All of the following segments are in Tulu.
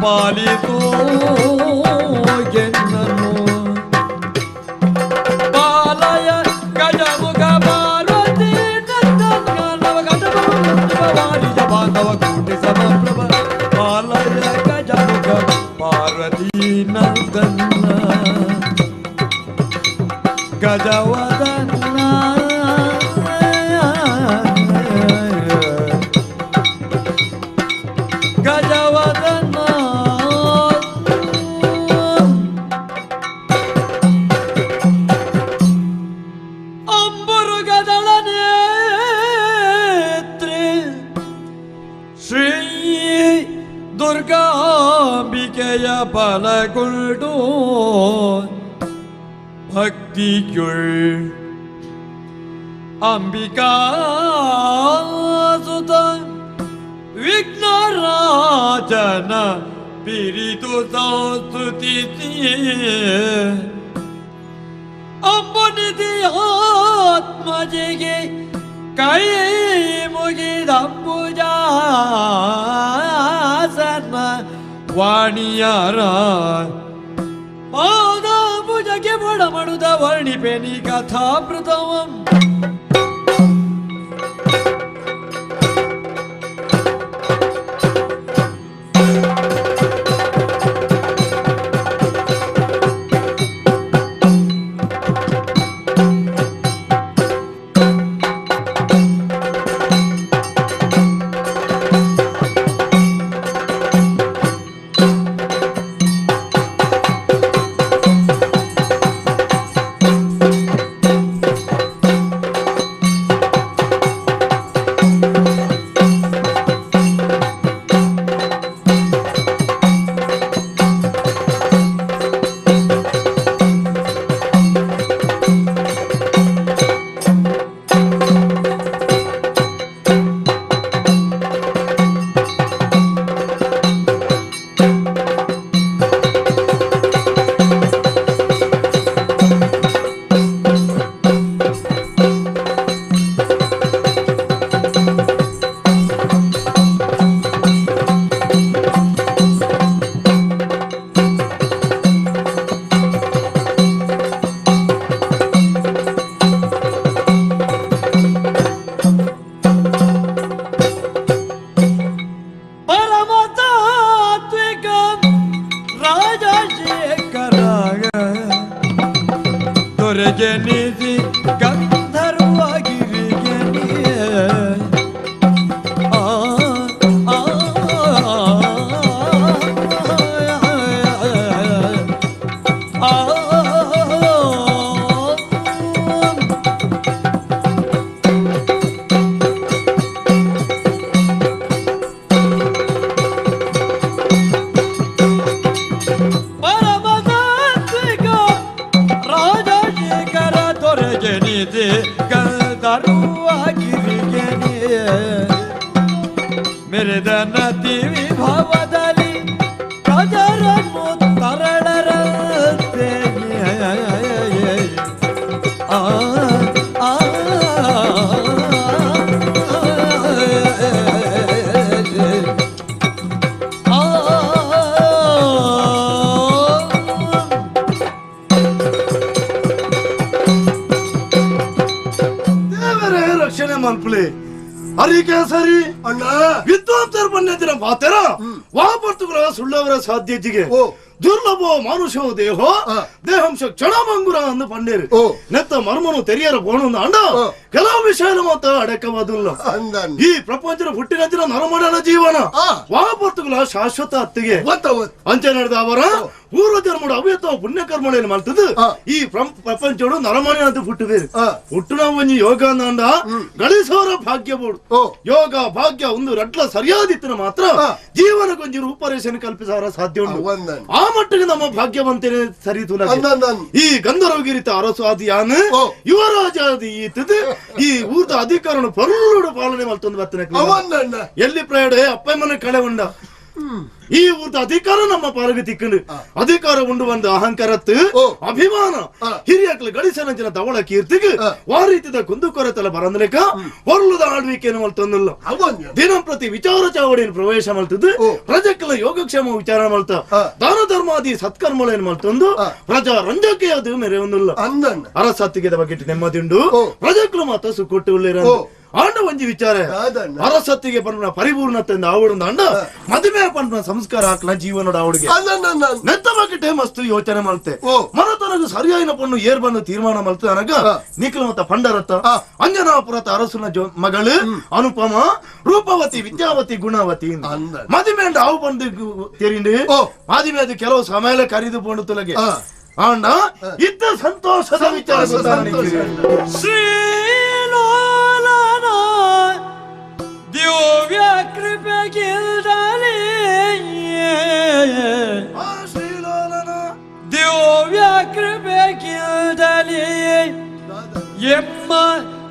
ಪಾಲಿಸೋ ಎನ್ನನು ಬಾಲಯ ಗಜಮುಖ ಪಾರ್ವತಿ ನವ ಬಾಂಧವ ಕೋಟಿ ಸಮಪ್ರಭ ಬಾಲಯ ಗಜಮುಖ ಪಾರ್ವತಿ ನಂದನ ಗಜವದನ ಗಜವದನ ಅಂಬುರುಗದಳ ನೇತ್ರಿ ಶ್ರೀ ದುರ್ಗಾಂಬಿಕೆಯ ಬಲಗೊಂಡು ಭಕ್ತಿಯುಳ್ ಅಂಬಿಕಾಸುತ ವಿಘ್ನರಾಜನ ಪಿರಿದು ಸಂಸ್ತುತಿಸಿ ಅಂಬುನಿಧಿ ಆತ್ಮಜಿಗೆ ಕೈ ಮುಗಿದಂಬುಜಾಸನ ವಾಣಿಯರ ಪಾದಾಂಬುಜಕ್ಕೆ ಬಡಮಡುದ ವರ್ಣಿಪೆನಿ ಕಥಾಮೃತವಂ. ಪರಮತಾತ್ವಿಕ ರಾಜಶೇಖರ ದೊರೆಗೆ ನಿಧಿ ಗಂಧರ್ವಗಿರಿಗೆ ಆ ಆ ಆ ಪರಮತಾತ್ವಿಕ ರಾಜಶೇಖರ ದೊರೆಗೆ ನಿಧಿ ಗಂಧರ್ವಗಿರಿಗೆ ಮೆರೆದ ನದಿ ವಿಭವದಲ್ಲಿ ಪ್ರಜರನ್ನು ತರಳರಂತೆ ಆ ಆ ಆ ದೇವರೇ ರಕ್ಷಣೆ ಮನ್ಪುಲಿ ಹರಿಕೇಸರಿ ಅಣ್ಣ ವಿದ್ವಾಂಸರು ಬನ್ನಿದ್ದಿನ ಮಾತೆರ ವಾಪರ್ತುಗಳ ಸುಳ್ಳವರ ಸಾಧ್ಯತೆಗೆ ಓ. ದುರ್ಲಭೋ ಮಾನುಷೋ ದೇಹೋ ಆ. ದೇಹಂಶ ಕ್ಷಣಭಂಗುರ ಅಂದು ಪಂಡೇರು ಓ. ನೆತ್ತ ಮರ್ಮನು ತೆರಿಯರ ಬೋಣು ಅಂಡ ಓ. ಕೆಲವು ವಿಷಯ ಮಾತ ಅಡಕವಾದುಲ್ಲ ಅಂದನ್ ಈ ಪ್ರಪಂಚದ ಹುಟ್ಟಿನಂಚಿನ ನರಮಣನ ಜೀವನ ಆ. ವಾಪರ್ತುಗಳ ಶಾಶ್ವತ ಅತ್ತಿಗೆ ಒತ್ತ ಒತ್ತ ಅಂಚೆ ನಡೆದ ಅವರ ಪೂರ್ವ ಜನ್ಮಡು ಅವ್ಯತ ಪುಣ್ಯಕರ್ಮಗಳನ್ನು ಮಾಡ್ತದ್ದು ಆ. ಈ ಪ್ರಪಂಚಡು ನರಮಣೆ ಅಂತ ಹುಟ್ಟುವೇರು ಆ. ಹುಟ್ಟುನ ಒಂಜಿ ಯೋಗ ಅಂದ ಗಳಿಸೋರ ಭಾಗ್ಯ ಬೋಡು ಓ. ಯೋಗ ಭಾಗ್ಯ ಒಂದು ರಡ್ಲ ಸರಿಯಾದಿತ್ತಿನ ಮಾತ್ರ ಆ. ಜೀವನಕ್ಕೊಂಜಿ ರೂಪರೇಷನ್ ಕಲ್ಪಿಸಾರ ಸಾಧ್ಯ ಉಂಟು ಒಂದನ್ ಆ ಮಟ್ಟಿಗೆ ನಮ್ಮ ಭಾಗ್ಯವಂತನೇ ಸರಿ ತುಲ ಅಂದನ್ ಈ ಗಂಧರ್ವಗಿರಿತ ಅರಸು ಆದಿಯಾನ ಓ. ಯುವರಾಜ ಆದಿ ಈತದು ಈ ಊರ್ದ ಅಧಿಕಾರನು ಪರುಳುಡು ಪಾಲನೆ ಮಲ್ತೊಂದು ಬರ್ತನೆ ಅವನ್ನ ಎಲ್ಲಿ ಪ್ರಯಾಣ ಅಪ್ಪಮ್ಮನ ಕಳೆ ಉಂಡ ಈ ಊರ್ದ ಅಧಿಕಾರ ನಮ್ಮ ಪಾಲಗೆ ತಿಕ್ಕಂಡು ಅಧಿಕಾರ ಉಂಡು ಬಂದ ಅಹಂಕಾರತ್ತು ಅಭಿಮಾನ ಹಿರಿಯಕ್ಲು ಗಳಿಸನಂಚಿನ ತವಳ ಕೀರ್ತಿಗೆ ವಾ ರೀತಿದ ಕುಂದುಕೊರತೆಲ್ಲ ಬರಂದಲೇಕ ಹೊರಲುದ ಆಳ್ವಿಕೆಯನ್ನು ಮಲ್ತೊಂದಿಲ್ಲ ದಿನಂಪ್ರತಿ ವಿಚಾರ ಚಾವಡಿಯನ್ನು ಪ್ರವೇಶ ಮಲ್ತದ್ದು ಪ್ರಜೆಕ್ಲ ಯೋಗಕ್ಷೇಮ ವಿಚಾರ ಮಲ್ತ ದಾನ ಧರ್ಮಾದಿ ಸತ್ಕರ್ಮಗಳನ್ನು ಮಲ್ತೊಂದು ಪ್ರಜಾ ರಂಜಕ್ಕೆ ಅದು ಮೆರೆ ಒಂದಿಲ್ಲ ಅರಸತ್ತಿಗೆದ ಬಗ್ಗೆ ನೆಮ್ಮದಿಂಡು ಪ್ರಜೆಕ್ಲು ಮಾತ್ರ ಸುಕೊಟ್ಟು ಉಳ್ಳಿರ ಆಂಡ ಒಂಜಿ ವಿಚಾರ ಅರಸತ್ತಿಗೆ ಪನ್ಪುನ ಪರಿಪೂರ್ಣತೆ ಆವಡು ಅಂಡ ಮದುವೆ ಪನ್ಪುನ ಸಂಸ್ಕಾರ ಹಾಕ್ಲ ಜೀವನದ ಆವಡಿಗೆ ನೆತ್ತ ಬಗ್ಗೆ ಮಸ್ತ್ ಯೋಚನೆ ಮಲ್ತೆ ಮನತನಗ ಸರಿಯಾಯಿನ ಪಣ್ಣು ಏರ್ ಬಂದು ತೀರ್ಮಾನ ಮಲ್ತ ಅನಗ ನಿಖಿಲ ಮತ್ತ ಪಂಡರತ್ತ ಅಂಜನಾಪುರತ ಅರಸುನ ಮಗಳು ಅನುಪಮ ರೂಪವತಿ ವಿದ್ಯಾವತಿ ಗುಣವತಿ ಮದುವೆ ಅಂಡ ಆವು ಬಂದು ತೆರಿಂಡು ಮದುವೆ ಅದು ಕೆಲವು ಸಮಯ ಕರಿದು ಪೋಂಡು ತುಲಗೆ ಆಂಡ ಇದ್ದ ಸಂತೋಷದ ವಿಚಾರ ದಿವ್ಯ ಕೃಪೆಗಿಲ್ದಲೆ ದಿವ್ಯ ಕೃಪೆಗಿಲ್ದಲೆ ಎಮ್ಮ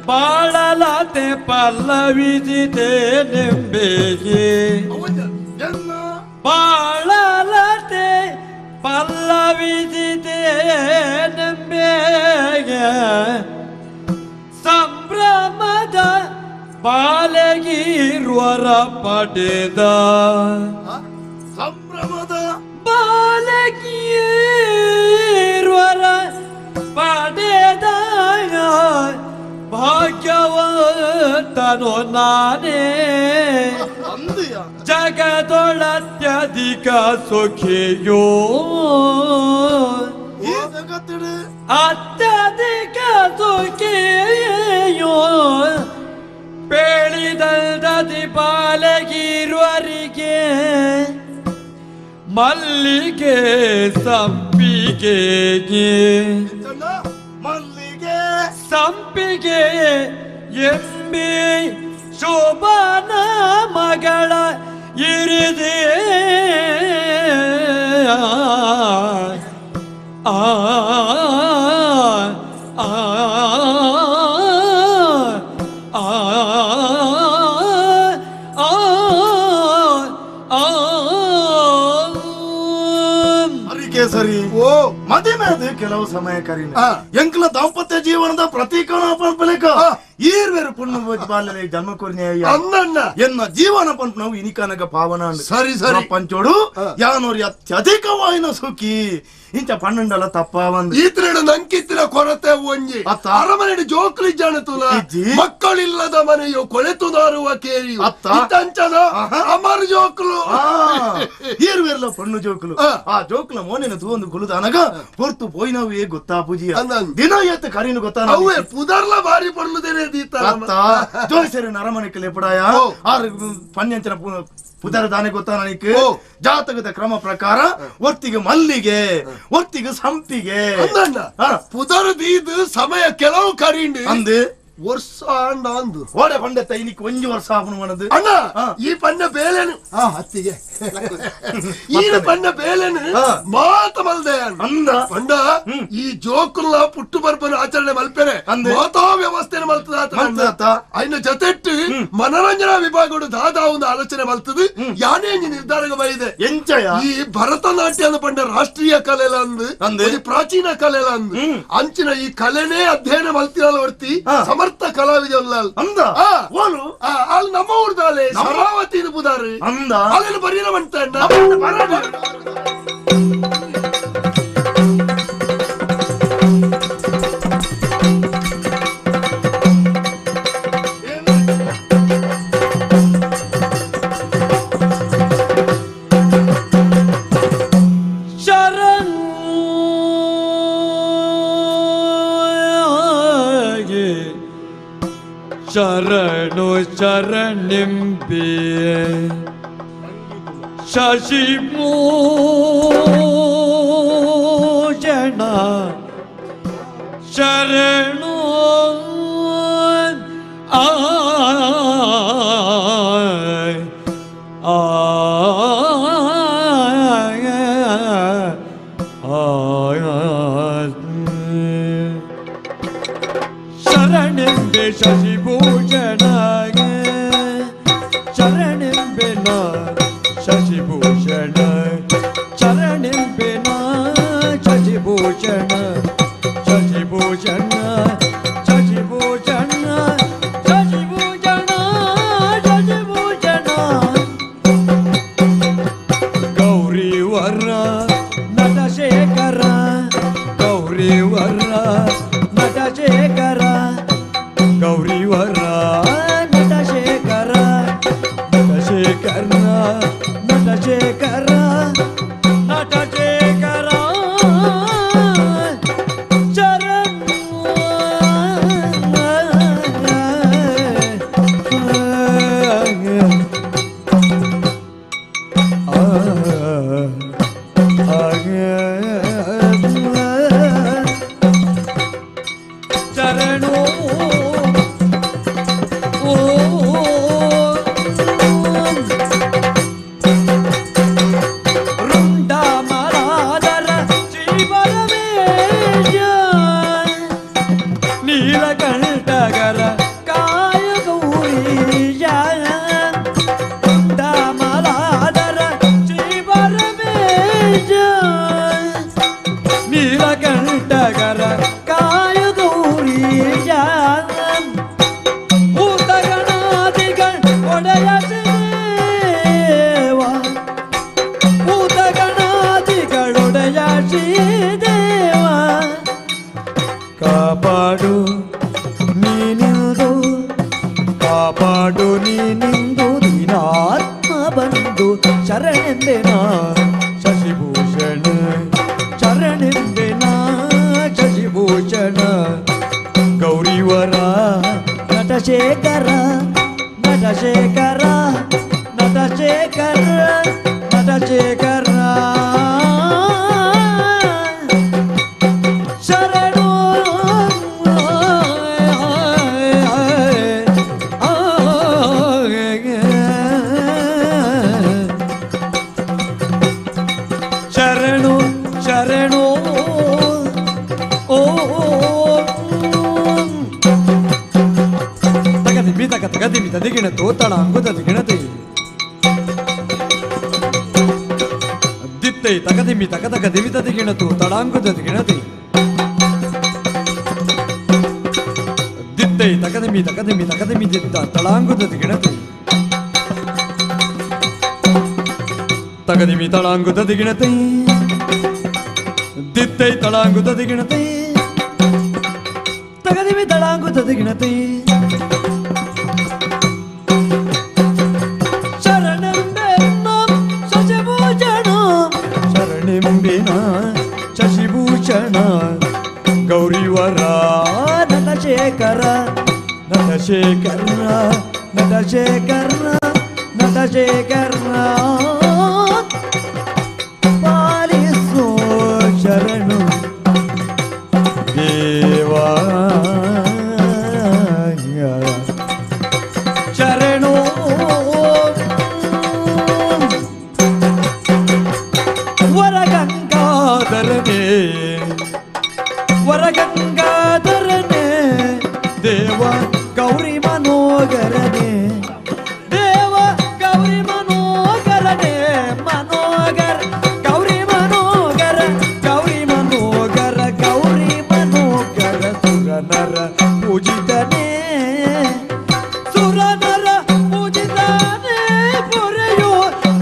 ಬಾಳಲತೆ ಪಲ್ಲವಿಜಿತೆ ನಿಂಬೆಗೆ ಬಾಳಲತೆ ಪಲ್ಲವಿಜಿತೆ ನಿಂಬೆಗೆ ಸಂಭ್ರಮದ ಬಾಲಗಿರುವರ ಪಡೆದ ಸಂಭ್ರಮದ ಬಾಲಗಿರುವರ ಪಡೆದ ಭಾಗ್ಯವಂತನು ನಾನೇ ಜಗದೊಳತ್ಯಧಿಕ ಸುಖಿಯೋ ಅತ್ಯಧಿಕ ಸುಖಿಯೋ ಪೇಳಿದಲ್ದದಿ ಬಾಲಗಿರುವರಿಗೆ ಮಲ್ಲಿಗೆ ಸಂಪಿಗೆ ಮಲ್ಲಿಗೆ ಸಂಪಿಗೆ ಎಂಬಿ ಶೋಭಾನ ಮಗಳ ಇರಿದೆ ಆ ಆ ಸರಿ ಓ ಮದುವೆ ಕೆಲವು ಸಮಯ ಕರೀನ ಎಂಕ್ಲ ದಾಂಪತ್ಯ ಜೀವನದ ಪ್ರತೀಕಣ ಪಂಪಲೇಕ ಈರ್ವೇರು ಪುಣ್ಯ ಬಾಲ್ಯ ಜನ್ಮ ಕೊರ್ನೆ ಎನ್ನ ಜೀವನ ಪಂಪ್ ನಾವು ಇನಿಕನಗ ಪಾವನ ಸರಿ ಸರಿ ಪಂಚೋಡು ಯಾನೋರಿ ಅತ್ಯಧಿಕವಾಯಿನ ಸುಖಿ ಇಂಚ ಪನ್ನಂಡಲ ತಪ್ಪ ಈತನೇಡು ನಂಕಿತ್ತಿನ ಕೊರತೆ ಒಂಜಿ ಅರಮನೆ ಜೋಕ್ಲಿ ಜಾಣತುಲ ಮಕ್ಕಳಿಲ್ಲದ ಮನೆಯು ಕೊಳೆತು ನಾರುವ ಕೇರಿ ಅಂಚನ ಅಮರ್ ಜೋಕ್ಲು ಈರ್ವೇರ್ಲ ಪಣ್ಣು ಜೋಕ್ಲು ಆ ಜೋಕ್ಲ ಮೋನಿನ ತೂವೊಂದು ಕುಲುದ ಅನಗ ಪೊರ್ತು ಪೋಯಿನವೇ ಗೊತ್ತಾ ಪೂಜಿಯ ದಿನ ಏತ್ ಕರೀನು ಗೊತ್ತಾ ಅವೇ ಪುದರ್ಲ ಬಾರಿ ಪೊರ್ಲುದೇನೆ ಜೋಯಿಸರು ನರಮನೆಕ್ಕೆ ಲೆಪಡಾಯ ಆರು ಪನ್ಯಂಚನ ಪುದರ ದಾನೆ ಗೊತ್ತಾ ನನಗೆ ಜಾತಕದ ಕ್ರಮ ಪ್ರಕಾರ ಒತ್ತಿಗೆ ಮಲ್ಲಿಗೆ ಒತ್ತಿಗೆ ಸಂಪಿಗೆ ಪುದರ ದೀದು ಸಮಯ ಕೆಲವು ಕರೀಂಡು ಅಂದು ವರ್ಷ ಅಂಡ ಅಂದು ಓಡೆ ಪಂಡೆತ್ತ ಇನ್ನಿಕ್ ಒಂಜಿ ವರ್ಷ ಆಪನು ಮನದು ಅಣ್ಣ ಈ ಪಣ್ಣ ಬೇಲೆನು ಹತ್ತಿಗೆ ಈ ಪಣ್ಣ ಬೇಲೆನು ಮಾತ ಮಲ್ದೆ ಅಂದ ಪಂಡ ಈ ಜೋಕುಲ್ಲ ಪುಟ್ಟು ಬರ್ಬನ ಆಚರಣೆ ಮಲ್ಪೆನೆ ಮಾತಾ ವ್ಯವಸ್ಥೆನ ಮಲ್ತದ ಅಯ್ನ ಜೊತೆಟ್ಟು ಮನರಂಜನಾ ವಿಭಾಗಗಳು ದಾದಾ ಒಂದು ಆಲೋಚನೆ ಮಲ್ತದ ಯಾನೇ ನಿರ್ಧಾರ ಬೈದೆ ಎಂಚಯ ಈ ಭರತನಾಟ್ಯ ಪಂಡ ರಾಷ್ಟ್ರೀಯ ಕಲೆ ಅಂದು ಪ್ರಾಚೀನ ಕಲೆ ಅಂದು ಅಂಚಿನ ಈ ಕಲೆನೇ ಅಧ್ಯಯನ ಮಲ್ತಿರಲ್ಲ ಹೊರ್ತಿ ಸಮರ್ಥ ಕಲಾವಿದ ಅಂದ ಓಲು ಅಲ್ಲಿ ನಮ್ಮ ಊರ್ದಾಲೆ ಸರಾವತಿ ಬುದಾರು ಅಂದ ಅಲ್ಲಿ ಬರೀನ ಮಂತ ಶರಣು ಶರಣಿಂಬೆ ಶಶಿಭೂಷಣ ಶರಣು ಆ ಶರಣೆಂಬೆ ಶಶಿಭೂಷಣ ಶರಣೆಂಬೆ ನಾ ಶಶಿಭೂಷಣ ಗೌರಿವರ ನಟಶೇಖರ ಗೌರಿವರ ನಟಶೇಖರ ಗೌರಿವರ ನಟಶೇಖರ ನಟಶೇಖರ ನಟಶೇಖರ ನಟಶೇಖರ ಶರಣು ರುಂಡಮಲಾದರ ಶ್ರೀ ಪರಮೇಶ ನೀಲಕಂಠಗರ ಕಾಯ ಗೌರೀಶ ರುಂಡಮಲಾದರ ಶ್ರೀ ಪರಮೇಶ ನೀಲಕಂಠಗರ ಕಾಯ ಗೌರೀಶ ಭೂತಗಣಾದಿಗಳ ಒಡೆಯ ಶ್ರೀದೇವ ಭೂತಗಣಾದಿಗಳೊಡೆಯ ಶ್ರೀದೇವ ಕಾಪಾಡು ನೀನಿಂದು ಕಾಪಾಡು ನೀನಿಂದು ದೀನಾತ್ಮ ಬಂದು ಶರಣೆಂದೆನ ಶಶಿಭೂಷಣ ಶರಣೆಂದೆನ ಶಶಿಭೂಷಣ ಗೌರಿವರ ನಟಶೇಖರ ನಟಶೇಖರ ನಟಶೇಖರ ನಟಶೇಖರ ಶರಣು ಶರಣು ಶರಣು ಓ ತಗದಿಮ್ಮಿ ತಗ ತಗದಿಮ್ಮಿ ತದಿಗಿಣ ತೋತಳ ಅಂಗುದ ದಿಗಿಣತೆ ದಿತ್ತೈ ತಗದಿಮ್ಮಿ ತಗ ತಗ ದಿವಿ ತದಿಗಿಣ ತೋತಳಾಂಗುದ ದಿಗಿಣತೆ ದಿತ್ತೈ ತಗದಿಮ್ಮಿ ತಗದಿಮ್ಮಿ ತಗದಿಮ್ಮಿ ದಿತ್ತ ತಳಾಂಗುದ ದಿಗಿಣತೆ ತಗದಿಮಿ ತಳಾಂಗುದ ದಿಗಿಣತೆ ದಿತ್ತೈ ತಳಾಂಗುದ ದಿಗಿಣತೆ ತಗದಿಮಿ ತಳಾಂಗುದ ದಿಗಿಣತೆ ಶರಣೆಂಬೆನ್ನ ಶಶಿಭೂಷಣ ಶರಣೆಂಬಿನ ಶಶಿಭೂಷಣ ಗೌರಿವರ ನಟಶೇಖರ ನಟಶೇಖರ ನಟಶೇಖರ ನಟಶೇಖರ ಪಾಲಿಸೋ ಶರಣು ದೇವಾ ಶರಣು ವರಗಂಗಾಧರನೇ ವರಗಂಗಾಧರನೇ ದೇವ ಗೌರಿ ಮನೋಗರನೇ ದೇವ ಗೌರಿ ಮನೋಗರನೇ ಮನೋಗರ ಗೌರಿ ಮನೋಗರ ಗೌರಿ ಮನೋಗರ ಗೌರಿ ಮನೋಗರ ಸುರನರ ಪೂಜಿತನೇ ಸುರನರ ಪೂಜಿತನೇ ಪೊರೆಯೋ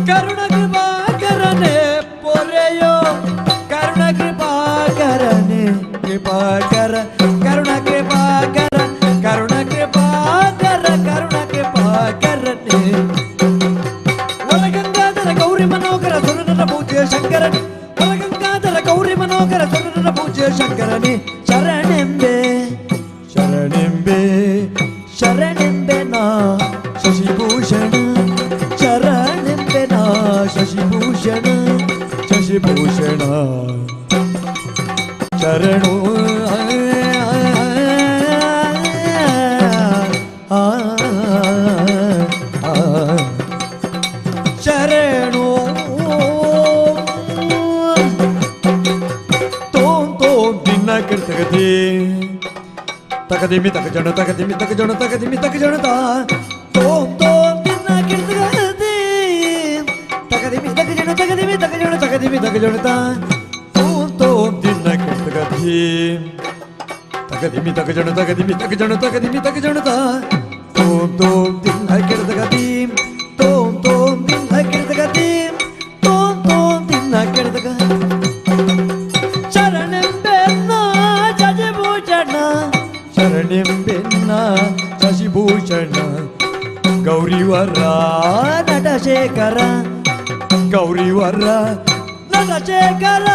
ಕರುಣ ಕೃಪಾಕರನೇ ಪೊರೆಯೋ ಕರುಣ ಕೃಪಾಕರನೇ ಕೃಪಾಕರ ಕರುಣ ಕೃಪಾಕರ ಕರುಣ ಕೃಪಾಕರ ಕರುಣ ಕೃಪಾಕರನೇ ವರಗಂಗಾಧರ ಗೌರಿ ಮನೋಹರ ಸುರನರ ಪೂಜ್ಯ ಶಂಕರನೇ ವರಗಂಗಾಧರ ಗೌರಿ ಮನೋಹರ ಸುರನರ ಪೂಜ್ಯ ಶಂಕರನೇ ಶರಣೆಂಬೆ ಶರಣೆಂಬೆ ಶರಣೆಂಬೆ ನಾ ಶಶಿಭೂಷಣ ಶರಣೆಂಬೆ ನಾ ಶಶಿಭೂಷಣ ಶಶಿಭೂಷಣ ಶರಣು ಶರಣು ತೋಂ ತೋಂ ದಿನ ಕರ್ತಗತಿ ತಕದಿಮಿ ತಕ ಜಣ ತಕದಿಮಿ ತಕ ಜಣ ತಕದಿಮಿ ತಕ ಜಣ ತಾ ತೋಂ ತೋಂ ದಿನ ಕರ್ತಗತಿ ತಕದಿಮಿ ತಕ ಜಣ ತಕದಿಮಿ ತಕ ಜಣ ತಕದಿಮಿ ತಕ ಜಣ ತಾ ತೋಂ ತೋಂ ದಿನ ಕರ್ತಗತಿ ತಕದಿಮಿ ತಕ ಜಣ ತಕದಿಮಿ ತಕ ಜಣ ತಕದಿಮಿ ತಕ ಜಣ ತಾ ತೋಂ ತೋಂ ದಿನ ಕರ್ತಗತಿ ತೋಂ ತೋಂ ದಿನ ಕರ್ತಗತಿ ತೋಂ ತೋಂ ದಿನ Natasekhara ಗೌರಿವರ ನಟಶೇಖರ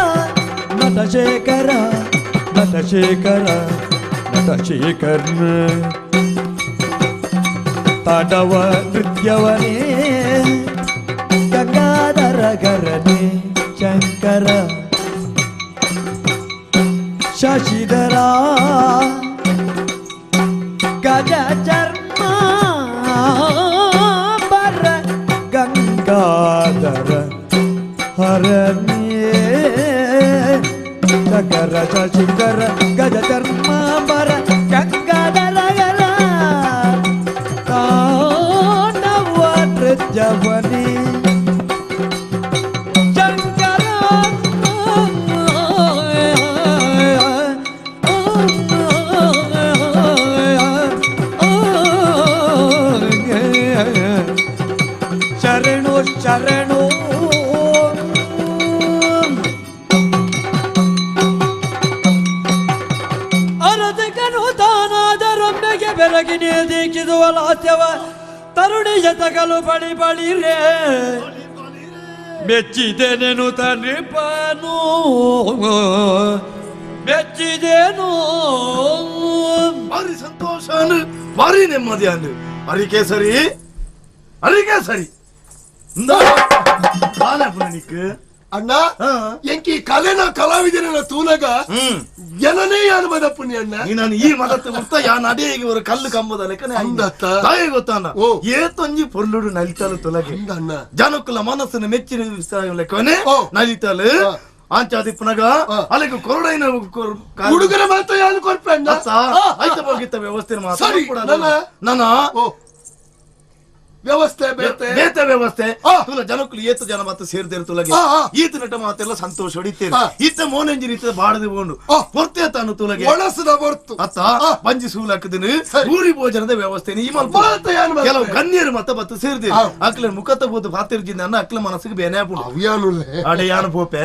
ನಟಶೇಖರ ನಟಶೇಖರ ನಟಶೇಖರ ತಾಂಡವ ನೃತ್ಯವನೇ ಗಂಗಾಧರ ಗರನೆ ಶಂಕರ ಶಶಿಧರ ಗಜ ಚರ್ಮ ಬರ ಗಂಗಾಧರ ಹರನೇ ಶಂಕರ ಶಶಿಧರ ಗಜ ಚರ್ಮ ಬರ ಗಂಗಾಧರ ಗರ ತಾಂಡವ ನೃತ್ಯವನೇ ಶಂಕರ ಶರಣು ಶರಣು ಅರಸಕನು ತಾನಾದರೊಮ್ಮೆಗೆ ಬೆರಗಿನಿ ದೀಕ್ಷಿಸುವ ಲಾಸ್ಯವ ತರುಣಿಯ ತಗಲು ಬಳಿ ಬಳಿರೇ ಮೆಚ್ಚಿದೆನೆನು ತನೃಪನು ಮೆಚ್ಚಿದೆನು ಭಾರಿ ಸಂತೋಷ ಭಾರಿ ನೆಮ್ಮದಿ ಅಂದು ಅರಿಕೇಸರಿ ಅರಿಕೇಸರಿ ಅಣ್ಣ ಎಂಕಿ ಕಲೆನ ಕಲಾವಿದನ ತೂನಗ ಜನನೇ ಯಾನು ಮದಪ್ಪುನಿ ಅಣ್ಣ ನಾನು ಈ ಮದತ್ತು ಮುಕ್ತ ಯಾನ್ ಅದೇ ಒಂದು ಕಲ್ಲು ಕಂಬದ ಲೆಕ್ಕನೆ ಅಂದತ್ತ ತಾಯಿ ಗೊತ್ತಾನ ಏತೊಂಜಿ ಪೊರ್ಲುಡು ನಲಿತಾಲು ತುಲಗೆ ಅಣ್ಣ ಜನಕ್ಕುಲ ಮನಸ್ಸನ್ನು ಮೆಚ್ಚಿನ ಲೆಕ್ಕನೆ ನಲಿತಾಲು ಆಂಚಾದಿಪ್ಪನಗ ಅಲ್ಲಿಗೆ ಕೊರಡೈನ ಹುಡುಗರ ಮಾತ್ರ ಯಾರು ಕೊರ್ಪೆ ಅಣ್ಣ ಆಯ್ತ ಹೋಗಿತ್ತ ವ್ಯವಸ್ಥೆ ಮಾತ್ರ ಸರಿ ನನ್ನ ವ್ಯವಸ್ಥೆ ಬೇತೆ ಬೇತೆ ವ್ಯವಸ್ಥೆ ತುಲ ಜನಕ್ಕಲು ಏತ ಜನ ಮತ್ತೆ ಸೇರ್ದೇರು ತುಲಗೆ ಈತ ನಟ ಮಾತೆಲ್ಲ ಸಂತೋಷ ಹೊಡಿತೇನೆ ಈತ ಮೋನಂಜಿ ರೀತಿ ಬಾಡದೆ ಬೋಂಡು ಹೊರ್ತೆ ತಾನು ತುಲಗೆ ಒಣಸದ ಹೊರ್ತು ಅತ್ತ ಬಂಜಿ ಸೂಲ್ ಹಾಕದಿನ ಊರಿ ಭೋಜನದ ವ್ಯವಸ್ಥೆ ಈ ಕೆಲವು ಗಣ್ಯರು ಮತ್ತ ಬತ್ತು ಸೇರ್ದೇರು ಅಕ್ಲ ಮುಖತ ಬೋದು ಪಾತಿರ್ಜಿಂದ ಅನ್ನ ಅಕ್ಲ ಮನಸ್ಸಿಗೆ ಬೇನೆ ಅವ್ಯಾನುಲ್ಲೆ ಅಡೆ ಯಾನು ಪೋಪೆ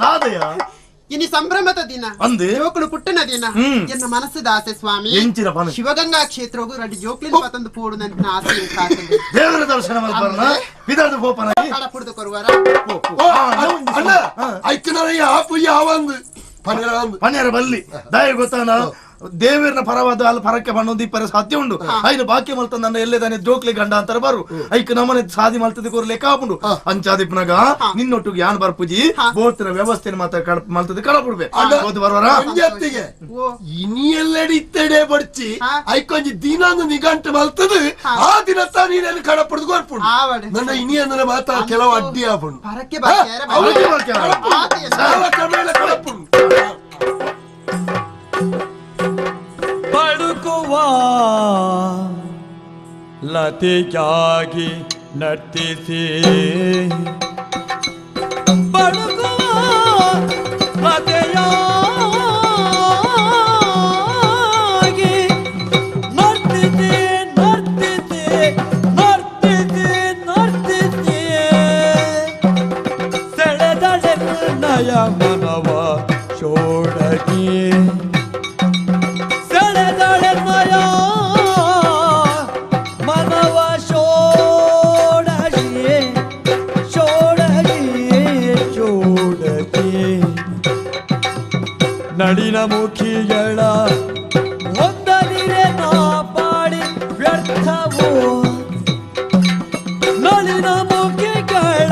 ದಾದಯ ಇನಿ ಸಂಭ್ರಮದ ದಿನ ಜೋಕುಳು ಪುಟ್ಟನ ದಿನ ಎನ್ನ ಮನಸ್ಸದ ಆಸೆ ಸ್ವಾಮಿ ಶಿವಗಂಗಾ ಕ್ಷೇತ್ರಗೂ ರೆಡ್ಡಿ ಜೋಕ್ಲಿನ ಪತಂದು ಪೋಡು ನನ್ನ ಆಸೆ ದೇವರ ದರ್ಶನ ಪುಡ್ದು ಕೊರುವರ ಅಣ್ಣ ಐಕ್ಯನಯ್ಯ ಆ ಪುಯ್ಯ ಆವಂದು ಪನ್ಯರ ಬಲ್ಲಿ ದಯ ಗೊತ್ತಾನ ದೇವರನ ಪರವಾದ ಅಲ್ಲಿ ಪರಕ್ಕೆ ಬಣ್ಣೊಂದು ಇಪ್ಪರ ಸಾಧ್ಯ ಉಂಡು ಐನು ಬಾಕಿ ಮಲ್ತ ನನ್ನ ಎಲ್ಲೇದಾನೆ ಜೋಕ್ಲಿ ಗಂಡ ಅಂತಾರೆ ಬಾರು ಐಕ್ ನಮ್ಮನೆ ಸಾದಿ ಮಲ್ತದ ಕೋರ್ಲೆ ಕಾಪುಂಡು ಅಂಚಾದಿಪ್ಪನಾಗ ನಿನ್ನೊಟ್ಟಿಗೆ ಯಾನ್ ಬರ್ಪುಜಿ ಬೋರ್ತಿನ ವ್ಯವಸ್ಥೆ ಮಾತ್ರ ಮಲ್ತದ ಕಳಪುಡ್ಬೆ ಹೋದ್ ಬರುವರ ಇನಿಯೆಲ್ಲೆಡೆ ಇತ್ತೆಡೆ ಬಡ್ಚಿ ಐಕೊಂಜಿ ದಿನಾಂದು ನಿಗಂಟು ಮಲ್ತದ ಆ ದಿನ ನೀನೇನು ಕಡಪುಡ್ದು ಕೋರ್ಪುಂಡು ನನ್ನ ಇನಿ ಅಂದ್ರೆ ಮಾತ್ರ ಕೆಲವು ಅಡ್ಡಿ ಆಪುಂಡು ಕ್ರಮೇಣ ಕಡಪುಂಡು ಬಳುಕುವ ಲತೆಯಾಗಿ ನರ್ತಿಸಿ ಬಳುಕುವ ಲತೆಯಾಗಿ ನರ್ತಿಸಿ ನರ್ತಿಸಿ ನರ್ತಿಸಿ ನರ್ತಿಸಿ ಸೆಳೆದಳೆನ್ನಯ ಮನವ ಶೋಡಗಿ ಸೆಳೆದಳೆನ್ನಯ ಮನವ ಶೋಡಗಿ ಶೋಡಗಿ ಶೋಡಗಿ ನಳಿನ ಮುಖಿಗಳ ಹೊಂದದಿರೆ ನಾ ಪಾಡಿ ವ್ಯರ್ಥವೋ ನಳಿನ ಮುಖಿಗಳ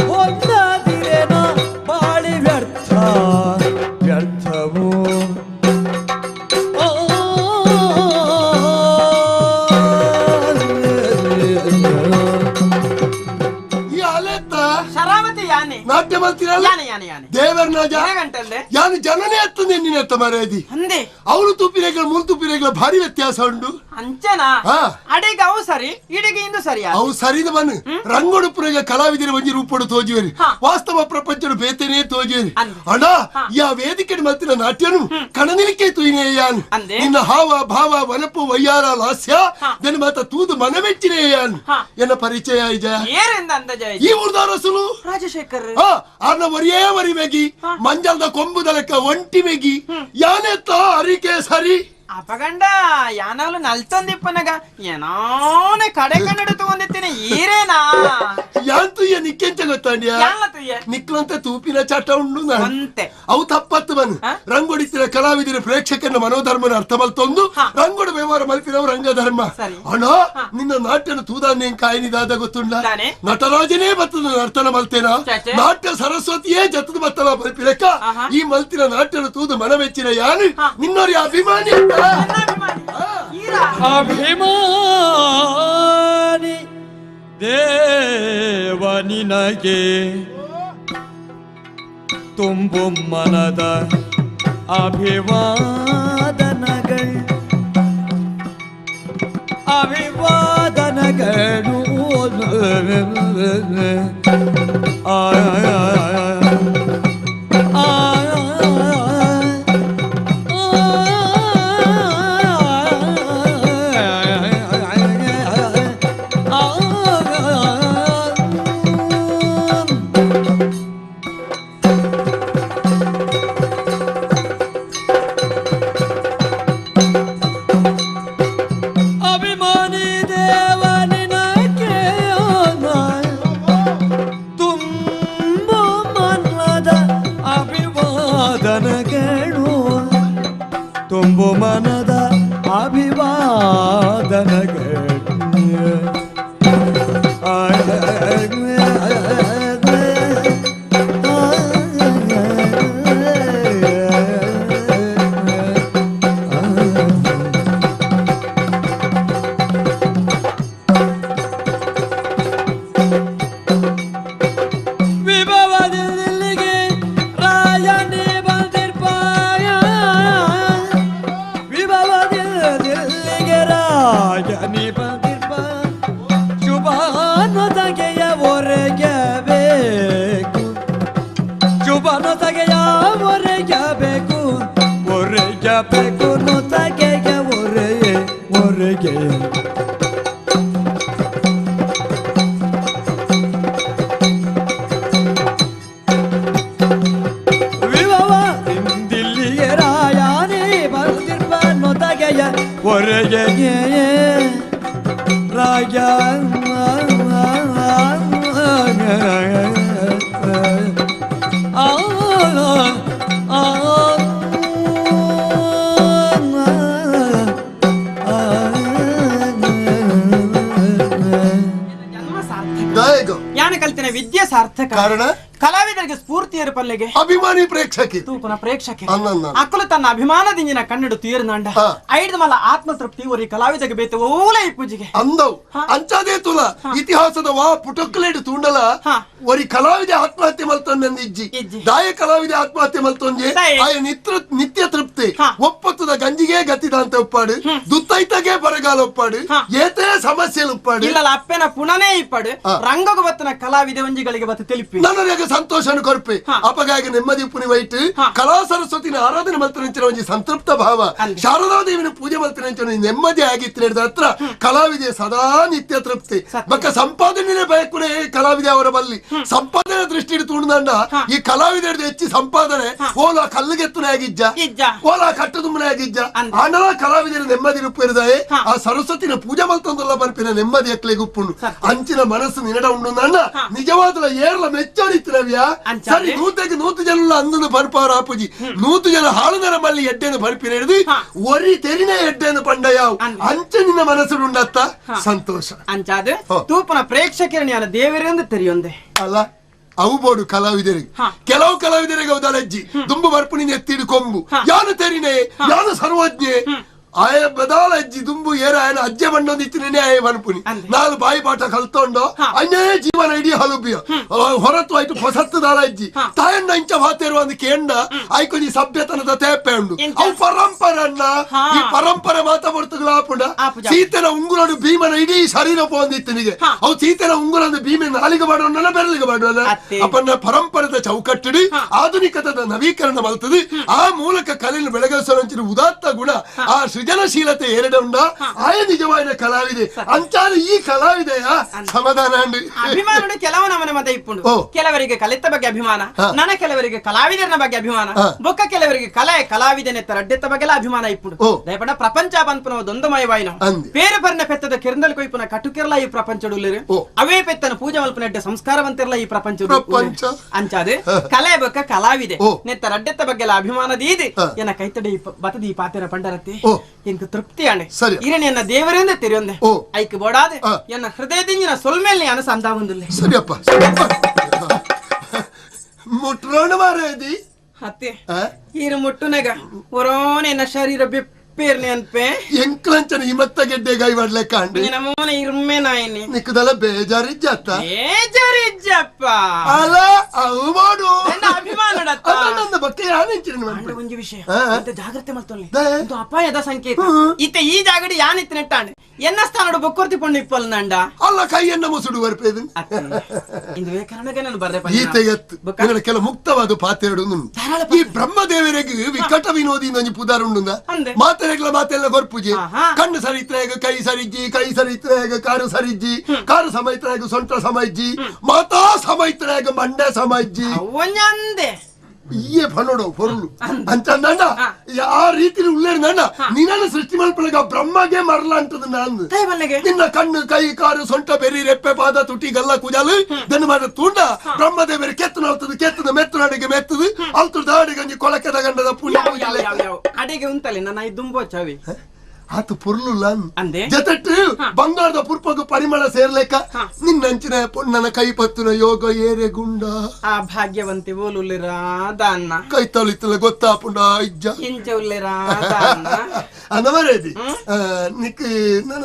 ಹೊಂದದಿರೆ ನಾ ಪಾಡಿ ವ್ಯರ್ಥ ವ್ಯರ್ಥವೋ ಈ ಅಲೆತ್ತ ಶರಾವತಿ ಯಾನೆ ನಾಟ್ಯ ಮಾಡ್ತೀರಲ್ಲ ಯಾನೆ ಯಾನೆ ಯಾನೆ ದೇವರನ ಗಂಟಂದೆ ಯಾನು ಜನನೇ ಎತ್ತಂದೆ ನಿನ್ನ ಮರೇದಿ ಅಂದೆ ಅವನು ತುಪ್ಪಿರೆಗಳ ಮುಲ್ ತುಪ್ಪಿರೆಗಳ ಭಾರಿ ವ್ಯತ್ಯಾಸ ಉಂಡು ಅಂಚನಾ ಅಡಿಗೆ ಅವು ಸರಿ ಇಡಿಗೆ ಇಂದು ಸರಿ ಅವು ಸರಿದ ಬನ್ನು ರಂಗೋಡುಪುರಗ ಕಲಾವಿದರ ಒಂಜಿ ರೂಪಡು ತೋಜುವೇರಿ ವಾಸ್ತವ ಪ್ರಪಂಚಡು ಬೇತೇನೆ ತೋಜುವೇರಿ ಅಣ್ಣ ಯಾ ವೇದಿಕೆ ಮಲ್ತಿನ ನಾಟ್ಯನು ಕಣನಿಲಿಕೆ ತುಯಿನೇ ಯಾನ್ ನಿನ್ನ ಹಾವ ಭಾವ ವನಪು ವಯ್ಯಾರ ಲಾಸ್ಯ ನನ್ನ ಮಾತ ತೂದು ಮನಮೆಚ್ಚಿನೇ ಯಾನ್ ಎನ್ನ ಪರಿಚಯ ಇಜ ಈ ಊರ್ದಾರಸುಲು ರಾಜಶೇಖರ್ ಅರ್ನ ಒರಿಯೇ ವರಿ ಮೆಗಿ ಮಂಜಲ್ದ ಕೊಂಬುದಲಕ್ಕ ಒಂಟಿ ಮೆಗಿ ಯಾನೆತ್ತ ಅರಿಕೆ ಸರಿ ಅಪಗಂಡ ಯಾನಾಲು ನಲ್ತೊಂದಿಪ್ಪನಗ ಏನಾನೆ ಕಡೆ ಕನ್ನಡ ತಗೊಂಡಿತ್ತೀನಿ ಈರೇನಾ ಯಾಂತುಯ್ಯ ನಿಕ್ಕೆಂಚ ಗೊತ್ತಾಂಡ್ಯ ನಿಕ್ಲಂತ ತೂಪಿನ ಚಟ ಉಂಡು ಅಂತೆ ಅವು ತಪ್ಪತ್ತು ಬನ್ ರಂಗೊಡಿತ್ತಿನ ಕಲಾವಿದರ ಪ್ರೇಕ್ಷಕನ ಮನೋಧರ್ಮನ ಅರ್ಥ ಮಲ್ತೊಂದು ರಂಗೋಡು ವ್ಯವಹಾರ ಮಲ್ಪಿನವು ರಂಗಧರ್ಮ ಅಣ್ಣ ನಿನ್ನ ನಾಟ್ಯನ ತೂದಾನ್ಯಂ ಕಾಯಿನಿದಾದ ಗೊತ್ತುಂಡ ನಟರಾಜನೇ ಬತ್ತದ ನರ್ತನ ಮಲ್ತೇನ ನಾಟ್ಯ ಸರಸ್ವತಿಯೇ ಜತದ ಬತ್ತಲ ಮಲ್ಪಿರಕ್ಕ ಈ ಮಲ್ತಿನ ನಾಟ್ಯನ ತೂದು ಮನಮೆಚ್ಚಿನ ಯಾನು ನಿನ್ನೋರಿ ಅಭಿಮಾನಿ ಅಭಿಮಾನಿ ದೇವ ನಿನಗೆ ತುಂಬು ಮನದ ಅಭಿವಾದನಗಳು ಅಭಿವಾದನಗಳು ಆ ತುಂಬು ಮನದ ಅಭಿವಾದನಗಳು ವಿಭವದಿಲ್ಲಿಗೆ ರಾಯನೇ ಬಂದಿರ್ಪಾಯ ವಿಭವದಿಲ್ಲಿಗೆ ರಾಯನೇ ಬಂದಿರ್ಪ ಶುಭಾನು ತಗೆಯ ಒರೆಗಬೇಕು ಶುಭಾನು ತಗೆಯ ಒರೆಗಬೇಕು ಒರೆಗಬೇಕು ತಗೆಯ ಒರೆ ಒರೆಗೆ ಒರೆಗೆ ರಾಜ ಜನ್ಮ ಸಾರ್ಥಕ ಯಾನ ಕಲ್ತಿನ ವಿದ್ಯೆ ಸಾರ್ಥಕ ಕಾರಣ ಕಲಾವಿದರಿಗೆ ಸ್ಫೂರ್ತಿಯರ ಪಲ್ಲೆಗೆ ಅಭಿಮಾನಿ ಪ್ರೇಕ್ಷಕಿ ತೂಪನ ಪ್ರೇಕ್ಷಕ ಅಕ್ಕಲು ತನ್ನ ಅಭಿಮಾನದಿಂಜಿನ ಕನ್ನಡ ತೀರ್ನಾಂಡ ಐದು ಮಲ ಆತ್ಮತೃಪ್ತಿ ಒರಿ ಕಲಾವಿದಗೆ ಬೇತ ಓಲ ಈ ಪೂಜೆಗೆ ಅಂದವು ಅಂಚಾದೇ ತುಲ ಇತಿಹಾಸದ ವಾ ಪುಟಕ್ಲೇಡು ತೂಂಡಲ ಒರಿ ಕಲಾವಿದೆ ಆತ್ಮಹತ್ಯೆ ಮಲ್ತೊಂದು ಇಜ್ಜಿ ದಾಯ ಕಲಾವಿದೆ ಆತ್ಮಹತ್ಯೆ ಮಲ್ತೊಂಜೆ ಆಯ ನಿತ್ಯ ತೃಪ್ತಿ ಒಪ್ಪತ್ತದ ಗಂಜಿಗೆ ಗತಿದಾಂತ ಒಪ್ಪಾಡು ದುತ್ತೈತಗೆ ಬರಗಾಲ ಒಪ್ಪಾಡು ಏತೇ ಸಮಸ್ಯೆ ಉಪ್ಪಾಡು ಇಲ್ಲ ಅಪ್ಪೆನ ಪುಣನೇ ಇಪ್ಪಾಡು ರಂಗಗ ಬತ್ತನ ಕಲಾವಿದೆ ಒಂಜಿಗಳಿಗೆ ಬತ್ತ ತಿಳಿಪಿ ನನ್ನ ಸಂತೋಷನ ಕೊರ್ಪೆ ಅಪಗಾಗಿ ನೆಮ್ಮದಿ ಪುನಿ ವೈಟ್ ಕಲಾ ಸರಸ್ವತಿನ ಆರಾಧನೆ ಮಲ್ತನಂಚಿನ ಒಂಜಿ ಸಂತೃಪ್ತ ಭಾವ ಶಾರದಾದೇವಿನ ಪೂಜೆ ಮಲ್ತನಂಚಿನ ನೆಮ್ಮದಿ ಆಗಿತ್ತು ಹತ್ರ ಕಲಾವಿದೆ ಸದಾ ನಿತ್ಯ ತೃಪ್ತಿ ಬಕ್ಕ ಸಂಪಾದನೆ ಬಯಕುನೆ ಕಲಾವಿದೆ ಅವರ ಬಲ್ಲಿ ಸಂಪಾದನೆ ದೃಷ್ಟಿ ತೂಂಡ ಈ ಕಲಾವಿದ ಹೆಚ್ಚಿ ಸಂಪಾದನೆ ಓಲಾ ಕಲ್ಲುಗೆತ್ತುನೆ ಆಗಿಜ್ಜ ಓಲಾ ಕಟ್ಟುದುಮ್ಮನೆ ಆಗಿಜ್ಜ ಆಂಡಲ ಕಲಾವಿದರ ನೆಮ್ಮದಿ ರೂಪಿರುದಾಯೆ ಆ ಸರಸ್ವತಿನ ಪೂಜೆ ಮಲ್ತಂದಲ್ಲ ಬರ್ಪಿನ ನೆಮ್ಮದಿ ಎಕ್ಲೆಗೆ ಉಪ್ಪುಂಡು ಅಂಚಿನ ಮನಸ್ಸು ನಿನಡ ಉಂಡು ನನ್ನ ನಿಜವಾದ ಏರ್ಲ ಮೆಚ್ಚೋಡಿತ್ತು ಸರಿ ನೂತಕ್ಕೆ ನೂತು ಜನ ಅಂದನು ಬರ್ಪಾರ ಆಪುಜಿ ನೂತು ಜನ ಹಾಳುದರ ಮಲ್ಲಿ ಎಡ್ಡೆನು ಬರ್ಪಿನ ಹಿಡಿದು ಒರಿ ತೆರಿನ ಎಡ್ಡೆನು ಪಂಡಯಾವ್ ಅಂಚ ನಿನ್ನ ಮನಸ್ಸು ಉಂಡತ್ತ ಸಂತೋಷ ಅಂಚಾದ ತೂಪನ ಪ್ರೇಕ್ಷಕರ ದೇವರೆಂದು ತೆರೆಯೊಂದೆ ಅಲ್ಲ ಅವು ಬೋಡು ಕಲಾವಿದರಿಗೆ ಕೆಲವು ಕಲಾವಿದರಿಗೆ ಹೌದಲಜ್ಜಿ ದುಂಬು ಬರ್ಪುನಿ ಎತ್ತಿಡು ಕೊಂಬು ಯಾನು ತೆರಿನೆ ಯಾನು ಸರ್ವಜ್ಞೆ ಆಯ ಬದಾಲ ಅಜ್ಜಿ ದುಂಬು ಏರ ಆಯನ ಅಜ್ಜೆ ಬಣ್ಣೊಂದು ಇತ್ತಿನೇ ಆಯ ಬನ್ಪುನಿ ನಾನು ಬಾಯಿ ಪಾಠ ಕಲ್ತೊಂಡು ಅಣ್ಣೇ ಜೀವನ ಇಡೀ ಹಲುಬಿಯ ಹೊರತು ಆಯ್ತು ಹೊಸತ್ತುದಾಲ ಅಜ್ಜಿ ತಾಯಣ್ಣ ಇಂಚ ಭಾತೇರುವ ಒಂದು ಕೇಂಡ ಆಯ್ಕೊಂಜಿ ಸಭ್ಯತನದ ತೇಪೆ ಉಂಡು ಅವು ಪರಂಪರೆ ಅಣ್ಣ ಈ ಪರಂಪರೆ ಮಾತಾ ಬರ್ತಗಳ ಆಪುಂಡ ಸೀತೆನ ಉಂಗುರಡು ಭೀಮನ ಇಡೀ ಶರೀರ ಪೋಂದಿತ್ತನಿಗೆ ಅವು ಸೀತೆನ ಉಂಗುರಂದು ಭೀಮೆ ನಾಲಿಗೆ ಮಾಡೋಣ ಬೆರಳಿಗೆ ಮಾಡೋಣ ಅಪ್ಪನ ಪರಂಪರೆದ ಚೌಕಟ್ಟಿಡಿ ಆಧುನಿಕತದ ನವೀಕರಣ ಮಲ್ತದೆ ಆ ಮೂಲಕ ಕಲೆಯನ್ನು ಬೆಳಗಿಸುವ ಉದಾತ್ತ ಗುಣ ಆ ಸೃಜನಶೀಲತೆ ಏರಡ ಆಯ ನಿಜವಾದ ಕಲಾವಿದೆ ಅಂಚಾದ ಈ ಕಲಾವಿದೆಯ ಸಮಾಧಾನ. ಅಭಿಮಾನಡು ಕೆಲವು ನಮನ ಮತ ಇಪ್ಪುಂಡು, ಕೆಲವರಿಗೆ ಕಲಿತ ಬಗ್ಗೆ ಅಭಿಮಾನ, ನನ್ನ ಕೆಲವರಿಗೆ ಕಲಾವಿದರನ ಬಗ್ಗೆ ಅಭಿಮಾನ, ಬೊಕ್ಕ ಕೆಲವರಿಗೆ ಕಲೆ ಕಲಾವಿದನೆತ್ತ ರಡ್ಡೆತ್ತ ಬಗ್ಗೆ ಅಭಿಮಾನ ಇಪ್ಪುಂಡು. ದಯಪಡ ಪ್ರಪಂಚ ಪನ್ಪುನ ದೊಂದಮಯವಾಯಿನ ಬೇರೆ ಪರ್ನ ಪೆತ್ತದ ಕೆರಂದಲ್ ಕೊಯ್ಪುನ ಕಟುಕೆರ್ಲ ಈ ಪ್ರಪಂಚಡುಲ್ಲೇರು, ಅವೇ ಪೆತ್ತನ ಪೂಜೆ ಮಲ್ಪನೆಡ್ಡೆ ಸಂಸ್ಕಾರವಂತಿರ್ಲ ಈ ಪ್ರಪಂಚ. ಅಂಚಾದ ಕಲೆ ಬೊಕ್ಕ ಕಲಾವಿದೆ ನೆತ್ತ ರಡ್ಡೆತ್ತ ಬಗ್ಗೆ ಅಭಿಮಾನ ದೀದಿ ಎನ್ನ ಕೈತಡೆ ಬತದ ಈ ಪಾತೆರ ಪಂಡರತ್ತೆ ಎಂಕ ತೃಪ್ತಿ ಆಣೆ. ಇರನೆ ಎನ್ನ ದೇವರಿಂದ ತೆರೆಯೊಂದೆ ಐಕ್ ಬೋಡಾದೆ ಎನ್ನ ಹೃದಯದಿಂದ ಸೊಲ್ಮೇಲೆ ನಾನು ಸಂದಾವಂದಿಲ್ಲ. ಸರಿಯಪ್ಪ ಮುಟ್ರೋಣ ಮಾರೇದಿ ಅತ್ತೆ ಈರು ಮುಟ್ಟುನಗ ಒರೋನೆ ಎನ್ನ ಶರೀರ ಬೆಪ್ಪೇರ್ನೆ ಅನ್ಪೆ ಎಂಕ್ಲಂಚನ ಇಮತ್ತ ಗೆಡ್ಡೆ ಗೈ ಮಾಡ್ಲೆಕ್ಕ ಅಂಡಿ ನಮೋನ ಇರ್ಮೆ ನಾಯಿನಿ ನಿಕ್ಕದಲ್ಲ ಬೇಜಾರಿಜ್ಜತ್ತ ಬೇಜಾರಿಜ್ಜಪ್ಪ ಅಲ್ಲ ಅವು ಮಾಡು ಅಭಿಮಾನ ಬಗ್ಗೆ ಯಾನಿಂಚಿನ ಒಂಜಿ ವಿಷಯ ಜಾಗ್ರತೆ ಮಲ್ತೊಲ್ಲೆ ಒಂದು ಅಪಾಯದ ಸಂಕೇತ ಇತ್ತೆ ಈ ಜಾಗಡಿ ಯಾನಿತ್ತು ನೆಟ್ಟಾಂಡೆ ಎನ್ನ ಸ್ಥಾನಡು ಬೊಕ್ಕೊರ್ತಿ ಪೊಣ್ಣು ಇಪ್ಪಲ್ ನಂಡ ಅಲ್ಲ ಕೈಯನ್ನ ಮುಸುಡು ಬರ್ಪೇದು ಇಂದುವೇ ಕಾರಣಕ್ಕೆ ನಾನು ಬರ್ರೆ ಈತೆ ಎತ್ತು ಕೆಲ ಮುಕ್ತವಾದ ಪಾತೆರಡು. ಈ ಬ್ರಹ್ಮದೇವರಿಗೆ ವಿಕಟ ವಿನೋದಿ ಒಂಜಿ ಪುದಾರ್ ಉಂಡುಂದ ಮಾತೆರೆಗ್ಲ ಮಾತೆಲ್ಲ ಗೊರ್ಪುಜಿ ಕಣ್ಣು ಸರಿತ್ರಾಗ ಕೈ ಸರಿಜ್ಜಿ ಕೈ ಸರಿತ್ರಾಗ ಕಾರು ಸರಿಜ್ಜಿ ಕಾರು ಸಮೈತ್ರಾಗ ಸೊಂಟ ಸಮೈಜ್ಜಿ ಮಾತಾ ಸಮೈತ್ರಾಗ ಮಂಡೆ ಸಮೈಜ್ಜಿ ಒಂಜಂದೆ ಇಯೇ ಫನೋಡು ಪೊರುಳು ಅಂತಂದ ಆ ರೀತಿ ಉಳ್ಳೇರು ನನ್ನ ನಿನ್ನ ಸೃಷ್ಟಿ ಮಲ್ಪಳಗ ಬ್ರಹ್ಮಗೆ ಮರಲ ಅಂತದ ನಾನು ನಿನ್ನ ಕಣ್ಣು ಕೈ ಕಾರು ಸೊಂಟ ಬೆರಿ ರೆಪ್ಪೆ ಪಾದ ತುಟಿ ಗಲ್ಲ ಕುಜಾಲು ದನ್ನ ಮಾಡ ತೂಂಡ ಬ್ರಹ್ಮದೇವರು ಕೆತ್ತು ನಲ್ತದ ಕೆತ್ತದ ಮೆತ್ತು ನಾಡಿಗೆ ಮೆತ್ತದು ಅಲ್ತು ದಾಡಿಗೆ ಒಂಜಿ ಕೊಳಕೆದ ಗಂಡದ ಪುಣ್ಯ ಅಡಿಗೆ ಉಂತಲೆ ನನ್ನ ದುಂಬೋ ಚಾವಿ ಆತು ಪೊರ್ಲುಲ್ಲ ಜೊತೆಟ್ಟು ಬಂಗಾರದ ಪುರ್ಪಗು ಪರಿಮಳ ಸೇರ್ಲೆಕ್ಕ ನಿನ್ನಂಚಿನ ಪೊಣ್ಣನ ಕೈ ಪತ್ತುನ ಯೋಗ ಏರೆ ಗುಂಡ ಆ ಭಾಗ್ಯವಂತಿ ಓಲುಲ್ಲಿರಾ ದಾನ್ನ ಕೈ ತಳಿತಲ ಗೊತ್ತಾಪುಂಡ ಇಜ್ಜ ಇಂಚ ಉಲ್ಲಿರಾ ದಾನ್ನ ಅಂದ ಮರೇದಿ ನಿಕ್ ನನ್ನ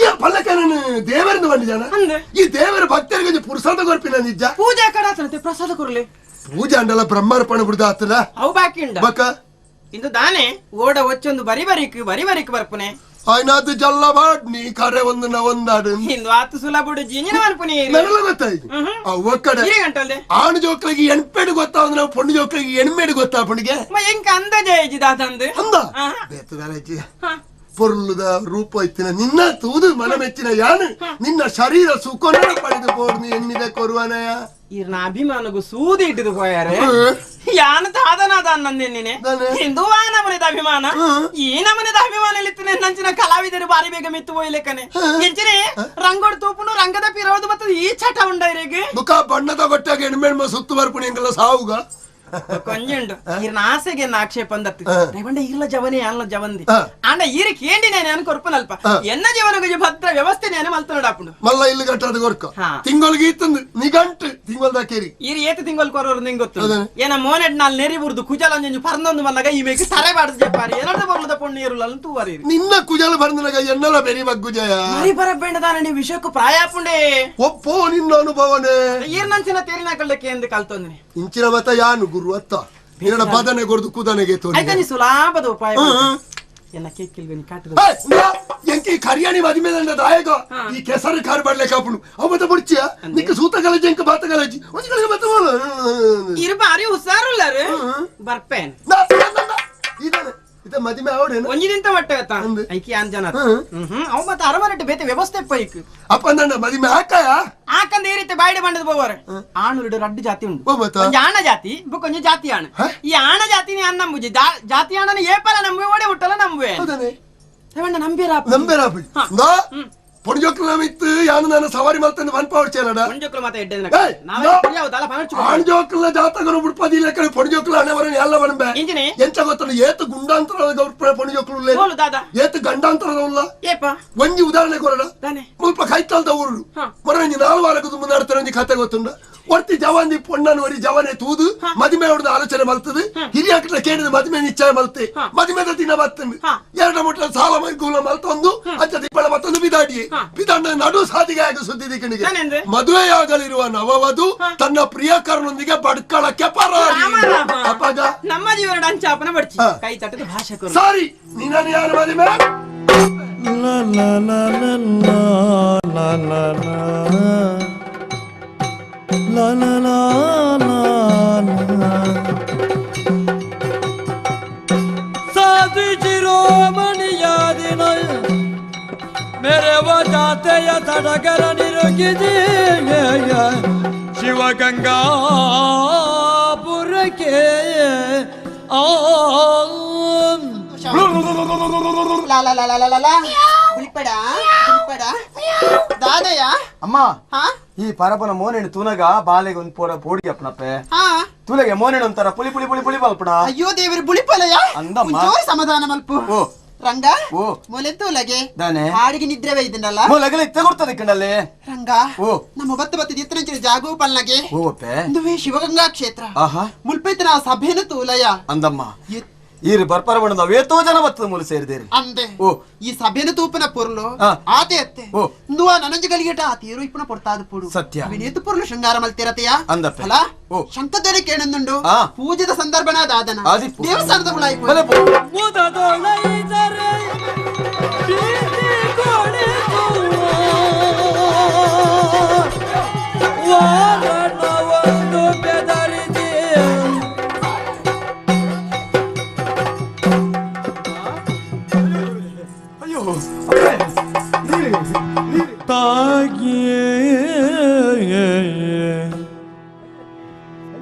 ಈ ಪಲ್ಲಕ್ಕ ನಾನು ದೇವರಿಂದ ಬಂದಿದ್ದಾನ ಈ ದೇವರ ಭಕ್ತರಿಗೆ ಪುರುಸಾದ ಕೊರ್ಪಿನ ನಿಜ ಪೂಜಾ ಕಡಾತನತೆ ಪ್ರಸಾದ ಕೊರ್ಲಿ ಪೂಜೆ ಅಂಡಲ ಬ್ರಹ್ಮಾರ್ಪಣೆ ಬಿಡ್ದ ಆತನ ಅವು ಬಾಕಿ ಉಂಡ ಬಕ್ಕ ಇಂದು ದಾನೆ ಓಡ ಒಚ್ಚೊಂದು ಬರಿ ಬರಿಕ್ ಬರಿ ಬರಿಕ್ ಬರ್ಪುನೆ ಆಯ್ನಾದು ಜಲ್ಲ ಬಾಡ್ ನೀ ಕರೆ ಒಂದು ನ ಒಂದಾಡು ಇಂದು ಆತು ಸುಲಭುಡು ಜಿಂಜಿನ ಮನ್ಪುನೆ ನನಲ ಗೊತ್ತಾಯ್ತು ಅವ್ವ ಕಡೆ ಗಂಟಲ್ದೆ ಆಣು ಜೋಕ್ಲಿಗೆ ಎಣ್ಪೇಡು ಗೊತ್ತಾವಂದ್ರೆ ನಾವು ಪೊಣ್ಣು ಜೋಕ್ಲಿಗೆ ಎಣ್ಮೇಡು ಗೊತ್ತಾಪಣಿಗೆ ಎಂಕ ಅಂದಾಜೆ ಜಿದಾತಂದು ಅಂದ ಬೇತದಾರಜ್ಜಿ ಪೊರ್ಲುದ ರೂಪ ಇತ್ತಿನ ನಿನ್ನ ತೂದು ಮನ ಮೆಚ್ಚಿನ ಯಾನು ನಿನ್ನ ಶರೀರ ಸುಖನ ಪಡೆದು ಪೋರ್ನಿ ಎನ್ನಿದ ಕೊರುವನಯ ಇರ್ನ ಅಭಿಮಾನಗೂ ಸೂದಿ ಇಟ್ಟಿದು ಹೋಯಾರೆ ಯಾನ ತಾದನಾದ ಅನ್ನಂದೆ ಹಿಂದೂ ಆ ನಮನದ ಅಭಿಮಾನ ಈ ನಮನದ ಅಭಿಮಾನ ಇತ್ತು ನಂಚಿನ ಕಲಾವಿದರು ಬಾರಿ ಬೇಗ ಮೆತ್ತು ಹೋಯ್ಲೆಕ್ಕನೆ ಎಂಚಿನೇ ರಂಗೋಡ್ ತೂಪುನು ರಂಗದ ಪಿರೋದು ಮತ್ತು ಈ ಚಟ ಉಂಡೈರಿಗೆ ಮುಖ ಬಣ್ಣದ ಬಟ್ಟಾಗ ಎಣ್ಮೆಣ್ಮ ಸುತ್ತು ಬರ್ಪುಣಿ ಎಂಗೆಲ್ಲ ಸಾವುಗ ಕೊಂಜುಂಡು ಇರ್ನ ಆಸೆಗೆ ಆಕ್ಷೇಪ ಅಂದತ್ತು ದಯವಂಡ ಇರ್ಲ ಜವನೇ ಅಲ್ಲ ಜವಂದಿ ಅಂಡ ಈರಿ ಕೇಂಡಿ ನೇನು ಕೊರ್ಪನಲ್ಪ ಎನ್ನ ಜೀವನ ಭದ್ರ ವ್ಯವಸ್ಥೆ ನೇನು ಮಲ್ತನಡಾಪುಂಡು ಮಲ್ಲ ಇಲ್ಲಿ ಗಂಟು ಅದು ಕೊರ್ಕ ತಿಂಗಳಿಗೆ ಇತ್ತಂದು ನಿಗಂಟು ತಿಂಗೊಲ್ದ ಕೇರಿ ಈರಿ ಏತು ತಿಂಗೊಲ್ ಕೊರೋರು ನಿಂಗೆ ಗೊತ್ತು ಏನ ಮೋನೆಡ್ ನಾಲ್ ನೆರಿ ಬುರ್ದು ಕುಜಲ ಒಂಜೊಂಜು ಪರ್ನೊಂದು ಮಲ್ಲಗ ಈ ಮೇಕ್ ತರೆ ಬಾಡ್ದು ಜಪ್ಪಾರಿ ಏನಾದ್ರು ಬರ್ಲದ ಪೊಣ್ಣು ಏರುಲ್ಲ ತೂವರಿ ನಿನ್ನ ಕುಜಲ ಬರ್ನಗ ಎನ್ನಲ ಬೆರಿ ಬಗ್ಗುಜಯ ಮರಿ ಬರಬೇಡ ದಾನಂಡಿ ವಿಷಯಕ್ಕೂ ಪ್ರಾಯಾಪುಂಡೆ ಒಪ್ಪೋ ನಿನ್ನ ಅನುಭವನೇ ಈರ್ನಂಚಿನ ತೇರಿನ ಕಳ್ಳಕ್ಕೆ ಎಂದು ಕಲ್ತೊಂದಿನಿ ಇಂಚಿನ ಮತ ಯಾನು ಗುರು ಅತ್ತ ನಿನ್ನ ಬದನೆ ಕೊರ್ದು ಕುದನೆಗೆ ತೋರಿ ಸುಲಾಭದ ಉಪಾಯ ಎನ್ನ ಕೇಕಿಲ್ವೆನಿ ಕಾಟದ ಎಂಕಿ ಕರಿಯಾಣಿ ಮದಿಮೆ ದಾಯಕ ಈ ಕೆಸರು ಕಾರು ಬಡ್ಲೆ ಕಾಪುಣು ಅವ ಬುಡ್ಚಿಯ ನಿಕ್ಕ ಸೂತ ಕಲಜಿ ಎಂಕ ಬಾತ ಕಲಜಿ ಒಂಜಿ ಕಲಜಿ ಬತ್ತ ಇರು ಬಾರಿ ಹುಷಾರುಲ್ಲಾರು ಬರ್ಪೇನ್ ಇದಾನೆ ಇದ ಮದಿಮೆ ಅವಡೇನು ಒಂಜಿ ದಿನ ಮಟ್ಟ ಐಕಿ ಆನ್ ಜನ ಅವ ಮತ್ತೆ ಅರವರೆಟ್ಟು ಬೇತೆ ವ್ಯವಸ್ಥೆ ಪೈಕ್ ಅಪ್ಪ ನನ್ನ ಮದಿಮೆ ಹಾಕಾಯ ಆಕಂದ ಈ ರೀತಿ ಬಾಯ್ಡೆ ಬಂಡದ ಬೋವರ್ ಆಣುರುಡು ರಡ್ಡು ಜಾತಿ ಉಂಟು ಒಂಜಿ ಆಣ ಜಾತಿ ಬುಕ್ಕೊಂಜಿ ಜಾತಿ ಆಣ ಈ ಆಣ ಜಾತಿನಿ ಅನ್ನ ನಂಬುಜಿ ಜಾತಿ ಆಣನ ಏಪಲ ನಂಬುವೆ ಒಡೆ ಹುಟ್ಟಲ ನಂಬುವೆ ನಂಬೇರ ನಂಬೇರ ಪೊಣಜೋಕ್ಲ ಇತ್ತು ಯಾನು ನಾನು ಸವಾರಿ ಮಲ್ತಂದು ವನ್ ಪವರ್ ಚೇಲಡ ಪೊಣಜೋಕ್ಲ ಮಾತ ಎಡ್ಡೆ ಆಣಜೋಕ್ಲ ಜಾತಕನು ಬುಡ್ಪದಿಲ್ಲ ಕಡೆ ಪೊಣಜೋಕ್ಲ ಹಣೆವರನ್ನು ಎಲ್ಲ ಬಣಬೆ ಇಂಜಿನಿ ಎಂಚ ಗೊತ್ತಲ್ಲ ಏತು ಗುಂಡಾಂತರ ಗೌರ್ಪಣ ಪೊಣಜೋಕ್ಲು ಉಲ್ಲೆ ಏತು ಗಂಡಾಂತರದ ಉಲ್ಲ ಏಪ ಒಂಜಿ ಉದಾಹರಣೆ ಕೊರಡ ಮುಲ್ಪ ಕೈತಲ್ದ ಊರು ಮೊರಂಜಿ 4 ವಾರಕ್ಕೂ ಮುಂದಾಡ್ತಾರೆ ಒಂಜಿ ಕತೆ ಗೊತ್ತುಂಡ ಒರ್ತಿ ಜವಾನಿ ಪೊಣ್ಣನು ಒರಿ ಜವನೆ ತೂದು ಮದಿಮೆ ಹೊಡೆದ ಆಲೋಚನೆ ಮಲ್ತದೆ ಹಿರಿಯಾಕಟ್ಲ ಕೇಳಿದ ಮದಿಮೆ ನಿಶ್ಚಯ ಮಲ್ತೆ ಮದಿಮೆದ ದಿನ ಬತ್ತಂದು ಎರಡ ಮುಟ್ಟ ಸಾಲ ಮೈಗೂಲ ಮಲ್ತೊಂದು ಅಂಚ ದಿಪ್ಪಳ ಮತ್ತೊಂದು ಬಿದಾಡಿ ಬಿದಾಂಡ ನಡು ಸಾದಿಗೆ ಆಗ ಸುದ್ದಿ ದಿಕ್ಕಣಿಗೆ ಮದುವೆಯಾಗಲಿರುವ ನವವಧು ತನ್ನ ಪ್ರಿಯಕರನೊಂದಿಗೆ ಬಡ್ಕಳಕ್ಕೆ ಪರಾರಿ. ಅಪ್ಪಾಗ ನಮ್ಮ ಜೀವನ ಅಂಚಾಪನ ಬಡ್ಚಿ ಕೈ ತಟ್ಟದ ಭಾಷೆ ಸಾರಿ ನಿನ್ನ ಯಾರು ಮದಿಮೆ ಲಾ ಲಾ ಲಾ ಲಾ ಲಾ ಲಾ ಲಾ ಲಾ ಲಾ ಲಾ ಸಾಧು ಶಿರೋಮಣಿಯ ಮೆರವ ಜಾತೆಯ ಸಡಗರ ನಿರುಗಿದಿ ಶಿವಗಂಗಾಪುರಕ್ಕೆ ದಾದಯ್ಯ ಅಮ್ಮ ಈ ಪರಪನ ಮೋನೆಣ್ಣು ತೂನಗ ಬಾಲೆಗೆ ಒಂದು ಪೋಡ ಪೋಡಿ ಅಪ್ಪನಪ್ಪೆ ತುಲಗೆ ಮೋನೆಣ್ಣು ಒಂಥರ ಪುಳಿ ಪುಳಿ ಪುಳಿ ಪುಳಿ ಬಲ್ಪಡ. ಅಯ್ಯೋ ದೇವರು ಬುಳಿಪಲಯ ಅಂದಮ್ಮ. ಜೋರ್ ಸಮಾಧಾನ ಮಲ್ಪು. ರಂಗ ಓ ಮೊಲೆ ತೂಲಗೆ ದಾನೆ ಹಾಡಿಗೆ ನಿದ್ರೆ ಇದನ್ನಲ್ಲ ಮೊಲಗಲೆ ಇತ್ತೆ ಕಂಡಲ್ಲಿ. ರಂಗ ನಮ್ಮ ಬತ್ತ ಬತ್ತ ಇತ್ತರಂಚಿನ ಜಾಗೋ ಪಲ್ನಗೆ ಓಪೆ ಇಂದುವೇ ಶಿವಗಂಗಾ ಕ್ಷೇತ್ರ ಆಹಾ ಮುಲ್ಪೈತನ ಸಭೆನ ತೂಲಯ ಅಂದಮ್ಮ ಈರು ಬರ್ಪರ ಬಣ್ಣದ ವೇತೋ ಜನ ಬತ್ತದ ಮೂಲ ಸೇರಿದೇರಿ ಅಂದೆ. ಈ ಸಭೆನ ತೂಪನ ಪೊರ್ಲು ಆತೆ ಅತ್ತೆ ಇಂದುವ ನನಂಜುಗಳಿಗೇಟ ಆ ತೀರು ಇಪ್ಪನ ಪೊರ್ತಾದ ಪುಡು ಸತ್ಯ ವಿನೇತು ಪೊರ್ಲು ಶೃಂಗಾರ ಮಲ್ತಿರತೆಯ ಅಂದಪ್ಪ ಅಲ್ಲ ಶಂಕದೊರೆ ಕೇಳಂದುಂಡು ಪೂಜೆದ ಸಂದರ್ಭನ ದಾದನ ದೇವಸ್ಥಾನದ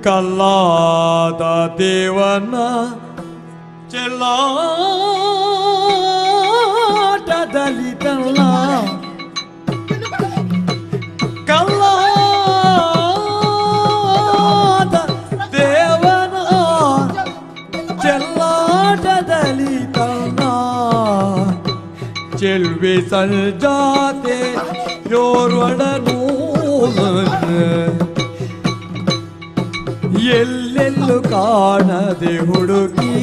ಕಲ್ಲಾದ ದೇವನ ಚೆಲ್ಲಾಟದಲ್ಲಿ ತಲ್ಲ ಕಲ್ಲಾದ ದೇವನ ಚೆಲ್ಲಾಟದಲ್ಲಿ ತನ್ನ ಚೆಲ್ವಿ ಸಂಜಾತೆ ಯೋರ್ವಡನು ಎಲ್ಲೆಲ್ಲೂ ಕಾಣದೆ ಹುಡುಕಿ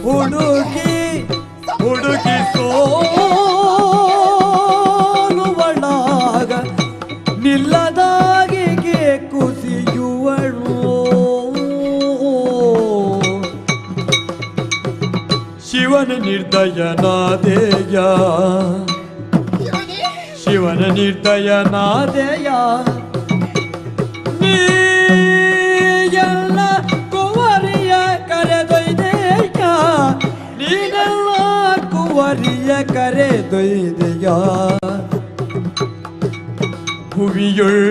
ಹುಡುಕಿ ಹುಡುಕಿ ಸೋಲುವಳಾಗ ನಿಲ್ಲದಾಗಿಗೆ ಕುಸಿಯುವಳು ಶಿವನ ನಿರ್ದಯನಾದೇಯ ಶಿವನ ನಿರ್ದಯನಾದೇಯ ನೀ ಎಲ್ಲ ಕುವರಿಯ ಕರೆದೊಯ್ದೆಯ ನೀನೆಲ್ಲ ಕುವರಿಯ ಕರೆದೊಯ್ದೆಯ ಭುವಿಯುಳ್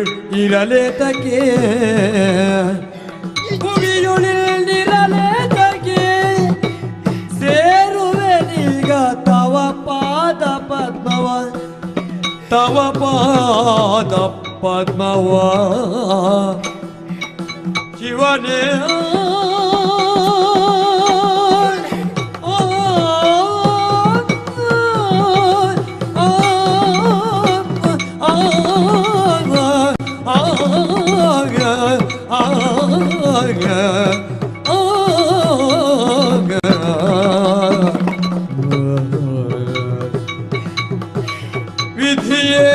ಇರಲೇತಕ್ಕೆ ಭುವಿಯುಳಿರಲೇತಕ್ಕೆ ಸೇರುವೆನೀಗ ತವ ಪಾದ ಪದ್ಮವ ತವ ಪಾದ ಪದ್ಮವ ಶಿವನೇ ವಿಧಿಯೇ.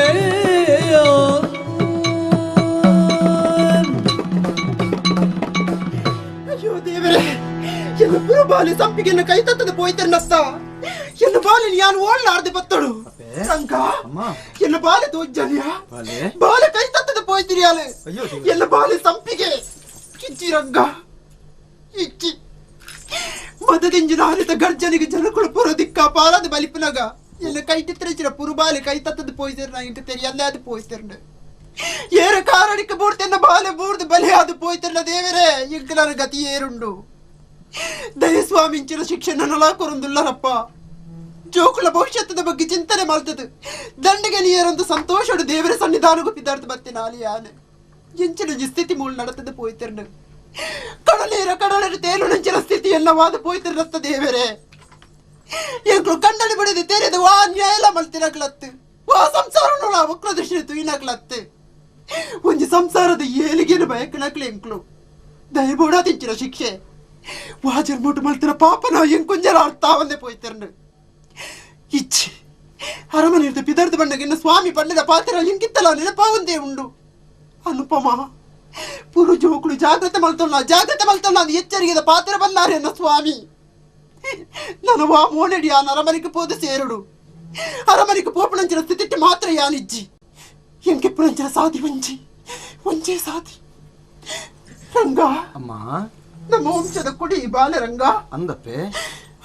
ಅಯ್ಯೋ ದೇವರೇ, ಎಲ್ಲ ಬಾಲಿ ಸಂಪಿಗೆಯನ್ನು ಕೈ ತತ್ತದ ಪೋಯ್ತರ್ನಸ್ತ ಎನ್ನ ಬಾಲಿ ಯಾನು ಓಡ್ಲಾರ್ದೆ ಬತ್ತಳು ರಂಗ ಎನ್ನ ಬಾಲೆ ತೋಜ್ಜಲ್ಯ ಬಾಲೆ ಕೈ ತತ್ತದ ಪೋಯ್ತಿರಿಯಾಲೆ ಎಲ್ಲ ಬಾಲೆ ಸಂಪಿಗೆ ಕಿಚ್ಚಿ ರಂಗ ಇಚ್ಚಿ ಮದದಿಂಜಿನ ಹರಿತ ಗರ್ಜನಿಗೆ ಜನಗಳು ಪುರ ದಿಕ್ಕ ಪಾಲದ ಬಲಿಪುನಗ ಎಲ್ಲ ಕೈ ತಿತ್ತರಿಚಿನ ಪುರು ಬಾಲೆ ಕೈ ತತ್ತದ ಪೋಯ್ತಿರ್ ಇಂಟು ತೆರಿಯಲ್ಲೇ ಅದು ಪೋಯ್ತಿರ್ನ ಏರ ಕಾರಣಿಕ ಬೂಡ್ತೆನ್ನ ಬಾಲೆ ಬೂಡ್ದು ಬಲೆ ಅದು ಪೋಯ್ತಿರ್ನ ದೇವರೇ ಇಂಕಲನ ಗತಿ ಏರುಂಡು ದಯಸ್ವಾಮಿಂಚಿನ ಶಿಕ್ಷೆ ನನ್ನಲಾ ಕೊರಂದುಲ್ಲರಪ್ಪ ಜೋಕುಲ ಭವಿಷ್ಯದ ಬಗ್ಗೆ ಚಿಂತನೆ ಮಾಡ್ತದೆ ದಂಡಿಗೆ ನೀರಂದು ಸಂತೋಷಡು ದೇವರ ಸನ್ನಿಧಾನಗೂ ಪಿದಾರ್ಥ ಬತ್ತೆ ನಾಲಿಯಾನೆ ಎಂಚಿನ ಸ್ಥಿತಿ ಮೂಲ ನಡತದ ಪೋಯ್ತಿರ್ನ ಕಡಲೇರ ಕಡಲರ ತೇಲು ನಂಚಿನ ಸ್ಥಿತಿ ಎಲ್ಲವಾದ ಪೋಯ್ತಿರ್ನತ್ತ ದೇವರೇ ಎಂಕ್ಲು ಕಂಡಳಿ ಬಿಡದೆ ತೆರೆದು ವಾ ಅನ್ಯಾಯ ಮಲ್ತಿನಕ್ಲತ್ತು ವಾ ಸಂಸಾರ ವಕ್ರ ದೃಷ್ಟಿ ತುಯಿನಕ್ಲತ್ತು ಒಂಜಿ ಸಂಸಾರದ ಏಲಿಗೇನು ಬಯಕನಕ್ಲೆ ಎಂಕ್ಲು ದಯಬೋಡ ತಿಂಚಿನ ಶಿಕ್ಷೆ ವಾಜರ್ ಮುಟ್ಟು ಮಲ್ತಿನ ಪಾಪನ ಎಂಕುಂಜರ ಅರ್ಥ ಒಂದೇ ಪೋಯ್ತಿರ್ನು ಇಚ್ಚಿ ಅರಮನೆ ಪಿದರ್ದ ಬಣ್ಣಗಿನ್ನ ಸ್ವಾಮಿ ಬಣ್ಣದ ಪಾತ್ರ ಎಂಕಿತ್ತಲ ನೆನಪಾವಂದೇ ಉಂಡು ಅನುಪಮ ಪುರು ಜೋಕುಳು ಜಾಗ್ರತೆ ಮಲ್ತೊಲ್ಲ ಜಾಗ್ರತೆ ಮಲ್ತೊಲ್ಲ ಅದು ಎಚ್ಚರಿಗೆದ ಪಾತ್ರ ಬಲ್ಲಾರೆ ಸ್ವಾಮಿ ನಾನು ವಾ ಮೋನೆಡಿ ಆ ಅರಮನೆಗೆ ಪೋದು ಸೇರುಡು ಅರಮನೆಗೆ ಪೋಪಣಂಚಿನ ಸ್ಥಿತಿಟ್ಟು ಮಾತ್ರ ಯಾನಿಜ್ಜಿ ಎಂಕೆಪ್ಪುಣಂಚಿನ ಸಾಧಿ ಒಂಜಿ ಒಂಜೇ ಸಾಧಿ ರಂಗ ಅಮ್ಮ ನಮ್ಮ ವಂಶದ ಕುಡಿ ಬಾಲೆ ರಂಗ ಅಂದಪ್ಪೆ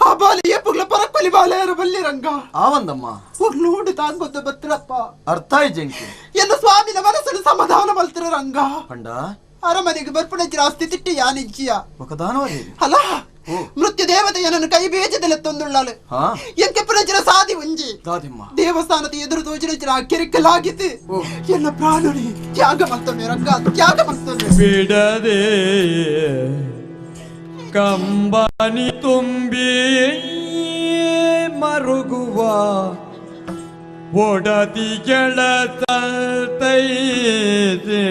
ಆ ಬಾಲೆ ಏಪುಗ್ಲ ಪರಕೊಲಿ ಬಾಲೆ ಬಲ್ಲಿ ರಂಗ ಆವಂದಮ್ಮ ಪೊರ್ಲೂಡು ತಾಂಗೊಂದು ಬತ್ರಪ್ಪ ಅರ್ಥ ಜಂಕಿ ಎನ್ನ ಸ್ವಾಮಿನ ಮನಸ್ಸನ್ನು ಸಮಾಧಾನ ಮಲ್ತಿರ ರಂಗ ಪಂಡ ಅರಮನೆಗೆ ಬರ್ಪುಣಜ್ಜರ ಆಸ್ತಿ ತಿಟ್ಟಿ ಯಾನಿಜ್ಜಿಯ ಒಕದಾನವರೇ ಅಲ್ಲ ಮೃತ್ಯು ದೇವತೆಯನನ್ನು ಕೈ ಬೇಜದೆಲೆ ತೊಂದುಳ್ಳಾಳು ಎಂಕೆ ಪುನಜ್ಜರ ಸಾದಿ ಉಂಜಿ ದಾದಿಮ್ಮ ದೇವಸ್ಥಾನದ ಎದುರು ತೋಜಿನಜ್ಜರ ಕೆರಿಕಲಾಗಿದ್ದು ಎಲ್ಲ ಪ್ರಾಣುಳಿ ತ್ಯಾಗ ಮಲ್ತೊಂಡೆ ರಂಗ ತ್ಯಾಗ ಮಲ್ತೊಂಡೆ ಬಿಡದೆ ಕಂಬನಿ ತುಂಬಿ ಮರುಗುವ ಒಡತಿಗಳ ತೈತೆ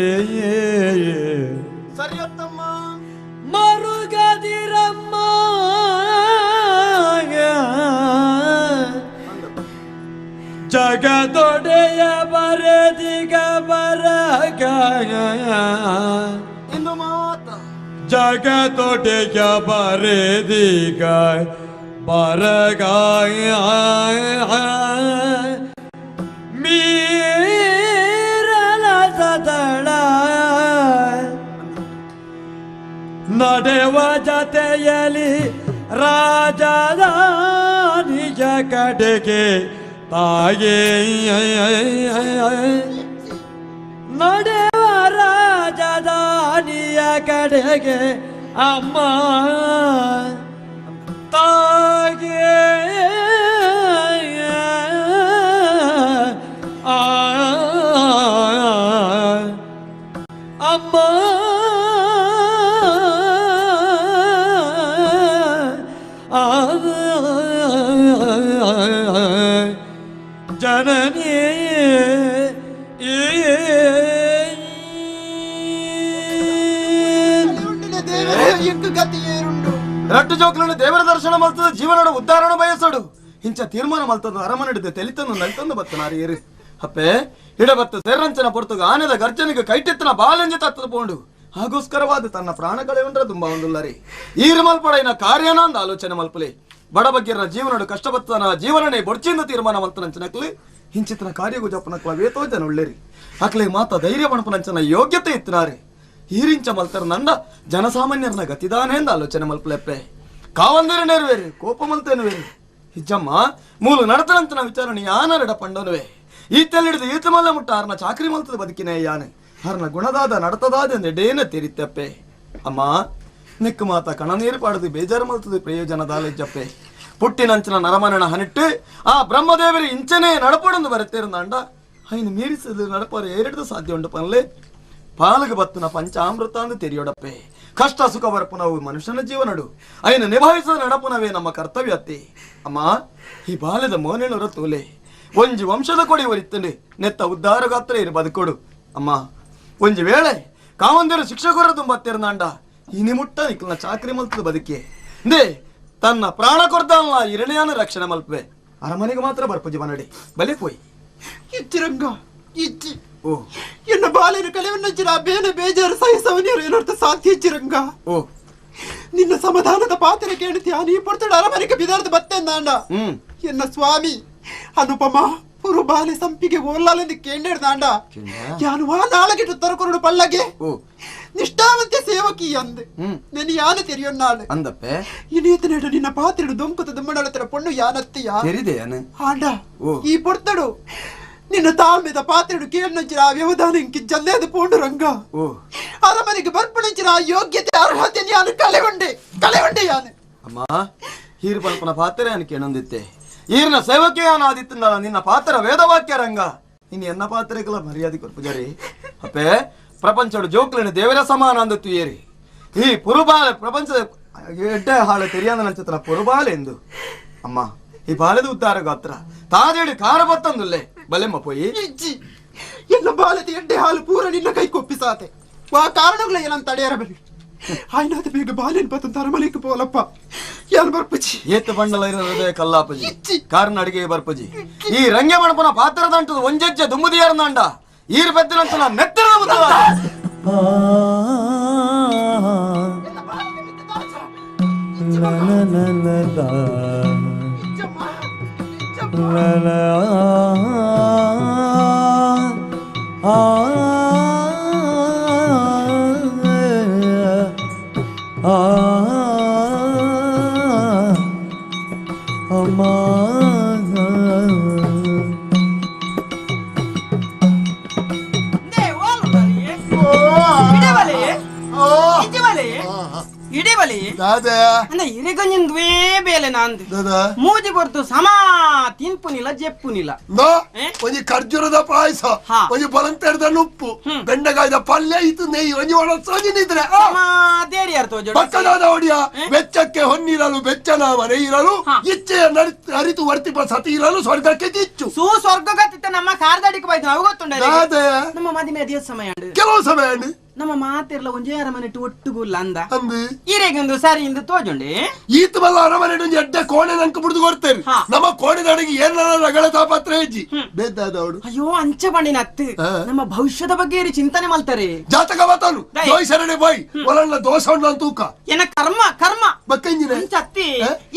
ಸರಿಯತ್ತಮ್ಮ ಮರುಗದಿರಮ್ಮ ಜಗದೊಡೆಯ ಬರದಿಗ ಬರಗ ಇಂದು ಮಾತ ಜಗದೊಡೆಯ ಬರದಿಗ ಬರಗ ಮೀರಲ ಸದಳ ನಡೆವ ಜತೆಯಲಿ ರಾಜಧಾನಿಯ ಕಡೆಗೆ ತಾಯೇ ನಡೆವ ರಾಜಧಾನಿಯ ಕಡೆಗೆ ಅಮ್ಮ ತಾಯೇ ಆ ಅಮ್ಮ ಜನನಿ ರಟ್ಟು ಜೋಕ್లను ದೇವರ ದರ್ಶನ ಮಲ್ತದ ಜೀವನದ ಉದ್ಧಾರಣ ಬಯಸಡು ಇಂಚ ತೀರ್ಮಾನ ಮಲ್ತದ ಅರಮನೆಡಿದ ತೆಲಿತನ್ನು ನಲ್ತಂದು ಬತ್ತನಾರಿ ಏರು ಅಪ್ಪೆ ಇಡಬತ್ತ ಸೇರಂಚನ ಪೊರ್ತುಗ ಆನೆದ ಗರ್ಜನಿಗೆ ಕೈಟೆತ್ತನ ಬಾಲಂಜೆ ತತ್ತದ ಪೋಂಡು ಆಗೋಸ್ಕರವಾದ ತನ್ನ ಪ್ರಾಣ ಕಳೆಯುಂಡ್ರ ತುಂಬಾ ಒಂದುಲ್ಲರಿ ಈರು ಮಲ್ಪಡೈನ ಕಾರ್ಯನ ಅಂದ ಆಲೋಚನೆ ಮಲ್ಪಲೆ ಬಡಬಗ್ಗಿರನ ಜೀವನಡು ಕಷ್ಟಬತ್ತನ ಜೀವನನೇ ಬೊಡ್ಚಿಂದ ತೀರ್ಮಾನ ಮಲ್ತನಂಚನಕ್ಲಿ ಇಂಚಿತನ ಕಾರ್ಯಗು ಜಪ್ಪನಕ್ಲ ವೇತೋ ಜನ ಉಳ್ಳೇರಿ ಅಕ್ಲೆ ಮಾತ ಧೈರ್ಯ ಮಣಪನಂಚನ ಯೋಗ್ಯತೆ ಇತ್ತನಾರಿ ಈರಿಂಚ ಮಲ್ತರ ನಂಡ ಜನಸಾಮಾನ್ಯರನ್ನ ಗತಿದಾನೆ ಎಂದ ಆಲೋಚನೆ ಮಲ್ಪಲೆಪ್ಪೆ ಕಾವಂದಿರ ನೆರವೇರಿ ಕೋಪ ಮಲ್ತೇನುವೇರಿ ಇಜ್ಜಮ್ಮ ಮೂಲು ನಡತನಂತನ ವಿಚಾರಣೆ ಯಾನರಡ ಪಂಡನುವೆ ಈ ತೆಲ್ಲಿಡಿದು ಈತ ಮಲ್ಲ ಮುಟ್ಟ ಆರ್ನ ಚಾಕ್ರಿ ಮಲ್ತದ ಬದುಕಿನೇ ಯಾನೆ ಆರ್ನ ಗುಣದಾದ ನಡತದಾದ ನೆಡೇನ ತೀರಿತ್ತಪ್ಪೆ ಅಮ್ಮ ನಿಕ್ಕು ಮಾತ ಕಣನೀರು ಪಾಡದು ಬೇಜಾರು ಮಲ್ತದ ಪ್ರಯೋಜನ ದಾಲಿಜ್ಜಪ್ಪೆ ಪುಟ್ಟಿನಂಚಿನ ನರಮನನ ಹನಿಟ್ಟು ಆ ಬ್ರಹ್ಮದೇವರಿ ಇಂಚನೇ ನಡಪಡೊಂದು ಬರುತ್ತೇರಂದಾಂಡ ಐನು ಮೀರಿಸದು ನಡಪರ ಏರಿಡ್ದು ಸಾಧ್ಯ ಉಂಟು ಪನ್ಲೆ ಪಾಲಗ ಬತ್ತನ ಪಂಚಾಮೃತ ಅಂದು ತೆರಿಯೊಡಪ್ಪೆ ಕಷ್ಟ ಸುಖ ಬರಪುನವು ಮನುಷ್ಯನ ಜೀವನಡು ಐನು ನಿಭಾಯಿಸದ ನಡಪುನವೇ ನಮ್ಮ ಕರ್ತವ್ಯ ಅತ್ತೆ ಅಮ್ಮ ಈ ಬಾಲ್ಯದ ಮೋನೆನೊರ ತೋಲೆ ಒಂಜಿ ವಂಶದ ಕೊಡಿ ಒರಿತ್ತಂಡೆ ನೆತ್ತ ಉದ್ಧಾರಗಾತ್ರ ಇರು ಬದುಕೊಡು ಅಮ್ಮ ಒಂಜಿ ವೇಳೆ ಕಾವಂದಿರು ಶಿಕ್ಷಕರ ತುಂಬತ್ತೇರ್ನಾಂಡ ಇನಿ ಮುಟ್ಟ ನಿಕ್ಲನ ಚಾಕ್ರಿ ಮಲ್ತದ ಬದುಕೆ they ತನ್ನ ಪ್ರಾಣ ಕೊರ್ದಲ್ಲ ಇರಣಿಯಾನ ರಕ್ಷಣೆ ಮಲ್ಪೆ ಅರಮನೆಗೆ ಮಾತ್ರ ಬರ್ಪುಜಿ ಮನಡಿ ಬಲೆ ಪೋಯ್ ಇಚ್ಚಿರಂಗ ಇಚ್ಚಿ ಓ ಎನ್ನ ಬಾಲಿನ ಕಲೆವನ್ನಜ್ಜನ ಬೇನೆ ಬೇಜಾರು ಸಹಿಸವನಿಯರು ಏನರ್ಥ ಸಾಧ್ಯ ಇಚ್ಚಿರಂಗ ಓ ನಿನ್ನ ಸಮಾಧಾನದ ಪಾತ್ರ ಕೇಳ್ತೀಯ ನೀ ಪೊರ್ತಡ ಅರಮನೆಗೆ ಬಿದಾರ್ದ ಬತ್ತೆಂದಾಂಡ ಎನ್ನ ಸ್ವಾಮಿ ಅನುಪಮ ಪುರು ಬಾಲೆ ಸಂಪಿಗೆ ಓಲ್ಲಾಲೆಂದು ಕೇಂಡೇಡ್ದಾಂಡ ಯಾನು ಆ ನಾಳಗಿಟ್ಟು ತರಕೊರಡು ಪಲ್ಲಗೆ ನಿಷ್ಠಾವಂತೆ ಸೇವಕಿ ಅಂದೆ ನೆನ್ ಯಾನ ತೆರಿಯೊನ್ನಾಳು ಅಂದಪ್ಪೆ ಇನೇತನೇಡು ನಿನ್ನ ಪಾತ್ರೆಡು ದೊಂಕುತ ದುಮ್ಮಡಳತರ ಪೊಣ್ಣು ಯಾನತ್ತೀಯ ತೆರಿದೆಯನು ಆಂಡ ಈ ಪೊರ್ತಡು ನಿನ್ನ ತಾಳ್ಮೆದ ಪಾತ್ರೆಡು ಕೇಳಿನಂಚಿನ ಆ ವ್ಯವಧಾನ ಇಂಕಿ ಜಲ್ಲೇದು ಪೋಂಡು ರಂಗ ಅರಮನೆಗೆ ಬರ್ಪಣಂಚಿನ ಆ ಯೋಗ್ಯತೆ ಅರ್ಹತೆ ಯಾನು ಕಳೆಗೊಂಡೆ ಕಳೆಗೊಂಡೆ ಯಾನು ಅಮ್ಮ ಹೀರು ಪಲ್ಪನ ಪಾತ್ರೆ ಅನ್ ಕೇಳೊಂದಿತ್ತೆ ಈರಿನ ಸೇವಕಿಯಾನ ಆದಿತ್ತಂದ ನಿನ್ನ ಪಾತ್ರ ವೇದವಾಕ್ಯ ರಂಗ ಇನ್ನು ಎನ್ನ ಪಾತ್ರೆಗಳ ಮರ್ಯಾದೆ ಕೊರ್ಪುಜಾರಿ ಅಪ್ಪೆ ಪ್ರಪಂಚಡು ಜೋಕ್ಲೇನು ದೇವರ ಸಮಾನ ಅಂದತ್ತು ಏರಿ ಈ ಪುರುಬಾಲೆ ಪ್ರಪಂಚದ ಎಡ್ಡೆ ಹಾಳು ತೆರಿಯಾದ ನಂಚತನ ಪುರುಬಾಲೆ ಎಂದು ಅಮ್ಮ ಈ ಬಾಲೆದ ಉದ್ದಾರ ಗಾತ್ರ ತಾದೇಡಿ ಕಾರ ಬತ್ತಂದುಲ್ಲೆ ಬಲೆಮ್ಮ ಪೋಯಿ ಇಜ್ಜಿ ಎಲ್ಲ ಬಾಲದ ಎಡ್ಡೆ ಹಾಲು ಪೂರ ನಿನ್ನ ಕೈ ಕೊಪ್ಪಿಸಾತೆ ಆ ಕಾರಣಗಳ ಏನಂತ ತಡೆಯರಬಲ್ಲಿ ಆಯ್ನಾದ ಬೇಗ ಬಾಲೆನ್ ಬತ್ತಂತ ಅರಮನೆಗೆ ಪೋಲಪ್ಪ ಯಾರು ಬರ್ಪುಜಿ ಏತ ಬಂಡಲ ಹೃದಯ ಕಲ್ಲಾಪಜಿ ಕಾರಣ ಅಡಿಗೆ ಬರ್ಪುಜಿ ಈ ರಂಗೆ ಮಣಪನ ಪಾತ್ರದಂಟು ಒಂಜೆಜ್ಜೆ ದುಮ್ಮದಿಯಾರನಾಂಡ ಈರು ಬೆದ್ದನಂತ ನೆತ್ತಿರ ಅಮ್ಮ. ಇಡೀ ಬಲಿ ಅಂದ್ರೆ ಇರಿಗೊಂಜಿಂದ್ವೇ ಬೇಲೆ ನಾಂದು ಮೂಜಿ ಕೊರ್ತು ಸಮ ತಿನ್ಪುನಿಲ್ಲ ಜೆಪ್ಪುನಿಲ್ಲ. ಒಂಜಿ ಖರ್ಜೂರದ ಪಾಯಸ, ಒಂಜಿ ಬಲಂತೆರ್ದ ಉಪ್ಪು, ಬೆಂಡೆಕಾಯ್ದ ಪಲ್ಯ ಇತ್ತು ನೆಯ್ಯಿ, ಒಂಜಿ ಒಣ ನಿದ್ರೆ ಪಕ್ಕದಾದ ಒಡಿಯ ಬೆಚ್ಚಕ್ಕೆ ಹೊನ್ನಿರಲು ಬೆಚ್ಚನ ಮನೆ ಇರಲು ಇಚ್ಛೆಯ ಅರಿತು ವರ್ತಿಪ ಸತಿ ಇರಲು ಸ್ವರ್ಗಕ್ಕೆ ಕಿಚ್ಚು ಸೂ ಸ್ವರ್ಗಗತ್ತಿತ್ತ ನಮ್ಮ ಕಾರ್ದಡಿಗೆ ಬಾಯ್ತು ನಾವು ಗೊತ್ತುಂಡ. ನಮ್ಮ ಮದಿಮೆ ಅದೇ ಸಮಯ ಕೆಲವು ಸಮಯ ನಮ್ಮ ಮಾತಿರ್ಲ ಒಂಜೇ ಅರಮನೆ ಒಟ್ಟುಗುಲ್ಲ ಅಂದ ಈರೆಗೊಂದು ಸರಿ ಇಂದು ತೋಜುಂಡಿ ಈತ ಬಲ್ಲ ಅರಮನೆ ಎಡ್ಡೆ ಕೋಣೆ ನಂಕ ಬಿಡ್ದು ಕೊಡ್ತೇನೆ. ನಮ್ಮ ಕೋಣೆದೊಳಗೆ ಏನ ರಗಳ ತಾಪತ್ರ ಹೆಜ್ಜಿ ಬೇದಾದವಳು. ಅಯ್ಯೋ ಅಂಚ ಬಂಡಿನ ಅತ್ತು ನಮ್ಮ ಭವಿಷ್ಯದ ಬಗ್ಗೆ ಏರಿ ಚಿಂತನೆ ಮಾಡ್ತಾರೆ. ಜಾತಕ ಮಾತಾನು ಶರಣೆ ಬಾಯ್ ಒಲಣ್ಣ ದೋಷ ಉಂಡು ತೂಕ ಏನ ಕರ್ಮ ಕರ್ಮ ಬಕ್ಕಂಜಿನ ಅತ್ತಿ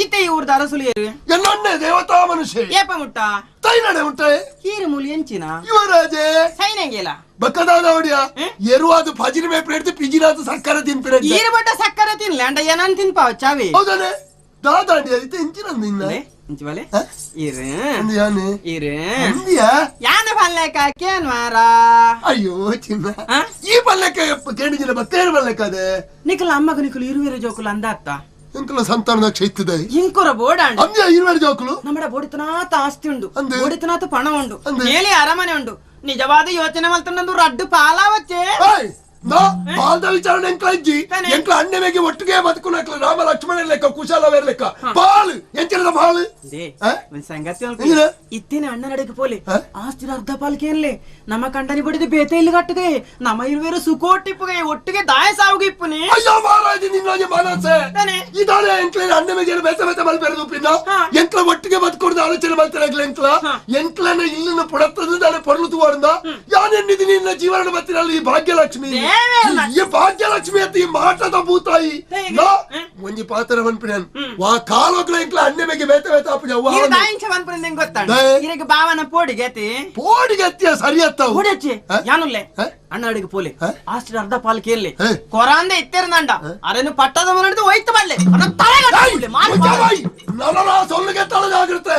ಇತ್ತೆ ಈ ಊರ್ದ ಅರಸುಲು ಏರು ಎಲ್ಲೊನ್ನೆ ದೇವತಾ ಮನುಷ್ಯ ಏಪ ಮುಟ್ಟ ತೈನಡೆ ಉಂಟೆ ಹೀರು ಮೂಲಿ ಎಂಚಿನ ಯುವರಾಜೇ ಸೈನಂಗಿಲ್ಲ ಬಕ್ಕದಾದ ಹೊಡಿಯ ಎರುವಾದ ಫಜಿನ ಮೇಪ್ರೇಟ್ ಪಿಜಿನಾದ ಸಕ್ಕರೆ ತಿನ್ಪಿರ ಈರು ಬಟ್ಟ ಸಕ್ಕರೆ ತಿನ್ಲೆ ಅಂಡ ಏನನ್ ತಿನ್ಪಾವ ಚಾವಿ ಹೌದಾನೆ ದಾದಾಂಡಿ ಐತೆ ಇಂಚಿನ ನಿನ್ನ ಇಂಚಿಬಲೆ ಇರು ಯಾನೆ ಇರು ಅಂದಿಯಾ ಯಾನ ಪಲ್ಲೆಕ ಕೇನ್ವಾರ. ಅಯ್ಯೋ ಚಿನ್ನ ಈ ಪಲ್ಲೆಕ ಕೇಳಿದಿನ ಬಕ್ಕೇರು ಪಲ್ಲೆಕ ಅದೇ ನಿಕಲ ಅಮ್ಮಗ ನಿಕಲು ಇರುವೆರು ಜೋಕುಲು ಅಂದಾತ್ತ ಇಂಕಲ ಸಂತಾನದ ಕ್ಷೇತ್ರದ ಇಂಕುರ ಬೋಡಾಂಡ ಅಂದ್ಯ ಇರುವೆರು ಜೋಕುಲು ನಮ್ಮಡ ಬೋಡಿತನಾತ ಆಸ್ತಿ ಉಂಡು ಬೋಡಿತನಾತ ಪಣ ಉಂಡು ಮೇಲೆ ಅರಮನೆ ಉಂಡು ನಿಜವಾದ ಯೋಚನೆ ಮಲ್ತಂದು ರಡ್ಡು ಪಾಲಾವಚ್ಚೆ ಪಾಲ್ದ ವಿಚಾರಣೆ ಎಂಕ್ಲ ಇಜ್ಜಿ ಎಂಕ್ಲ ಅಣ್ಣೆ ಮೇಗೆ ಒಟ್ಟಿಗೆ ಬದುಕುನಕ್ಲ ರಾಮ ಲಕ್ಷ್ಮಣ ಲೆಕ್ಕ ಕುಶಾಲ ಬೇರೆ ಲೆಕ್ಕ ಪಾಲು ಎಂಚಿನದ ಪಾಲು ಸಂಗತಿ ಇತ್ತಿನ ಅಣ್ಣ ನಡಕ್ಕೆ ಪೋಲೆ ಆಸ್ತಿರ ಅರ್ಧ ಪಾಲ್ಕೇನ್ಲೆ ನಮ್ಮ ಕಂಡನಿ ಬಡಿದು ಬೇತೆ ಇಲ್ಲಿ ಕಟ್ಟದೆ ನಮ್ಮ ಇರುವೇರು ಸುಕೋಟಿಪ್ಪುಗೆ ಒಟ್ಟಿಗೆ ದಾಯ ಸಾವುಗೆ ಇಪ್ಪುನಿ. ಅಯ್ಯೋ ಮಹಾರಾಜ ನಿನ್ನೊಂದು ಮನಸ್ಸೆ ಇದಾನೆ ಎಂಕ್ಲ ಅಣ್ಣೆ ಮೇಗೆ ಬೇತೆ ಬೇತೆ ಮಲ್ಪೆರದು ಪಿನ್ನ ಎಂಕ್ಲ ಒಟ್ಟಿಗೆ ಬದುಕೊಡ್ದು ಆಲೋಚನೆ ಮಲ್ತಾರೆ ಎಂಕ್ಲ ಎಂಕ್ಲನ ಇಲ್ಲಿನ ಪುಡತ್ತದ ದಾನೆ ಪೊರ್ಲು ತೂವರ್ದ ಯಾನೆನ್ನಿದಿ ನಿನ್ನ ಜೀವನ ಬತ್ತಿನಲ್ಲಿ ಈ ಭಾಗ್ಯಲಕ್ಷ್ಮಿ ಈ ಭಾಗ್ಯಲಕ್ಷ್ಮಿ ಅಂತ ಈ ಮಾಟದ ಭೂತಾಯಿ ಒಂಜಿ ಪಾತ್ರ ಮನ್ಪಿನ ವಾ ಕಾಲೋಗ್ಲ ಎಂಕ್ಲ ಅಣ್ಣೆ ಮೇಗೆ ಬೇತೆ ಬೇತೆ ಅಪ್ಪಜ ಗೊತ್ತಾಗ ಬಾವನ ಪೋಡಿಗೆ ಪೋಡಿಗೆ ಅತ್ತಿಯ ಸರಿ ಅತ್ತ ಓಡಚ್ಚಿ ಯಾನುಲ್ಲೆ ಅಣ್ಣ ಅಡಿಗೆ ಪೋಲೆ ಆಸ್ತಿ ಅರ್ಧ ಪಾಲ್ ಕೇರ್ಲಿ ಕೊರಾಂದೆ ಇತ್ತಿರಂದ ಅರೇನು ಪಟ್ಟದ ಮನೆ ಹೋಯ್ತು ಬಲ್ಲೆ ಸೊಲ್ಲಿಗೆ ತಳ ಜಾಗೃತೆ.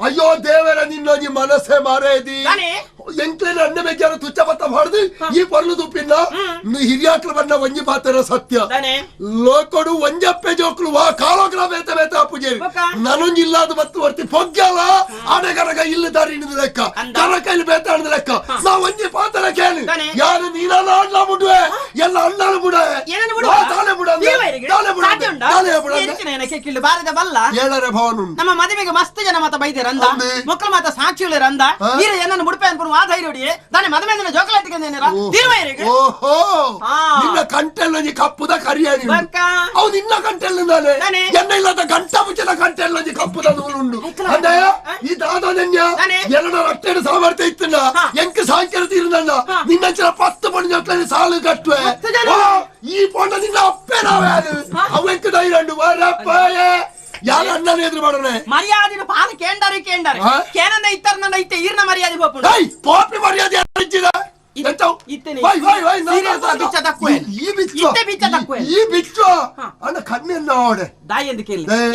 ಅಯ್ಯೋ ದೇವರ ನಿನ್ನೊಂಜಿ ಮನಸ್ಸೆ ಮಾರೇದಿ ಎಂಕ್ಲೇನ ಅಣ್ಣ ಬೇಜಾರ ತುಚ್ಚ ಪತ್ತ ಮಾಡ್ದು ಈ ಪರ್ಲು ತುಪ್ಪಿನ ಹಿರಿಯಾಕ್ಲು ಬಣ್ಣ ಒಂಜಿ ಪಾತ್ರ ಸತ್ಯ ಲೋಕೊಡು ಒಂಜಪ್ಪೆ ಜೋಕ್ಲು ವಾ ಕಾಲೋಗ್ಲ ಬೇತೆ ಬೇತೆ ಅಪ್ಪುಜೇರಿ ನಾನೊಂಜಿ ಇಲ್ಲಾದ ಮತ್ತು ವರ್ತಿ ಪೊಗ್ಗಲ ಆನೆಗರಗ ಇಲ್ಲ ದಾರಿ ಹಿಡಿದ ಲೆಕ್ಕ ಕರ ಕೈಲಿ ಬೇತ ಹಿಡಿದ ಲೆಕ್ಕ ನಾ ಒಂಜಿ ಪಾತ್ರ ಕೇಳಿ ಯಾರು ನೀನಾನ ಅಣ್ಣ ಬಿಡುವೆ ಎಲ್ಲ ಅಣ್ಣನ ಬಿಡ ತಾನೆ ಬಿಡ ತಾನೆ ಬಿಡ ತಾನೆ ಬಿಡ ಬಾರದ ಬಲ್ಲ ಏಳರೆ ಭವನ ನಮ್ಮ ಮದುವೆಗೆ ಮಸ್ತ್ ಜನ ಮಾತ ಬೈದಿರಂದ ಮಕ್ಕಳು ಮಾತ ಸಾಕ್ಷಿಯುಳ್ಳರಂದ ಈರ ಏನನ್ನು ಮುಡುಪೆ ಅನ್ಕೊಂಡು ಆ ಧೈರ್ಯ ತಾನೆ ಮದುವೆ ಜೋಕಲಾಟಿಗೆ. ಓಹೋ ನಿನ್ನ ಕಂಟೆಲ್ಲ ಕಪ್ಪುದ ಕರಿಯ ಅವು ನಿನ್ನ ಕಂಟೆಲ್ಲ ಎನ್ನ ಇಲ್ಲದ ಗಂಟ ಮುಚ್ಚಿದ ಕಂಟೆಲ್ಲ ಕಪ್ಪುದ ನೂಲುಂಡು ಅಂದಯ ಈ ದಾದನ್ಯ ಎರಡು ರಟ್ಟೆಡು ಸಾಮರ್ಥ್ಯ ಇತ್ತಲ್ಲ ಎಂಕ ಸಾಂಕ್ಯತೆ ಇರಲ್ಲ ನಿನ್ನ 10 ಪಣಿ ಜೋಕ್ಲೆ ಸಾಲು ಕಟ್ಟುವೆ ಈ ಪೊಂಡ ನಿನ್ನ ಅಪ್ಪೆ ನಾವೇ ಅವು ಎಂಕ ಧೈರ್ಯ ಯಾರ ಅಣ್ಣನ ಎದುರು ಮಾಡೋಣ ಮರ್ಯಾದಿನ ಪಾಲು ಕೇಂಡಾರೆ ಕೇಂಡಾರೆ ಕೇನಂದ ಇತ್ತರ ನನ್ನ ಇತ್ತೆ ಈರ್ನ ಮರ್ಯಾದೆ ಪೋಪುಂಡು ಪಾಪಿ ಮರ್ಯಾದೆ ಹಚ್ಚಿದ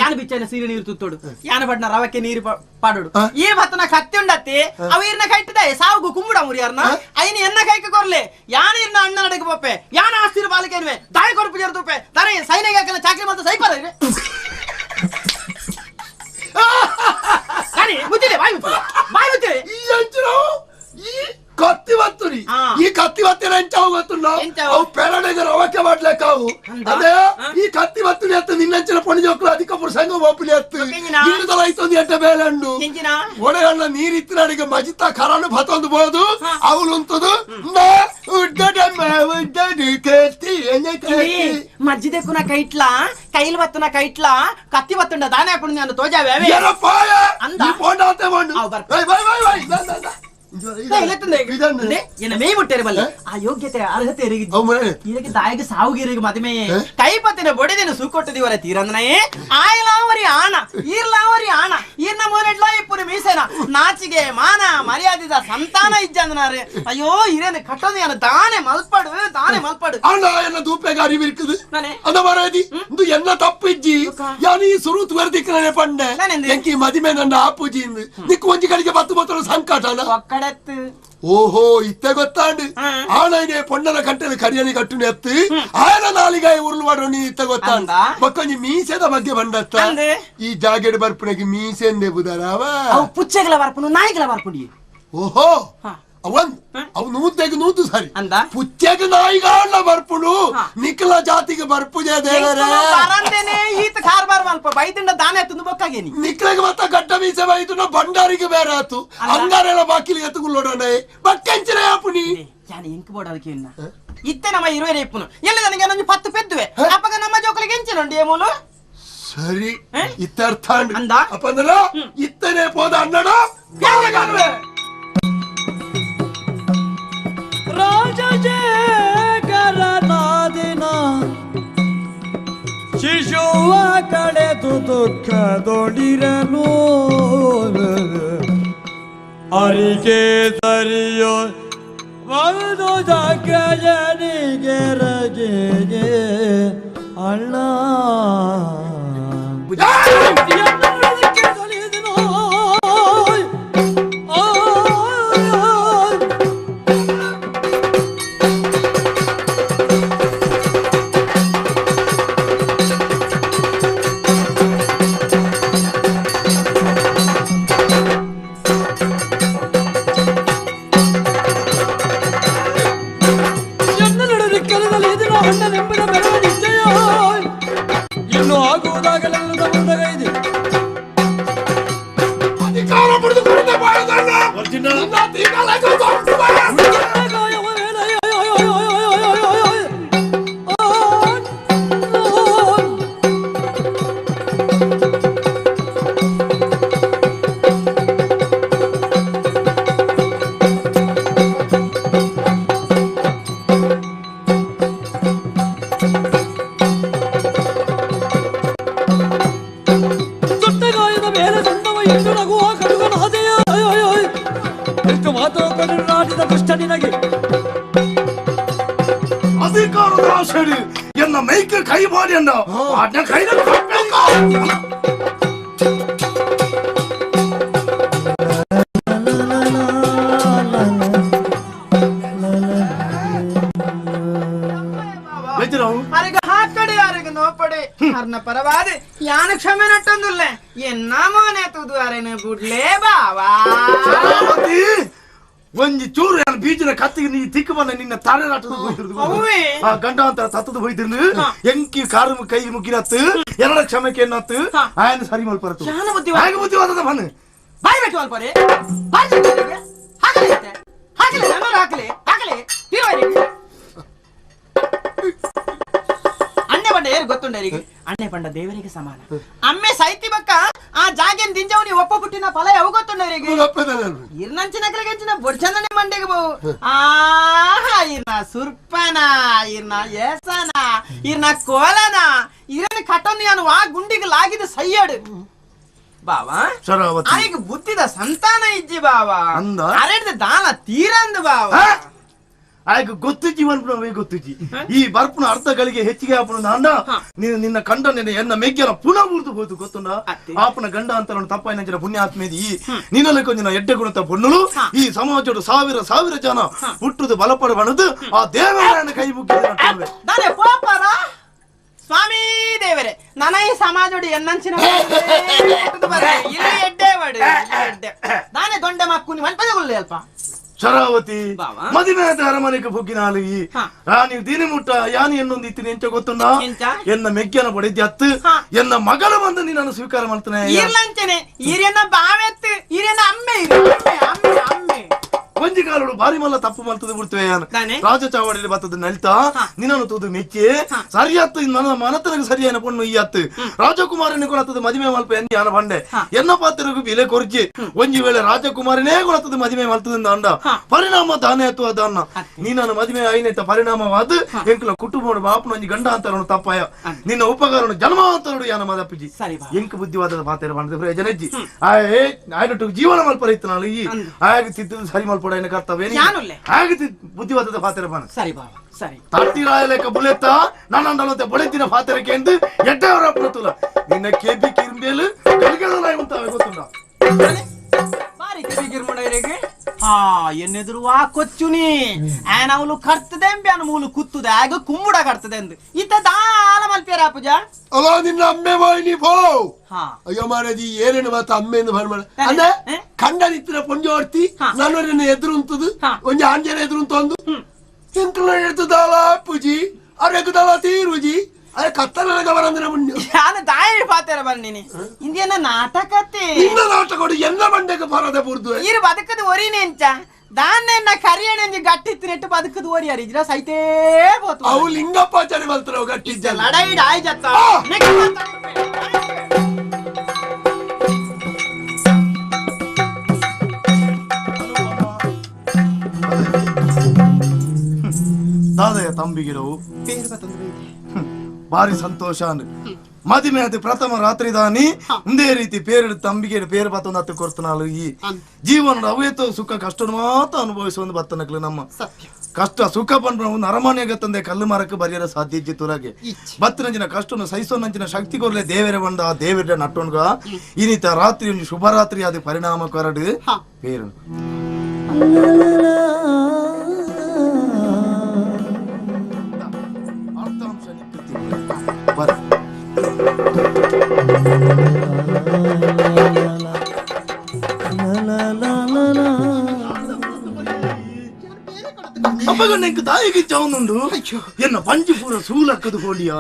ಯಾನ ಬಿಚ್ಚನ ಸೀರೆ ನೀರು ತುತ್ತೋಡು ಯಾನ ಬಡ್ನ ರವಕ್ಕೆ ನೀರು ಪಾಡೋಡು ಈ ಭತ್ತನ ಕತ್ತಿ ಉಂಡತ್ತಿ ಅವ ಈರ್ನ ಕೈಟ್ಟಿದ ಸಾವುಗು ಕುಂಬುಡ ಮುರಿಯಾರ್ನ ಐನ ಎನ್ನ ಕೈಕ ಕೊರ್ಲೆ ಯಾನ ಇರ್ನ ಅಣ್ಣ ನಡಗೆ ಪೊಪ್ಪೆ ಯಾನ ಆಸ್ತಿರು ಬಾಲಕೇನ್ವೆ ದಾಯಿ ಕೊರಪು ಜರುತುಪ್ಪೆ ತರೆ ಸೈನಿಕ ಹಾಕಲ್ಲ ಚಾಕ್ರಿ ಮತ್ತೆ ಸೈಪರ ಬಾಯಿ ಬಾಯಿ ಈ ಕತ್ತಿ ಬತ್ತುರಿ ಈ ಕತ್ತಿ ಬತ್ತಿನ ಎಂಚಾವು ಗೊತ್ತುಂಡ ಅವು ಪೆರಡೆಗೆ ರವಕ್ಕೆ ಮಾಡ್ಲಿಕ್ಕಾವು ಅದೇ ಈ ಕತ್ತಿ ಬತ್ತುರಿ ಅತ್ತ ನಿನ್ನಂಚಿನ ಪೊಣಿ ಜೋಕ್ಲು ಅಧಿಕ ಪುರುಷಂಗ ಒಪ್ಪಲಿ ಅತ್ತು ಇರುದಲ ಐತೊಂದು ಎಟ್ಟ ಬೇಲಂಡು ಒಡೆಯಣ್ಣ ನೀರಿತ್ತಿನ ಮಜಿತ ಕರನು ಬತ್ತೊಂದು ಬೋದು ಅವಳು ಉಂತದು ಮಜ್ಜಿದಕ್ಕುನ ಕೈಟ್ಲಾ ಕೈಲ್ ಬತ್ತುನ ಕೈಟ್ಲಾ ಕತ್ತಿ ಬತ್ತುಂಡ ದಾನೆ ಹಾಕೊಂಡು ನಾನು ತೋಜಾವೆ ಆ ಯೋಗ್ಯತೆ ಅರ್ಹತೆ ದಾಯಿಗೆ ಸಾವುಗಿರಿಗೆ ಮದುವೆ ಕೈಪತ್ತಿನ ಬೊಡೆದಿನ ಸೂಕೊಟ್ಟದಿವರ ತೀರಂದನೇ ಆಯಲಾವರಿ ಆಣ ಈರ್ಲಾವರಿ ಆಣ ಈರ್ನ ಮೋನೆಡ್ಲಾ ಇಪ್ಪುರು ಮೀಸೇನ ನಾಚಿಗೆ ಮಾನ ಮರ್ಯಾದಿದ ಸಂತಾನ ಇಜ್ಜಂದನಾರೆ ಅಯ್ಯೋ ಹಿರೇನ ಕಟ್ಟೋದು ಯಾನ ದಾನೆ ಮಲ್ಪಡು ದಾನೆ. ದಾನೆ ಮಲ್ಪಡು ಅಣ್ಣ ಎನ್ನ ದೂಪೆಗೆ ಅರಿವಿರ್ಕುದು ಅಂದ ಮರಾದಿ ಇಂದು ಎನ್ನ ತಪ್ಪಿಜ್ಜಿ ಯಾನಿ ಸುರುತ್ ವರ್ದಿಕ್ಕನೆ ಪಂಡೆ ಎಂಕಿ ಮದಿಮೆ ನನ್ನ ಆಪುಜಿ ನಿಕ್ಕು ಒಂಜಿ ಕಡೆಗೆ 10 ಬತ್ತಲ ಸಂಕಟನ ಒಕ್ಕಡತ್ತು ಓಹೋ ಇತ್ತೆ ಗೊತ್ತಾಂಡು ಆಣೈನೆ ಪೊಣ್ಣನ ಕಂಟೆನ ಕರಿಯನಿ ಕಟ್ಟುನೆ ಅತ್ತು ಆಯನ ನಾಲಿಗಾಯ ಉರುಳು ಮಾಡೋ ನೀ ಇತ್ತ ಗೊತ್ತಾಂಡ ಮಕ್ಕೊಂಜಿ ಮೀಸೆದ ಬಗ್ಗೆ ಬಂಡತ್ತ ಈ ಜಾಗೆಡ್ ಬರ್ಪುನಗೆ ಮೀಸೆಂದೆ ಬುದರಾವ ಅವು ಪುಚ್ಚೆಗಳ ಬರ್ಪುನು ನಾಯಿಗಳ ಬರ್ಪುಡಿ ಓಹೋ ಅವನ್ ಅವು ನೂತೆಗೆ ನೂತು ಸರಿ ಪುಚ್ಚೆಗೆ ನಾಯಿಗಾಳ ಬರ್ಪುನು ನಿಖಲ ಜಾತಿಗೆ ಬರ್ಪುಜೆ ದೇವರೇ ಬರಂದೇನೆ ಈತ ಕಾರ್ಬಾರ್ ಮಲ್ಪ ಬೈದಿಂಡ ದಾನೆ ತಿಂದು ಬೊಕ್ಕಾಗೇನಿ ನಿಕ್ಲೆಗೆ ಮತ್ತ ಗಡ್ಡ ಮೀಸೆ ಬೈದುನ ಬಂಡಾರಿಗೆ ಬೇರೆ ಆತು ಅಂಗಾರೆಲ್ಲ ಬಾಕಿಲಿ ಎತ್ತುಕೊಳ್ಳೋಣ ಬಕ್ಕಂಚಿನ ಯಾಪುನಿ ಯಾನೆ ಇಂಕ್ ಬೋರ್ಡ್ ಅದಕ್ಕೆ ಇನ್ನ ಇತ್ತೆ ನಮ್ಮ ಇರುವೆ ಇಪ್ಪುನು ಎಲ್ಲಿ ನನಗೆ ನಂಜು 10 ಪೆದ್ದುವೆ ಅಪ್ಪಗ ನಮ್ಮ ಜೋಕಲಿಗೆ ಎಂಚಿನೊಂಡಿ ಏಮೂಲು ಸರಿ ಇತ್ತರ್ಥ ಅಪ್ಪಂದ್ರ ಇತ್ತನೇ ಪೋದ ಅಣ್ಣಡ ರಾಜಶೇಖರನಾದಿನ ಶಿಶುವ ಕಳೆದು ದುಃಖದೊಡಿರನು ಅರಿಕೆ ಸರಿಯೋ ಒಂದು ಜಾಗ್ರಜನಿಗೆ ರಜೆಗೆ ಅಣ್ಣ ಇನ್ನು ಆಗುವುದಾಗಲೆಲ್ಲ ತಮ್ಮದಾಗೈದೆ ಎನ್ನ ಮೈಕ್ ಕೈ ಮಾಡಿ ಅಣ್ಣ ಕೈ ಹಾಕಡೆ ಯಾರಿಗ ನೋಪಡೆ ಅರ್ನ ಪರವಾದ ಯಾನ ಕ್ಷಮೆ ನಟ್ಟೊಂದುಲ್ಲ ಎನ್ನ ಮೋನೆ ತುದು ಅರೆನ ಬುಡ್ಲೇ ಬಾವಾ ಒಂಜಿ ಚೂರು ಯಾರು ಬೀಜನ ಕತ್ತಿಗೆ ನೀ ತಿಕ್ಕು ಬಂದ ನಿನ್ನ ತಾರೆರಾಟದ ಹೋಯ್ತಿರ್ದು ಆ ಗಂಡಾಂತರ ತತ್ತದ ಹೋಯ್ತಿರ್ನು ಎಂಕಿ ಕಾರು ಕೈ ಮುಗಿನತ್ತು ಎರಡ ಕ್ಷಮಕ್ಕೆ ಎನ್ನತ್ತು ಆಯನ ಸರಿ ಮಲ್ಪರತು ಹಾಗೆ ಬುದ್ಧಿವಾದದ ಬನ್ನ ಬಾಯಿ ಬಿಟ್ಟು ಮಲ್ಪರೆ ಬಾಯಿ ಹಾಕಲಿ ಹಾಕಲಿ ನನ್ನ ಹಾಕಲಿ ಹಾಕಲಿ ತೀರ್ವರಿಗೆ ಅಣ್ಣೆ ಬಂಡ ಏರು ಗೊತ್ತುಂಡರಿಗೆ ಅಣ್ಣೆ ಬಂಡ ದೇವರಿಗೆ ಸಮಾನ ಅಮ್ಮೆ ಸೈತಿ ಬಕ್ಕ ಆ ಜಾಗೆನ್ ದಿಂಜವನಿ ಒಪ್ಪ ಪುಟ್ಟಿನ ಫಲ ಯಾವ ಗೊತ್ತುಂಡರಿಗೆ ಇರ್ನಂಚಿನ ಕರೆಗಂಚಿನ ಬೊಡ್ಚಂದನೆ ಮಂಡೆಗೆ ಬಹು ಆಹಾ ಇರ್ನ ಸುರ್ಪನ ಇರ್ನ ಏಸನ ಇರ್ನ ಕೋಲನ ಇರನ ಕಟನ್ ಯಾನು ಆ ಗುಂಡಿಗೆ ಲಾಗಿದ ಸಯ್ಯಾಡು ಬಾವಾ ಆರಿಗೆ ಬುದ್ಧಿದ ಸಂತಾನ ಇಜ್ಜಿ ಬಾವಾ ಅರೆಡ್ದ ದಾನ ತೀರಂದು ಬಾವಾ ಆಯ್ಕೆ ಗೊತ್ತುಜಿ ಮನ್ಪುನವೇ ಗೊತ್ತುಜಿ ಈ ಬರ್ಪುನ ಅರ್ಥಗಳಿಗೆ ಹೆಚ್ಚಿಗೆ ಆಪುನ ಅಂಡ ನೀನು ನಿನ್ನ ಕಂಡ ನಿನ್ನ ಎನ್ನ ಮೆಗ್ಗೆನ ಪುನಃ ಊರ್ದು ಹೋಯ್ತು ಗೊತ್ತುಂಡ ಆಪನ ಗಂಡ ಅಂತ ತಪ್ಪಾಯಿನ ಪುಣ್ಯಾತ್ಮೇದಿ ಈ ನಿನ್ನಲ್ಲಿ ಕೊಂಜಿನ ಎಡ್ಡೆ ಗುಣತ ಪೊಣ್ಣುಳು ಈ ಸಮಾಜಡು ಸಾವಿರ ಸಾವಿರ ಜನ ಹುಟ್ಟುದು ಬಲಪಡ ಬಣದು ಆ ದೇವರನ್ನ ಕೈ ಮುಗ್ಗಿ ಸ್ವಾಮಿ ದೇವರೇ ನನ್ನ ಈ ಸಮಾಜೋಡಿ ಎನ್ನಂಚಿನ ನಾನೇ ದೊಂಡೆ ಮಕ್ಕುನಿ ಮನ್ಪದಗುಳ್ಳೆ ಅಲ್ಪ ಶರಾವತಿ ಮದಿಮೆ ಅರಮನೆಗೆ ಬುಗ್ಗಿನಾಲು ಈ ರಾಣಿ ದಿನ ಮುಟ್ಟ ಯಾನಿ ಎನ್ನೊಂದು ಇತ್ತಿನ ಎಂಚ ಗೊತ್ತುಂಡ ಎನ್ನ ಮೆಗ್ಗೆನ ಪಡೆದ್ದಿ ಅತ್ತು ಎನ್ನ ಮಗಳ ಬಂದು ನೀನನ್ನು ಸ್ವೀಕಾರ ಮಾಡ್ತಾನೆ ಇರ್ಲಂಚನೆ ಈರೆನ್ನ ಬಾವೆತ್ತು ಈರೆನ್ನ ಅಮ್ಮೆ ಅಮ್ಮೆ ಅಮ್ಮೆ ಒಂಜಿ ಕಾಲುಡು ಬಾರಿ ಮಲ್ಲ ತಪ್ಪು ಮಲ್ತದ ಬಿಡ್ತೇವೆ ರಾಜ ಚಾವಡಿಯಲ್ಲಿ ಬತ್ತದ ನಳಿತಾ ನಿನ್ನನ್ನು ತೂದು ಮೆಚ್ಚಿ ಸರಿಯಾತ್ತು ನನ್ನ ಮನತನಗೆ ಸರಿಯಾನ ಪೊಣ್ಣು ಈ ಅತ್ತು ರಾಜಕುಮಾರನೇ ಕೊಡತದ ಮದಿಮೆ ಮಲ್ಪ ಎನ್ನಿ ಯಾನ ಬಂಡೆ ಎನ್ನ ಪಾತ್ರಗೂ ಬಿಲೆ ಕೊರ್ಜಿ ಒಂಜಿ ವೇಳೆ ರಾಜಕುಮಾರನೇ ಕೊಡತದ ಮದಿಮೆ ಮಲ್ತದ ಅಂಡ ಪರಿಣಾಮ ದಾನೆ ಅಥವಾ ದಾನ ನೀನನ್ನು ಮದಿಮೆ ಐನೆತ್ತ ಪರಿಣಾಮವಾದ ಎಂಕಲ ಕುಟುಂಬ ಬಾಪನ ಒಂಜಿ ಗಂಡ ಅಂತಾರನು ತಪ್ಪಾಯ ನಿನ್ನ ಉಪಕಾರನು ಜನ್ಮ ಅಂತಾರು ಯಾನ ಮದಪ್ಪಿಜಿ ಎಂಕ ಬುದ್ಧಿವಾದ ಪಾತ್ರ ಬಂದ ಪ್ರಯೋಜನ ಹೆಜ್ಜಿ ಆಯ್ ಆಯ್ತು ಜೀವನ ಮಲ್ಪರ ಇತ್ತು ನಾನು ಈ ಆಯಾಗ ತಿದ್ದು ಸರಿ ಮಲ್ಪ ಮಲ್ಪೊಡೈನ ಕರ್ತವ್ಯ ಹಾಗೆ ಬುದ್ಧಿವಾದದ ಪಾತ್ರ ಬಾಣ. ಸರಿ ಬಾವ ಸರಿ. ತಟ್ಟಿರಾಯಲೆಕ್ಕ ಬುಲೆತ್ತ ನನ್ನಂಡಲಂತೆ ಬೊಳೆತಿನ ಪಾತ್ರಕ್ಕೆ ಎಂದು ಎಡ್ಡೆಯವರ ಪ್ರತುಲ ನಿನ್ನ ಕೆಬಿ ಕಿರ್ಬೇಲು ಕಲ್ಗದಲಾಯಿ ಉಂಟಾವೆ ಗೊತ್ತುಂಡ. ಬಾರಿ ಕೆಬಿ ಕಿರ್ಮುಂಡೈರೆಗೆ ಹಾ ಎನ್ನೆದುರು ಆ ಕೊಚ್ಚುನಿ ಆನವಲು ಕರ್ತದೆ ಎಂಬೆ ಮೂಲು ಕುತ್ತುದೆ ಆಗ ಕುಮ್ಮುಡ ಕರ್ತದೆ ಎಂದು ಇತ್ತ ದಾಲ ಮಲ್ಪೇರ ಪೂಜಾ. ಅಲ್ಲ ನಿನ್ನ ಅಮ್ಮೆ ಬಾಯ್ ಪೋ. ಅಯ್ಯೋ ಮಾರದಿ ಏನೇನು ಮಾತ ಅಮ್ಮೆಂದು ಬರ್ಮಾಡ ಅಂದ್ರೆ ಕಂಡನಿತ್ತಿನ ಪೊಂಜೋರ್ತಿ ನಾನು ಎದುರು ಉಂತದು ಒಂಜಿ ಆಂಜನ ಎದುರು ಉಂತು ಎಂಕುಲ ಎಡ್ತದಾಲ ಪೂಜಿ ಅರೆಗುದಾಲ ತೀರುಜಿ ಅರೆ ಕತ್ತಲ ಬರಂದ್ರೆ ಪುಣ್ಯ. ನಾನು ದಾಯಿ ಪಾತ್ರ ಬನ್ನಿನಿ ಇಂದಿನ ನಾಟಕತೆ ನಿನ್ನ ನಾಟಕ ಎಲ್ಲ ಬಂಡೆಗೆ ಬರದ ಬುರ್ದು ಇರು ಬದುಕದು ಒರಿನೆಂಚ ದಾನ್ನ ಕರಿಯಣಂಜಿ ಗಟ್ಟಿತ್ತಿನೆಟ್ಟು ಬದುಕದು ಒರಿಯಾರ ಇದ್ರ ಸೈತೇ ಬೋತು ಅವು ಲಿಂಗಪ್ಪಾಚಾರಿ ಬಲ್ತಾರ ಗಟ್ಟಿದ್ದ ಲಡಾಯಿ ಆಯ್ ಜತ್ತ. ದಾದಯ ತಂಬಿಗಿರವು ಭಾರಿ ಸಂತೋಷ ಅಂದ್ರೆ ಮದಿಮೆ ಅದು ಪ್ರಥಮ ರಾತ್ರಿ ದಾನಿ ಒಂದೇ ರೀತಿ ಪೇರು ತಂಬಿಗೆ ಪೇರು ಬತ್ತೊಂದು ಹತ್ತು ಕೊಡ್ತನಾಳು. ಈ ಜೀವನದ ಅವೇತೋ ಸುಖ ಕಷ್ಟ ಮಾತ್ರ ಅನುಭವಿಸುವ ಬತ್ತನಕ್ಲು ನಮ್ಮ ಕಷ್ಟ ಸುಖ ಬಂದ ಒಂದು ಅರಮನೆಗೆ ತಂದೆ ಕಲ್ಲು ಮರಕ್ಕೆ ಬರೆಯಲು ಸಾಧ್ಯ ಇಜ್ಜಿತ್ತುರಾಗೆ ಬತ್ತನಂಚಿನ ಕಷ್ಟನು ಸಹಿಸೋನಂಚಿನ ಶಕ್ತಿ ಕೊರಲೆ ದೇವರ ಬಂದ ಆ ದೇವರ ನಟ್ಟೊಣ್ಗ ಈ ರಾತ್ರಿ ಒಂದು ಶುಭರಾತ್ರಿ ಅದು ಪರಿಣಾಮ ಕರಡು ಪೇರು ಅರ್ಥಾಂಶ ಬರ. ಅಪ್ಪಗಣ್ಣ ತಾಯಿಗೆ ಚಾವನುಂಡು ಎನ್ನ ಪಂಚಿಪೂರ ಸೂಲಕ್ಕದು ಹೋಲಿಯ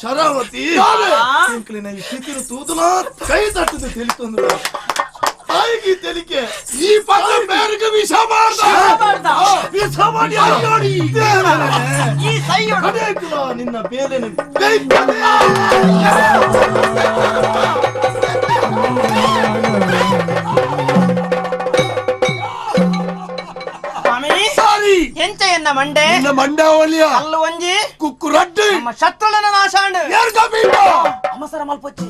ಶರಾವತಿ ಈ ತೂದುನ ಕೈ ತಟ್ಟದು ತಿಳಿತೊಂದು ತಾಯಿಗೆ ತೆಲಿಕೆ ಈ ಪದ ಬೇರೆಗೆ ವಿಷ ಮಾಡ್ದ ವಿಷ ಮಾಡಿ ನಿನ್ನ ಬೇಲೆ ಎಂಚ ಎನ್ನ ಮಂಡೆ ನಿನ್ನ ಮಂಡಾವಲಿಯ ಅಲ್ಲು ಒಂಜಿ ಕುಕ್ಕುರಡ್ಡಿ ನಮ್ಮ ಶತ್ರುಳನ ನಾಶಾಂಡ್ ಅಮಸರ ಮಲ್ಪೊಚ್ಚಿ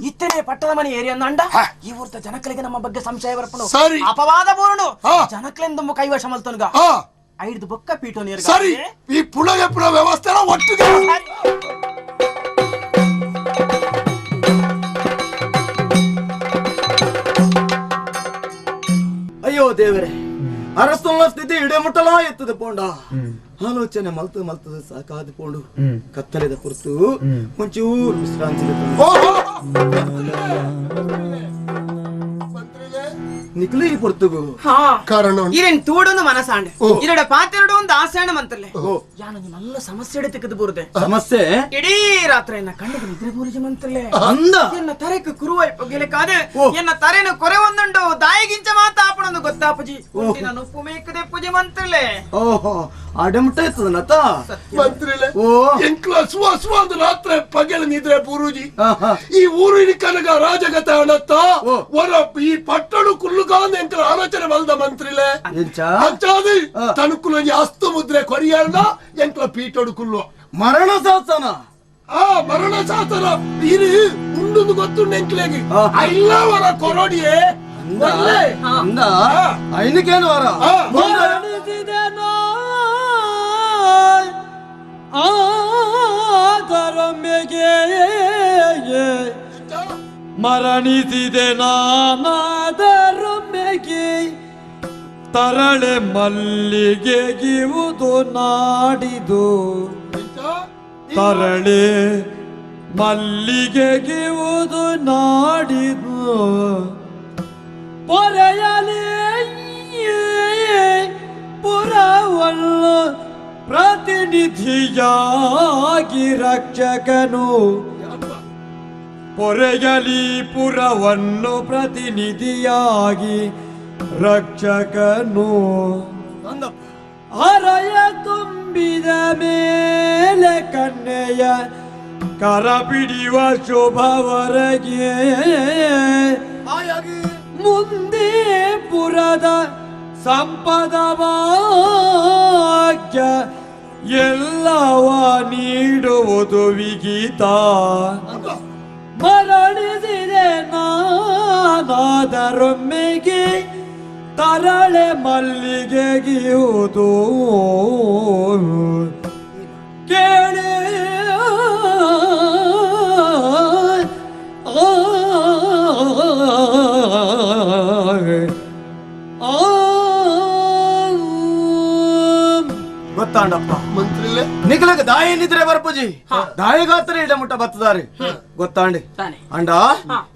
ಇತ್ತನೆ ಪಟ್ಟದ ಮನೆ ಏರಿಯಾ ಅಂಡ ಈ ಊರ್ತ ಜನಕಲಿಗೆ ನಮ್ಮ ಬಗ್ಗೆ ಸಂಶಯ ಬರ್ಪುಂಡು ಸರಿ ಅಪವಾದ ಪೂರ್ಣು ಜನಕಲೆಂದು ಕೈವಶ ಮಲ್ತನುಗ ಐದು ಬೊಕ್ಕ ಪೀಠ ನೀರು ಸರಿ ಈ ಪುಣಗೆ ಪುಣ ವ್ಯವಸ್ಥೆ ಒಟ್ಟಿಗೆ ಅಯ್ಯೋ ದೇವರೇ ಅರಸ್ತನ ಸ್ಥಿತಿ ಇಡೆಮುಟ್ಟಲಾ ಎತ್ತದ ಪೋಂಡ ಆಲೋಚನೆ ಮಲ್ತು ಮಲ್ತದ ಸಾಕಾದ ಪೋಂಡು ಕತ್ತಲೆದ ಪುರ್ತು ಒಂಚೂರು ವಿಶ್ರಾಂತಿ ನಿಕ್ಲಿ ಪುರ್ತುಗು ಕಾರಣ ಇರೇನ್ ತೂಡೊಂದು ಮನಸಾಂಡೆ ಇರಡ ಪಾತೆರಡು ಒಂದು ಆಸೆಣ ಮಂತ್ರಲೆ ಯಾನೊಂದು ಮಲ್ಲ ಸಮಸ್ಯೆ ಎಡೆ ಬೂರ್ದೆ ಸಮಸ್ಯೆ ಇಡೀ ರಾತ್ರಿ ಎನ್ನ ಕಣ್ಣಿಗೆ ನಿದ್ರೆ ಬೂರಿಜ ಮಂತ್ರಲೆ ಅಂದ ಎನ್ನ ತರೆಕ್ ಕುರುವೈ ಪೊಗೆಲೆಕಾದೆ ಎನ್ನ ತರೆನು ಕೊರೆ ಒಂದುಂಡು ದಾಯಿಗಿಂಚ ಮಾತ ಆಪಣೊಂದು ಗೊತ್ತಾಪುಜಿ ನಾನು ಉಪ್ಪು ಮೇಕದೆ ಪೂಜೆ ಮಂತ್ರಲೆ ಓಹೋ ಅಡಮುಟ್ಟ ಇತ್ತದನತ ಮಂತ್ರಿಲೆ ಎಂಕ್ಲ ಸುವ ಸುವ ಒಂದು ರಾತ್ರಿ ಪಗೆಲ ನಿದ್ರೆ ಪೂರುಜಿ ಈ ಊರು ಕನಗ ರಾಜಗತ ಅಣತ್ತ ವರ ಈ ಪಟ್ಟಣ ಕುಲ್ಲುಗಾಂದ ಎಂಕ್ಲ ಆಲೋಚನೆ ಮಲ್ದ ಮಂತ್ರಿಲೆ ಅಂಚಾದಿ ತನುಕುಲ ಅಸ್ತು ಮುದ್ರೆ ಕೊರಿಯರ್ನ ಎಂಕ್ಲ ಪೀಟೋಡು ಕುಲ್ಲು ಮರಣ ಶಾಸನ ಆ ಮರಣ ಶಾಸನ ಇರಿ ಉಂಡುಂದು ಗೊತ್ತುಂಡು ಎಂಕ್ಲೆಗೆ ಇಲ್ಲ ವರ ಕೊರೋಡಿಯೇ ಅಂದ ಐನಕೇನು ವರ ಆದರೊಮ್ಮೆಗೆ ಮರಣಿಸಿದೆ ನಾನಾದರೊಮ್ಮೆಗೆ ತರಳೆ ಮಲ್ಲಿಗೆಗಿವುದು ನಾಡಿದು ತರಳೆ ಮಲ್ಲಿಗೆಗಿವುದು ನಾಡಿದು ಪೊರೆಯಲಿ ಪುರವನ್ನು ಪ್ರತಿನಿಧಿಯಾಗಿ ರಕ್ಷಕನು ಪೊರೆಯಲಿ ಪುರವನ್ನು ಪ್ರತಿನಿಧಿಯಾಗಿ ರಕ್ಷಕನು ಹರಯ ತುಂಬಿದ ಮೇಲೆ ಕನ್ನೆಯ ಕರ ಪಿಡಿಯುವ ಶುಭವರೆಗೆ ಮುಂದೆ ಪುರದ ಸಂಪದ ಭಾಗ್ಯ ಎಲ್ಲವ ನೀಡುವುದು ವಿಗೀತ ಮರಳಿಸಿದೆ ನಾನಾದರೊಮ್ಮೆಗೆ ತರಳೆ ಮಲ್ಲಿಗೆಗಿಯುವುದು ಕೇಳಿ ಗೊತ್ತಾಂಡಪ್ಪ ಮಂತ್ರಿಲೇ ನಿಖಲಗ ದಾಯಿ ನಿದ್ರೆ ಬರ್ಪುಜಿ ದಾಯಿಗಾತ್ರ ಇಡ ಮುಟ್ಟ ಬತ್ತದಾರಿ ಗೊತ್ತಾಂಡಿ ಅಂಡ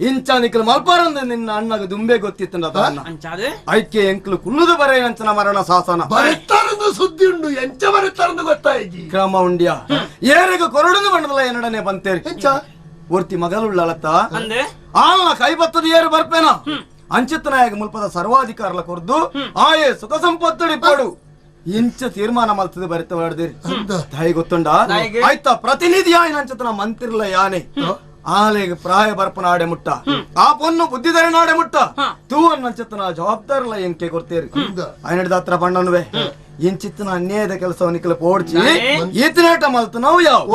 ಇಂಚ ನಿಖಲ್ ಮಲ್ಪಾರಂದ ನಿನ್ನ ಅಣ್ಣಗ ದುಂಬೆ ಗೊತ್ತಿತ್ತಂಡ ಅಂಚಾದೆ ಐಕೆ ಎಂಕ್ಲು ಕುಲ್ಲುದು ಬರೆಯಂಚನ ಮರಣ ಶಾಸನ ಬರೆತ್ತಾರಂದು ಸುದ್ದಿ ಉಂಡು ಎಂಚ ಬರೆತ್ತಾರಂದು ಗೊತ್ತಾಯ್ತು ಕ್ರಮ ಉಂಡ್ಯ ಏರಿಗ ಕೊರಡುದು ಬಂಡದಲ್ಲ ಎನ್ನಡನೆ ಬಂತೇರಿ ಎಂಚ ಒರ್ತಿ ಮಗಲುಳ್ಳಳತ್ತ ಅಂದೆ ಆಲ್ನ ಕೈ ಬತ್ತದ ಏರು ಬರ್ಪೇನ ಅಂಚಿತನಾಯಕ ಮುಲ್ಪದ ಸರ್ವಾಧಿಕಾರಲ ಕೊರ್ದು ಆಯೆ ಸುಖ ಸಂಪತ್ತುಡಿಪ್ಪಡು ಇಂಚ ತೀರ್ಮಾನ ಮಲ್ತದೆ ಬರಿತ ಮಾಡ್ದಿರಿ ತಾಯಿ ಗೊತ್ತುಂಡ ಆಯ್ತಾ ಪ್ರತಿನಿಧಿ ಆಯ್ನಂಚತನ ಮಂತಿರ್ಲ ಯಾನೆ ಆಲೆಗೆ ಪ್ರಾಯ ಬರ್ಪನ ಆಡೆ ಮುಟ್ಟ ಆ ಪೊನ್ನು ಬುದ್ಧಿಧರ ನಾಡೆ ಮುಟ್ಟ ತೂ ಅನ್ನಂಚತನ ಜವಾಬ್ದಾರಲ ಎಂಕೆ ಕೊಡ್ತೇರಿ ಆಯ್ನಡಿದ ಹತ್ರ ಬಣ್ಣನುವೆ ಇಂಚಿತ್ತನ ಅನ್ಯಾಯದ ಕೆಲಸ ನಿಕ್ಕಲ ಪೋಡ್ಚಿ ಈತನೇಟ ಮಲ್ತು ನಾವು ಯಾವ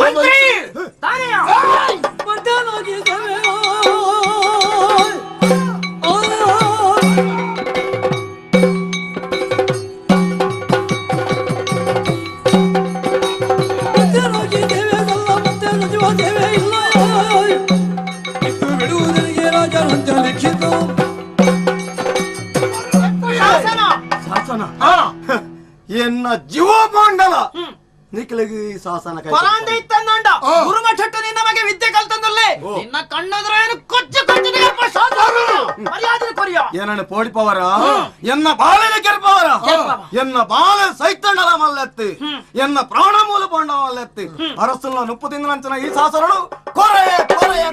ಎನ್ನ ಜೀವಮಾಂಡಲ ನಿಖಲಿಗೆ ಶಾಸನ ಪರಾಂದೆ ಇತ್ತಂದಂಡ ಗುರುಮಠಟ್ಟು ನಿನ್ನ ಬಗ್ಗೆ ವಿದ್ಯೆ ಕಲ್ತಂದಲ್ಲೇ ನಿನ್ನ ಕಣ್ಣದ್ರ ಏನು ಕೊಚ್ಚು ಕೊಚ್ಚು ಮರ್ಯಾದೆ ಕೊರಿಯ ಏನಣ್ಣ ಪೋಡಿಪವರ ಎನ್ನ ಬಾಳೆನ ಕೆರ್ಪವರ ಎನ್ನ ಬಾಳೆ ಸೈತಣ್ಣಲ ಮಲ್ಲೆತ್ತಿ ಎನ್ನ ಪ್ರಾಣ ಮೂಲ ಪೊಂಡ ಮಲ್ಲೆತ್ತಿ ಅರಸನ್ನ ನುಪ್ಪು ತಿಂದ ನಂಚನ ಈ ಶಾಸನಳು ಕೊರೆಯ ಕೊರೆಯ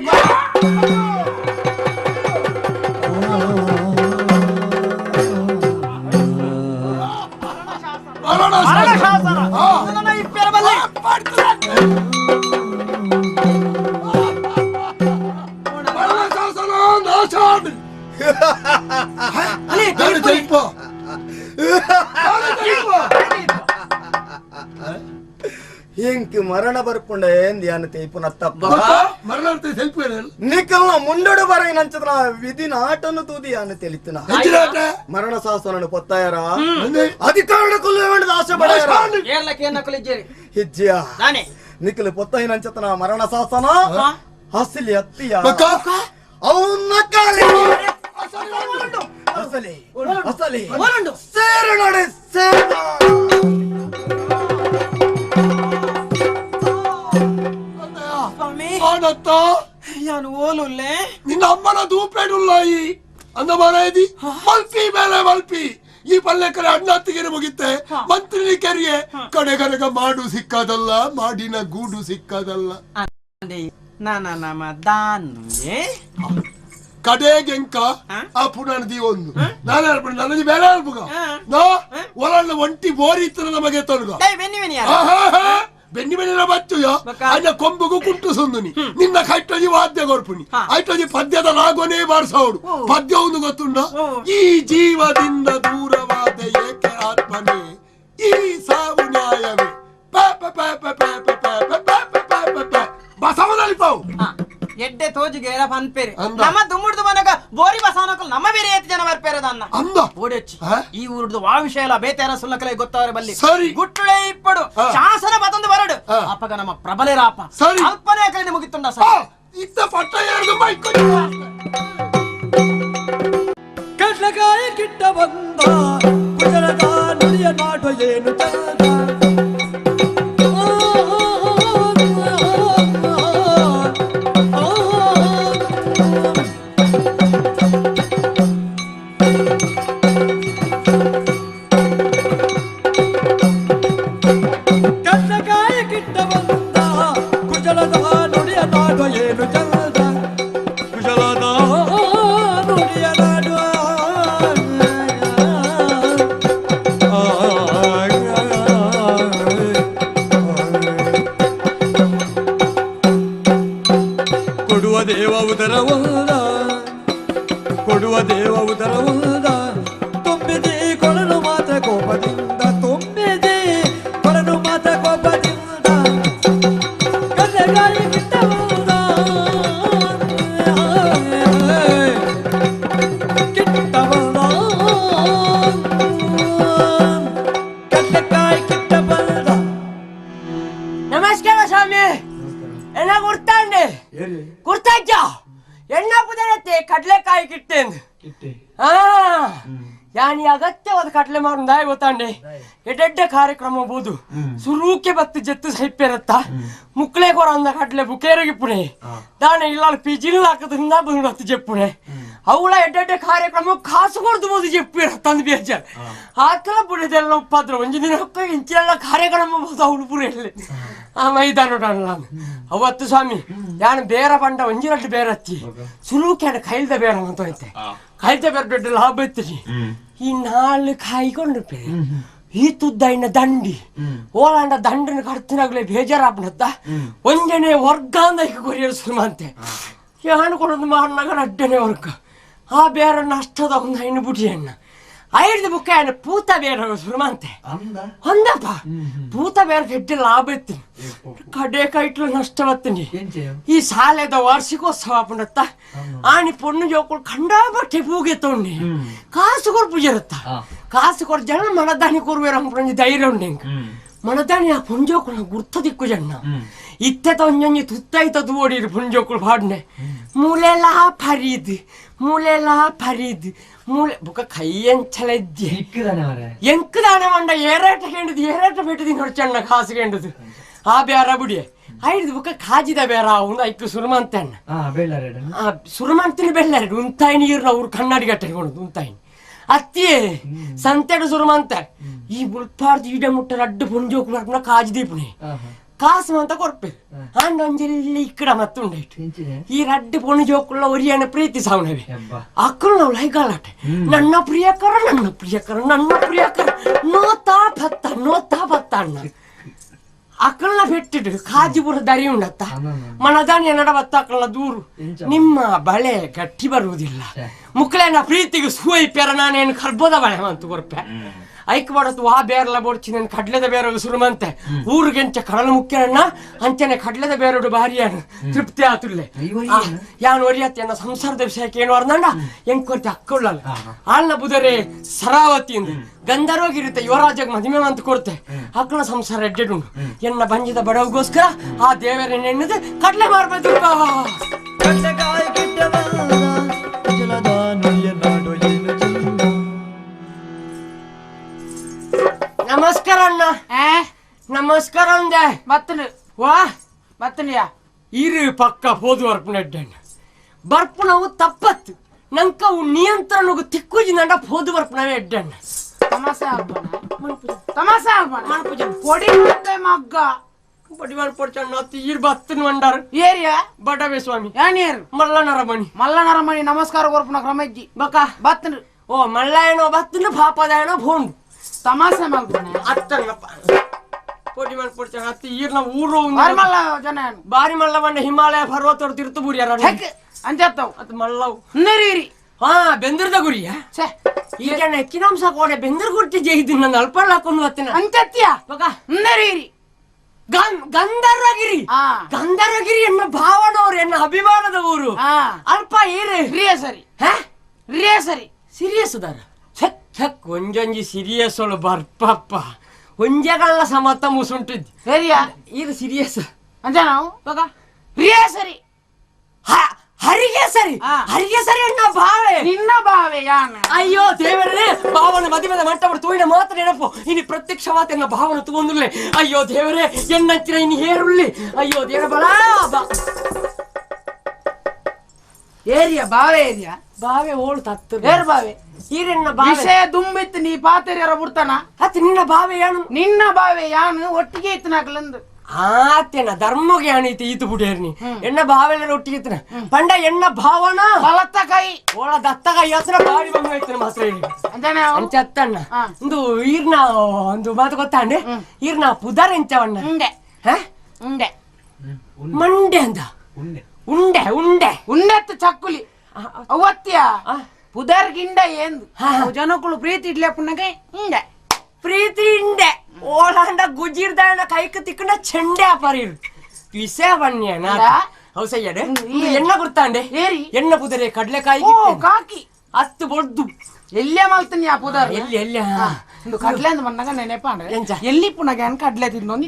ಇಂಕ್ ಮರಣ ಬರ್ಪುಂಡ ಏನ್ ತೇಪುನ ತಪ್ಪ ನಿಖಲ್ನ ಮುಂಡಡು ಬರ ನಂಚದ ವಿಧಿನ ಆಟನ್ನು ತೂದಿ ಅನ್ನ ತಿಳಿತನ ಮರಣ ಶಾಸನ ಪೊತ್ತಾಯರ ಅಧಿಕಾರ ಕೊಲ್ಲುವ ಆಸೆ ಪಡೆಯರ ಹಿಜ್ಜಿಯ ನಿಖಲ್ ಪೊತ್ತಾಯಿ ನಂಚತನ ಮರಣ ಶಾಸನ ಹಸಿಲಿ ಅತ್ತಿಯ ಅವನ್ನ ಕಾಲಿ ಅಸಲಿ ಅಸಲಿ ಸೇರು ನೋಡಿ ಸೇರು ನಿನ್ನ ಅಮ್ಮನ ದೂಪೇಡುಲ್ಲಾಯಿ ಅಂದ ಮಾರಾಯದಿ ಮಲ್ಪಿ ಮೇಲೆ ಮಲ್ಪಿ ಈ ಪಲ್ಲೆಕರೆ ಅಣ್ಣತ್ತಿಗೆ ಮುಗಿತ್ತೆ ಮಂತ್ರಿ ಕೆರಿಯೆ ಕಡೆಗನಗ ಮಾಡು ಸಿಕ್ಕದಲ್ಲ ಮಾಡಿನ ಗೂಡು ಸಿಕ್ಕದಲ್ಲ ಕಡೆಗೆಂಕ ಆ ಪುನರ್ದಿ ಒಂದು ನಾನು ಹೇಳ್ಬಿಡು ನನಗೆ ಬೇರೆ ಹೇಳ್ಬುಗ ನಾ ಒಳಣ್ಣ ಒಂಟಿ ಬೋರಿ ಇತ್ತು ನಮಗೆ ತೊಲಗ ಬೆನ್ನಿ ಬೆನ್ನಿನ ಬಚ್ಚುಯ ಅನ್ನ ಕೊಂಬುಗು ಕುಂಟು ಸುಂದುನಿ ನಿನ್ನ ಕೈಟೋಜಿ ವಾದ್ಯ ಕೊರ್ಪುನಿ ಐಟೋಜಿ ಪದ್ಯದ ರಾಗೋನೇ ಬಾರಿಸೋಡು ಪದ್ಯ ಒಂದು ಗೊತ್ತುಂಡ ಈ ಜೀವದಿಂದ ದೂರವಾದ ಏಕೆ ಆತ್ಮನೇ ಈ ಸಾವು ನ್ಯಾಯವೇ ಪ ಪ ಪ ಪ ಪ ಪ ಪ ಪ ಪ ಪ ಪ ಬಸವನಲ್ಲಿ ಪಾವು ಎಡ್ಡೆ ತೋಜುಗೆ ಪನ್ಪೇರಿ ನಮ್ಮ ದುಮ್ಮುಡ್ದು ಮನಗ ಬೋರಿ ಬಸವನಕಲ್ ನಮ್ಮ ಬೇರೆ ಏತ್ ಜನ ಬರ್ಪೇರದನ್ನ ಅಂದ ಓಡೊಚ್ಚಿ ಈ ಊರುದು ವಾ ವಿಷಯ ಎಲ್ಲ ಬೇತೇರ ಸುಲ್ಲಕಲೆ ಗೊತ್ತವರ ಬಲ್ಲಿ ಸರಿ ಗುಟ್ಟುಳೆ ಇಪ್ಪಡು ಶಾಸನ ಬತಂದು ಬರಡು ಅಪ್ಪಗ ನಮ್ಮ ಪ್ರಬಲೆರಾಪ ಸರಿ ಅಲ್ಪನೇ ಕಲಿನ ಮುಗಿತುಂಡ ಸರಿ ಇತ್ತ ಪಟ್ಟ ಎರಡು ಮೈಕ್ ಕಡ್ಲಕಾಯಿ ಕಿಟ್ಟ ಬಂದ ಕುಜಲದ ನುಡಿಯ ನಾಡು ಏನು ಚಂದ ಕಡ್ಲಕಾಯಿ ಕಿಟ್ಟ ಬಂದ ಕುಜಲದ ನುಡಿಯ ನಾಡು ಏನು ಚಂದ ಕುಶಲದ ನುಡಿಯ ನಾಡು ಕೊಡುವ ದೇವ ಉದರವಲ್ಲ ಕೊಡುವ ದೇವ ಉದರವಲ್ಲ ತುಂಬಿದೆ ಕೊಡಲು ಮಾತ್ರ ಕೋಪದಿಂದ ತುಂಬಿದೆ ಕೊಡಲು ಮಾತ್ರ ಕೋಪ ಕಡಲೆಕಾಯಿ ಕಿಟ್ಟೆಂದು ಆ ಯಾನಿ ಅಗತ್ಯವಾದ ಕಡಲೆ ಮಾರುಂದಾಯ ಗೊತ್ತಾಂಡೆ ಎಡ್ಡೆಡ್ಡೆ ಕಾರ್ಯಕ್ರಮ ಬೋದು ಸುರೂಕೆ ಬತ್ತು ಜತ್ತು ಸೈಪೆರತ್ತ ಮುಕ್ಳೆ ಕೊರ ಅಂದ ಕಡಲೆ ಬುಕೇರಗಿಪ್ಪುಣೆ ದಾನೆ ಇಲ್ಲ ಪಿಜಿಲ್ ಹಾಕದ್ರಿಂದ ಬಂದು ಜೆಪ್ಪುಣೆ ಅವಳ ಎಡ್ಡೆಡ್ಡೆ ಕಾರ್ಯಕ್ರಮ ಕಾಸು ಕೊಡ್ದು ಬೋದು ಜೆಪ್ಪಿರತ್ತ ಅಂದ್ ಬೇಜಾರ್ ಆತಲ ಪುಣೆದೆಲ್ಲ ಉಪ್ಪಾದ್ರ ಒಂಜಿ ದಿನ ಇಂಚೆಲ್ಲ ಕಾರ್ಯಕ್ರಮ ಬೋದು ಅವಳು ಪುರೆಯಲ್ಲಿ ಆ ಮೈದಾನ ಅವತ್ತು ಸ್ವಾಮಿ ಯಾನು ಬೇರ ಪಂಡ ಒಂಜಿ ರಡ್ಡು ಬೇರತ್ತಿ ಸುರೂಕೆ ಕೈಲ್ದ ಬೇರ ಅಂತ ಹೋಯ್ತೆ ಕೈಲ್ದ ಬೇರೆ ದೊಡ್ಡ ಲಾಭ ಇತ್ತಿ ಈ ನಾಲ್ ಕಾಯಿಕೊಂಡು ಈ ತುದ್ದ ಇನ್ನ ದಂಡಿ ಓಲಾಂಡ ದಂಡನ ಕಡ್ತಿನಾಗ್ಲೇ ಬೇಜಾರಾಪ್ನತ್ತ ಒಂಜನೆ ವರ್ಗ ಅಂದ ಕೊರಿಯರ್ ಸುರುಮಂತೆ ಯಾನು ಕೊಡೋದು ಮಾರ್ನಾಗ ಅಡ್ಡನೆ ವರ್ಗ ಆ ಬೇರೆ ನಷ್ಟದ ಒಂದು ಐನು ಬುಡಿಯಣ್ಣ ಐದು ಬುಕ್ಕ ಪೂತ ಬೇರೆ ಸುರುಮಂತೆ ಅಂದಪ್ಪ ಪೂತ ಬೇರೆ ಕೆಟ್ಟ ಲಾಭ ಇತ್ತು ಕಡೆ ಕೈಟ್ಲು ನಷ್ಟ ಬತ್ತೀನಿ ಈ ಶಾಲೆದ ವಾರ್ಷಿಕೋತ್ಸವ ಪುನತ್ತ ಆನಿ ಪೊಣ್ಣು ಜೋಕುಳು ಕಂಡಾಬಟ್ಟೆ ಪೂಗೆ ತೊಂಡಿ ಕಾಸು ಕೊಡ್ಪು ಜರತ್ತ ಕಾಸು ಕೊಡ್ ಜನ ಮನದಾನಿ ಕೊರುವೇರ ಅಂಪುಂಜಿ ಧೈರ್ಯ ಉಂಡೆ ಮನದಾನಿ ಆ ಪುಂಜೋಕುಳ ಗುರ್ತ ದಿಕ್ಕು ಜನ ಇತ್ತೆ ಒಂಜೊಂಜಿ ತುತ್ತೈತ ತೂವಡಿರು ಪುಂಜೋಕುಳು ಪಾಡ್ನೆ ಮೂಲೆಲಾ ಫರೀದ್ ಮೂಲೆಲಾ ಫರೀದ್ ಮೂಲೆ ಬುಕ್ಕ ಕೈಯಂಚಲೆದ್ದೆ ಎಂಕದಾನೆ ಮಂಡ ಏರಾಟ ಕೇಂಡದು ಏರಾಟ ಪೆಟ್ಟದಿ ನೋಡ್ಚಣ್ಣ ಕಾಸು ಕೇಂಡದು ಆ ಬೇರ ಬುಡಿಯೆ ಐದು ಬುಕ್ಕ ಕಾಜಿದ ಬೇರ ಒಂದು ಐಕು ಸುರುಮಂತೆ ಅಣ್ಣ ಆ ಸುರುಮಂತಿನ ಬೆಳ್ಳಾರೆಡು ಉಂತಾಯಿ ನೀರ್ನ ಅವ್ರು ಕನ್ನಡಿ ಗಟ್ಟೆ ಉಂತಾಯಿನಿ ಅತ್ತಿಯೇ ಸಂತೆಡು ಸುರುಮಂತೆ ಈ ಮುಲ್ಪಾರ್ದು ಈಡ ಮುಟ್ಟ ರಡ್ಡು ಪುಂಜೋಕು ಕಾಜಿ ದೀಪುಣೆ ಕಾಸು ಅಂತ ಕೊರ್ಪೆ ಆಂಡ ಒಂಜೆಲ್ಲಿ ಇಕ್ಕಡ ಮತ್ತುಂಡೈಟು ಈ ರಡ್ಡು ಪೊಣ್ಣು ಜೋಕುಳ್ಳ ಒರಿಯನ ಪ್ರೀತಿ ಸಾವನವೆ ಅಕ್ಕಳು ನಾವು ಲೈಗಾಲಾಟೆ ನನ್ನ ಪ್ರಿಯಕರ ನನ್ನ ಪ್ರಿಯಕರ ನನ್ನ ಪ್ರಿಯಕರ ನೋತಾ ಭತ್ತ ನೋತಾ ಭತ್ತ ಅಣ್ಣ ಅಕ್ಕಳನ್ನ ಬೆಟ್ಟಿಡು ಕಾಜಿಪುರ ದರಿ ಉಂಡತ್ತ ಮನದಾನಿ ನಡ ಬತ್ತ ಅಕ್ಕಳ ದೂರು ನಿಮ್ಮ ಬಳೆ ಗಟ್ಟಿ ಬರುವುದಿಲ್ಲ ಮುಕ್ಕಳೇನ ಪ್ರೀತಿಗೆ ಸೂಯ್ ಪೆರ ನಾನೇನು ಕರ್ಬೋದ ಬಳೆ ಅಂತ ಕೊರ್ಪೆ ಐಕ್ ಬಡತು ವಾ ಬೇರಲ ಬೋಡ್ಚಿ ನನ್ನ ಕಡ್ಲೆದ ಬೇರ ಸುರುಮಂತೆ ಊರುಗೆಂಚ ಕಡಲ ಮುಖ್ಯನಣ್ಣ ಅಂಚನೆ ಕಡ್ಲೆದ ಬೇರೋಡು ಭಾರಿಯಾನು ತೃಪ್ತಿ ಆತುಲ್ಲೆ ಯಾನು ಒರಿಯತ್ತೆ ಎನ್ನ ಸಂಸಾರದ ವಿಷಯಕ್ಕೆ ಏನು ಅರ್ನಂಡ ಎಂಕೊರ್ತಿ ಅಕ್ಕೊಳ್ಳಲ್ಲ ಆಳ್ನ ಬುದರೆ ಸರಾವತಿ ಎಂದು ಗಂಧರ್ವಗಿರುತ್ತೆ ಯುವರಾಜಗ್ ಮದುವೆ ಅಂತ ಕೊಡ್ತೆ ಅಕ್ಕಳ ಸಂಸಾರ ಎಡ್ಡೆಡುಂಡು ಎನ್ನ ಬಂಜಿದ ಬಡವಗೋಸ್ಕರ ಆ ದೇವರ ನೆಣ್ಣದು ಕಡ್ಲೆ ಮಾರ್ಬೇಕು. ನಮಸ್ಕಾರ ಅಣ್ಣ. ನಮಸ್ಕಾರ ಅಂದೆ ಬತ್ತನು ವಾ ಬತ್ತನಿಯಾ ಇರು ಪಕ್ಕ ಪೋದು ಬರ್ಪುನ ಎಡ್ಡೆಣ್ಣ ಬರ್ಪುನವು ತಪ್ಪತ್ತು ನಂಕ ಅವು ನಿಯಂತ್ರಣ ತಿಕ್ಕುಜಿ ನಂಡ ಪೋದು ಬರ್ಪುನವೇ ಎಡ್ಡೆಣ್ಣ. ತಮಾಸೆ ಆಗ್ಬೋಣ ತಮಾಸೆ ಆಗ್ಬೋಣ ಪೊಡಿ ಮತ್ತೆ ಮಗ್ಗ ಪೊಡಿ ಮಾಡ್ಪೊಡ್ಚಣ್ಣ ತೀರ್ ಬತ್ತನ್ ಮಂಡಾರ ಏರಿಯಾ ಬಡವೆ ಸ್ವಾಮಿ ಯಾನೇರು ಮಲ್ಲನರಮಣಿ ಮಲ್ಲನರಮಣಿ ನಮಸ್ಕಾರ ಕೊರ್ಪುನ ಕ್ರಮಜ್ಜಿ ಬಕ ಬತ್ತನು ಓ ಮಲ್ಲಯನೋ ಬತ್ತನು ಪಾಪದಾಯನೋ ಭೋಂಡು ತಮಾಸೆ ಮಲ್ಪುಣ ಅತ್ತಣ್ಣಪ್ಪ ಪೊಡಿ ಮಾಡ್ಪೊಡ್ಚಣ್ಣ ಅತ್ತಿ ಈರ್ನ ಊರು ಬಾರಿ ಮಲ್ಲ ಜನ ಬಾರಿ ಮಲ್ಲ ಬಂಡ ಹಿಮಾಲಯ ಪರ್ವತ ತಿರುತು ಬುರಿಯಾರ ಅಂಜತ್ತವು ಅದು ಮಲ್ಲವು ಇನ್ನೇರಿ ಹಾ ಬೆಂದಿರ್ದ ಗುರಿಯ ಈಗ ಹೆಚ್ಚಿನಾಂಶ ಕೋಡೆ ಬೆಂದಿರ್ ಗುರ್ತಿ ಜೈದಿನ ನನ್ನ ಅಲ್ಪಳ್ಳ ಹಾಕೊಂಡು ಬರ್ತೀನಿ ಅಂಚತ್ಯ ಬಕ ಇನ್ನೇರಿ ಗಂಧರ್ವಗಿರಿ ಗಂಧರ್ವಗಿರಿ ಎನ್ನ ಭಾವನವರು ಎನ್ನ ಅಭಿಮಾನದ ಊರು ಅಲ್ಪ ಏರು ರಿಯಸರಿ ರಿಯಸರಿ ಸೀರಿಯಸ್ ದಾರ ಛಕ್ ಛಕ್ ಒಂಜೊಂಜಿ ಸೀರಿಯಸ್ ಒಳು ಬರ್ಪಪ್ಪ ಒಂಜೆಗಲ್ಲ ಸಮತ್ತ ಮುಸುಂಟಿದ್ದು ಸರಿಯಾ ಇದು ಸೀರಿಯಸ್ ಅಂಜ ನಾವು ಬಕ ರಿಯಸರಿ ಹರಿಗೆ ಸರಿ ಹರಿಗೆ ಸರಿ ಅಣ್ಣ ಭಾವೆ ನಿನ್ನ ಭಾವೆ ಯಾನ ಅಯ್ಯೋ ದೇವರೇ ಭಾವನ ಮದುವೆದ ಮಂಟಪ ತೋಯಿನ ಮಾತ್ರ ನೆನಪು ಇನ್ನು ಪ್ರತ್ಯಕ್ಷವಾದ ಎನ್ನ ಭಾವನ ತಗೊಂಡುಲ್ಲೆ ಅಯ್ಯೋ ದೇವರೇ ಎನ್ನಂಚಿನ ಇನ್ನು ಹೇರುಳ್ಳಿ ಅಯ್ಯೋ ದೇವರ ಬಲ ಏರಿಯಾ ಭಾವೆ ಏರಿಯಾ ಭಾವೆ ಓಳು ತತ್ತು ಏರ್ ಭಾವೆ ಈರೆನ್ನ ಭಾವೆ ವಿಷಯ ದುಂಬಿತ್ತು ನೀ ಪಾತೆರ್ಯರ ಬಿಡ್ತಾನ ಅತ್ ನಿನ್ನ ಭಾವೆ ಯಾನು ನಿನ್ನ ಭಾವೆ ಯಾನು ಒಟ್ಟಿಗೆ ಇತ್ತನಾಕ್ಲಂದು ಆತೇನ ಧರ್ಮಗೆ ಅಣಿತಿ ಈತು ಬುಡೇರ್ನಿ ಎಣ್ಣ ಭಾವೆಲ್ಲ ಒಟ್ಟಿಗೆ ಇತ್ತನ ಪಂಡ ಎಣ್ಣ ಭಾವನ ಬಲತ್ತ ಕೈ ಓಳ ದತ್ತ ಕೈ ಹತ್ರ ಬಾರಿ ಬಂಗ ಇತ್ತನ ಮಾತ್ರ ಹೇಳಿ ಅಂಚತ್ತಣ್ಣ ಒಂದು ಈರ್ನ ಒಂದು ಮಾತು ಗೊತ್ತಾಂಡೆ ಈರ್ನ ಪುದರ್ ಎಂಚವಣ್ಣ ಉಂಡೆ ಉಂಡೆ ಮಂಡೆ ಅಂದ ಉಂಡೆ ಉಂಡೆ ಉಂಡೆತ್ತು ಚಕ್ಕುಲಿ ಅವತ್ಯ ಪುದರ್ ಗಿಂಡ ಏಂದು ಜನಕ್ಕಳು ಪ್ರೀತಿ ಇಡ್ಲೆ ಪುಣ್ಣಗೆ ಉಂಡೆ ಪ್ರೀತಿ ಇಂಡೆ ಓಲಾಂಡ ಗುಜಿರ್ದಾಂಡ ಕೈಕ್ ತಿಕ್ಕಂಡ ಚೆಂಡೆ ಅಪರಿರು ವಿಷಯ ಬನ್ನಿಯನ ಹೌಸಯ್ಯಡೆ ಎಣ್ಣ ಗುರ್ತಾಂಡೆ ಎಣ್ಣ ಪುದರೆ ಕಡಲೆಕಾಯಿ ಕಾಕಿ ಅತ್ತು ಬೊಡ್ದು ಎಲ್ಲೇ ಮಲ್ತೀನಿ ಆ ಪುದರ್ ಎಲ್ಲಿ ಎಲ್ಲಿ ಇಂದು ಕಡ್ಲೆ ಅಂತ ಬಂದಾಗ ನೆನಪಾಂಡ ಎಲ್ಲಿ ಪುನಗ ಕಡ್ಲೆ ತಿಂದೊಂದು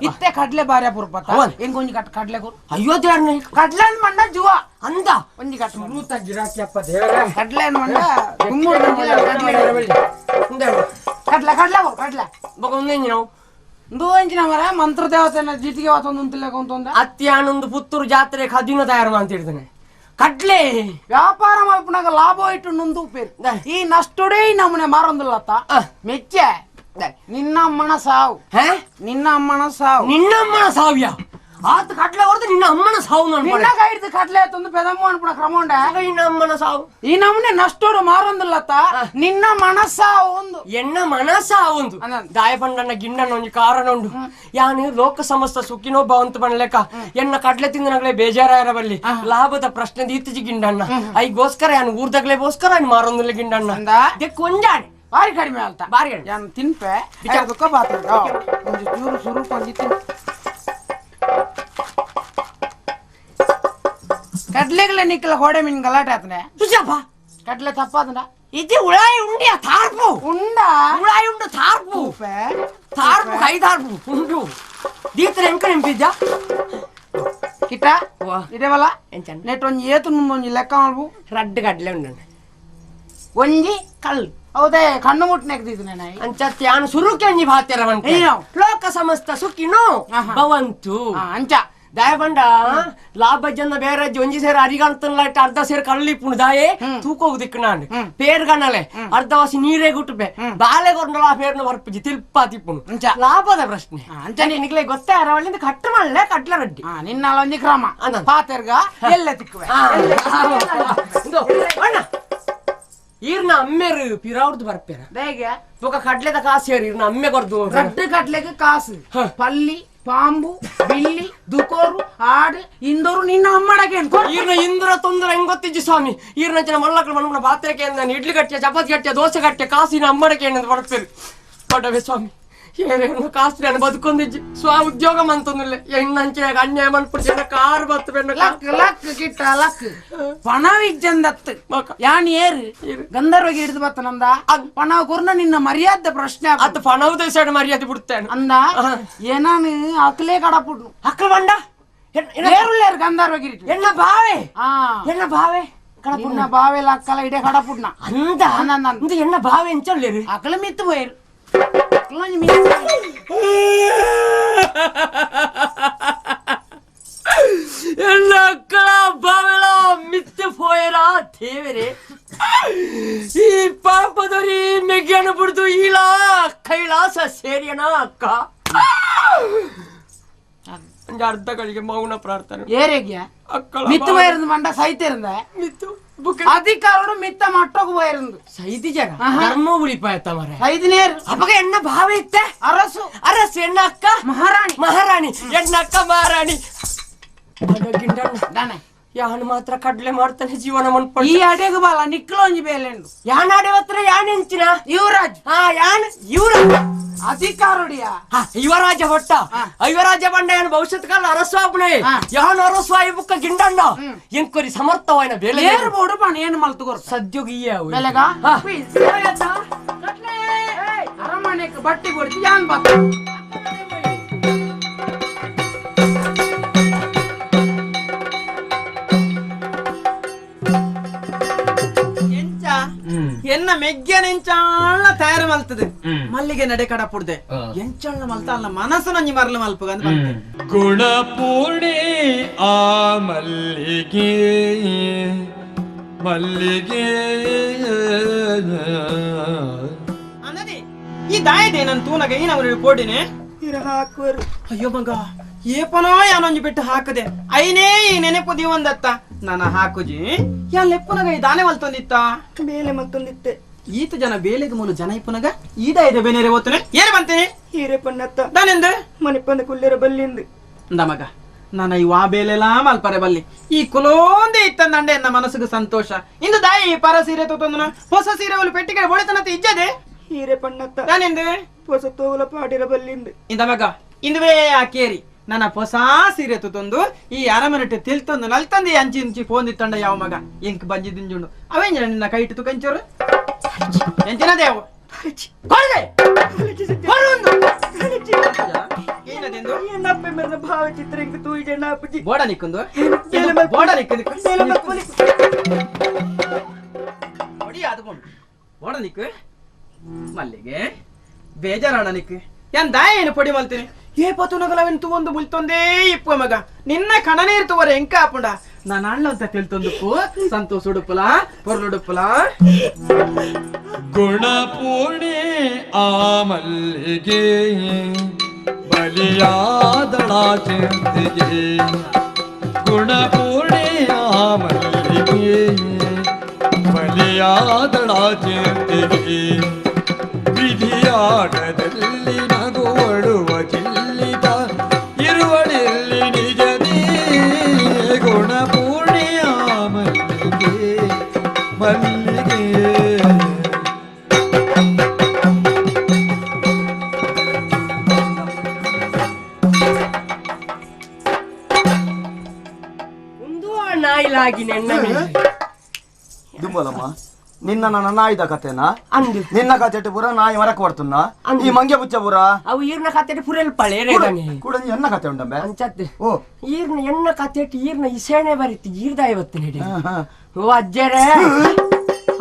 ಇತ್ತೆ ಕಡ್ಲೆ ಬಾರ್ಯ ಪುರ್ಪತ್ತ ಹೆಂಗ್ ಒಂಜಿ ಕಟ್ ಕಡ್ಲೆ ಕೊರು. ಅಯ್ಯೋ ದೇವ್ರನೇ ಕಡ್ಲೆ ಅಂದ್ ಮಂಡ ಜುವ ಅಂದ ಒಂಜಿ ಕಟ್ ಸುರೂತ ಗಿರಾಕಿಯಪ್ಪ ದೇವರೇ. ಕಡ್ಲೆ ಅಂದ್ ಮಂಡ ಗುಮ್ಮುಡು ಕಡ್ಲೆ ಕಡ್ಲೆ ಕಡ್ಲೆ ಕೊರು ಕಡ್ಲೆ ಬೊಕ ಒಂದೆಂಜಿ ನಾವು ಇಂದು ಎಂಚಿನ ಮರ ಮಂತ್ರ ದೇವತೆನ ಜೀಟಿಗೆ ವಾತೊಂದು ಉಂತಿಲ್ಲ ಉಂತೊಂದ ಅತ್ಯಾನೊಂದು ಪುತ್ತೂರು ಜಾತ್ರೆ ಖದಿನ ತಯಾರು ಅಂತ ಹೇಳ್ತಾನೆ ಕಡ್ಲೆ ವ್ಯಾಪಾರ ಮಲ್ಪನಾಗ ಲಾಭ ಇಟ್ಟು ನೊಂದು ಉಪೇರು ಈ ನಷ್ಟುಡೇ ನಮ್ಮನೆ ಮಾರೊಂದಿಲ್ಲತ್ತ ಮೆಚ್ಚೆ ನಿನ್ನ ಅಮ್ಮನ ಸಾವು ನಿನ್ನ ಅಮ್ಮನ ಸಾವು ನಿನ್ನ ಅಮ್ಮನ ಸಾವಿಯ ಆತ ಕಡ್ಲೆ ಹೊರತು ನಿನ್ನ ಅಮ್ಮನ ಸಾವು ನಿನ್ನ ಕೈಡ್ದು ಕಡ್ಲೆ ತಂದು ಪೆದಮ್ಮ ಅನ್ಪುಣ ಕ್ರಮ ಉಂಡ ನಿನ್ನ ಅಮ್ಮನ ಸಾವು ಈ ನಮ್ಮನೆ ನಷ್ಟೋಡು ಮಾರೊಂದಿಲ್ಲತ್ತ ನಿನ್ನ ಮನಸ್ಸಾವು ಒಂದು ಎನ್ನ ಮನಸ್ಸಾವು ಒಂದು ದಾಯ ಪಂಡಣ್ಣ ಗಿಣ್ಣಣ್ಣ ಒಂಜಿ ಕಾರಣ ಉಂಡು ಯಾನು ಲೋಕ ಸಮಸ್ತ ಸುಖಿನೋ ಭವಂತು ಬಣ್ಲೆಕ ಎನ್ನ ಕಡ್ಲೆ ತಿಂದನಗಳೇ ಬೇಜಾರಾಯರ ಬಲ್ಲಿ ಲಾಭದ ಪ್ರಶ್ನೆ ದೀತಿಜಿ ಗಿಂಡಣ್ಣ ಐಗೋಸ್ಕರ ಯಾನು ಊರ್ದಗ್ಲೇಗೋಸ್ಕರ ಯಾನು ಮಾರೊಂದಿಲ್ಲ ಗಿಂಡಣ್ಣ ಕೊಂಜಾಡೆ ಬಾರಿ ಕಡಿಮೆ ಅಲ್ತ ಬಾರಿ ಕಡಿಮೆ ಯಾನು ತಿನ್ಪೆ ದುಃಖ ಬಾತ ಒಂಜಿ ಚೂರು ಸುರು ಕೊಂಜಿ ತಿನ್ ಕಡ್ಲೆಗಳ ನಿಕ್ಕಲ ಹೋಡೆ ಮೀನ್ ಗಲಾಟೆ ಆತನೆ ಸುಜಾಪ ಕಡ್ಲೆ ತಪ್ಪಾದನ ಇದು ಉಳಾಯಿ ಉಂಡಿಯ ತಾರ್ಪು ಉಂಡ ಉಳಾಯಿ ಉಂಡು ತಾರ್ಪು ತಾರ್ಪು ಕೈ ತಾರ್ಪು ಉಂಡು ದೀತ್ರ ಎಂಕ ನೆಂಪಿದ್ಯಾ ಕಿಟ್ಟ ಇದೇವಲ್ಲ ನೆಟ್ ಒಂಜಿ ಏತು ಒಂಜಿ ಲೆಕ್ಕ ಮಲ್ಪು ರಡ್ಡು ಕಡ್ಲೆ ಉಂಡು ಒಂಜಿ ಕಲ್ಲು ಹೌದೇ ಕಣ್ಣು ಮುಟ್ಟನೆಕ್ ದಿದ್ನೆ ಅಂಚ ತ್ಯಾನು ಸುರುಕೆ ಒಂಜಿ ಭಾತ್ಯರ ಲೋಕ ಸಮಸ್ತ ಸುಖಿನೋ ಭವಂತು ಅಂಚ ದಾಯಬಂಡ ಲಾಭ ಜನ ಬೇರೆ ಒಂಜಿ ಸೇರು ಅರಿಗಂತಲ್ಲ ಅರ್ಧ ಸೇರು ಕಳ್ಳಿಪ್ಪುಂಡು ದಾಯೆ ತೂಕೋಗುದಿಕ್ಕು ನಾನು ಪೇರ್ ಗಣಲೆ ಅರ್ಧ ವಾಸಿ ನೀರೇ ಗುಟ್ಟುಪೆ ಬಾಲೆ ಕೊರ್ನಲ ಆ ಪೇರ್ನ ಬರ್ಪುಜಿ ತಿಲ್ಪ ತಿಪ್ಪುಂಡು ಲಾಭದ ಪ್ರಶ್ನೆ ಅಂಚ ನಿಕ್ಲೆ ಗೊತ್ತೇ ಅರವಳ್ಳಿಂದ ಕಟ್ಟು ಮಾಡಲೆ ಕಟ್ಲ ರಡ್ಡಿ ನಿನ್ನ ಒಂಜಿ ಕ್ರಮ ಪಾತೆರ್ಗ ಎಲ್ಲ ತಿಕ್ಕುವೆ ಅಣ್ಣ ಈರ್ನ ಅಮ್ಮೆರು ಪಿರಾವ್ರದ್ದು ಬರ್ಪೇರ ಬೊಕ ಕಡ್ಲೆದ ಕಾಸು ಈರ್ನ ಅಮ್ಮೆ ಕೊರ್ದು ರಡ್ಡು ಕಡ್ಲೆಗೆ ಕಾಸು ಪಲ್ಲಿ ಪಾಂಬು ಬಿಲ್ಲಿ ದುಕೋರು ಆಡು ಇಂದೋರು ನಿನ್ನ ಅಮ್ಮಡಗೆ ಈರ್ನ ಇಂದ್ರ ತೊಂದರೆ ಹೆಂಗ್ ಗೊತ್ತಿಜ್ಜಿ ಸ್ವಾಮಿ ಈರ್ನ ಜನ ಮಲ್ಲಕ್ಕಳು ಮನ್ಮನ ಪಾತ್ರೆಗೆ ನಾನು ಇಡ್ಲಿ ಕಟ್ಟಿಯ ಚಪಾತಿ ಕಟ್ಟಿಯ ದೋಸೆ ಕಟ್ಟಿಯ ಕಾಸಿನ ಅಮ್ಮಡಕ್ಕೆ ಏನಂತ ಬರ್ಪೇರು ಕೊಡವೆ ಸ್ವಾಮಿ ಏನೇನು ಕಾಸು ನಾನು ಬದುಕೊಂದಿಜ್ಜಿ ಸ್ವ ಉದ್ಯೋಗ ಮಂತೊಂದಿಲ್ಲ ಹೆಣ್ಣಂಚೆ ಅನ್ಯಾಯ ಮನ್ಪುಡಿ ಜನ ಕಾರ್ ಬತ್ತು ಬೆಣ್ಣ ಲಕ್ ಲಕ್ ಕಿಟ್ಟ ಲಕ್ ಪಣವಿಜ್ಜಂದತ್ತು ಯಾನ್ ಏರು ಗಂಧರ್ವಗೆ ಹಿಡಿದು ಬತ್ತ ನಂದ ಪಣ ಕೊರ್ನ ನಿನ್ನ ಮರ್ಯಾದೆ ಪ್ರಶ್ನೆ ಅತ್ತ ಪಣವು ಸೈಡ್ ಮರ್ಯಾದೆ ಬಿಡ್ತೇನೆ ಅಂದ ಏನಾನು ಅಕ್ಲೇ ಕಡಪುಡ್ನು ಅಕ್ಲ ಬಂಡ ಏರುಳ್ಳೇರು ಗಂಧರ್ವಗಿರಿ ಎನ್ನ ಬಾವೆ ಎನ್ನ ಬಾವೆ ನಿನ್ನ ಬಾವೆ ಲಕ್ಕಲ ಇಡೇ ಕಡಪುಡ್ನ ಅಂದ ಅಂದ ಎನ್ನ ಬಾವೆ ಎಂಚೊಲ್ಲೇರು ಅಕ್ಲ ಮಿತ್ತು ಪೋಯರು ಎಲ್ಲ ಅಕ್ಕಳ ಬಾವೆಲ ಮಿತ್ತು ಪೋಯರ ದೇವರೇ ಈ ಪಾಪದೊರಿ ಮೆಗ್ಗನ ಬಿಡ್ದು ಈಲ ಕೈಲಾಸ ಸೇರಿಯನ ಅಕ್ಕ ಅರ್ಧಗಳಿಗೆ ಮೌನ ಪ್ರಾರ್ಥನೆ ಏರೆಗ್ಯ ಅಕ್ಕಳ ಮಿತ್ತು போயிருந்து மண்ட சைத்திருந்த ಮಿತ್ತು ಅಧಿಕಾರೋಡು ಮಿತ್ತ ಮಟ್ಟೋಗ போயிருந்து ಸೈದಿ ಜನ ಧರ್ಮ ಉಳಿಪಾಯತ್ತ ಮರ ಐದನೇರು ಅಪ್ಪಗ ಎಣ್ಣ ಭಾವ ಇತ್ತೆ ಅರಸು ಅರಸು ಎಣ್ಣ ಅಕ್ಕ ಮಹಾರಾಣಿ ಮಹಾರಾಣಿ ಎಣ್ಣ ಅಕ್ಕ ಮಹಾರಾಣಿ ಯಾನು ಮಾತ್ರ ಕಡ್ಲೆ ಮಾಡ್ತಾನೆ ಜೀವನ ಮನ್ಪು ಈ ಅಡೆಗೆ ಬಾಲ ನಿಕ್ಕಲೊಂಜಿ ಬೇಲೆಂಡು ಯಾನ್ ಅಡೆ ಹತ್ರ ಯಾನ್ ಎಂಚಿನ ಯುವರಾಜ್ ಹಾ ಯಾನ್ ಯುವರಾಜ್ ಅಧಿಕಾರುಡಿಯ ಯುವರಾಜ ಭಟ್ಟ ಯುವರಾಜ ಬಂಡ ಯಾನ್ ಭವಿಷ್ಯತ್ ಕಾಲ ಅರಸ್ವಾಪನೆ ಯಾನ್ ಅರಸ್ವಾಯಿ ಬುಕ್ಕ ಗಿಂಡಣ್ಣ ಎಂಕೊರಿ ಸಮರ್ಥವಾಯಿನ ಬೇಲೆ ಏರು ಬೋಡು ಪಣ ಏನು ಮಲ್ತುಗೋರ್ ಸದ್ಯೋಗ ಇಯ್ಯ ಬೆಲೆಗ ಅರಮನೆಗೆ ಬಟ್ಟಿ ಕೊಡ್ತಿ ಯಾನ್ ಬತ್ತ ಎನ್ನ ಮೆಗ್ಗನ ಎಂಚಾಳ ತಯಾರು ಮಲ್ತದೆ ಮಲ್ಲಿಗೆ ನಡೆ ಕಡ ಪುಡ್ದೆ ಎಂಚಾಳ ಮಲ್ತ ಅಲ್ಲ ಮನಸ್ಸು ನಂಜಿ ಮರಲು ಮಲ್ಪುಗ ಅಂತ ಗುಣಪೂರ್ಣಿ ಆ ಮಲ್ಲಿಗೆ ಮಲ್ಲಿಗೆ ಅನ್ನದಿ ಈ ದಾಯದೆ ನನ್ ತೂನಗ ಈ ನಾವು ಪೋಡಿನೆ ಅಯ್ಯೋ ಮಗ ಏಪನೋ ಯಾನೊಂಜಿ ಬಿಟ್ಟು ಹಾಕದೆ ಐನೇ ಈ ನೆನಪು ದೀವಂದತ್ತ ನಾನ ಹಾಕುಜಿ ಯಾನ್ ಲೆಪ್ಪುನಗ ಈ ದಾನೆ ಮಲ್ತೊಂದಿತ್ತ ಬೇಲೆ ಮಲ್ತೊಂದಿತ್ತೆ ಈತ ಜನ ಬೇಲೆಗೆ ಮೂಲ ಜನ ಇಪ್ಪುನಗ ಈದ ಇದೆ ಬೇನೇರೆ ಓದ್ತಾನೆ ಏನ್ ಬಂತೇನೆ ಹೀರೆ ಪಣ್ಣತ್ತ ದಾನೆಂದು ಮನೆ ಪಂದ ಕುಲ್ಲೇರ ಬಲ್ಲಿಂದು ಅಂದ ಮಗ ನಾನು ಇವಾ ಬೇಲೆಲಾ ಮಲ್ಪರೆ ಬಲ್ಲಿ ಈ ಕುಲೋಂದೇ ಇತ್ತಂದಂಡೆ ಎನ್ನ ಮನಸ್ಸಿಗೆ ಸಂತೋಷ ಇಂದು ದಾಯಿ ಪರ ಸೀರೆ ತೋತೊಂದನ ಹೊಸ ಸೀರೆ ಒಲು ಪೆಟ್ಟಿಗೆ ಒಳಿತನತ ಇಜ್ಜದೆ ಹೀರೆ ಪಣ್ಣತ್ತ ದಾನೆಂದು ಹೊಸ ತೋಲ ಪಾಡಿರ ಬಲ್ಲಿಂದು ಇಂದ ಮಗ ಇಂದುವೇ ಆ ಕೇರಿ ನನ್ನ ಹೊಸ ಸೀರೆ ತುತೊಂದು ಈ ಅರಮನೆಟ್ಟು ತಿಳ್ತೊಂದು ನಲ್ತಂದು ಅಂಚಿ ಇಂಚಿ ಫೋನ್ ಇತ್ತಂಡ ಯಾವ ಮಗ ಎಂಕ್ ಬಂಜಿದಿಂಜುಂಡು ಅವೇಂಜ ನಿನ್ನ ಕೈ ಇಟ್ಟು ಕಂಚೋರು ಎಂಚಿನ ದೇವು ಕೊರದೆ ಕೊರುಂದು ಏನದೆಂದು ಎನ್ನಪ್ಪೆ ಮೆರ್ನ ಭಾವಚಿತ್ರ ಇಂಕ್ ತೂಯಿಜೆಣ್ಣ ಅಪ್ಪಜಿ ಬೋಡ ನಿಕ್ಕೊಂದು ಬೋಡ ನಿಕ್ಕೊಂದು ಹೊಡಿ ಅದು ಬೋಡ ನಿಕ್ಕು ಮಲ್ಲಿಗೆ ಬೇಜಾರಣ ನಿಕ್ಕು ಏನ್ ದಾಯ ಏನು ಪೊಡಿ ಮಲ್ತೀನಿ ಏ ಪತುನಗಲವೆನ್ ತುವೊಂದು ಮುಲ್ತೊಂದೇ ಇಪ್ಪ ಮಗ ನಿನ್ನ ಕಣನೇ ಇರ್ತುವರೆ ಎಂಕ ಆಪುಂಡ ನಾನು ಅಣ್ಣ ಅಂತ ತಿಳ್ತೊಂದುಪ್ಪು ಸಂತೋಷ ಉಡುಪುಲ ಪೊರ್ಲುಡುಪುಲ ಗುಣಪೂರ್ಣೆ ಆ ಮಲ್ಲಿಗೆ ಬಲಿಯಾದಳ ಚಿಂತಿಗೆ ಗುಣಪೂರ್ಣೆ ಆ ಮಲ್ಲಿಗೆ ಬಲಿಯಾದಳ ಚಿಂತಿಗೆ ವಿಧಿಯಾಟದಲ್ಲಿ ನಗುವಡುವ ಚಿಲ್ಲಿತ ಇರುವಳಿಲ್ಲಿ ನಿಜದೇ ಗುಣಪೂರ್ಣೆಯ ಮಲ್ಲಿಗೆ ಮಲ್ಲಿಗೆ ಒಂದು ನಾಯಿಲಾಗಿ ನೆನ್ನ ದುಂಬಲಮ್ಮ ನಿನ್ನ ನನ್ನ ನಾಯಿದ ಕತೆನಾ ನಿನ್ನ ಕತೆ ಪೂರ ನಾಯಿ ಮರಕ್ ಬರ್ತುನ್ನ ಈ ಮಂಗೆ ಬುಚ್ಚ ಪೂರ ಅವು ಈರ್ನ ಕತೆ ಪುರೆಲ್ ಪಳೆ ಕೂಡ ಎನ್ನ ಕತೆ ಉಂಡಂಬೆ ಅಂಚತ್ತೆ ಓ ಈರ್ನ ಎನ್ನ ಕತೆ ಈರ್ನ ಇಸೇಣೆ ಬರಿತ್ತು ಈರ್ದ ಐವತ್ತು ನಡಿ ಓ ಅಜ್ಜರೇ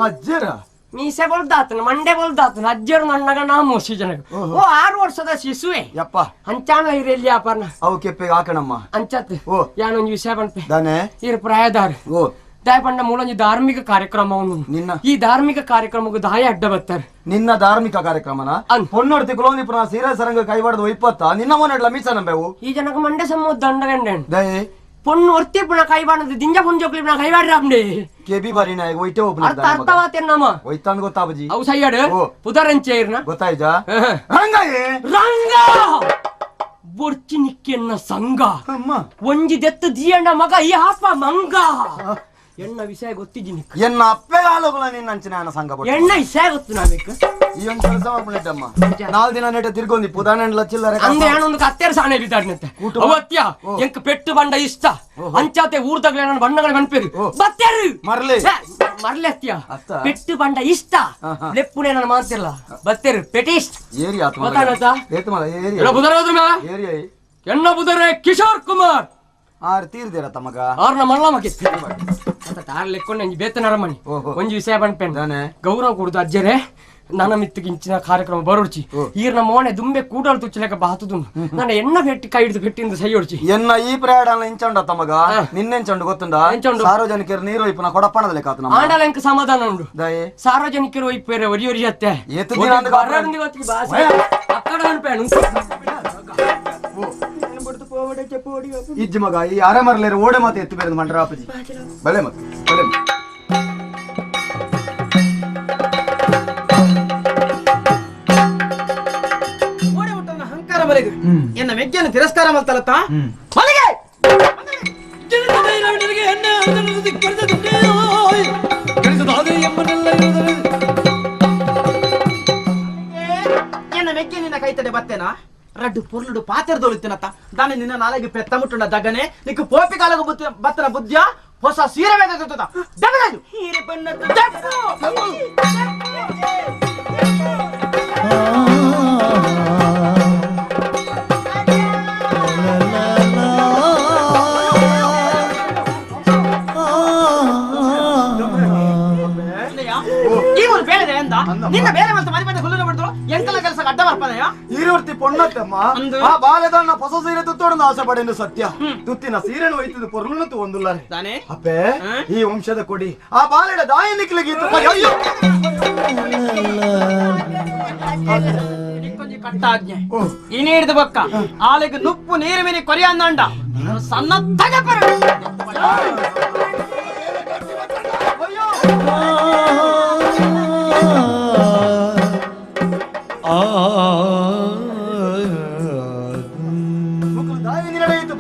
ಅಜ್ಜರ ಮೀಸೆ ಬೊಲ್ದಾತನ ಮಂಡೆ ಬೊಲ್ದಾತನ ಅಜ್ಜರು ನನ್ನಗ ನಾ ಮೋಸಿ ಜನಗ ಓ 6 ವರ್ಷದ ಶಿಶುವೆ ಯಪ್ಪ ಅಂಚಾನ ಇರೆಲ್ಲಿ ಅಪರ್ಣ ಅವು ಕೆಪ್ಪೆಗೆ ಹಾಕಣಮ್ಮ ಅಂಚತ್ತೆ ಓ ಯಾನೊಂದು ವಿಷಯ ಬನ್ಪೆ ದಾನೆ ಈರ್ ಪ್ರಾಯದಾರ ಓ ದಾಯಪಂಡ ಮೂಲೊಂಜಿ ಧಾರ್ಮಿಕ ಕಾರ್ಯಕ್ರಮ ನಿನ್ನ ಈ ಧಾರ್ಮಿಕ ಕಾರ್ಯಕ್ರಮಕ್ಕೆ ದಾಯ ಅಡ್ಡ ಬರ್ತಾರೆ ನಿನ್ನ ಧಾರ್ಮಿಕ ಕಾರ್ಯಕ್ರಮನ ಪೊನ್ನೊಡ್ತಿ ಕುಲೋಂದಿ ಪುನಃ ಸೀರೆ ಸರಂಗ ಕೈಬಾರ್ದು ಇಪ್ಪತ್ತ ನಿನ್ನ ಮೊನ್ನೆಡ್ಲ ಮೀಸ ನಂಬೆವು ಈ ಜನಕ ಮಂಡೆ ಸಮ್ಮೋ ದಂಡ ಗಂಡ ದಯೆ ಪೊಣ್ಣು ಒರ್ತಿ ಪುನಃ ಕೈಬಾಣದ ದಿಂಜ ಪುಂಜೋಕ್ಲಿ ಪುನಃ ಕೈಬಾಡ್ರಿ ಕೆಬಿ ಬಾರಿ ನಾಯಕ ಒಯ್ಟೆ ಒಬ್ಬನ ಅರ್ಥ ಅರ್ಥವಾತೆ ನಮ್ಮ ಒಯ್ತಾನ್ ಗೊತ್ತಾಬಜಿ ಅವು ಸೈಯಾಡು ಪುದರಂಚೆ ಇರ್ನ ಗೊತ್ತಾಯ್ತಾ ರಂಗಯೇ ರಂಗ ಬೊರ್ಚಿ ನಿಕ್ಕೆನ್ನ ಸಂಘ ಒಂಜಿ ದೆತ್ತ ದಿಯಣ್ಣ ಮಗ ಈ ಆಪ ಮಂಗ ಎಣ್ಣ ವಿಷಯ ಗೊತ್ತಿದ್ದೀನಿ ಎನ್ನ ಅಪ್ಪೆ ಆಲೋಕಲ ನಿನ್ನ ಅಂಚಿನ ಸಂಘ ಎಣ್ಣ ವಿಷಯ ಗೊತ್ತು ನಾ ಬೇಕು ಈ ಒಂದು ಕೆಲಸ ಮಾಡ್ಕೊಂಡಿದ್ದಮ್ಮ 4 ದಿನ ನೆಟ ತಿರ್ಗೊಂದಿ ಪುದಾನಂಡ್ಲ ಚಿಲ್ಲರೆ ಅಂದ್ರೆ ಏನೊಂದು ಕತ್ತೆರ ಸಾಣೆ ಬಿದ್ದಾಡ್ನಂತೆ ಅವತ್ಯ ಎಂಕ್ ಪೆಟ್ಟು ಬಂಡ ಇಷ್ಟ ಅಂಚಾತೆ ಊರ್ದಾಗ್ಲೇ ನನ್ನ ಬಣ್ಣಗಳ ಮನ್ಪೇರು ಬತ್ತೇರು ಮರ್ಲೆ ಮರ್ಲೆ ಅತ್ಯ ಪೆಟ್ಟು ಬಂಡ ಇಷ್ಟ ಲೆಪ್ಪುನೆ ನಾನು ಮಾಡ್ತಿರಲ್ಲ ಬತ್ತೇರು ಪೆಟಿಸ್ಟ್ ಏರಿಯಾ ಗೊತ್ತಾಗತ್ತಾ ಏರಿಯಾ ಎಣ್ಣ ಬುದರೆ ಕಿಶೋರ್ ಕುಮಾರ್ ಆರ್ ತೀರ್ದಿರ ತಮಗ ಆರ್ನ ಮಲ್ಲ ಮಗಿ ಆರ್ ಲೆಕ್ಕೊಂಡು ನಂಜಿ ಬೇತನ ಅರಮಣಿ ಒಂಜಿ ವಿಷಯ ಬಣ್ಪೆನ್ ಗೌರವ ಕೊಡುದು ಅಜ್ಜರೇ ನನ್ನ ಮಿತ್ತಿಗೆ ಇಂಚಿನ ಕಾರ್ಯಕ್ರಮ ಬರೋಡ್ಚಿ ಈರ್ನ ಮೋನೆ ದುಂಬೆ ಕೂಡಲು ತುಚ್ಚಲೆಕ್ಕ ಬಾತುದು ನನ್ನ ಎಣ್ಣ ಪೆಟ್ಟಿ ಕೈ ಹಿಡಿದು ಪೆಟ್ಟಿಂದ ಸೈ ಹೊಡ್ಚಿ ಎನ್ನ ಈ ಪ್ರಯಾಣ ಇಂಚಂಡ ತಮಗ ನಿನ್ನೆಂಚಂಡು ಗೊತ್ತುಂಡ ಸಾರ್ವಜನಿಕರು ನೀರು ಇಪ್ಪನ ಕೊಡಪ್ಪಣದ ಲೆಕ್ಕ ಆಂಡಲ ಎಂಕ್ ಸಮಾಧಾನ ಉಂಡು ಸಾರ್ವಜನಿಕರು ಇಪ್ಪೇರೆ ಒರಿ ಒರಿ ಅತ್ತೆ ಅಕ್ಕಡ ಅನ್ಪೇನು ಇಜ್ಜಿ ಮಗ ಈ ಅರೆಮರ್ಲೇರು ಓಡೆ ಮಾತು ಎತ್ತು ಬೇರೆ ಮಂಡ್ರಾಪಜಿ ಬಲೆ ಮಗ ಬಲೆ ಓಡೆ ಹುಟ್ಟನ ಅಹಂಕಾರ ಮಲೆಗೆ ಎನ್ನ ಮೆಗ್ಗೆಯನ್ನು ತಿರಸ್ಕಾರ ಮಲ್ತಲತ್ತ ಮಲೆಗೆ ಎನ್ನ ಮೆಗ್ಗೆ ನಿನ್ನ ಕೈತಡೆ ಬತ್ತೇನಾ ರಡ್ಡು ಪೊರ್ಲುಡು ಪಾತೆರ್ದೊಳಿತ್ತಿನತ್ತ ದಾನೆ ನಿನ್ನ ನಾಲೆಗೆ ಪೆತ್ತ ಮುಟ್ಟುಂಡ ದಗನೆ ನಿಕ್ಕು ಪೋಪಿ ಕಾಲಗ ಬತ್ತನ ಬುದ್ಧಿಯ ಹೊಸ ಸೀರೆ ಬೇಕಾಗ್ತದ ದಗದಾಜು ಈ ಒಂದು ಬೇರೆ ಅಂದ ನಿನ್ನ ಬೇರೆ ಮತ್ತೆ ಮನೆ ಮನೆ ಹುಲ್ಲು ಬಿಡ್ದು ಎಂಕಲ ಕೆಲಸ ಅಡ್ಡ ಬರ್ಪದೆಯ ಈರೋರ್ತಿ ಪೊಣ್ಣತ್ತಮ್ಮ ಆ ಬಾಲೆದನ್ನ ಹೊಸ ಸೀರೆ ತುತ್ತೋಡನ್ನು ಆಸೆ ಪಡೆಯನ್ನು ಸತ್ಯ ತುತ್ತಿನ ಸೀರೆನು ಒಯ್ತದ ಪೊರ್ಲುನು ಒಂದುಲ್ಲಾರೆ ಅಪ್ಪೆ ಈ ವಂಶದ ಕೊಡಿ ಆ ಬಾಲೆಡ ದಾಯ ನಿಕ್ಲಿಗೆ ಕಟ್ಟಾಜ್ಞೆ ಇನಿ ಹಿಡಿದು ಬಕ್ಕ ಆಲೆಗೆ ನುಪ್ಪು ನೀರು ಮೀನಿ ಕೊರಿಯ ಅಂದಂಡ ಸಣ್ಣ ತಗಪರ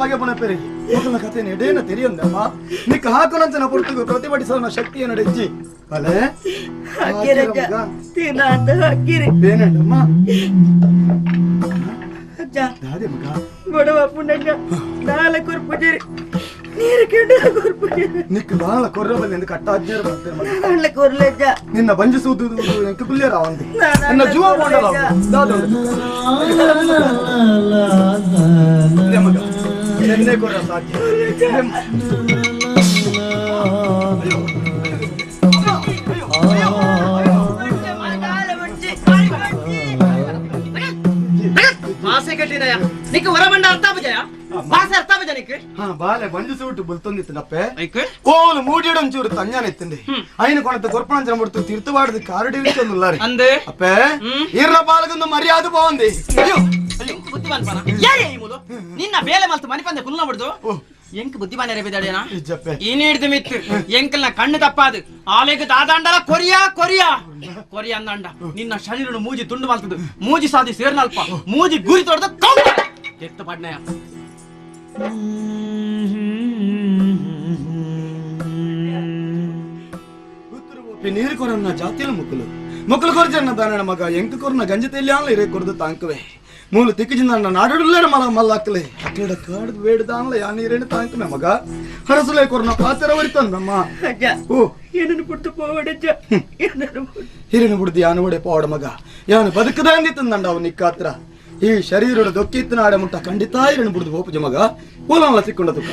ಬಗೆ ಕಥೆ ನೆಡೇನ ತೆರಿಯಂದಮ್ಮ ನಿಕ್ಕ ಹಾಕುನಂಚನ ಪುರ್ತುಗು ಪ್ರತಿಭಟಿಸೋನ ಶಕ್ತಿಯ ನಡೆಜ್ಜಿ ಬಲೆ ಏನಂಡಮ್ಮ ದಾದೆ ಮಗ ಗೊಡವ ಪುಂಡಣ್ಣ ನಾಲ್ಕು ಪೂಜಾರಿ ನೀರು ಕೆಂಡ ಕೊರ್ಪುಜಿ ನಿಕ್ ದಾಳ ಕೊರ್ರಬಲ್ಲಿ ಎಂದು ಕಟ್ಟಾಜ್ಜರ ನಾನ್ಲ ಕೊರ್ಲೆಜ್ಜ ನಿನ್ನ ಬಂಜಿಸುವುದು ಎಂಕ್ ಕುಲ್ಯರ ಅವಂದೆ ನನ್ನ ಜೀವ ಬೋಂಡಲ ದಾದ ಮಗ ಎನ್ನೆ ಕೊರ್ರ ಸಾಧ್ಯ ಭಾಷೆ ಕಟ್ಟಿದಯ ನಿಕ್ ಹೊರಬಂಡ ಅರ್ಥ ಬಜಯ ಭಾಷೆ ಅರ್ಥ ಬಜ ನಿಕ್ ಹಾ ಬಾಲೆ ಬಂಜಿಸುವಿಟ್ಟು ಬುಲ್ತೊಂದಿತ್ತನಪ್ಪೆ ಕೋಲು ಮೂಡಿಡೊಂಚೂರು ತಂಜಾನೆತ್ತಂದೆ ಐನ ಕೊಣತ ಕೊರ್ಪಣಂಚನ ಮುಡ್ತು ತಿರ್ತುವಾಡದ ಕಾರಡಿ ಇಳಿಸೊಂದುಲ್ಲಾರಿ ಅಂದೆ ಅಪ್ಪೆ ಈರ್ನ ಬಾಲಗೊಂದು ಮರ್ಯಾದೆ ಬಾವಂದೆ ಅಯ್ಯೋ ಬುದ್ಧಿಮಾನ್ ಪಾನ ಯಾರೇ ಈ ಮೂಲು ನಿನ್ನ ಬೇಲೆ ಮಲ್ತು ಮನಿಪಂದೆ ಕುಲ್ಲ ಬಿಡ್ದು ಎಂಕ್ ಬುದ್ಧಿಮಾನ ಬಿದ್ದಾಡೇನಾ ಈ ನೀಡ್ದು ಮಿತ್ತು ಎಂಕಲ್ನ ಕಣ್ಣು ತಪ್ಪಾದು ಆಲೆಗ್ ದಾದಾಂಡಲ ಕೊರಿಯಾ ಕೊರಿಯಾ ಕೊರಿಯಾ ಅಂದಾಂಡ ನಿನ್ನ ಶರೀರ ಮೂಜಿ ತುಂಡು ಮಲ್ತದು ಮೂಜಿ ಸಾದಿ ಸೇರ್ನಲ್ಪ ಮೂಜಿ ಗುರಿ ತೊಡೆದು ಕೌಂಟ ಎತ್ತು ಪಡ್ನಯ ನೀರು ಕೊರನ್ನ ಜಾತಿಯಲ್ಲಿ ಮುಕ್ಕಲು ಮುಕ್ಕಲು ಕೊರಜನ್ನ ದಾನಣ ಮಗ ಎಂಕು ಕೊರನ ಗಂಜಿ ತೆಲ್ಯಾನ್ಲ ಇರೇ ಕೊರದು ತಾಂಕುವೆ ಮೂಲು ತಿಕ್ಕಿಜಿಂದ ನಾಡುಳ್ಳರ ಮಲ ಮಲ್ಲಾಕ್ಲೆ ಅಕ್ಕಡ ಕಾಡು ಬೇಡದಾನ್ಲ ಯಾ ನೀರೇನು ತಾಂಕುವೆ ಮಗ ಹರಸುಲೆ ಕೊರನ ಪಾತ್ರ ವರಿತಂದಮ್ಮ ಓ ಏನನ್ನು ಬಿಡ್ತು ಪೋವಡಜ್ಜ ಹಿರಿನ ಬಿಡ್ದು ಯಾನು ಒಡೆ ಪೋವಡ ಮಗ ಯಾನು ಬದುಕದಂದಿತ್ತಂದಂಡ ಅವ್ ನಿಕ್ಕಾತ್ರ ಈ ಶರೀರದ ದೊಕ್ಕಿತ್ತು ನಾಡೆ ಮುಟ್ಟ ಖಂಡಿತ ಹಿರಿನ ಬಿಡ್ದು ಹೋಪುಜ ಮಗ ಓಲಾನ್ಲ ಸಿಕ್ಕೊಂಡ ತುಕ್ಕ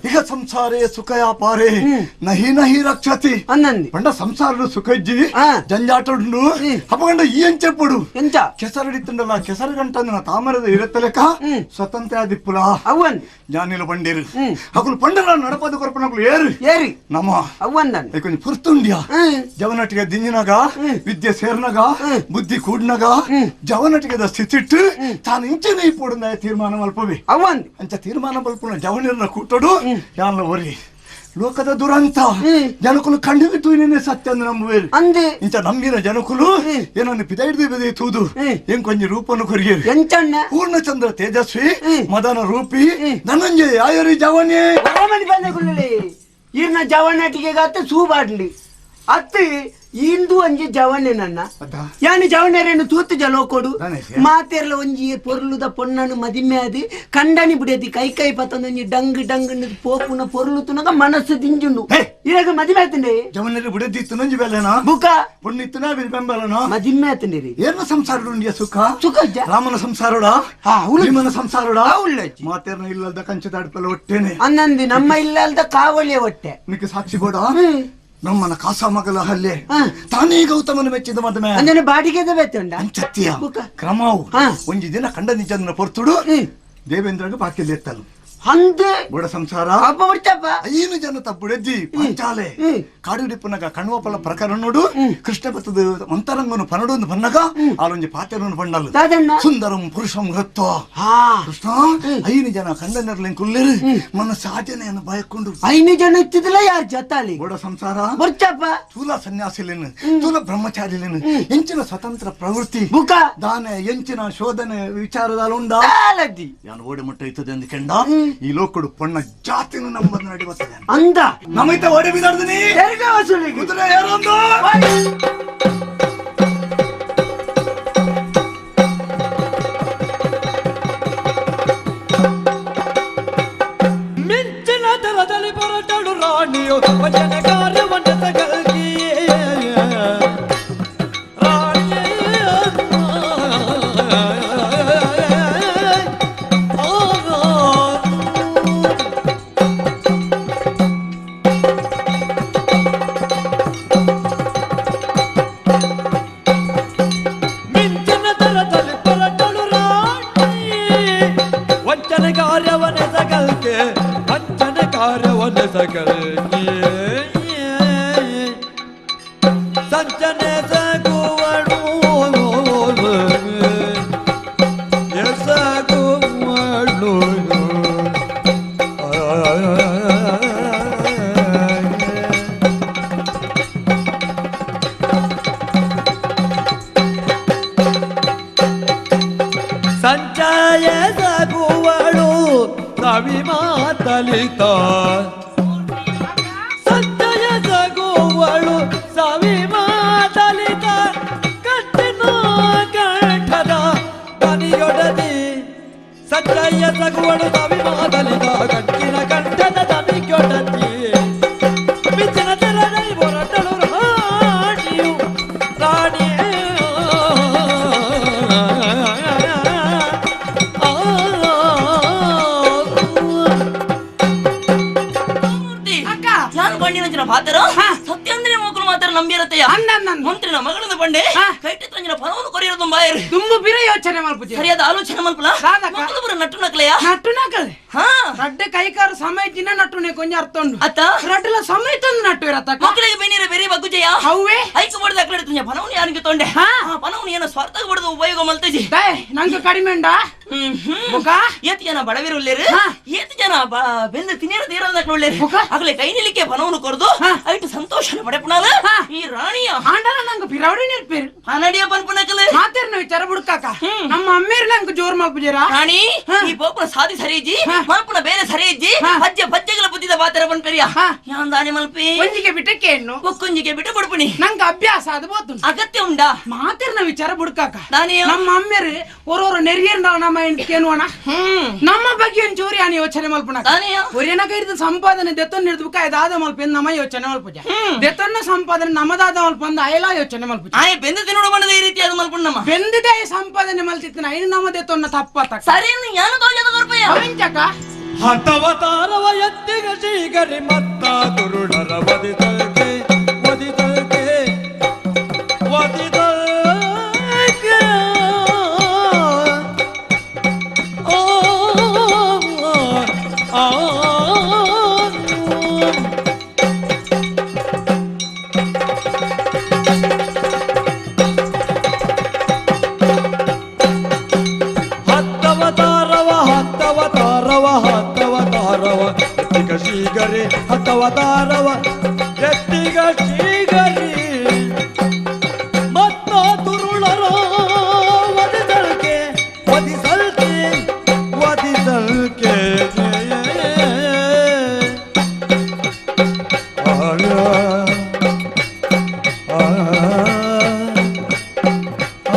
ಈಗ ಸಂಸಾರೇ ಸುಖಯಾಪಾರೇ ನಹಿ ನಹಿ ರಕ್ಷತಿ ಪಂಡ ಸಂಸಾರ ಸುಖ ಇಜ್ಜಿ ಜಂಜಾಟುಂಡು ಅಪಗಂಡ ಈ ಎಂచెಪ್ಪಡು ಎಂಚ ಕೆಸರಡಿತ್ತುಂಡಲ್ಲ ಕೆಸರು ಗಂಟಂದಿನ ತಾಮರದ ಇರತ್ತಲೆಕ ಸ್ವತಂತ್ರ ದಿಪ್ಪುಲ ಅವ್ವನ್ ಜಾನಿಲು ಬಂಡೇರು ಅಕುಲು ಪಂಡರ ನಡಪದ ಕೊರಪನಕುಲು ಏರು ಏರಿ ನಮ್ಮ ಅವ್ವಂದನ್ కొంచెం పుర్తుండియా ಜವನಟಿಗೆ ದಿಂಜಿನಾಗ ವಿದ್ಯೆ ಸೇರ್ನಾಗ ಬುದ್ಧಿ ಕೂಡ್ನಾಗ ಜವನಟಿಗೆ ಸ್ಥಿತಿಟ್ಟು ತಾನು ಇಂಚನೆ ಇಪ್ಪುಡು ತೀರ್ಮಾನ ಮಲ್ಪವಿ ಅವ್ವಂದ್ ಅಂಚ ತೀರ್ಮಾನ ಮಲ್ಪುನ ಜವನಿರನ್ನ ಕೂಟಡು ಯಾನ್ಲ ಒರಿ ಲೋಕದ ದುರಂತ ಜನಕುಲು ಕಂಡು ತೂಯಿನೇ ಸತ್ಯ ಅಂದು ನಂಬುವೇರು ಅಂದೆ ಇಂಚ ನಂಬಿನ ಜನಕುಲು ಏನನ್ನು ಪಿದೈಡ್ದು ಬಿದೈ ತೂದು ಏನ್ ಕೊಂಚ ರೂಪನ್ನು ಕೊರಿಯರು ಎಂಚಣ್ಣ ಪೂರ್ಣಚಂದ್ರ ತೇಜಸ್ವಿ ಮದನ ರೂಪಿ ಧನಂಜಯ ಯಾಯರಿ ಜವನೇ ಬಂದ ಈರ್ನ ಜವನಟಿಗೆ ಗಾತ ಸೂಬಾಡ್ಲಿ ಅತ್ತಿ ಇಂದು ಒಂಜಿ ಜವನೆ ನನ್ನ ಯಾನು ಜವನರೇನು ತೂತು ಜಲೋಕೊಡು ಮಾತೆರ್ಲ ಒಂಜಿ ಪೊರ್ಲುದ ಪೊನ್ನನು ಮದಿಮೆ ಅದು ಕಂಡನಿ ಬಿಡದಿ ಕೈ ಕೈ ಪತ್ತೊಂದು ಡಂಗ್ ಡಂಗ್ ಪೋಪುನ ಪೊರ್ಲು ತುನಗ ಮನಸ್ಸು ದಿಂಜುಂಡು ಇರಾಗ ಮದಿಮೆ ಆತಂಡೆ ಜವನರು ಬಿಡದಿ ತುನಂಜಿ ಬೆಲೆನಾ ಬುಕ ಪೊಣ್ಣಿತ್ತುನ ಬೆಂಬಲನ ಮದಿಮೆ ಆತಂಡಿರಿ ಏನ ಸಂಸಾರ ಸುಖ ಸುಖ ರಾಮನ ಸಂಸಾರೋಡ ಭೀಮನ ಸಂಸಾರೋಡ ಮಾತೇರ್ನ ಇಲ್ಲದ ಕಂಚದಾಡ್ಪಲ್ಲ ಒಟ್ಟೆನೆ ಅನ್ನಂದಿ ನಮ್ಮ ಇಲ್ಲದ ಕಾವಳಿಯ ಹೊಟ್ಟೆ ನಿಕ್ಕೆ ಸಾಕ್ಷಿ ಬೋಡ ನಮ್ಮನ ಕಾಸ ಮಗಲ ಹಲ್ಲೆ ತಾನೇ ಗೌತಮನ ಮೆಚ್ಚಿದ ಮದುವೆ ಅಂದ್ರೆ ಬಾಡಿಗೆದ ಬೇತುಂಡ ಅಂಚತ್ತಿಯ ಕ್ರಮವು ಒಂಜಿ ದಿನ ಕಂಡ ನಿಜಂದ್ರ ಪೊರ್ತುಡು ದೇವೇಂದ್ರಗ ಬಾಕಿಲ್ ಎತ್ತಲು ಅಂದೆ ಬುಡ ಸಂಸಾರ ಅಪ್ಪ ಬಿಡ್ತಪ್ಪ ಐನು ಜನ ತಪ್ಪುಡೆಜ್ಜಿ ಪಂಚಾಲೆ ಕಾಡುಡಿಪ್ಪನಗ ಕಣ್ವಪಲ ಪ್ರಕರಣ ನೋಡು ಕೃಷ್ಣ ಬತ್ತದ ಅಂತರಂಗನು ಪನಡು ಬನ್ನಗ ಆಲೊಂಜಿ ಪಾತೆರನು ಬಣ್ಣಲ್ ಸುಂದರಂ ಪುರುಷಂ ಗತ್ವ ಕೃಷ್ಣ ಐನು ಜನ ಕಂಡನರ್ಲಿನ್ ಕುಲ್ಲೇರು ಮನ ಸಾಧನೆಯನ್ನು ಬಯಕೊಂಡು ಐನು ಜನ ಇತ್ತಿದ್ದಿಲ್ಲ ಯಾರು ಜೊತಾಲಿ ಬುಡ ಸಂಸಾರ ಬರ್ಚಪ್ಪ ಸ್ಥೂಲ ಸನ್ಯಾಸಿಲೇನು ಸ್ಥೂಲ ಬ್ರಹ್ಮಚಾರಿಲೇನು ಎಂಚಿನ ಸ್ವತಂತ್ರ ಪ್ರವೃತ್ತಿ ಬುಕ ದಾನೆ ಎಂಚಿನ ಶೋಧನೆ ವಿಚಾರದಾಲ ಉಂಡ ನಾನು ಓಡಿ ಮುಟ್ಟ ಇತ್ತದೆ ಅಂದ್ಕೊಂಡ ಈ ಲೋಕಡು ಪೊಣ್ಣ ಜಾತಿನ ನಂಬರ್ ನಡಿಬತ್ತದೆ ಅಂದ ನಮೈತ ಓಡಿ ಬಿದಾರ್ದಿನಿ ಕುದುರೆ ಯಾರೊಂದು ಮಿಂಚಿನ ದರದಲ್ಲಿ ಪೊರಟಳು ರಾಣಿಯು ವಚನ ಕಾರ್ಯವನ್ನು ತಗಲ್ಗಿ ಮಿಂಚಿನ ದರದಲ್ಲಿ ಪೊರಟಳು ರಾಣಿ ವಂಚನೆ ಕಾರ್ಯವನ್ನ ಸಗಲ್ಗೆ ವಂಚನೆ ಕಾರ್ಯವನ್ನ ಸಗಲ್ಗೆ ಸಂಚನೆ ಸಗುವಳು ಎಸಗುವಳು ಸಂಚಯ ಸಗುವಳು ಸವಿ ಮಾತಲಿತ ಸಂಚಯ ಸಗುವಳು ಸವಿ ಮಾತಲಿತ ಕಟ್ಟಿನ ಕಂಠದ ದನಿಯೊಡದಿ ಸಂಚಯ ಸಗುವಳು ಸವಿ ಮಾತಲಿತ ಕಟ್ಟಿನ ಕಂಠದ ದನಿಯೊಡದಿ ಮಿಂಚಿನ ತೆರದಲ್ಲಿ ಹೊರಟಳು ರಾಣಿಯು ರಾಣಿಯೇ ನಾನು ಬಂಡಿನಂಚಿನ ಪಾತ್ರ ಸತ್ಯಂದ್ರೆ ಮಕ್ಕಳು ಮಾತ್ರ ನಂಬಿರತ್ತೆಯ ಮಂತ್ರಿನ ಮಗಳನ್ನ ಬಂಡೆ ಕೈಟಿತ್ತಂಜಿನ ಫಲವನ್ನು ಕೊರಿಯರು ತುಂಬಾ ತುಂಬು ಬಿರ ಯೋಚನೆ ಮಲ್ಪುಜಿ ಸರಿಯಾದ ಆಲೋಚನೆ ಮಲ್ಪಲ ಮಕ್ಕಳು ಬರ ನಟ್ಟು ನಕಲೆಯ ನಟ್ಟು ನಕಲೆ ರಡ್ಡೆ ಕೈಕಾರು ಸಮಯ ದಿನ ನಟ್ಟುನೆ ಕೊಂಚ ಅರ್ಥ ಉಂಡು ಅತ್ತ ರಡ್ಡಲ ಸಮಯ ತಂದು ನಟ್ಟು ಇರತ್ತ ಮಕ್ಕಳಿಗೆ ಬೇನೀರ ಬೇರೆ ಬಗ್ಗುಜಯ ಹೌವೆ ಐಕು ಬಡ್ದ ಅಕಡೆ ತುಂಜ ಫಲವನ್ನು ಯಾರಿಗೆ ತೊಂಡೆ ಫಲವನ್ನು ಏನೋ ಸ್ವಾರ್ಥ ಬಡ್ದು ಉಪಯೋಗ ಮಲ್ತಜಿ ನಂಗೆ ಕಡಿಮೆ ಉಂಡಾ ಮುಖ ಏತು ಜನ ಬಡವಿರು ಉಳ್ಳೇರು ಏತು ಜನ ಬೆಂದು ತಿನ್ನೇರ ತೀರದ ಉಳ್ಳೇರು ಆಗಲೇ ಕೈ ನಿಲ್ಲಿಕೆ ಫಲವನ್ನು ಕೊರದು ಐಟು ಸಂತೋಷನ ಪಡೆಪುಣಾಲ ಈ ರಾಣಿಯ ಆಂಡಲ ನಂಗೆ ಪಿರವಡಿ ನಿರ್ಪೇರು ಪನಡಿಯ ಪನ್ಪುನಕಲೆ ಮಾತೇರ್ನ ವಿಚಾರ ಬುಡ್ಕಾಕ ನಮ್ಮ ಅಮ್ಮೇರು ನಂಗೆ ಜೋರ್ ಮಲ್ಪುಜೇರಾ ರಾಣಿ ಈ ಪೋಪುನ ಸಾದಿ ಸರಿಜ್ಜಿ ಮಲ್ಪುನ ಬೇರೆ ಸರಿಜ್ಜಿ ಅಜ್ಜ ಪಜ್ಜೆಗಳ ಬುದ್ಧಿದ ಬಾತರ ಪನ್ಪೆರಿಯ ಯಾನ್ ದಾನಿ ಮಲ್ಪಿ ಒಂಜಿಗೆ ಬಿಟ್ಟಕ್ಕೆ ಹೆಣ್ಣು ಒಕ್ಕೊಂಜಿಗೆ ಬಿಟ್ಟು ಬುಡ್ಪುಣಿ ನಂಗೆ ಅಭ್ಯಾಸ ಅದು ಬೋತು ಅಗತ್ಯ ಉಂಡಾ ಮಾತೇರ್ನ ವಿಚಾರ ಬುಡ್ಕಾಕ ದಾನಿ ನಮ್ಮ ಅಮ್ಮೇರು ಒರೋರು ನೆರಿಯರ್ ನಮ್ಮ ಕೇನುವಣ ನಮ್ಮ ಬಗ್ಗೆ ಒಂಚೂರು ಯಾನ್ ಯೋಚನೆ ಮಲ್ಪುಣ ಒರೇನ ಕೈರಿದ ಸಂಪಾದನೆ ದೆತ್ತೊಂದು ಹಿಡಿದು ಬುಕ್ಕ ದಾದ ಮಲ್ಪ ನಮ್ಮ ಯೋಚನೆ ಮಲ್ಪುಜ ದೆತ್ತೊನ್ನ ಸಂಪಾದನೆ ನಮ್ಮದಾದ ಮಲ್ಪ ಅಂದ ಅಯಲ ಯೋಚನೆ ಮಲ್ಪುಜ ಆಯ್ ಬೆಂದು ತಿನ್ನೋಡು ಬಂದದ ಈ ರೀತಿ ಅದು ಮಲ್ಪುಣ ನಮ್ಮ ಬೆಂದಿದೆ ಸಂಪಾದನೆ ಮಲ್ತಿತ್ತಿನ ಐನು ನಮ್ಮ ದೆತ್ತೊನ್ನ ತಪ್ಪ ಸರಿ ಯಾನು ತೋಜದ ಕೊರ್ಪಯ್ಯ ಅವಂಚಕ ಹತವತಾರವ ಎತ್ತಿಗ ಶ್ರೀಗರಿ ಮತ್ತ ದುರುಳರ ವದಿತಲ್ಕೆ ವದಿತಲ್ಕೆ ವದಿತಲ್ಕೆ ಆ ಆ ಹತ್ತವತಾರವ ಹತ್ತವತಾರವ ಹತ್ತವತಾರವ ಎತ್ತಿಗ ಶ್ರೀಗರಿ ಹತ್ತವತಾರವ ಎತ್ತಿಗ ಶ್ರೀಗರಿ ಮತ್ತ ತುರುಳರೋ ವದಿಸಲ್ಕೆ ವದಿಸಲ್ಕೆ ವದಿಸಲ್ಕೆ ಆ ಆ ಆ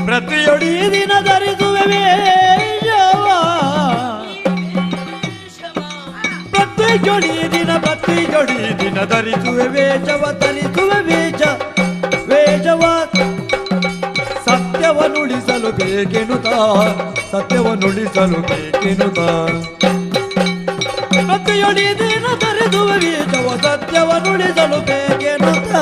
ಪ್ರತಿಯೊಡಿ ದಿನ ಧರಿಸುವೆ ವೇಷವ ಪ್ರತಿಯೊಡಿ ದಿನ ಪ್ರತಿಯೊಡಿ ದಿನ ಧರಿಸುವೆ ವೇಷವ ಧರಿಸುವೆ ವೇಷ ವೇಷವ ಸತ್ಯವನುಳಿಸಲು ಬೇಕೆನುತ ಸತ್ಯವನುಳಿಸಲು ಬೇಕೆನುತ. ಮತ್ತೆಯೊಳಿದಿನ ತರೆದುವ ಬೀಜವ ಸತ್ಯವನುಳಿಸಲು ಬೇಕೆನ್ನುತ್ತ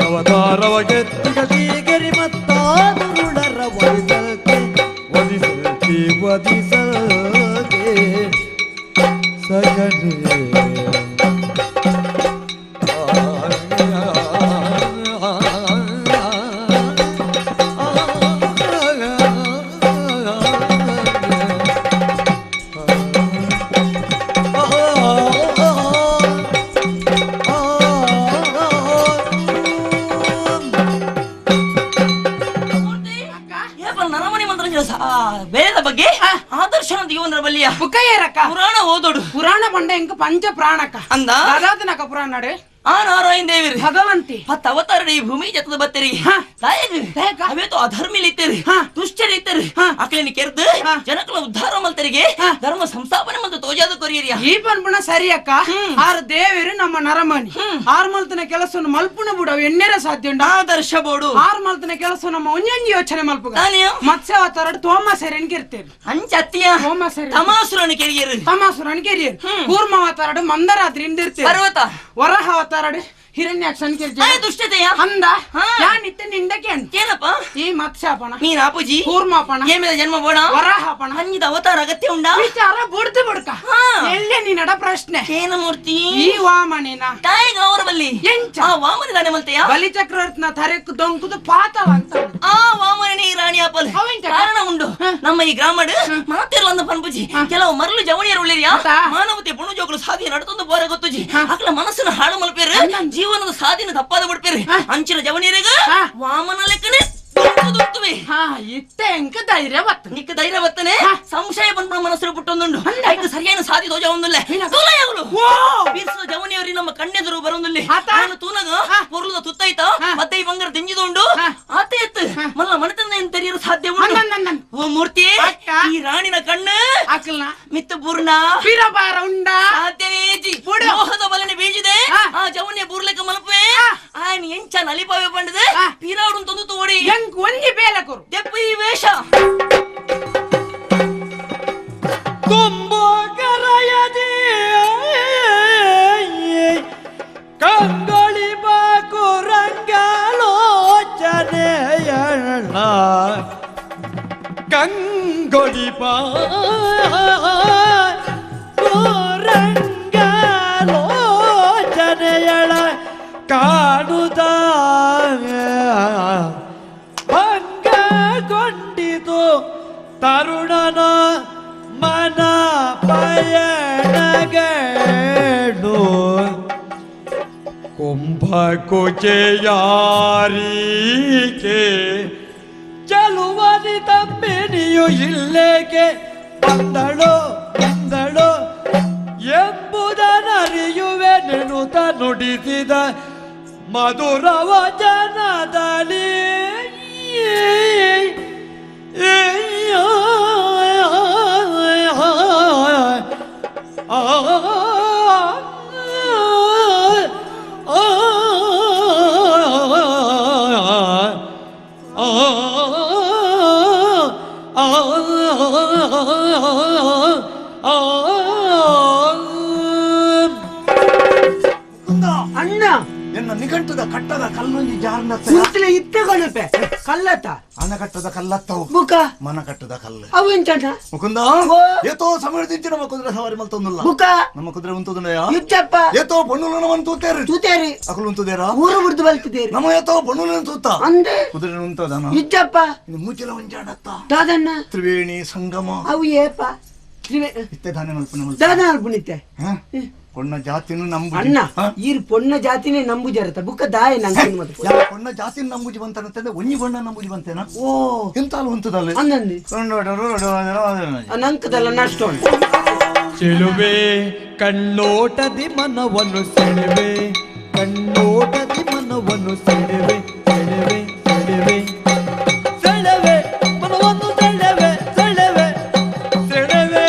ಅವತಾರವ ಗೆತ್ತಿಗರಿ ಮತ್ತಾದುರುಳರ ಒದಿಸಲ್ಕೆ ಒದಿಸಲ್ಕೆ ಒದಿಸಲ್ಕೆ ಸಗನೆ. ಬೇದ ಬಗ್ಗೆ ಆದರ್ಶನ ಜೀವನದ ಬಲ್ಲಿಯ ಪುರಾಣ ಓದೋಡು ಪುರಾಣ ಪಂಡ ಎಂಕ ಪಂಚ ಪ್ರಾಣಕ ಅಂದ ದಾದಾತನಕ ಪುರಾಣ ಆ ನಾರಾಯಣ ದೇವಿರಿ ಭಗವಂತಿ ಪತ್ತ ಅವತಾರ ಈ ಭೂಮಿ ಜತದ ಬತ್ತರಿ ಅವೇತೋ ಅಧರ್ಮಿಲಿ ಇತ್ತರಿ ದುಷ್ಟರಿ ಇತ್ತರಿ ಅಕ್ಲಿನ ಕೆರ್ದು ಜನಕಲ ಉದ್ಧಾರ ಮಲ್ತರಿಗೆ ಧರ್ಮ ಸಂಸ್ಥಾಪನೆ ಮತ್ತು ತೋಜಾದ ಕೊರಿಯರಿಯ ಈ ಪನ್ಪುಣ ಸರಿ ಅಕ್ಕ. ಆರು ದೇವರು ನಮ್ಮ ನರಮಣಿ ಆರು ಮಲ್ತನ ಕೆಲಸ ಮಲ್ಪುಣ ಬಿಡು ಎಣ್ಣೆರ ಸಾಧ್ಯ ಉಂಟು ಆದರ್ಶ ಬೋಡು ಆರು ಮಲ್ತನ ಕೆಲಸ ನಮ್ಮ ಒಂಜೊಂಜಿ ಯೋಚನೆ ಮಲ್ಪುಗ ಮತ್ಸ್ಯ ಅವತಾರ ತೋಮ ಸೆರೆನ್ ಕಿರ್ತೇವೆ ಅಂಚತ್ತಿಯ ತೋಮ ಸೆರೆ ತಮಾಸುರನ ಕೆರಿಯರು ತಮಾಸುರನ ಕೆರಿಯರು ಕೂರ್ಮ ಅವತಾರ ಮಂದರಾತ್ರಿ ಇರ್ತೇವೆ ಪರ್ವತ ವರಹ ಅವತಾರ ಹಿರಣ್ಯಾಕ್ಷನ್ ದುಷ್ಟತೆಯ ಅಂದ ಯಾನಿತ್ತೆ ನಿಂದಕ್ಕೆ ಏನಪ್ಪ ಈ ಮತ್ಸ್ಯಾಪಣ ನೀನ್ ಆಪುಜಿ ಕೂರ್ಮಾಪಣ ಏಮೇದ ಜನ್ಮ ಬೋಡ ವರಾಹಪಣ ಹಂಗಿದ ಅವತಾರ ಅಗತ್ಯ ಉಂಡ ವಿಚಾರ ಬುಡ್ದು ಬುಡ್ಕ ಎಲ್ಲೆ ನಿನ್ನಡ ಪ್ರಶ್ನೆ ಏನ ಮೂರ್ತಿ ಈ ವಾಮನೇನ ತಾಯಿಗ ಅವರ ಬಲ್ಲಿ ಎಂಚ ಆ ವಾಮನ ದಾನೆ ಮಲ್ತೆಯ ಬಲಿ ಚಕ್ರವರ್ತಿನ ತರೆಕ್ ದೊಂಕುದು ಪಾತವ ಅಂತ ಆ ವಾಮನೇ ಈ ರಾಣಿ ಆಪಲ್ ಕಾರಣ ಉಂಡು ನಮ್ಮ ಈ ಗ್ರಾಮಡ್ ಮಾತಿರ್ಲ ಅಂದ ಪನ್ಪುಜಿ ಕೆಲವು ಮರಳು ಜವಣಿಯರು ಉಳ್ಳಿರಿಯಾ ಮಾನವತೆ ಪುಣು ಜೋಕುಲು ಸಾಧಿ ನಡತೊಂದು ಬೋರ ಗೊತ್ತುಜಿ ಅಕ್ಲ ಮನಸ್ಸನ್ನು ಹಾಳು ಮಲ್ಪೇರು ಜೀವನದ ಸಾಧಿನ ತಪ್ಪಾದ ಬಿಡ್ಪೇರಿ ಅಂಚಿನ ಜವನಿಯರಿಗ ವಾಮನ ಲೆಕ್ಕನೆ ಇತ್ತೆ ಎಂಕ ಧೈರ್ಯ ಬತ್ತ ನಿಕ್ಕ ಧೈರ್ಯ ಬತ್ತನೆ ಸಂಶಯ ಬಂದ ಮನಸ್ಸು ಪುಟ್ಟೊಂದುಂಡು ಐಕ್ ಸರಿಯಾದ ಸಾಧಿ ದೋಜ ಒಂದುಲ್ಲೆ ಬೀರ್ಸದ ಜವನಿಯರಿ ನಮ್ಮ ಕಣ್ಣೆದುರು ಬರೊಂದುಲ್ಲೆ ನಾನು ತೂನಗ ಪೊರ್ಲದ ತುತ್ತೈತ ಮತ್ತೆ ಈ ಬಂಗಾರ ದಿಂಜಿದುಂಡು ಆತ ಎತ್ತು ಮಲ್ಲ ಮನತನ ತೆರೆಯಲು ಸಾಧ್ಯ ಉಂಟು. ಓ ಮೂರ್ತಿ ಈ ರಾಣಿನ ಕಣ್ಣು ಅಕಲ್ನ ಮಿತ್ತು ಪೂರ್ಣ ಪಿರಬಾರ ಉಂಡ ಸಾಧ್ಯನೇಜಿ ಮೋಹದ ಬಲನೆ ಬೀಜಿದೆ ಆ ಜವನಿಯ ಬೂರ್ಲೆಕ್ಕ ಮಲ್ಪೆ ಆಯನ ಎಂಚ ನಲಿಪಾವೆ ಪಂಡದೆ ಪೀರಾಡು ತಂದು ತೋಡಿ ಎಂಕ್ ಒಂಜಿ ಬೇಲೆ ಕೊರು ದೆಪ್ಪು ಈ ವೇಷ ತುಂಬೋ ಕರಯದಿ ಕಂಗೊಳಿ ಬಾಕು ರಂಗಲೋಚನೆಯಣ್ಣ ಕಂಗೊಳಿ ರಂಗಲೋಚನೆಯಳ ಕಾಣುದ ಭಂಗಗೊಂಡಿತು ತರುಣನ ಮನ ಪಯಣಗಳು ಕುಂಭಕುಚೆಯಾರೀಕೆ ಚಲುವನಿ ತಮ್ಮಿನಿಯು ಇಲ್ಲೇಕೆ ಬಂದಳು ಬಂದಳು ಎಂಬುದನರಿಯುವೆ ನೆನುತ ನುಡಿಸಿದ ಮಧುರ ವಚನದಲ್ಲಿ ಅಣ್ಣ ಎನ್ನ ನಿಘಂಟದ ಕಟ್ಟದ ಕಲ್ಲೊಂಜಿ ಜಾರ್ನ ಸುತ್ತಲೇ ಇತ್ತೆ ಗಣಪೆ ಕಲ್ಲತ್ತ ಅನ ಕಟ್ಟದ ಕಲ್ಲತ್ತವು ಬುಕ ಮನ ಕಟ್ಟದ ಕಲ್ಲು ಅವೆಂಚಣ್ಣ ಮುಕುಂದ ಏತೋ ಸಮಯದಿಂಚ ನಮ್ಮ ಕುದುರೆ ಸವಾರಿ ಮಲ್ತೊಂದುಲ್ಲ ಬುಕ ನಮ್ಮ ಕುದುರೆ ಉಂತುದುಂಡಯ ಯುಚ್ಚಪ್ಪ ಏತೋ ಬಣ್ಣುಲನ ಮನ್ ತೂತೇರಿ ತೂತೇರಿ ಅಕಲು ಉಂತುದೇರಾ ಊರು ಬಿಡ್ದು ಬಲ್ತಿದೇರಿ ನಮ್ಮ ಏತೋ ಬಣ್ಣುಲನ ತೂತ ಅಂದೆ ಕುದುರೆ ಉಂತದನ ಯುಚ್ಚಪ್ಪ ಇದು ಮೂಚಿಲ ಒಂಜಾಡತ್ತ ದಾದಣ್ಣ ತ್ರಿವೇಣಿ ಸಂಗಮ ಅವು ಏಪ ಇತ್ತೆ ದಾನೆ ಮಲ್ಪುನ ದಾದ ಮಲ್ಪುನಿತ್ತೆ ಪೊಣ್ಣ ಜಾತಿನ ನಂಬು ಅಣ್ಣ ಈ ಪೊಣ್ಣ ಜಾತಿನೇ ನಂಬು ಜರತ ಬುಕ್ಕ ದಾಯ ನಂಗೆ ಪೊಣ್ಣ ಜಾತಿನ ನಂಬುಜಿ ಬಂತಾನಂತಂದ್ರೆ ಒಂಜಿ ಬಣ್ಣ ನಂಬುಜಿ ಬಂತೇನ ಓ ಎಂತಾಲು ಉಂತದಲ್ಲ ಅಂದಂದಿ ನಂಕದಲ್ಲ ನಷ್ಟ ಚೆಲುವೆ ಕಣ್ಣೋಟದಿ ಮನವನ್ನು ಸೆಳೆವೆ ಕಣ್ಣೋಟದಿ ಮನವನ್ನು ಸೆಳೆವೆ ಸೆಳೆವೆ ಸೆಳೆವೆ ಸೆಳೆವೆ ಮನವನ್ನು ಸೆಳೆವೆ ಸೆಳೆವೆ ಸೆಳೆವೆ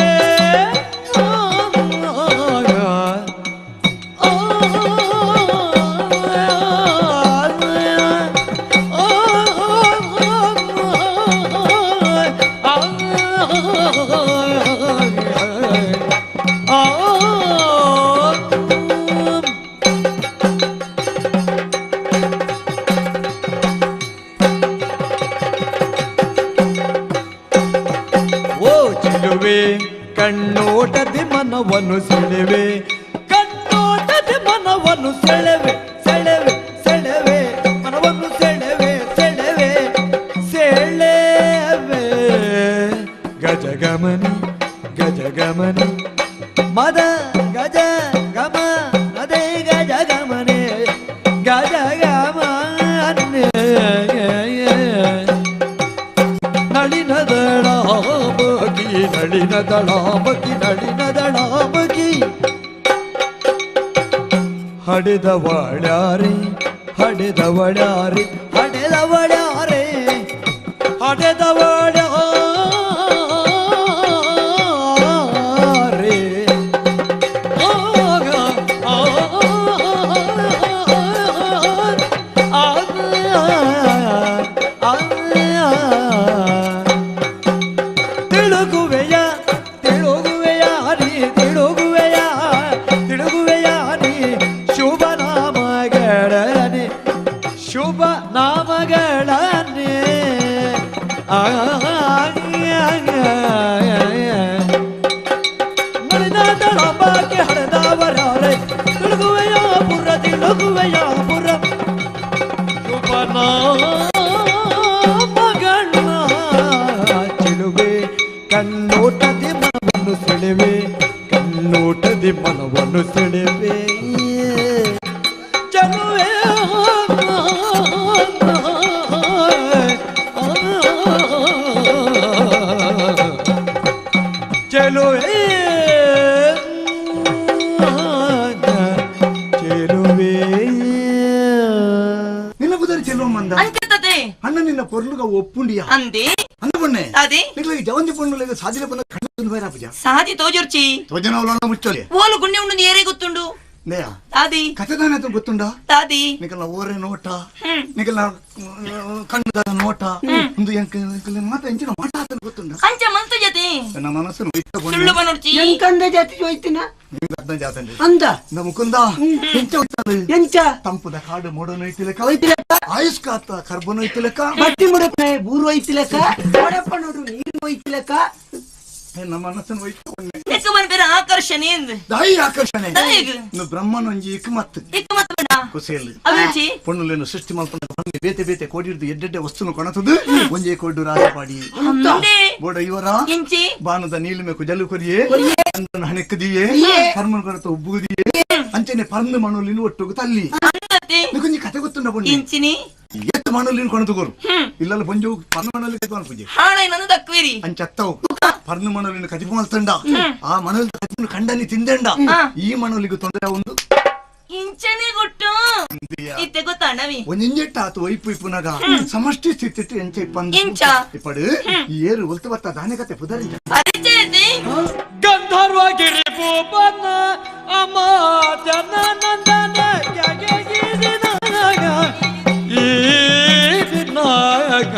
ಆ ಕಣ್ಣೋಟದಿ ಮನವನ್ನು ಸೆಳೆವೆ, ಕಣ್ಣೋಟದಿ ಮನವನ್ನು ಸೆಳೆವೆ, ಸೆಳೆವೆ ಸೆಳೆವೆ, ಮನವನ್ನು ಸೆಳೆವೆ ಸೆಳೆವೆ ಸೆಳೆವೆ. ಗಜಗಮನಿ ಗಜಗಮನಿ ಮದ ಗಜ ಗಮ ನದೇ ಗಜಗಮನೆ ಗಜಗಮನೆ. ನಳಿನ ದಳಾಮಕಿ ನಳಿನ ದಳಾಮಕಿ ನಳಿನ ದಳಾಮಕಿ ಹಡೆದವಳ್ಯಾರೆ ಹಡೆದವಳ್ಯಾರೆ ಹಡೆದವಳ್ಯಾರೆ ಹಡೆದವಳ್ಯಾರೆ. ತಿಳುಗುವೆಯ ತಿಳುಗುವೆಯ ನೀ ತಿಳುಗುವೆಯ ತಿಳುಗುವೆಯ ನೀ ಶುಭ ನಾಮಗಳನೆ ಶುಭ ನಾಮಗಳನೆ. ನಳಿನ ದಳಾಂಬಕ್ಕೆ ಹಡೆದವರಾರೆ ತಿಳುಗುವೆಯ ಪುರ ತಿಳುಗುವೆಯ ಪುರ ಶುಭ ನಾಮಗಳ ಚೆಲುವೆ. ಕಣ್ಣೋಟದಿ ಮನವನ್ನು ಸೆಳೆವೆ, ಕಣ್ಣೋಟದಿ ಮನವನ್ನು ಸೆಳೆವೆ ಚೆಲುವೆ. ಚೆಲುವೆ ಚೆಲುವೆ. ನಿನ್ನ ಬುದರಿ ಚೆಲುವ ಮಂದ ಅಂಚೆತ್ತದೆ ಅಣ್ಣ ನಿನ್ನ ಪೊರ್ಲುಗ ಒಪ್ಪುಂಡಿಯ ಅಂದೆ ಅಂದ ಪೊಣ್ಣೆ ಅದೇ ನಿಕ್ಲೆಗ್ ಜವಂತಿ ಪೊಣ್ಣುಲೆಗ್ ಸಾದಿಲೆ ಪೊಣ್ಣ ಕಣ್ಣು ಬೈರಾಪುಜ ಸಾದಿ ತೋಜೊರ್ಚಿ ತೋಜನವಲನ ಮುಚ್ಚೊಲಿ ಓಲು ಗುಂಡೆ ಉಂಡು ಏರೇ ಗೊತ್ತುಂಡು ನೇಯ ತಾದಿ ಕಥೆದಾನೆ ಗೊತ್ತುಂಡ ತಾದಿ ನಿಕಲ್ನ ಓರೆ ನೋಟ ನಿಕಲ್ನ ಕಣ್ಣುದ ನೋಟ ಒಂದು ಎಂಕ ಮಾತ ಎಂಚಿನ ಮಾಟ ಆತನ ಗೊತ್ತುಂಡ ಅಂಚ ಮನ್ಸು ಜತೆ ನನ್ನ ಮನಸ್ಸು ಸುಳ್ಳು ಬನೊರ್ಚಿ ಎಂಕಂದ ಜಾತಿ ಹೋಯ್ತಿನ ನಿಂಗೆ ಅರ್ಧ ಜಾತಂಡಿ ಅಂದ ನ ಮುಕುಂದ ಎಂಚ ಹೋಯ್ತದೆ ಎಂಚ ತಂಪುದ ಕಾಡು ಮೋಡನು ಐತಿಲೆಕ್ಕ ಆಯುಷ್ಕಾತ ಕರ್ಬನು ಐತಿಲೆಕ್ಕ ಬಟ್ಟಿ ಮುಡಪ್ಪ ಬೂರು ಹೋಯ್ತಿಲೆಕ್ಕ ಮೊಡಪ್ಪ ನೋಡು ನೀರು ಹೋಯ್ತಿಲೆಕ್ಕ ನನ್ನ ಮನಸ್ಸನ್ನು ಹೋಯ್ತು ನೆಕ್ಕ ಬನ್ಪೇರ ಆಕರ್ಷಣೆ ಎಂದ್ ದಾಯಿ ಆಕರ್ಷಣೆ ದಾಯಿಗ್ ಬ್ರಹ್ಮನೊಂಜಿ ಇಕ್ಮತ್ತು ಇಕ್ಮತ್ತು ಬೇಡ ಕುಸೇಲಿ ಅವಿಚಿ ಪೊಣ್ಣುಲೇನು ಸೃಷ್ಟಿ ಮಲ್ಪನ ಬ್ರಹ್ಮೆ ಬೇತೆ ಬೇತೆ ಕೋಡಿರ್ದು ಎಡ್ಡೆಡ್ಡೆ ವಸ್ತುನು ಕೊಣತದು ಒಂಜೇ ಕೋಡು ರಾಜಪಾಡಿ ಅಂದೆ ಬೋಡ ಇವರ ಎಂಚಿ ಬಾಣದ ನೀಲಿಮೆ ಕುಜಲು ಕೊರಿಯೇ ಅಂದನ ಹಣೆಕ್ಕದಿಯೇ ಕರ್ಮನ್ ಕೊರತ ಉಬ್ಬುದಿಯೇ ಅಂಚನೆ ಪರಂದು ಮಣುಲಿನ ಒಟ್ಟುಗು ತಲ್ಲಿ ಅಂದತೆ ನಿಕೊಂಜಿ ಕತೆ ಗೊತ್ತುಂಡ ಪೊಣ್ಣೆ ಎಂಚಿನಿ ಎತ್ತು ಮಣುಲಿನ ಕೊಣತುಗೋರು ಇಲ್ಲಲ್ಲ ಪೊಂಜು ಪರ್ನು ಮಣುಲಿ ಕೈಪಾನ್ ಪೂಜೆ ಹಾಳೈ ನನ್ನು ದಕ್ವಿರಿ ಅಂಚತ್ತವು ಪರ್ನು ಮಣುಲಿನ ಕಜಿಪು ಮಲ್ತಂಡ ಆ ಮಣುಲಿ ಕಜಿಪುನ ಕಂಡನಿ ತಿಂದಂಡ ಈ ಮಣುಲಿಗೆ ತೊಂದರೆ ಒಂದು ಇಂಚನೆ ಗೊಟ್ಟು ಇತ್ತೆ ಗೊತ್ತಾಂಡವಿ ಒಂಜಿ ಇಂಜೆಟ್ಟ ಆತು ಒಯ್ಪು ಇಪ್ಪುನಗ ಸಮಷ್ಟಿ ಸ್ಥಿತಿ ಎಂಚ ಇಪ್ಪಂದು ಎಂಚ ಇಪ್ಪಡು ಈ ಏರು ಒಲ್ತು ಬತ್ತ ದಾನೆ ಕತೆ ಪುದರಿಂಚ ಪರಿಚಯತೆ ಗಂಧರ್ವಗಿರಿ ಭೂಪನ ಅಮಾತ್ಯನ ನಂದನ ಗಿರಿನಾಗ ಈ ದಿನಾಗ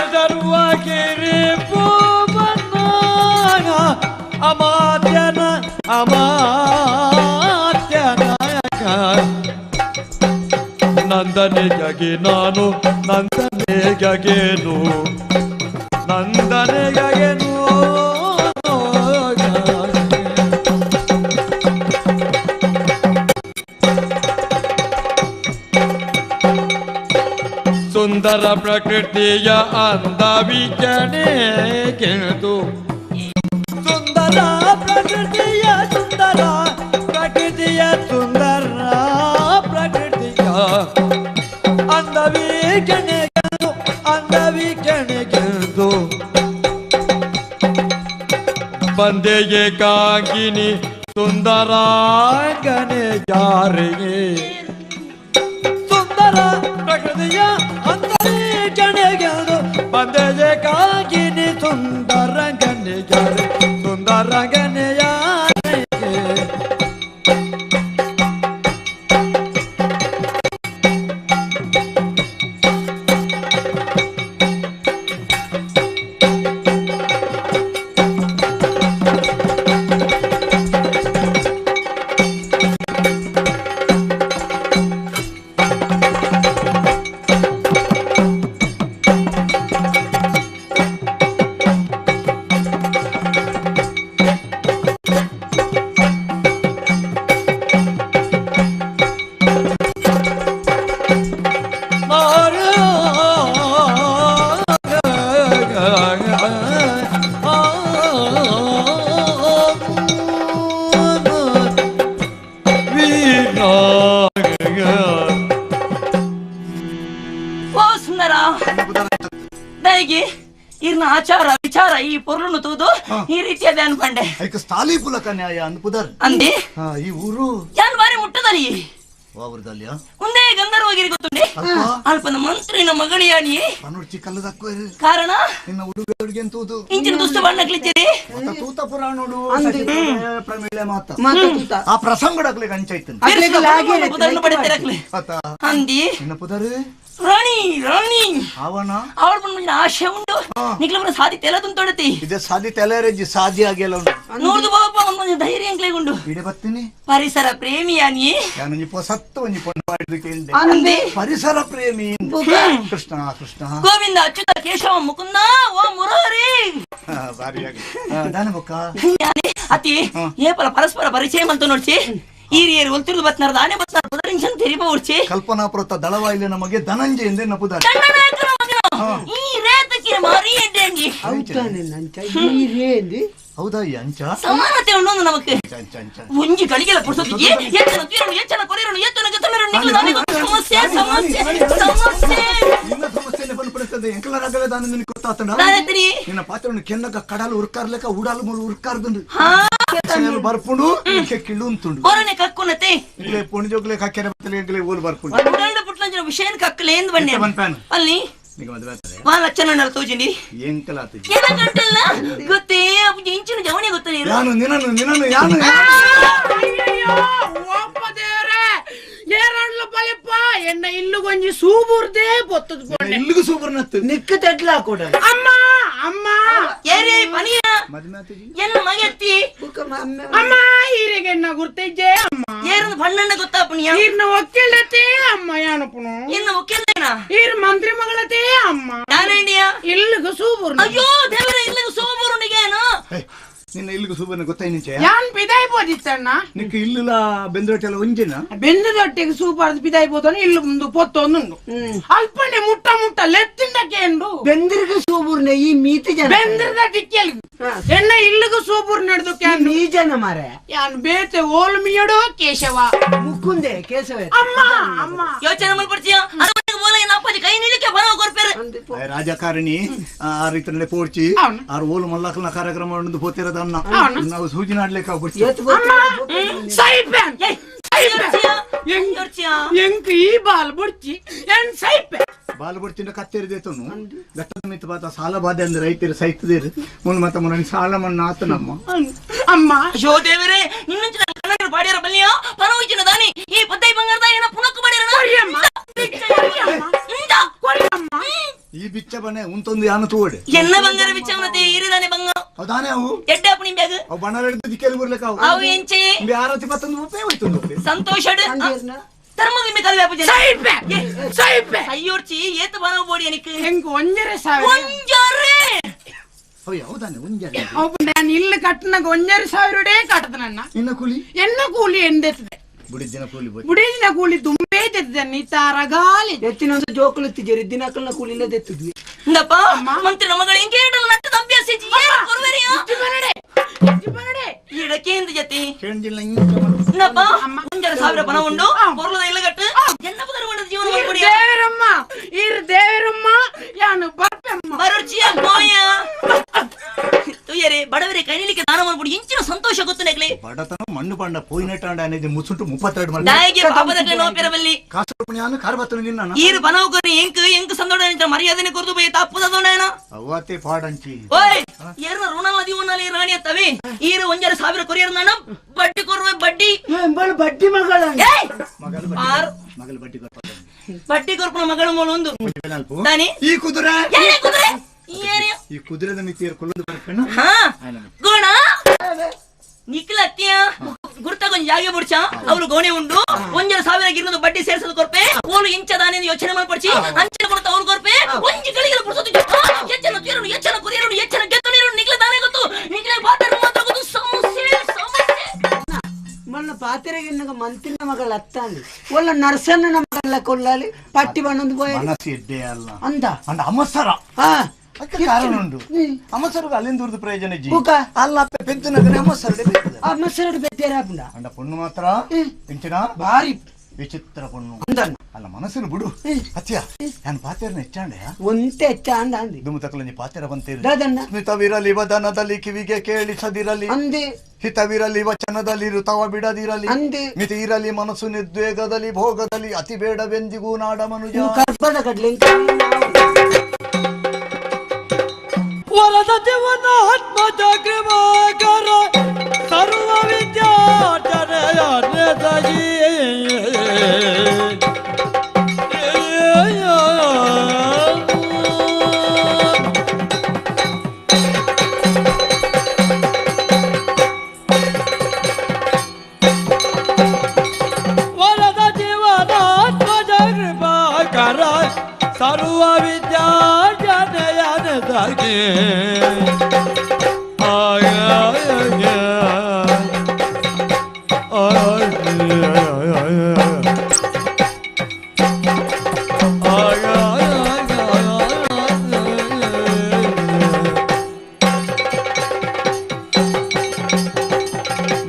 ಗಂಧರ್ವಗಿರಿ ಭೂಪನ ಅಮಾತ್ಯನ ಅಮಾತ್ಯನಾಯಕ ನಂದನಿಗಾಗಿ ನಾನು ನಂದನಿಗೇನು ನಂದನಿಗೇನು. ಸುಂದರ ಪ್ರಕೃತಿಯ ಅಂದವಿಕಣೆ ಗೆದ್ದು ಸುಂದರ ಪ್ರಕೃತಿಯ ಸುಂದರ ಪ್ರಕೃತಿಯ ಸುಂದರ ಪ್ರಕೃತಿಯ ಅಂದವೀಕ್ಷಣೆಗೆಂದು ಅಂದವೀಕ್ಷಣೆಗೆಂದು ಬಂದೆಯೇ ಕಾಂಗಿನಿ ಸುಂದರಾಂಗನೆ ಜಾರಿಗೆ ಸುಂದರ ಪ್ರಕೃತಿಯ ಅಂದವೀಕ್ಷಣೆಗೆಂದು ಬಂದೆಯೇ ಕಾಂಗಿನಿ ಸುಂದರಂಗನೆ ಜಾರಿ ಸುಂದರಂಗನೆ ಯಾರಿಗೆ. ದಾಯಿಗೆ ಇರ್ನ ಆಚಾರ ವಿಚಾರ ಈ ಪೊರ್ಲುನು ತೂದು ಈ ರೀತಿಯಾದ ಅನ್ಪಂಡೆ ಐಕ ಸ್ಥಾಲಿ ಪುಲಕ ನ್ಯಾಯ ಅನ್ಪುದರ್ ಅಂದಿ ಈ ಊರು ಯಾನ್ ಬಾರಿ ಮುಟ್ಟದಲ್ಲಿ ವಾವರದಲ್ಲಿಯ ಒಂದೇ ಗಂಧರ್ವಗಿರಿ ಗೊತ್ತುಂಡೆ ಅಲ್ಪನ ಮಂತ್ರಿನ ಮಗಳಿಯಾನಿ ಪನುರ್ಚಿ ಕಲ್ಲದಕ್ಕೋ ಕಾರಣ ನಿನ್ನ ಹುಡುಗ ಹುಡುಗಿ ಅಂತೂದು ಇಂಚಿನ ದುಷ್ಟ ಬಣ್ಣಕ್ಲಿದ್ದೀರಿ ತೂತ ಪುರಾಣೋಡು ಪ್ರಮೇಳ ಮಾತ ಆ ಪ್ರಸಂಗಡಕ್ಲೆ ಗಂಚಾಯ್ತು ಅಂದಿ ನಿನ್ನ ಪುದರ್ ರಾಣಿ ರಾಣಿ ಅವನ ಅವಳ ಬಂದ ಆಶೆ ಉಂಟು ನಿಕ್ಲ ಸಾಧಿ ತೆಲ ತುಂತೊಡತಿ ಇದೆ ಸಾಧಿ ತೆಲರೆಜ್ಜಿ ಸಾಧಿ ಆಗಿಲ್ಲ ಉಂಟು ನೋಡ್ದು ಬಾಪ ಒಂದು ಧೈರ್ಯ ಅಂಕ್ಲೆ ಉಂಡು ಇಡೆ ಬತ್ತೀನಿ ಪರಿಸರ ಪ್ರೇಮಿಯಾನಿ ಯಾನೊಂಜಿ ಸತ್ತು ಒಂಜಿ ಪೊಣ್ಣು ಮಾಡಿದ್ದು ಅಂದೆ ಪರಿಸರ ಪ್ರೇಮಿ ಕೃಷ್ಣ ಕೃಷ್ಣ ಗೋವಿಂದ ಅಚ್ಯುತ ಕೇಶವ ಮುಕುಂದ ಓ ಮುರಾರಿ ಬಾರಿಯಾಗಿ ದಾನ ಬೊಕ್ಕ ಅತಿ ಏಪಲ ಪರಸ್ಪರ ಪರಿಚಯ ಅಂತ ನೋಡ್ಸಿ ಈರಿಯರು ಒಲ್ತಿರುದು ಬತ್ನಾರ ದಾನೆ ಬತ್ನಾರ ಪುದರಿಂಚನ್ ತೆರಿಪ ಉರ್ಚಿ ಕಲ್ಪನಾ ಪ್ರೋತ ದಳವಾಯಿಲೆ ನಮಗೆ ಧನಂಜಯ ಎಂದೇ ನಪುದಾರ ಈ ರೇತಕ್ಕೆ ಮಾರಿ ಎಡ್ಡೆಂಗಿ ಹೌದಾನೆ ನಂಚ ಈ ರೇಂದಿ ಹೌದಾ ಈ ಅಂಚ ಸಮಾನತೆ ಉಂಡು ನಮಕ್ ಒಂಜಿ ಗಳಿಗೆಲ್ಲ ಪುರ್ಸೊತ್ತು ಎಚ್ಚನ ತೀರನು ಎಚ್ಚನ ಕೊರಿರನು ಎಚ್ಚನ ಗತನರು ನಿಕ್ಲು ದಾನೆ ಸಮಸ್ಯೆ ಸಮಸ್ಯೆ ಸಮಸ್ಯೆ ನಿನ್ನ ಸಮಸ್ಯೆನೆ ಬಂದ್ಬಿಡುತ್ತದೆ ಎಂಕಲರಾಗಲೇ ದಾನ ನಿನಗೆ ಗೊತ್ತಾತನ ದಾನತ್ರಿ ನಿನ್ನ ಪಾತ್ರವನ್ನು ಕೆನ್ನಗ ಕಡಲು ಉರ್ಕಾರ್ಲೆಕ ಉಡಾಲು ಮೂಲು ಉರ್ಕಾರ್ದುಂಡು ಬರ್ಪುಂಡು ಕಿಳ್ಳು ಅಂತುಂಡು ಹೊರನೆ ಕಕ್ಕುನತೆ ಇಲ್ಲೇ ಪುಣಿಜೋಗ್ಲೆ ಕಕ್ಕೆರೆ ಬತ್ತಲೆ ಎಂಕಲೆ ಓಲ್ ಬರ್ಪುಂಡು ಉಡಾಂಡ ಪುಟ್ಲಂಜನ ವಿಷಯನ ಕಕ್ಕಲೆ ಎಂದು ಬನ್ನಿ ಅಲ್ಲಿ ನಿಗ ಮದುವೆ ಆಗ್ತದೆ ವಾ ಲಕ್ಷಣ ತೋಜಿನಿ ಎಂಕಲಾತ ಏನ ಗಂಟಲ್ಲ ಗೊತ್ತೇ ಇಂಚಿನ ಜವಣಿ ಗೊತ್ತ ನೀರು ಯಾನು ನಿನ್ನನು ನಿನ್ನನು ಯಾನು ಅಯ್ಯಯ್ಯೋ ಓಪ್ಪ ದೇವ್ರೆ ಏರಡ್ಲ ಬಲಿಪ್ಪ ಎನ್ನ ಇಲ್ಲುಗೊಂಜಿ ಸೂಬುರ್ದೇ ಬೊತ್ತದ ಪೊಣ್ಣೆ ಇಲ್ಲಿಗೂ ಸೂಬರ್ನತ್ತು ನಿಕ್ಕ ತಡ್ಲ ಕೊಡ ಅಮ್ಮ ಅಮ್ಮ ಏರೇ ಪನಿಯ ಎನ್ನ ಮಗೆತ್ತಿ ಅಮ್ಮ ಹೀರೆಗೆ ಎನ್ನ ಗುರ್ತಿಜ್ಜೆ ಅಮ್ಮ ಏರನ್ನ ಬಣ್ಣಣ್ಣ ಗೊತ್ತಾಪುಣಿಯ ಈರ್ನ ಒಕ್ಕಿಲ್ಡತೆ ಅಮ್ಮ ಯಾನಪುನು ಎನ್ನ ಒಕ್ಕಿಲ್ದೇನ ಈರ್ ಮಂತ್ರಿ ಮಗಳತೆ ಅಮ್ಮ ನಾನೇಂಡಿಯ ಇಲ್ಲಿಗೂ ಸೂಬುರ್ ಅಯ್ಯೋ ದೇವರೇ ಇಲ್ಲಿಗೂ ಸೂಬುರುನಿಗೇನು ನಿನ್ನ ಇಲ್ಲಿಗೂ ಸೂಬರ್ನ ಗೊತ್ತಾಯ್ನಿಂಚೆ ಯಾನ್ ಪಿದಾಯಿ ಬೋದಿತ್ತಣ್ಣ ನಿಕ್ಕ ಇಲ್ಲುಲ ಬೆಂದೊಟ್ಟೆಲ್ಲ ಒಂಜಿನ ಬೆಂದದೊಟ್ಟಿಗೆ ಸೂಪಾರ್ದು ಪಿದಾಯಿ ಬೋದನು ಇಲ್ಲು ಮುಂದು ಪೊತ್ತೊಂದುಂಡು ಅಲ್ಪನೆ ಮುಟ್ಟ ಮುಟ್ಟ ಲೆತ್ತಿಂಡಕ್ಕೆ ಉಂಡು ಬೆಂದ್ರಿಗೆ ಸೂಬುರ್ನೆ ಈ ಮೀತಿ ಜನ ಬೆಂದ್ರದ ಟಿಕ್ಕೆಲ್ ಎನ್ನ ಇಲ್ಲಿಗೂ ಸೂಬುರ್ ನಡೆದು ನೀ ಜನ ಮಾರೆ ಯಾನ್ ಬೇತೆ ಓಲ್ ಮಿಯಡೋ ಕೇಶವ ಮುಕ್ಕುಂದೆ ಕೇಶವ ಅಮ್ಮ ಅಮ್ಮ ಯೋಚನೆ ಮಾಡ್ಪಡ್ತೀಯ ಅರಮನೆಗೆ ಬೋಲ ಏನ ಅಪ್ಪಾಜಿ ಕೈ ನೀಡಕ್ಕೆ ಬರೋ ಕೊರ್ಪೇರು ರಾಜಕಾರಣಿ ಆ ರೀತಿಯಲ್ಲಿ ಪೋಡ್ಚಿ ಆರು ಓಲು ಮಲ್ಲಕಲ್ನ ಕಾರ್ಯಕ್ರಮ ಉಂಡು ಪೋತಿರೋದನ್ನ ನಾವು ಸೂಜಿ ನಾಡ್ಲಿಕ್ಕೆ ಎಂಕ್ ಈ ಬಾಲ್ ಬುಡ್ಚಿ ಎನ್ ಸೈಪೆ ಬಾಲ್ ಬುಡ್ಚಿಂದ ಕತ್ತೆರಿದೇತನು ಗಟ್ಟದ ಮಿತ್ತ ಬಾತ ಸಾಲ ಬಾಧೆ ಅಂದ್ರೆ ರೈತರು ಸೈತದೇರು ಮುನ್ ಮತ್ತ ಮುನ್ನ ಸಾಲ ಮಣ್ಣ ಆತನಮ್ಮ ಅಮ್ಮ ಅಯ್ಯೋ ದೇವರೇ ನಿನ್ನಂಚಿನ ಕನ್ನಡ ಬಾಡಿಯರ ಬಲ್ಲಿಯ ಪರವಿಚಿನ ದಾನಿ ಈ ಪದ್ದೈ ಬಂಗಾರದ ಏನ ಪುನಕ್ಕು ಬಾಡಿಯರ ಈ ಬಿಚ್ಚ ಬನೆ ಉಂತೊಂದು ಯಾನ ತೋಡೆ ಎನ್ನ ಬಂಗಾರ ಬಿಚ್ಚವನತೆ ಇರಿದಾನೆ ಬಂಗಾರ ಹೌದಾನೆ ಅವು ಎಡ್ಡೆ ಅಪ್ಪಣಿ ಬ್ಯಾಗ್ ಅವು ಬಣ್ಣ ಹಿಡಿದು ದಿಕ್ಕಲ್ಲಿ ಬರ್ಲಿಕ್ಕೆ ಅವು ಅವು ಎಂಚೆ ಆರತಿ ಪತ್ತೊಂದು ರೂಪಾಯಿ ಹೋಯ್ತು ಸಂತೋಷ ಧರ್ಮದ ಕಲ್ವೆ ಪೂಜೆ ಸೈಪೆ ಸೈಪೆ ಅಯ್ಯೋರ್ಚಿ ಏತ ಬನವ ಬೋಡಿ ಎನಿಕ್ ಎಂಕ್ 1.5 ಸಾವಿರ ಒಂಜರೆ ಅಯ್ಯೋ ಹೌದಾನೆ ಒಂಜರೆ ಅವು ನಾನು ಇಲ್ಲಿ ಕಟ್ಟನಾಗ 1.5 ಸಾವಿರಡೇ ಕಟ್ಟದನನ್ನ ನಿನ್ನ ಕೂಲಿ ಎನ್ನ ಕೂಲಿ ಎಂದೆತ್ತದೆ ಬುಡಿದಿನ ಕೂಲಿ ಬುಡಿದಿನ ಕೂಲಿ ದುಂಬೇ ತೆತ್ತಿದ್ದಾನೆ ಈ ತಾರಗಾಲಿ ಎತ್ತಿನೊಂದು ಜೋಕುಲು ಎತ್ತಿಜೇರಿ ದಿನಕಲ್ನ ಕೂಲಿಲ್ಲ ತೆತ್ತಿದ್ವಿ ಇಂದಪ್ಪ ಮಂತ್ರಿ ಮಗಳು ಹಿಂಗೆ ನಟ್ಟದ ಅಭ್ಯಾಸ ಕೊರುವೆರಿಯ ಇಡಕ್ಕೆ ಜತಿ ಇಂದಪ್ಪ 1.5 ಸಾವಿರ ಪಣ ಉಂಡು ಪೊರ್ಲದ ಇಲ್ಲಗಟ್ಟು ಎನ್ನ ಪುದರ್ ಜೀವನ ಮಾಡ್ಕೊಡಿ ದೇವರಮ್ಮ ಇರ್ ದೇವರಮ್ಮ ಯಾನು ಬರ್ಪೆಮ್ಮ ಬರುರ್ಚಿಯ ಮೋಯ ತುಯ್ಯರೆ ಬಡವರೇ ಕೈನಿಲಿಕ್ಕೆ ದಾನ ಮಾಡ್ಬಿಡಿ ಇಂಚಿನ ಸಂತೋಷ ಗೊತ್ತು ನೆಗ್ಲಿ ಬಡತನ ಮಣ್ಣು ಪಂಡ ಪೋಯಿನಟಾಂಡ అనేది ಮುಸುಂಟು 32 ಮಲ್ಲ ದಾಯಿಗೆ ಪಾಪದಕ್ಕೆ ನೋಪಿರಬಲ್ಲಿ ಕಾಸರಪುಣಿಯಾನು ಕಾರ್ಬತ್ತನು ನಿನ್ನ ಈರು ಬನವು ಎಂಕ್ ಎಂಕ್ ಸಂದೋಡ ಮರ್ಯಾದನೆ ಕೊರ್ದು ಬೈ ತಪ್ಪುದೋಣ ಅವತೆ ಪಾಡಂಚಿ ಓಯ್ ಏರ್ನ ಋಣಲ್ ನದಿ ಉಣ್ಣಲಿ ರಾಣಿ ಅತ್ತವೆ ಈರು 1.5 ಸಾವಿರ ಕೊರಿಯರ್ ನಾನ ಬಡ್ಡಿ ಕೊರುವೆ ಬಡ್ಡಿ ಬಡ್ಡಿ ಮಗಳ ಮಗಳು ಬಡ್ಡಿ ಕೊರ್ಪ ಬಡ್ಡಿ ಕೊರ್ಪನ ಮಗಳು ಮೂಲ ಒಂದು ಈ ಕುದುರೆ ಕುದುರೆ ಈ ಕುದುರೆದ ಮಿತಿಯರ್ ಕೊಲ್ಲದು ಬರ್ಕಣ್ಣ ಹಾ ಗೋಣ ನಿಕ್ಲತ್ಯ ಗುರ್ತಾಗೊಂದು ಜಾಗೆ ಬುಡ್ಚ ಅವ್ರು ಗೋಣೆ ಉಂಡು 1.5 ಸಾವಿರ ಗಿರ್ನದು ಬಡ್ಡಿ ಸೇರ್ಸೋದು ಕೊರ್ಪೆ ಓಲು ಇಂಚ ದಾನೆ ಯೋಚನೆ ಮಾಡ್ಪಡ್ಚಿ ಅಂಚನೆ ಕೊಡ್ತ ಅವ್ರು ಕೊರ್ಪೆ ಒಂಜಿ ಗಳಿಗೆಲ್ಲ ಪುಡ್ಸೋದು ಎಚ್ಚನ ತೀರನು ಎಚ್ಚನ ಕುರಿಯರು ಎಚ್ಚನ ಗೆತ್ತು ನೀರು ನಿಕ್ಲ ದಾನೆ ಗೊತ್ತು ನಿಕ್ಲ ಪಾತ್ರ ಮಾತ್ರ ಗೊತ್ತು ಸಮಸ್ಯೆ ಸಮಸ್ಯೆ ಮೊన్న ಪಾತ್ರೆಗೆ ಮಂತ್ರಿನ ಮಗಳ ಅತ್ತಾಂడి ಒಲ್ಲ ನರ್ಸನ್ನ ಮಗಳ ಕೊಲ್ಲಾಲಿ ಪಟ್ಟಿ ಬಣ್ಣೊಂದು ಪೋಯ ಮನಸ್ಸು ಎಡ್ಡೆ ಅಲ್ಲ ಅಂದ ಅಂದ ಅಮಸರ ಹಾ ಅಕ್ಕ ಕಾರಣ ಉಂಡು ಅಮಸರುಗ ಅಲ್ಲಿಂದ ದುರ್ದು ಪ್ರಯೋಜನ ಜಿ ಅಲ್ಲ ಪೆದ್ದು ಅಮಸರುಡೆ ಅಮಸರುಡೆ ಬೆತ್ತೇರಾಪುಂಡ ಅಂಡ ಪೊಣ್ಣು ಮಾತ್ರ ಇಂಚಿನ ಭಾರಿ ವಿಚಿತ್ರ ಪೊಣ್ಣು ಅಂದಣ್ಣ ಅಲ್ಲ ಮನಸ್ಸಿನ ಬಿಡು ಅತ್ಯ ನಾನು ಪಾತೆರನ ಹೆಚ್ಚಾಂಡೆ ಒಂತೆ ಹೆಚ್ಚಾಂಡ ಅಂದೆ ದುಮು ತಕಲಂಜಿ ಪಾತೆರ ಬಂತೇರಿ ದಾದಣ್ಣ ಸ್ಮಿತವಿರಲಿ ವದನದಲ್ಲಿ ಕಿವಿಗೆ ಕೇಳಿಸದಿರಲಿ ಅಂದೆ ಹಿತವಿರಲಿ ವಚನದಲ್ಲಿ ಋತವ ಬಿಡದಿರಲಿ ಅಂದೆ ಮಿತಿ ಇರಲಿ ಮನಸ್ಸು ನಿರ್ದ್ವೇಗದಲ್ಲಿ ಭೋಗದಲ್ಲಿ ಅತಿ ಬೇಡವೆಂದಿಗೂ ನಾಡ ಮನುಜ ಕರ್ಬದ ಕಡ್ಲೆ ವರದ ಜೀವನ ಆತ್ಮ ಕೃಪಾಕರ ಸರ್ವ ವಿದ್ಯಾರ್ಜನೆಯ ವರದ ಜೀವನ ಆತ್ಮಜ ಕೃಪಾಕರ ಸರ್ವ ವಿದ್ಯಾರ್ಜನೆಯ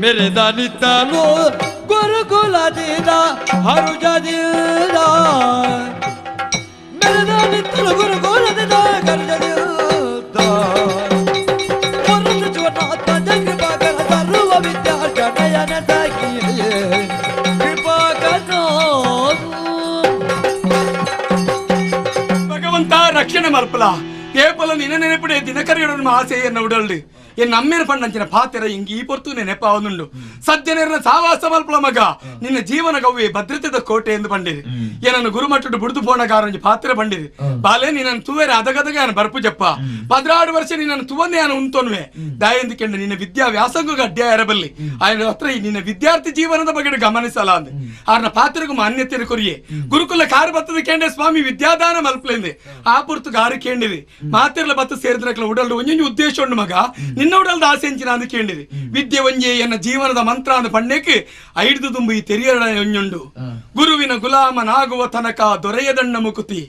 मेरे दानी तालो गुरुकुल दीदा हरु जदीदा मेरे दानी तालो गुरुकुल दीदा हरु जदीदा वरद जीवनात्मा कृपा कर सर्व विद्या जनयन सखी कृपा करो ಭಗವಂತ ರಕ್ಷಣೆ ಮಲ್ಪಲ ಕೇವಲ ನಿನ್ನ ನೆನಪಡೆ ದಿನಕರಿಯೊಡನ್ನು ಆಸೆಯನ್ನು ಉಡಲ್ಡು ಎನ್ನ ಅಮ್ಮೇರ ಪಣ್ಣಂಚಿನ ಪಾತೆರ ಇಂಗಿ ಈ ಪೊರ್ತು ನೆನಪಾವನುಂಡು ಸಜ್ಜನರನ್ನ ಸಾವಾಸ ಮಲ್ಪಲ ಮಗ ನಿನ್ನ ಜೀವನ ಗವ್ವೆ ಭದ್ರತೆದ ಕೋಟೆ ಎಂದು ಬಂಡಿರಿ ಏನನ್ನು ಗುರುಮಟ್ಟಡು ಬುಡ್ದು ಪೋಣಗಾರಂಜಿ ಪಾತ್ರೆ ಬಂಡಿರಿ ಬಾಲೆ ನಿನ್ನನ್ನು ತುವೆರೆ ಅದಗದಗ ನಾನು ಬರ್ಪು ಜಪ್ಪ 16 ವರ್ಷ ನಿನ್ನನ್ನು ತುವಂದೆ ನಾನು ಉಂತೊನ್ವೆ ದಾಯೆಂದು ಕೆಂಡ ನಿನ್ನ ವಿದ್ಯಾ ವ್ಯಾಸಂಗ ಅಡ್ಡ ಎರಬಲ್ಲಿ ఆయన ಹತ್ರ ನಿನ್ನ ವಿದ್ಯಾರ್ಥಿ ಜೀವನದ ಬಗ್ಗೆ ಗಮನಿಸಲ ಅಂದೆ ಆರ್ನ ಪಾತ್ರೆಗೂ ಮಾನ್ಯತೆ ಕೊರಿಯೆ ಗುರುಕುಲ ಕಾರು ಬತ್ತದ ಕೇಂದ್ರ ಸ್ವಾಮಿ ವಿದ್ಯಾದಾನ ಮಲ್ಪಲೆಂದೆ ಆ ಪುರ್ತು ಗಾರು ಕೇಂಡಿರಿ ಮಾತಿರ್ಲ ಬತ್ತ ಸೇರಿದ್ರಕ್ಲ ಉಡಲ್ಡು ಒಂಜೊಂಜಿ ಉದ್ದೇಶ ಉಂಡು ಮಗ ನಿನ್ನ ಉಡಲ್ದ ಆಸೆ ಎಂಚಿನ ಅಂದು ಕೇಂಡಿರಿ ವಿದ್ಯೆ ಒಂಜೆ ಎನ್ನ ಜೀವನದ ಮಂತ್ರ ಅಂದು ಪಣ್ಣೆಕ್ ಐಡ್ದು ತುಂಬು ಈ ತೆರಿಯರ ಒಂಜುಂಡು ಗುರುವಿನ ಗುಲಾಮನಾಗುವ ತನಕ ದೊರೆಯದಣ್ಣ ಮುಕುತಿ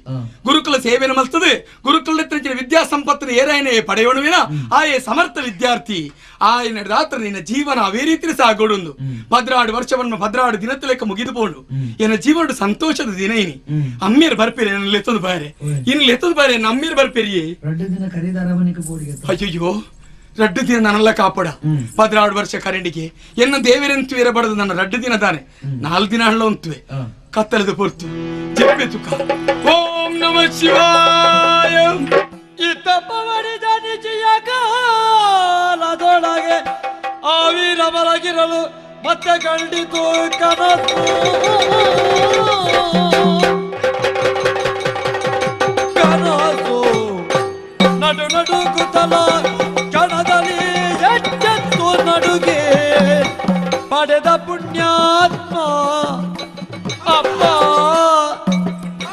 ಗುರುಕುಲ ಸೇವೆನ ಮಲ್ತದೆ ಗುರುಕುಲ ವಿದ್ಯಾ ಸಂಪತ್ತಿನ ಏರಾಯನೇ ಪಡೆಯೋಣುವಿನ ಆಯೇ ಸಮರ್ಥ ವಿದ್ಯಾರ್ಥಿ ಆಯನ ರಾತ್ರಿ ನಿನ್ನ ಜೀವನ ಅವೇ ರೀತಿ ಸಾಗೋಡುಂದು 16 ವರ್ಷವನ್ನು 16 ದಿನದ ಲೆಕ್ಕ ಮುಗಿದು ಪೋಂಡು ಎನ್ನ ಜೀವನ ಸಂತೋಷದ ದಿನ ಇನಿ ಅಮ್ಮೇರ್ ಬರ್ಪೇರಿ ನನ್ನ ಲೆತ್ತದು ಬಾರೆ ಇನ್ನು ಲೆತ್ತದು ಬಾರೆ ನಮ್ಮೇರ್ ಬರ್ಪೇರಿಯೇ ಅಯ್ಯೋ ರಡ್ಡು ದಿನ ನನ್ನೆಲ್ಲ ಕಾಪಾಡ 16 ವರ್ಷ ಕರೆಂಡಿಗೆ ಎನ್ನ ದೇವರೆಂತು ಇರಬಾರದು ನನ್ನ ರಡ್ಡು ದಿನ ತಾನೆ 4 ದಿನ ಹಳ್ಳ ಉಂತುವೆ ಕತ್ತಲದ ಪೊರ್ತು ಜಪ್ಪೆ ತುಕ ಓಂ ನಮ ಶಿವಾಯ ಇತ್ತಪ್ಪವರಿದ ನಿಜಯ ಕಾಲದೊಳಗೆ ಆವಿರ ಬಲಗಿರಲು ಮತ್ತೆ ಕಂಡಿತು ಕನಸು ಕನಸು ನಡು ನಡುಗುತ್ತಲ ಕಣದಲ್ಲಿ ಎಚ್ಚೆತ್ತು ನಡುಗೆ ಪಡೆದ ಪುಣ್ಯಾತ್ಮ ಅಪ್ಪ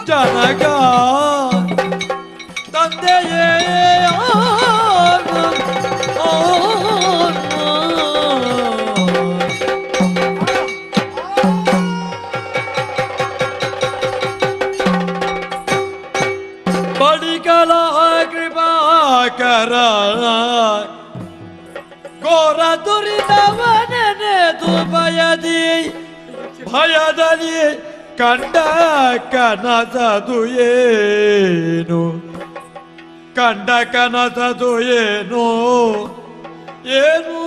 ಜನಕ ತಂದೆಯೇ ಬಡಿಕಲ ಕೃಪಾಕರ ಘೋರ ದುರಿತವನೆನೆದು ಭಯದಿ ಭಯದಲ್ಲಿ ಕಂಡ ಕನಸದು ಏನು ಕಂಡ ಕನಸದು ಏನು ಏನು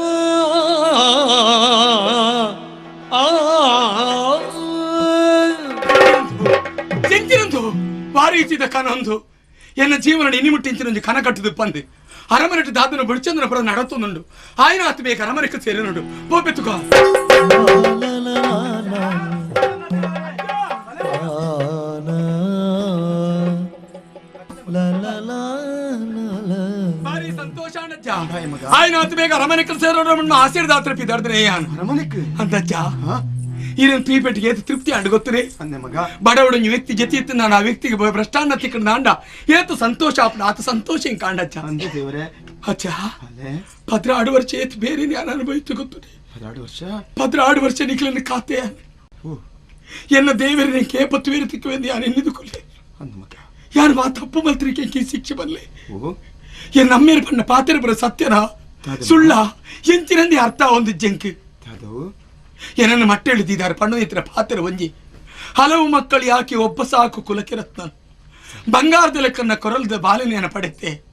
చెంచినందు ವಾರೀಚಿದ ಕನೊಂದು ಎನ್ನ ಜೀವನ ಇನಿಮುಟ್ಟಿಂಚಿನೊಂದು ಕನ ಕಟ್ಟುದು ಪಂದು ಅರಮನೆಟ್ಟು ದಾದನ ಬುಡಿಚಂದ್ರನ ಪುರ ನಡತುಂಡು ಆಯ್ನ ಆತ ಬೇಕ ಅರಮನೆಕ್ಕೆ ಸೇರಿನುಂಡು ಪೋಪೆತ್ತುಕ ಭಾರಿ ಸಂತೋಷ ಅಣ್ಣಜ್ಜ ಆಯ್ನ ಆತ ಬೇಗ ಅರಮನೆಕ್ಕೆ ಸೇರೋಣ ಆಸೆ ದಾತ್ರ ಪಿದಾರ್ದನೆ ಅಂತಜ್ಜ ಈರೇನು ತೀಪೆಟ್ಟಿಗೆ ಏತು ತೃಪ್ತಿ ಅಂಡು ಗೊತ್ತರೆ ಬಡವಡೊಂಜಿ ವ್ಯಕ್ತಿ ಜೊತೆ ಇತ್ತು ನಾನು ಆ ವ್ಯಕ್ತಿಗೆ ಭ್ರಷ್ಟಾನ್ನ ತಿಕ್ಕಂಡ ಅಂಡ ಏತು ಸಂತೋಷ ಆಪನ ಆತ ಸಂತೋಷ ಹಿಂಗೆ ಕಾಂಡಚ್ಚ ಅಚ್ಚ 16 ವರ್ಷ ಏತು ಬೇರೆ ನಾನು ಅನುಭವಿತು ಗೊತ್ತುನೆ 16 ವರ್ಷ ನಿಖಲನ್ನು ಕಾತೆ ಎನ್ನ ದೇವರೇ ಕೇಪತ್ತು ಬೇರೆ ತಿಕ್ಕುವೆಂದು ಯಾರು ಎನ್ನಿದುಕೊಳ್ಳೆ ಯಾರು ಮಾ ತಪ್ಪು ಮಲ್ತ್ರಿಕೆ ಶಿಕ್ಷೆ ಬಲ್ಲೆ ಎನ್ನ ಅಮ್ಮೇರು ಬಣ್ಣ ಪಾತೆರ ಬರ ಸತ್ಯನಾ ಸುಳ್ಳ ಎಂಚಿನಂದಿ ಅರ್ಥ ಒಂದು ಜಂಕ್ ಏನನ್ನು ಮಟ್ಟೆ ಎಳಿದಿದ್ದಾರೆ ಪಣ್ಣು ಇತರ ಪಾತ್ರ ಒಂಜಿ ಹಲವು ಮಕ್ಕಳು ಯಾಕೆ ಒಬ್ಬ ಸಾಕು ಕುಲಕ್ಕೆ ರತ್ನ ಬಂಗಾರದ ಲೆಕ್ಕನ್ನ ಕೊರಲ್ದ ಬಾಲಿನ ಪಡೆತೆ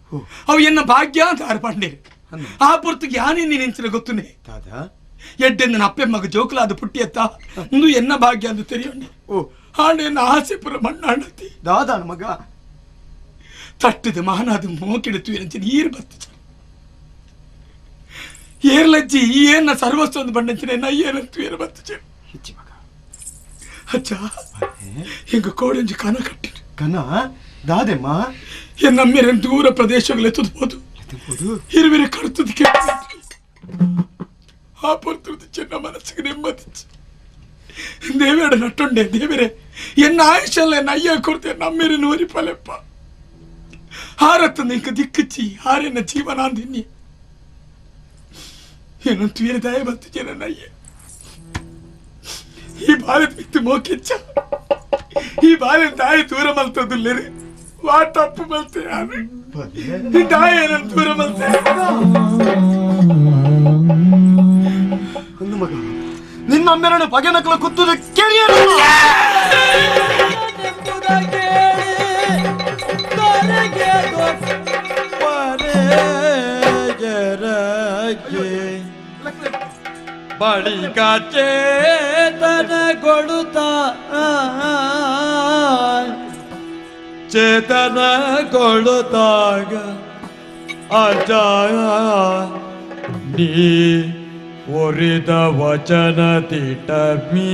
ಅವು ಎನ್ನ ಭಾಗ್ಯ ಅಂತ ಅರ್ಪಂಡೆ ಆ ಪುರ್ತಿಗೆ ಯಾನೇ ನೀನು ಗೊತ್ತುನೆ ಎಡ್ಡೆಂದ ಅಪ್ಪೆ ಮಗ ಜೋಕುಲಾದ ಪುಟ್ಟಿಯತ್ತ ಇಂದು ಎನ್ನ ಭಾಗ್ಯ ಅಂತ ತೆರಿಯೊಂಡೆ ಹಾಂಡೆ ಎನ್ನ ಆಸೆ ಪುರ ಮಣ್ಣಾಂಡತಿ ದಾದಾನ ಮಗ ತಟ್ಟಿದ ಮಾನಾದ ಮೋಕಿಡುತ್ತು ಎಂಚಿನ ಈರು ಬತ್ತು ಏರ್ಲಜ್ಜಿ ಈ ಏನ ಸರ್ವಸ್ವ ಒಂದು ಬಂಡಂಚಿನ ನಯ್ಯೇನಂತು ಏರು ಬತ್ತು ಅಚ್ಚ ಹಿಂಗ ಕೋಡಂಜಿ ಕನ ಕಟ್ಟಿರು ಕನ ದಾದೆಮ್ಮ ಎನ್ನಮ್ಮೇರೆ ದೂರ ಪ್ರದೇಶಗಳು ಎತ್ತಬಹುದು ಇರುವಿರೆ ಕರ್ತದ ಆ ಪೊರ್ತುದು ಚಿನ್ನ ಮನಸ್ಸಿಗೆ ನೆಮ್ಮದಿ ದೇವೇಡ ನಟ್ಟೊಂಡೆ ದೇವರೇ ಎನ್ನ ಆಯುಷಲ್ಲ ಎನ್ನ ಅಯ್ಯ ಕೊಡ್ತೇ ನಮ್ಮೇರೆ ನೋರಿಪಲೆಪ್ಪ ಹಾರತ್ತ ನಿಂಕ ದಿಕ್ಕಚ್ಚಿ ಹಾರೆನ್ನ ಜೀವನ ಅಂದಿನ್ನಿ ಏನಂತೂ ಏನು ದಯ ಬಂತು ಜನ ಅಯ್ಯ ಈ ಬಾಲೆ ಬಿತ್ತು ಮೋಕೆಚ್ಚ ಈ ಬಾಲೆ ತಾಯಿ ದೂರ ಮಲ್ತದಿಲ್ಲರಿ ವಾ ತಪ್ಪು ಮಲ್ತೆ ಈ ತಾಯಿ ಏನಂತ ದೂರ ಮಲ್ತೆ ಅಂದು ಮಗ ನಿನ್ನ ಅಮ್ಮೆರನ್ನು ಪಗೆನಕಲ ಕುತ್ತುದು ಕೆರಿಯರು ಬಳಿಕ ಚೇತನಗೊಳ್ಳುತ್ತ ಚೇತನಗೊಳ್ಳುತ್ತಾಗ ಅಜ ನೀ ಒರಿದ ವಚನ ತಿಟಮಿ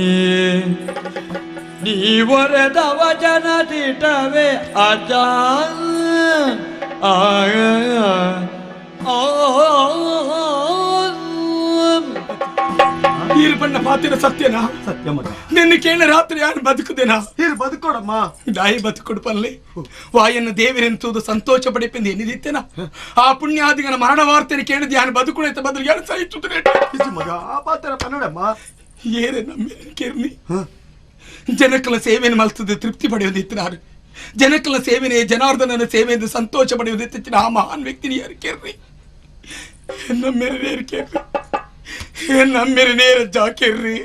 ನೀ ಒರೆದ ವಚನ ತಿಟವೇ ಅಜ ಆ ಈರು ಬಣ್ಣ ಪಾತಿನ ಸತ್ಯನಾ ಸತ್ಯ ಮಗ ನಿನ್ನ ಕೇಳ ರಾತ್ರಿ ಯಾರು ಬದುಕುದೇನಾ ಈರು ಬದುಕೋಡಮ್ಮ ದಾಯಿ ಬದುಕೊಡು ಪಲ್ಲೆ ವಾಯನ್ನ ದೇವರೆಂತುದು ಸಂತೋಷ ಪಡಿಪೆಂದು ಎನ್ನಿದಿತ್ತೇನ ಆ ಪುಣ್ಯಾದಿಗನ ಮರಣ ವಾರ್ತೆನ ಕೇಳಿದ ಯಾನು ಬದುಕುಣೈತ ಬದಲು ಯಾರು ಸಹಿಸುತ್ತದೆ ಮಗ ಆ ಪಾತ್ರ ಪನ್ನಡಮ್ಮ ಏರೆ ನಮ್ಮ ಕೇರ್ನಿ ಜನಕಲ ಸೇವೆಯನ್ನು ಮಲ್ತದೆ ತೃಪ್ತಿ ಪಡೆಯುವುದಿತ್ತು ಜನಕಲ ಸೇವೆನೇ ಜನಾರ್ದನನ ಸೇವೆ ಎಂದು ಸಂತೋಷ ಪಡೆಯುವುದಿತ್ತು ಆ ಮಹಾನ್ ವ್ಯಕ್ತಿನ ಯಾರು ಕೇರ್ರಿ ನಮ್ಮ ಮೇರೆ ನೇರು ಕೇರ್ರಿ ನಮ್ಮ ಮೇರೆ ನೇರ ಜಾಕಿರ್ರಿ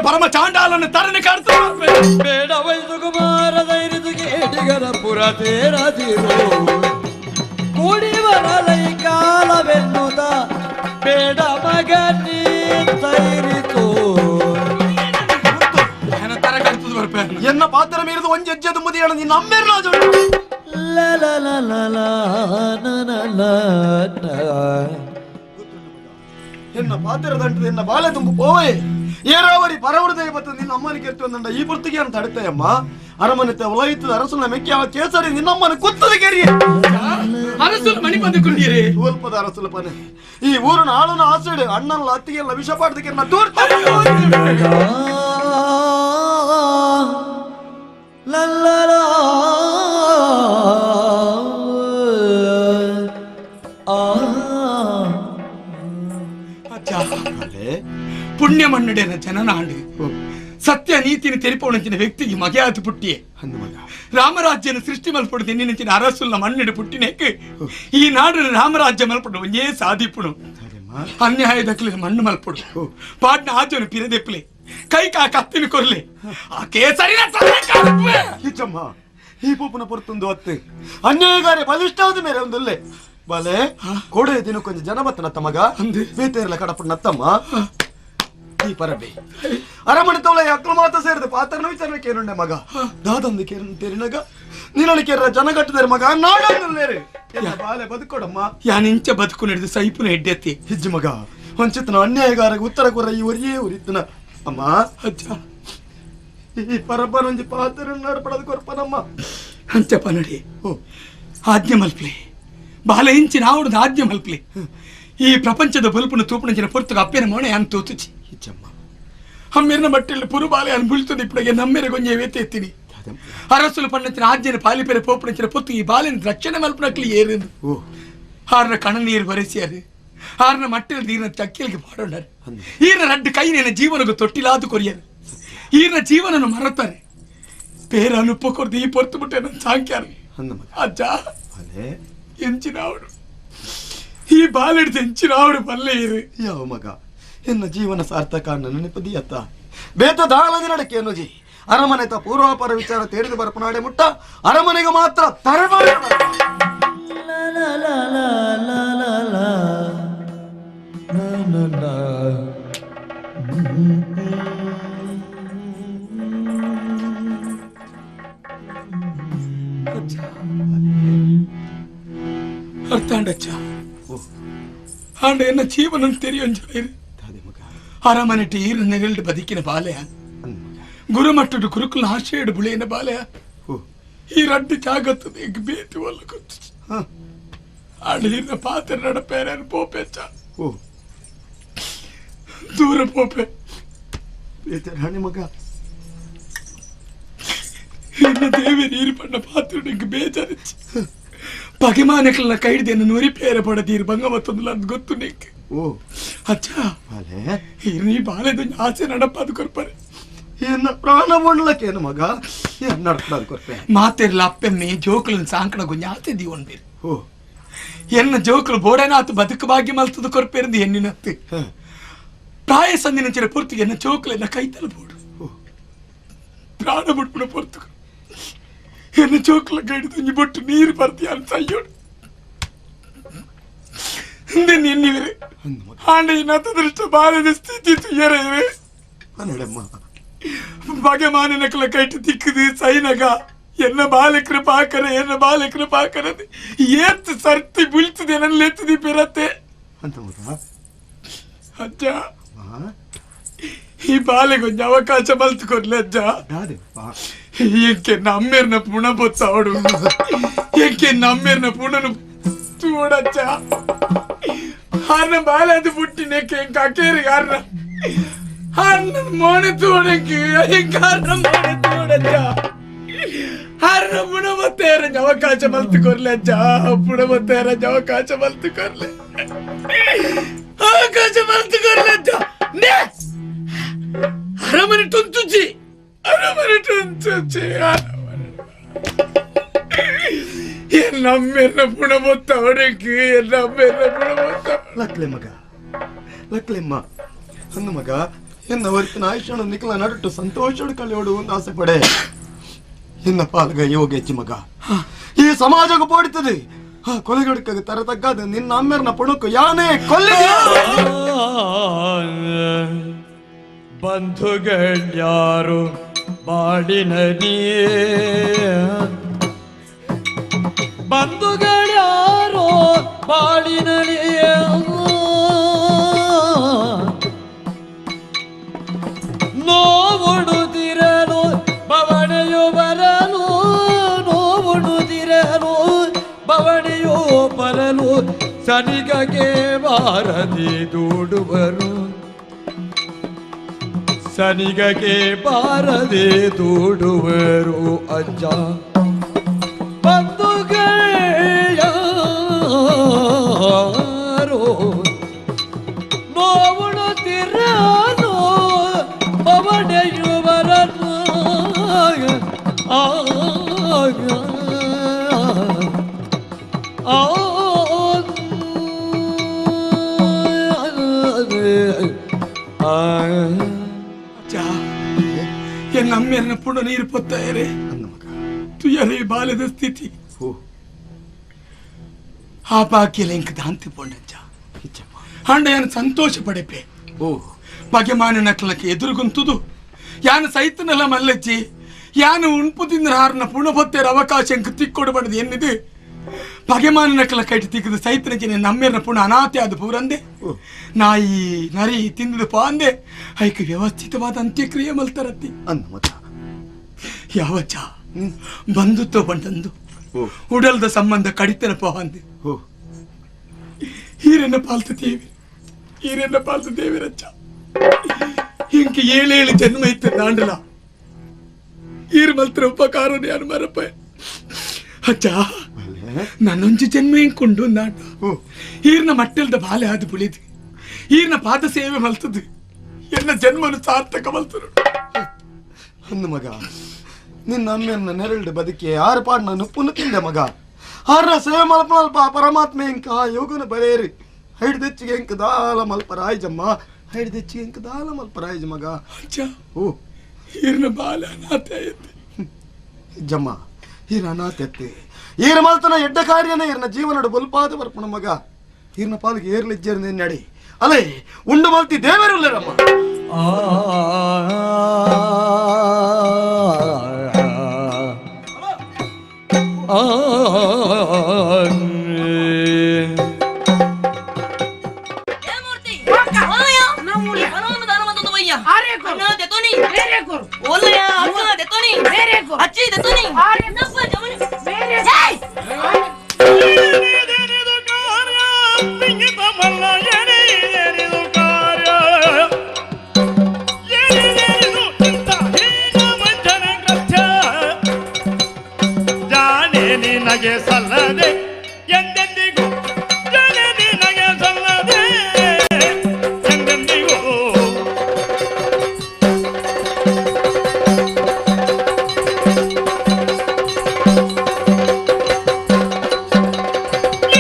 ಪರಮ ಚಾಂಡಾಲನ್ನು ತರನೆ ಕಾಡ್ತಾರೆ ಬೇಡ ವೈಸುಕುಮಾರ ಧೈರ್ಯದು ಕೇಟಿಗರ ಪುರ ತೇರದಿರು ಕೂಡಿ ಬರಲೈ ಕಾಲವೆನ್ನುತ್ತ ಬೇಡ ಮಗನಿ ತೈರಿತು ಎನ್ನ ಪಾತ್ರ ಮೀರಿದ ಒಂಜಿ ಹೆಜ್ಜೆದು ಮುದಿಯಣ ನಿನ್ನ ಅಮ್ಮೇರು ಎನ್ನ ಪಾತ್ರದಂಟು ಎನ್ನ ಬಾಲೆ ತುಂಬು ಪೋವೆ ಏರಾವರಿ ಪರವೃದಯ ಮತ್ತು ನಿನ್ನ ಅಮ್ಮನ ಕೇರ್ತು ಈ ಪುರ್ತಿಗೆ ಅಂತ ತಡುತ್ತೆಯಮ್ಮ ಅರಮನೆ ಒಲಯಿತು ಅರಸುನ ಮೆಕ್ಕಿ ಅವ ಕೇಸರಿ ನಿನ್ನಮ್ಮನ ಕುತ್ತದ ಕೆರಿಯೆ ಅರಸುಲ ಮಣಿ ಬಂದು ಕುಂಡಿಯರೆ ಅಲ್ಪದ ಅರಸುಲ ಪನೆ ಈ ಊರಿನ ಆಳುನ ಆಸೆಡು ಅಣ್ಣನ ಅತ್ತಿಗೆಲ್ಲ ವಿಷ ಪಾಡ್ದಕ್ಕೆ ದೂರ ಪುಣ್ಯ ಮಣ್ಣುಡೆನ ಜನನಾಂಡು ಸತ್ಯ ನೀತಿನ ತೆರಿಪೋಣಂಚಿನ ವ್ಯಕ್ತಿಗೆ ಮಗೆಯಾತು ಪುಟ್ಟಿಯೆ ರಾಮರಾಜ್ಯನ ಸೃಷ್ಟಿ ಮಲ್ಪಡು ನಿನ್ನಿನ ಅರಸುಲ್ಲ ಮಣ್ಣಿಡು ಪುಟ್ಟಿನೇಕ್ ಈ ನಾಡು ರಾಮರಾಜ್ಯ ಮಲ್ಪಡು ಒಂದೇ ಸಾಧಿಪುಡು ಅನ್ಯಾಯ ದಕ್ಲಿ ಮಣ್ಣು ಮಲ್ಪಡು ಪಾಟ್ನ ಆಚೋನು ಪಿರದೆಪ್ಲೆ ಕೈ ಕಾ ಕತ್ತಿನ ಕೊರ್ಲೆ ಆ ಕೇಸರಿನ ಹಿಚ್ಚಮ್ಮ ಈ ಪೂಪನ ಪೊರ್ತುಂದು ಅತ್ತೆ ಅನ್ಯಾಯಗಾರೆ ಬಲಿಷ್ಠಾದ ಮೇರೆ ಒಂದುಲ್ಲೆ ಬಲೆ ಕೊಡೆ ದಿನಕ್ಕೊಂಜಿ ಜನ ಬತ್ತನ ಮಗ ಬೇತೇರ್ಲ ಕಡಪು ನತ್ತಮ್ಮ ಈ ಪರಬೆ ಅರಮನೆ ತೋಳ ಅಕ್ರಮಾತ ಸೇರಿದ ಪಾತ್ರನ ವಿಚಾರಕ್ಕೆ ಏನುಂಡೆ ಮಗ ದಾದಂದು ಕೇರನ್ ತೆರಿನಗ ನೀನಳಿ ಕೇರ ಜನ ಕಟ್ಟಿದರೆ ಮಗ ನಾಡಂದುಲ್ಲೇರು ಎಲ್ಲ ಬಾಲೆ ಬದುಕೊಡಮ್ಮ ಯಾನಿಂಚ ಬದುಕು ನಡೆದು ಸೈಪುನ ಹೆಡ್ಡೆತ್ತಿ ಹಿಜ್ಜಿ ಮಗ ಹೊಂಚಿತನ ಅನ್ಯಾಯಗಾರಗೆ ಉತ್ತರ ಕೊರ ಈ ಒರಿಯೇ ಉರಿತನ ಅಮ್ಮ ಅಜ್ಜ ಈ ಪರಬ್ಬನೊಂಜಿ ಪಾತ್ರ ನಡಪಡದು ಕೊರ್ಪನಮ್ಮ ಅಂಚಪ್ಪ ನಡಿ ಆಜ್ಞೆ ಮಲ್ಪ್ಲೆ ಬಾಲೆ ಇಂಚಿನ ಆವಡದ ಆಜ್ಞೆ ಮಲ್ಪ್ಲೆ ಈ ಪ್ರಪಂಚದ ಬಲ್ಪುನ ತೂಪುನಂಚಿನ ಪೊರ್ತುಗ ಅಪ್ಪೆನ ಮೋಣೆ ಅನ್ ತೂತುಚಿ ಹಿಚ್ಚಮ್ಮ ಅಮ್ಮೇರಿನ ಬಟ್ಟೆಲ್ಲ ಪುರು ಬಾಲೆ ಅನ್ ಬುಳ್ತದ ಇಪ್ಪಡಿಗೆ ನಮ್ಮೇರೆ ಗೊಂಜೆ ವೇತೆ ಎತ್ತೀನಿ ಅರಸುಲು ಪಣ್ಣಂಚಿನ ಆಜ್ಞೆನ ಪಾಲಿಪೆರೆ ಪೋಪುನಂಚಿನ ಪೊತ್ತು ಈ ಬಾಲಿನ ರಕ್ಷಣೆ ಮಲ್ಪನಕ್ಲಿ ಏರಿಂದು ಆರ್ನ ಕಣ್ಣನೀರು ಬರೆಸಿಯಾರು ಆರ್ನ ಮಟ್ಟಿನ ನೀರಿನ ಚಕ್ಕಿಲಿಗೆ ಪಾಡೋಣಾರು ಈರ್ನ ರಡ್ಡು ಕೈ ನಿನ್ನ ಜೀವನకు ತೊಟ್ಟಿಲಾದು ಕೊರಿಯರು ಈರ್ನ ಜೀವನನು ಮರತಾರೆ పేరు అనుకోకూడదు ఈ పొత్తు ముట్టే నన్ను సాంక్యారు అజ్జా ఎంచినావుడు ఈ బాలుడు తెంచినావుడు పల్లెయ్యరు ಯಾವ ಮಗ ಎನ್ನ ಜೀವನ ಸಾರ್ಥಕ ನೆನಪದಿಯತ್ತ ಬೇತ ದಾಳದ ನಡಕೇನುಜಿ ಅರಮನೆತ ಪೂರ್ವಾಪರ ವಿಚಾರ ತೇರಿದು ಬರಪನಾಡೆ ಮುಟ್ಟ ಅರಮನೆಗೆ ಮಾತ್ರ ತರಬಾರ ಅರ್ಥಾಂಡಚ್ಚ ಆಂಡ ಎನ್ನ ಜೀವನ ತೆರಿಯೊಂಜಲೇರು ಅರಮನೆಟ್ಟು ಈರು ನೆರಳು ಬದುಕಿನ ಬಾಲೆಯ ಗುರುಮಟ್ಟಡು ಗುರುಕುಲ ಆಶ್ರಯಡು ಬುಳೆಯನ ಬಾಲೆಯ ಈ ರಡ್ಡು ಜಾಗತ್ತದ ಈಗ ಬೇತಿ ಒಲ್ಲ ಗೊತ್ತು ಆಂಡ ಈರ್ನ ಪಾತ್ರ ನಡಪೇರ ಪೋಪೆಚ್ಚ ದೂರ ಪೋಪೆ ರಾಣಿ ಮಗ ಎನ್ನ ದೇವಿ ನೀರು ಪಣ್ಣ ಪಾತ್ರ ಬೇಜಾರಿಚ್ಚು ಪಗಿಮಾನಕಲ್ನ ಕೈಡ್ದೇನು ನುರಿ ಪೇರ ಪಡದೀರು ಬಂಗ ಮತ್ತೊಂದು ಅದು ಗೊತ್ತು ನಿಂಗೆ ಓ ಅಚ್ಚಾ ನೀ ಬಾಲೆದು ಆಸೆ ನಡಪಾದು ಕೊರ್ಪರೆ ಎನ್ನ ಪ್ರಾಣ ಒಣ್ಲಕ್ಕೇನು ಮಗ ನಡಪಾದು ಕೊರ್ಪೆ ಮಾತಿರ್ಲ ಅಪ್ಪೆಮ್ಮೆ ಜೋಕುಲನ್ ಸಾಂಕಣ ಗುಂಜ ಆಸೆ ದೀವೊಂದಿರು ಓ ಎನ್ನ ಜೋಕುಲು ಬೋಡೇನಾತು ಬದುಕು ಭಾಗ್ಯ ಮಲ್ತದ ಕೊರ್ಪೆರಂದು ಎನ್ನಿನತ್ತು ಪ್ರಾಯ ಸಂದಿನ ಪೂರ್ತಿಗೆ ಎನ್ನ ಜೋಕುಲೆನ್ನ ಕೈತಲ ಬೋಡು ಪ್ರಾಣ ಬಿಟ್ಬಿಡ ಪೊರ್ತು ಎನ್ನ ಜೋಕುಲ ಕೈಡಿದು ಬೊಟ್ಟು ನೀರು ಬರ್ತೀಯ ಅಂತ ಅಯ್ಯೋಡು ಎನ್ನಿವಿರು ಆಂಡ ಇನ್ನತ್ತ ದೃಷ್ಟ ಬಾಲದ ಸ್ಥಿತಿ ತುಯ್ಯರೇ ಬಗೆಮಾನಿನ ಕುಲ ಕೈಟು ತಿಕ್ಕದು ಸೈನಗ ಎನ್ನ ಬಾಲಕರು ಪಾಕರ ಎನ್ನ ಬಾಲಕರು ಪಾಕರದು ಏತ್ ಸರ್ತಿ ಬುಲ್ತದೆ ನನ್ನ ಎತ್ತದಿ ಪಿರತ್ತೆ ಅಜ್ಜ ಈ ಬಾಲೆಗೊಂದು ಅವಕಾಶ ಮಲ್ತುಕೊರ್ಲೆ ಅಜ್ಜ ಎಂಕೆ ನಮ್ಮೇರ್ನ ಪುಣ ಬೊತ್ತಾವಡು ಎಂಕೆ ನಮ್ಮೇರ್ನ ಪುಣನು ತೋಡಚ್ಚ ಅನ್ನ ಬಾಲೆ ಅದು ಪುಟ್ಟಿನೆಕ್ಕೆ ಎಂಕ ಅಕೇರಿಗೆ ಅರ್ನ ಅನ್ನ ಮೋಣೆ ತೋಡಕ್ಕೆ ಎಂಕ ಅರ್ನ ಮೋಣೆ ತೋಡಚ್ಚ ಅರ್ನ ಪುಣ ಬತ್ತೇರ ಅವಕಾಶ ಮಲ್ತುಕೊರ್ಲೆ ಅಜ್ಜ ಪುಣ ಬತ್ತೇರ ಅವಕಾಶ ಮಲ್ತುಕೊರ್ಲೆ ಅವಕಾಶ ಮಲ್ತುಕೊರ್ಲೆ ಅಜ್ಜ ನೇ ಅರಮನೆ ಟುಂಚುಚಿ ಅರಮನೆ ಟುಂಚುಚಿ ಎನ್ನಮ್ಮೆರ್ನ ಪುಣ ಬೊತ್ತವಡಕ್ಕೆ ಎನ್ನಮ್ಮೆರ್ನ ಪುಣ ಬೊತ್ತ ಲಕ್ಲೆ ಮಗ ಲಕ್ಲೆಮ್ಮ ಅಂದು ಮಗ ಎನ್ನ ಹೊರತಿನ ಆಯುಷ್ಯಣ ನಿಖಲ ನಡುಟು ಸಂತೋಷಡು ಕಳೆಯೋಡು ಒಂದು ಆಸೆ ಪಡೆ ಎನ್ನ ಪಾಲ್ಗ ಯೋಗೇಚಿ ಮಗ ಈ ಸಮಾಜಕ್ಕೆ ಪೋಡಿತದೆ ಆ ಕೊಲೆಗಡಕ ತರತಗ್ಗಾದ ನಿನ್ನ ಅಮ್ಮೆರ್ನ ಪುಣಕ್ಕು ಯಾನೇ ಕೊಲ್ಲಿ ಬಂಧುಗಳ್ಯಾರು ಬಾಳಿನ ಬಂಧುಗಳ್ಯಾರೋ ಬಾಳಿನ ನೋವುಡುತ್ತಿರಲು ಬವಣೆಯು ಬರಲು ನೋವುಡುತ್ತಿರಲು ಬವಣೆಯು ಬರಲು ಸನಿಗಗೆ ಬಾರದಿ ದೂಡುವರು ಸನಿಗಗೆ ಬಾರದೆ ದೂಡುವರು ಅಜ್ಜ ಬಂಧುಗಳು ನೋವುಳುತ್ತಿರಲು ಬವಣೆಯು ಬರಲು ಎನ್ನ ಅಮ್ಮೆಯನ್ನ ಪುಣ ನೀರು ಪೊತ್ತಾಯರೆ ತುಯರೇ ಬಾಲ್ಯದ ಸ್ಥಿತಿ ಆ ಬಾಕಿಯಲ್ಲಿ ಇಂಕ ದಾಂತಿ ಪೊಂಡಜ್ಜ ಅಂಡ ಯಾನು ಸಂತೋಷ ಪಡೆಪೆ ಬಗೆಮಾನ ನಕ್ಲಕ್ಕೆ ಎದುರುಗುಂತುದು ಯಾನು ಸೈತನಲ್ಲ ಮಲ್ಲಜ್ಜಿ ಯಾನು ಉಣ್ಪು ತಿಂದ್ರ ಹಾರನ ಪುಣ ಪೊತ್ತೆರ ಅವಕಾಶ ಇಂಕ ತಿಕ್ಕೊಡಬಾರದು ಎನ್ನಿದು ಬಗೆಮಾನ ನಕ್ಲ ಕೈಟಿ ತಿಕ್ಕದು ಸೈತನ ಜನ ನಮ್ಮೆರ್ನ ಪುಣ ಅನಾಥೆ ಆದ ಪೂರಂದೆ ನಾಯಿ ನರಿ ತಿಂದದು ಪಾಂದೆ ಐಕ ವ್ಯವಸ್ಥಿತವಾದ ಅಂತ್ಯಕ್ರಿಯೆ ಮಲ್ತರತ್ತಿ ಯಾವಚ್ಚ ಬಂಧುತ್ವ ಬಂದಂದು ಉಡಲ್ದ ಸಂಬಂಧ ಕಡಿತನ ಪವಾಂದೆ ಹೀರನ್ನ ಪಾಲ್ತ ದೇವಿ ಹೀರನ್ನ ಪಾಲ್ತ ದೇವಿರಚ್ಚ ಇಂಕ ಏಳೇಳು ಜನ್ಮ ಇತ್ತು ನಾಂಡಲ ಈರ್ ಮಲ್ತ್ರ ಉಪಕಾರ ಯಾರು ಮರಪ ಅಚ್ಚ ನನ್ನೊಂಜಿ ಜನ್ಮ ಎಂಕೊಂಡು ನಾಟ ಈರ್ನ ಮಟ್ಟೆಲ್ದ ಬಾಲೆ ಆದು ಬುಳಿದು ಈರ್ನ ಪಾದ ಸೇವೆ ಮಲ್ತದು ಎನ್ನ ಜನ್ಮನು ಸಾರ್ಥಕ ಮಲ್ತರು ಅಂದು ಮಗ ನಿನ್ನ ಅಮ್ಮೆಯನ್ನ ನೆರಳು ಬದುಕಿ ಆರು ಪಾಡ್ ನಾನು ಪುನ ತಿಂದೆ ಮಗ ಆರ ಸೇವೆ ಮಲ್ಪನಲ್ಪ ಪರಮಾತ್ಮ ಎಂಕ ಯೋಗನ ಬರೇರಿ ಹೈಡ್ದೆಚ್ಚಿಗೆ ಎಂಕ ದಾಲ ಮಲ್ಪ ರಾಯ್ಜಮ್ಮ ಹೈಡ್ದೆಚ್ಚಿಗೆ ಎಂಕ ದಾಲ ಮಲ್ಪ ರಾಯ್ಜ ಮಗ ಅಚ್ಚ ಓ ಈರ್ನ ಬಾಲ ಅನಾಥ ಆಯ್ತು ಜಮ್ಮ ಈರ ಅನಾಥ ಎತ್ತಿ ಈರ ಮಲ್ತನ ಎಡ್ಡ ಕಾರ್ಯನ ಈರ್ನ ಜೀವನಡು ಬಲ್ಪಾದ ಬರ್ಪಣ ಮಗ ಈರ್ನ ಪಾಲಿಗೆ ಏರ್ಲಿಜ್ಜೇರ್ ನಡಿ ಅಲೇ ಉಂಡು ಮಲ್ತಿ ದೇವರುಲ್ಲರಮ್ಮ ಸಲ್ಲದೆ ಎಂದೆಂದಿಗೂ ಜಾಣೆ ನಿನಗೆ ಸಲ್ಲದೆ ಎಂದೆಂದಿಗೂ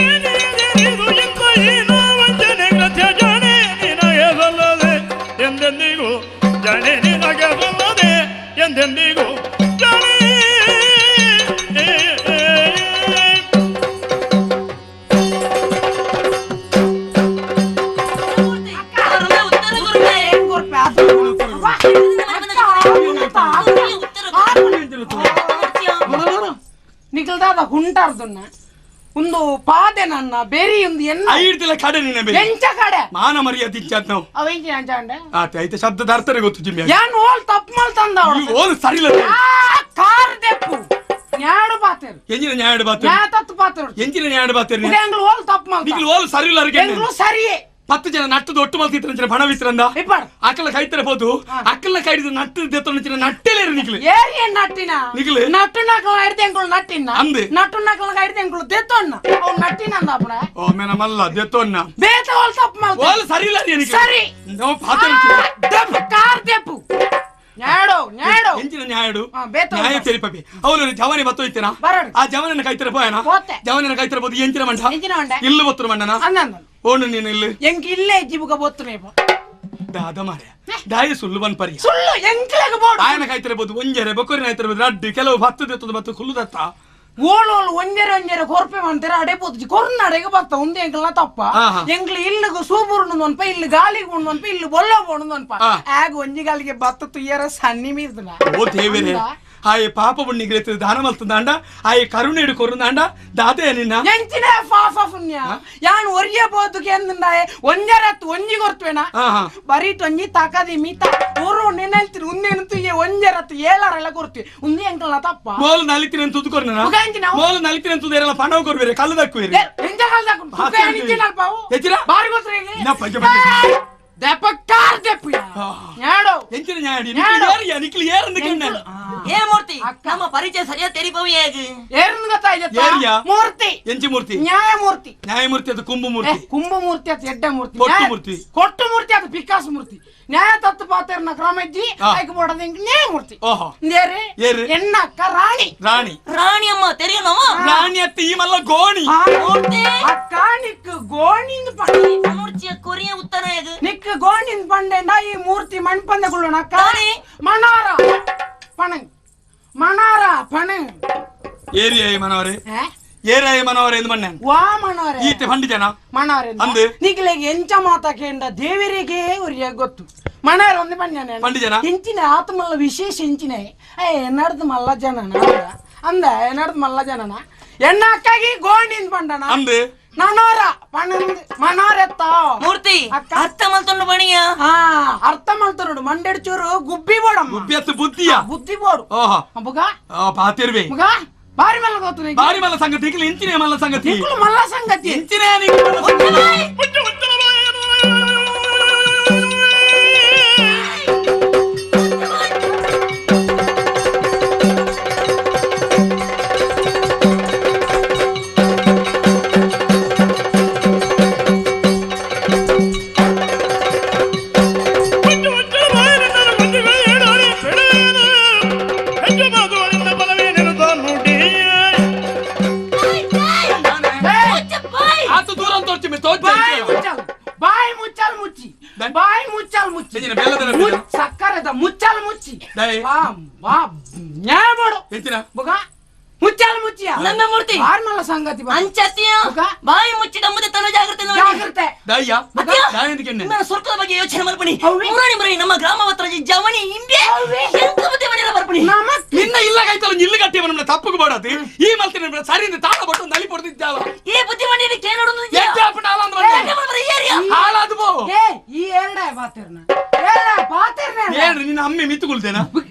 ಏನೇನಿದು ಇಂಥ ಹೀನ ವಂಚನೆ ಕೃತ್ಯ ಜಾಣೆ ನಿನಗೆ ಸಲ್ಲದೆ ಎಂದೆಂದಿಗೂ ಜಾಣೆ ನಿನಗೆ ಸಲ್ಲದೆ ಎಂದೆಂದಿಗೂ ಜಾಣೆ ನಿಕಲ್ದಾದ ಹುಂಟಾರ್ದನ್ನ ಒಂದು ಪಾದೆ ನನ್ನ ಬೇರಿ ಒಂದು ಎನ್ನ ಐಡ್ತಿಲ್ಲ ಕಡೆ ನಿನ್ನ ಬೇರೆ ಎಂಚ ಕಡೆ ಮಾನ ಮರ್ಯಾದೆ ಇಚ್ಚಾತ್ ನಾವು ಅವೆಂಚಿ ಅಂಚಾಂಡೆ ಆತ ಐತೆ ಶಬ್ದದ ಅರ್ಥನೇ ಗೊತ್ತು ಜಿಮ್ಮಿ ಏನ್ ಓಲ್ ತಪ್ಪು ಮಲ್ತಂದ ಓಲ್ ಸರಿಲ್ಲ ಕಾರ್ ದೆಪ್ಪು ನ್ಯಾಡು ಪಾತೇರು ಎಂಜಿನ ನ್ಯಾಡು ಬಾತೇರು ನ್ಯಾ ತತ್ತು ಪಾತೇರು ಎಂಜಿನ ನ್ಯಾಡು ಬಾತೇರು ಎಂಗ್ಳು ಓಲ್ ತಪ್ಪು ಮಲ್ತ ನಿಕಲ್ ಓಲ್ ಸರಿಲ್ಲ ಎಂಗ್ಳು ಸರಿಯೇ 10 ಜನ ನಟ್ಟದ ಒಟ್ಟು ಮಲ್ತಿತ್ರ ಬಣ ವಿಸ್ರಂದ ಅಕ್ಕಲ ಕೈತರ ಹೋದು ಅಕ್ಕಲ ಕೈಡಿದ ನಟ್ಟು ದೆತ್ತೊಂಚಿನ ನಟ್ಟೆಲೇರು ನಿಕ್ಲು ಏರಿ ನಟ್ಟಿನ ನಿಕ್ಲು ನಟ್ಟು ನಕಲ ಐಡ್ದೆ ಎಂಕುಲು ನಟ್ಟಿನ ಅಂದೆ ನಟ್ಟು ನಕಲ ಐಡ್ದೆ ಎಂಕುಲು ದೆತ್ತೊನ್ನ ಅವ್ ನಟ್ಟಿನ ಅಂದಾಪಣ ಓ ಮೇನ ಮಲ್ಲ ದೆತ್ತೊನ್ನ ಬೇತ ಓಲ್ ತಪ್ಪು ಮಲ್ತ ಓಲ್ ಸರಿ ಇಲ್ಲ ನಿಕ್ಲು ಸರಿ ನೋ ಪಾತೇರು ದೆಪ್ಪು ಕಾರ್ ದೆಪ್ಪು ನ್ಯಾಡು ನ್ಯಾಡು ಎಂಚಿನ ನ್ಯಾಡು ನ್ಯಾಯ ತೆರಿಪಪಿ ಅವನು ಜವನಿ ಬತ್ತೋಯ್ತೇನಾ ಆ ಜವನನ ಕೈತರ ಪೋಯನ ಜವನನ ಕೈತರ ಬೋದು ಎಂಚಿನ ಮಂಡ ಇಲ್ಲು ಬತ್ತರು ಮಂಡನ ಓನು ನೀನು ಇಲ್ಲಿ ಎಂಕ್ ಇಲ್ಲೇ ಜಿಬುಗ ಬೋತ್ತುನೇಪ ದಾದ ಮಾರ್ಯ ದಾಯ ಸುಳ್ಳು ಬನ್ ಪರಿ ಸುಳ್ಳು ಎಂಕ್ಲೆಗ ಬೋಡು ಆಯನ ಕೈತರ ಬೋದು ಒಂಜೆರೆ ಬೊಕೊರಿನ ಐತರ ಬೋದು ರಡ್ಡು ಕೆಲವು ಹತ್ತು ದೆತ್ತದ ಬತ್ತು ಕುಲ್ಲುದತ್ತ ಓಲ್ ಓಲ್ ಒಂಜೆರೆ ಒಂಜೆರೆ ಕೊರ್ಪೆ ಮಂತೆರೆ ಅಡೆ ಪೋತು ಕೊರ್ನ ಅಡೆಗೆ ಬತ್ತ ಒಂದು ಎಂಕ್ಲ ತಪ್ಪ ಎಂಕ್ಲು ಇಲ್ಲಿಗೆ ಸೂಬುರ್ನು ಅನ್ಪ ಇಲ್ಲಿ ಗಾಲಿಗೆ ಉಣ್ಣು ಅನ್ಪ ಇಲ್ಲಿ ಬೊಲ್ಲ ಬೋಣು ಅನ್ಪ ಆಗ ಒಂಜಿ ಗಾಲಿಗೆ ಬತ್ತ ತುಯ್ಯರ ಸನ್ನಿ ಮೀರ್ದನ ಓ ದೇವರೇ ಆಯೆ ಪಾಪ ಪುಣ್ಯ ದಾನ ಮಲ್ತಂದಾಂಡ ಆಯೆ ಕರುಣೆ ಕೊರುಂದಾಂಡ ದಾದೆ ನಿನ್ನ ಎಂಚಿನ ಪಾಪ ಪುಣ್ಯ ಯಾನ್ ಒರಿಯ ಬೋದುಗೆ ಎಂದಂದಾಯೆ ಒಂಜರತ್ತು ಒಂಜಿ ಕೊರ್ತುವೆನ ಬರೀಟ್ ಒಂಜಿ ತಾಕದಿ ಮೀತ ಊರು ನೆನಲ್ತಿರು ಉಂದೇನು ತುಯ್ಯೆ ಒಂಜರತ್ತು ಏಳರೆಲ್ಲ ಕೊರ್ತೀವಿ ಉಂದೆ ಎಂಕಲ್ನ ತಪ್ಪ ಮೋಲ್ ನಲಿತಿನ ತುದು ಕೊರ್ನ ಮೋಲ್ ನಲಿತಿನ ತುದೇರಲ್ಲ ಪಣವ ಕೊರ್ಬೇರೆ ಕಲ್ಲದಕ್ಕುವೇರೆ ಎಂಜ ಕಲ್ಲದಕ್ಕು ಬಾರಿ ಗೊತ್ತರಿಗೆ ದೆಪ್ಪಕ್ಕಾರ ದೆಪ್ಪು ನ್ಯಾಡು ಎಂಚಿನ ನ್ಯಾಡಿ ನಿಕ್ಲು ನಿಕ್ಲು ಏರಂದು ಕೆಣ್ಣ ಏ ಮೂರ್ತಿ ನಮ್ಮ ಪರಿಚಯ ಸರಿಯಾದ ತೆರಿಪವಿ ಹೇಗೆ ಏರಂದು ಗೊತ್ತಾಯ್ತ ಮೂರ್ತಿ ಎಂಚಿ ಮೂರ್ತಿ ನ್ಯಾಯಮೂರ್ತಿ ನ್ಯಾಯಮೂರ್ತಿ ಅದು ಕುಂಭ ಮೂರ್ತಿ ಕುಂಭ ಮೂರ್ತಿ ಅದು ಎಡ್ಡ ಮೂರ್ತಿ ಕೊಟ್ಟು ಮೂರ್ತಿ ಕೊಟ್ಟು ಮೂರ್ತಿ ಅದು ಪಿಕಾಸ್ ಮೂರ್ತಿ ನ್ಯಾಯ ತತ್ವ ಪಾತೇರ್ನ ಕ್ರಮ ಇಜ್ಜಿ ಐಕ್ ಬೋಡದ ನ್ಯಾಯಮೂರ್ತಿ ಓಹೋ ಏರಿ ಎನ್ನಕ್ಕ ರಾಣಿ ರಾಣಿ ರಾಣಿ ಅಮ್ಮ ತೆರಿಯನವ ರಾಣಿ ಅತ್ತ ಈ ಮಲ್ಲ ಗೋಣಿ ಅಕ್ಕ ನಿಕ್ ಗೋಣಿಂದ ಪಂಡಿ ಮೂರ್ತಿಯ ಕೊರಿಯ ಉತ್ತರ ಹೇಗೆ ನಿಕ್ ಗೋಣಿಂದ ಪಂಡೆಂಡ ಈ ಮೂರ್ತಿ ಮಣ್ಪಂದಗುಳ್ಳೋಣ ಅಕ್ಕ ಮಣಾರ ಪಣಂಗ್ ಮಣಾರ ಪಣಂಗ್ ಏರಿಯ ಮನವರೇ ಏರಾಯ ಮನೋಹರ ಎಂದು ಮಣ್ಣೆ ವಾ ಮನೋಹರ ಈತೆ ಪಂಡಿ ಜನ ಮನೋಹರ ಅಂದೆ ನಿಕ್ಲೆಗೆ ಎಂಚ ಮಾತ ಕೇಂಡ ದೇವರಿಗೆ ಒರಿಯ ಗೊತ್ತು ಮನೋಹರ ಒಂದು ಪಂಡ್ಯಾನೆ ಪಂಡಿ ಜನ ಎಂಚಿನ ಆತ್ಮಲ್ಲ ವಿಶೇಷ ಎಂಚಿನ ಏ ಎನ್ನಡ್ದು ಮಲ್ಲ ಜನನ ಅಂದ ಎನ್ನಡ್ದು ಮಲ್ಲ ಜನನ ಎಣ್ಣ ಅಕ್ಕಾಗಿ ಗೋಣಿಂದ ಪಂಡನ ಅಂದೆ ಮನೋರ ಪಣಂದ್ ಮನೋರೆತ್ತ ಮೂರ್ತಿ ಅರ್ಥ ಮಲ್ತೊಂಡು ಬಣಿಯ ಹಾ ಅರ್ಥ ಮಲ್ತೊಂಡು ಮಂಡೆಡ್ ಚೂರು ಗುಬ್ಬಿ ಬೋಡಮ್ಮ ಗುಬ್ಬಿ ಅತ್ತು ಬುದ್ಧಿಯ ಬುದ್ಧಿ ಬೋಡು ಓಹೋ ಬುಗ ಆ ಪಾತಿರ್ವೆ ಮುಗ ಬಾರಿ ಮಲ್ಲ ಗೊತ್ತು ನಿಂಗೆ. ಬಾರಿ ಮಲ್ಲ ಸಂಗತಿ ಇಕ್ಲು ಇಂಚಿನೇ ಮಲ್ಲ ಸಂಗತಿ ನಿಕ್ಕಲು ಮಲ್ಲ ಸಂಗತಿ ಇಂಚಿನೇ ನಿಕ್ಕಲು ಮಲ್ಲ ಸಂಗತಿ. ಬಾಯಿ ಮುಚ್ಚಾಲ್ ಮುಚ್ಚಿ ಸಕ್ಕರೆದ ಮುಚ್ಚಾಲ್ ಮುಚ್ಚಿ ಬಾ ನ್ಯಾಯ ಮಾಡು ಬುಗ ಮುಚ್ಚಾಲ್ ಮುಚ್ಚಿಯ ನಮ್ಮ ಮೂರ್ತಿ ಆರ್ಮಲ ಸಂಗತಿ ಅಂಚತಿಯ ಬಾಯಿ ಮುಚ್ಚಿ ನಮ್ಮದೇ ತನ್ನ ಜಾಗ್ರತೆ ಜಾಗ್ರತೆ ಸ್ವರ್ಗದ ಬಗ್ಗೆ ಯೋಚನೆ ಮಲ್ಪಣಿ ಮುರಾಣಿ ಮುರಾಣಿ ನಮ್ಮ ಗ್ರಾಮ ಹತ್ರ ಜವಣಿ ಇಂಬೆ ಎಂತ ಬುದ್ಧಿ ಮನೆಯ ಬರ್ಪಣಿ ನಿನ್ನ ಇಲ್ಲ ಕಾಯ್ತಲ್ಲ ನಿಲ್ಲು ಕಟ್ಟಿ ನಮ್ಮ ತಪ್ಪುಗೆ ಬಾಡದು ಈ ಮಲ್ತಿನ ಸರಿ ತಾಳ ಬಟ್ಟು ನಲಿ ಪಡ್ತಿದ್ದಾವ ಈ ಬುದ್ಧಿ ಮನೆಯ ಕೇಳೋಡು ಹಾಳಾದು ಬೋ ಏ ಈ ಎರಡ ಬಾತಿರ್ನ ಏಳ ಬಾತಿರ್ನ ಏನ್ರಿ ನಿನ್ನ ಅಮ್ಮೆ ಮಿತ್ತುಗುಳ್ತೇನಾ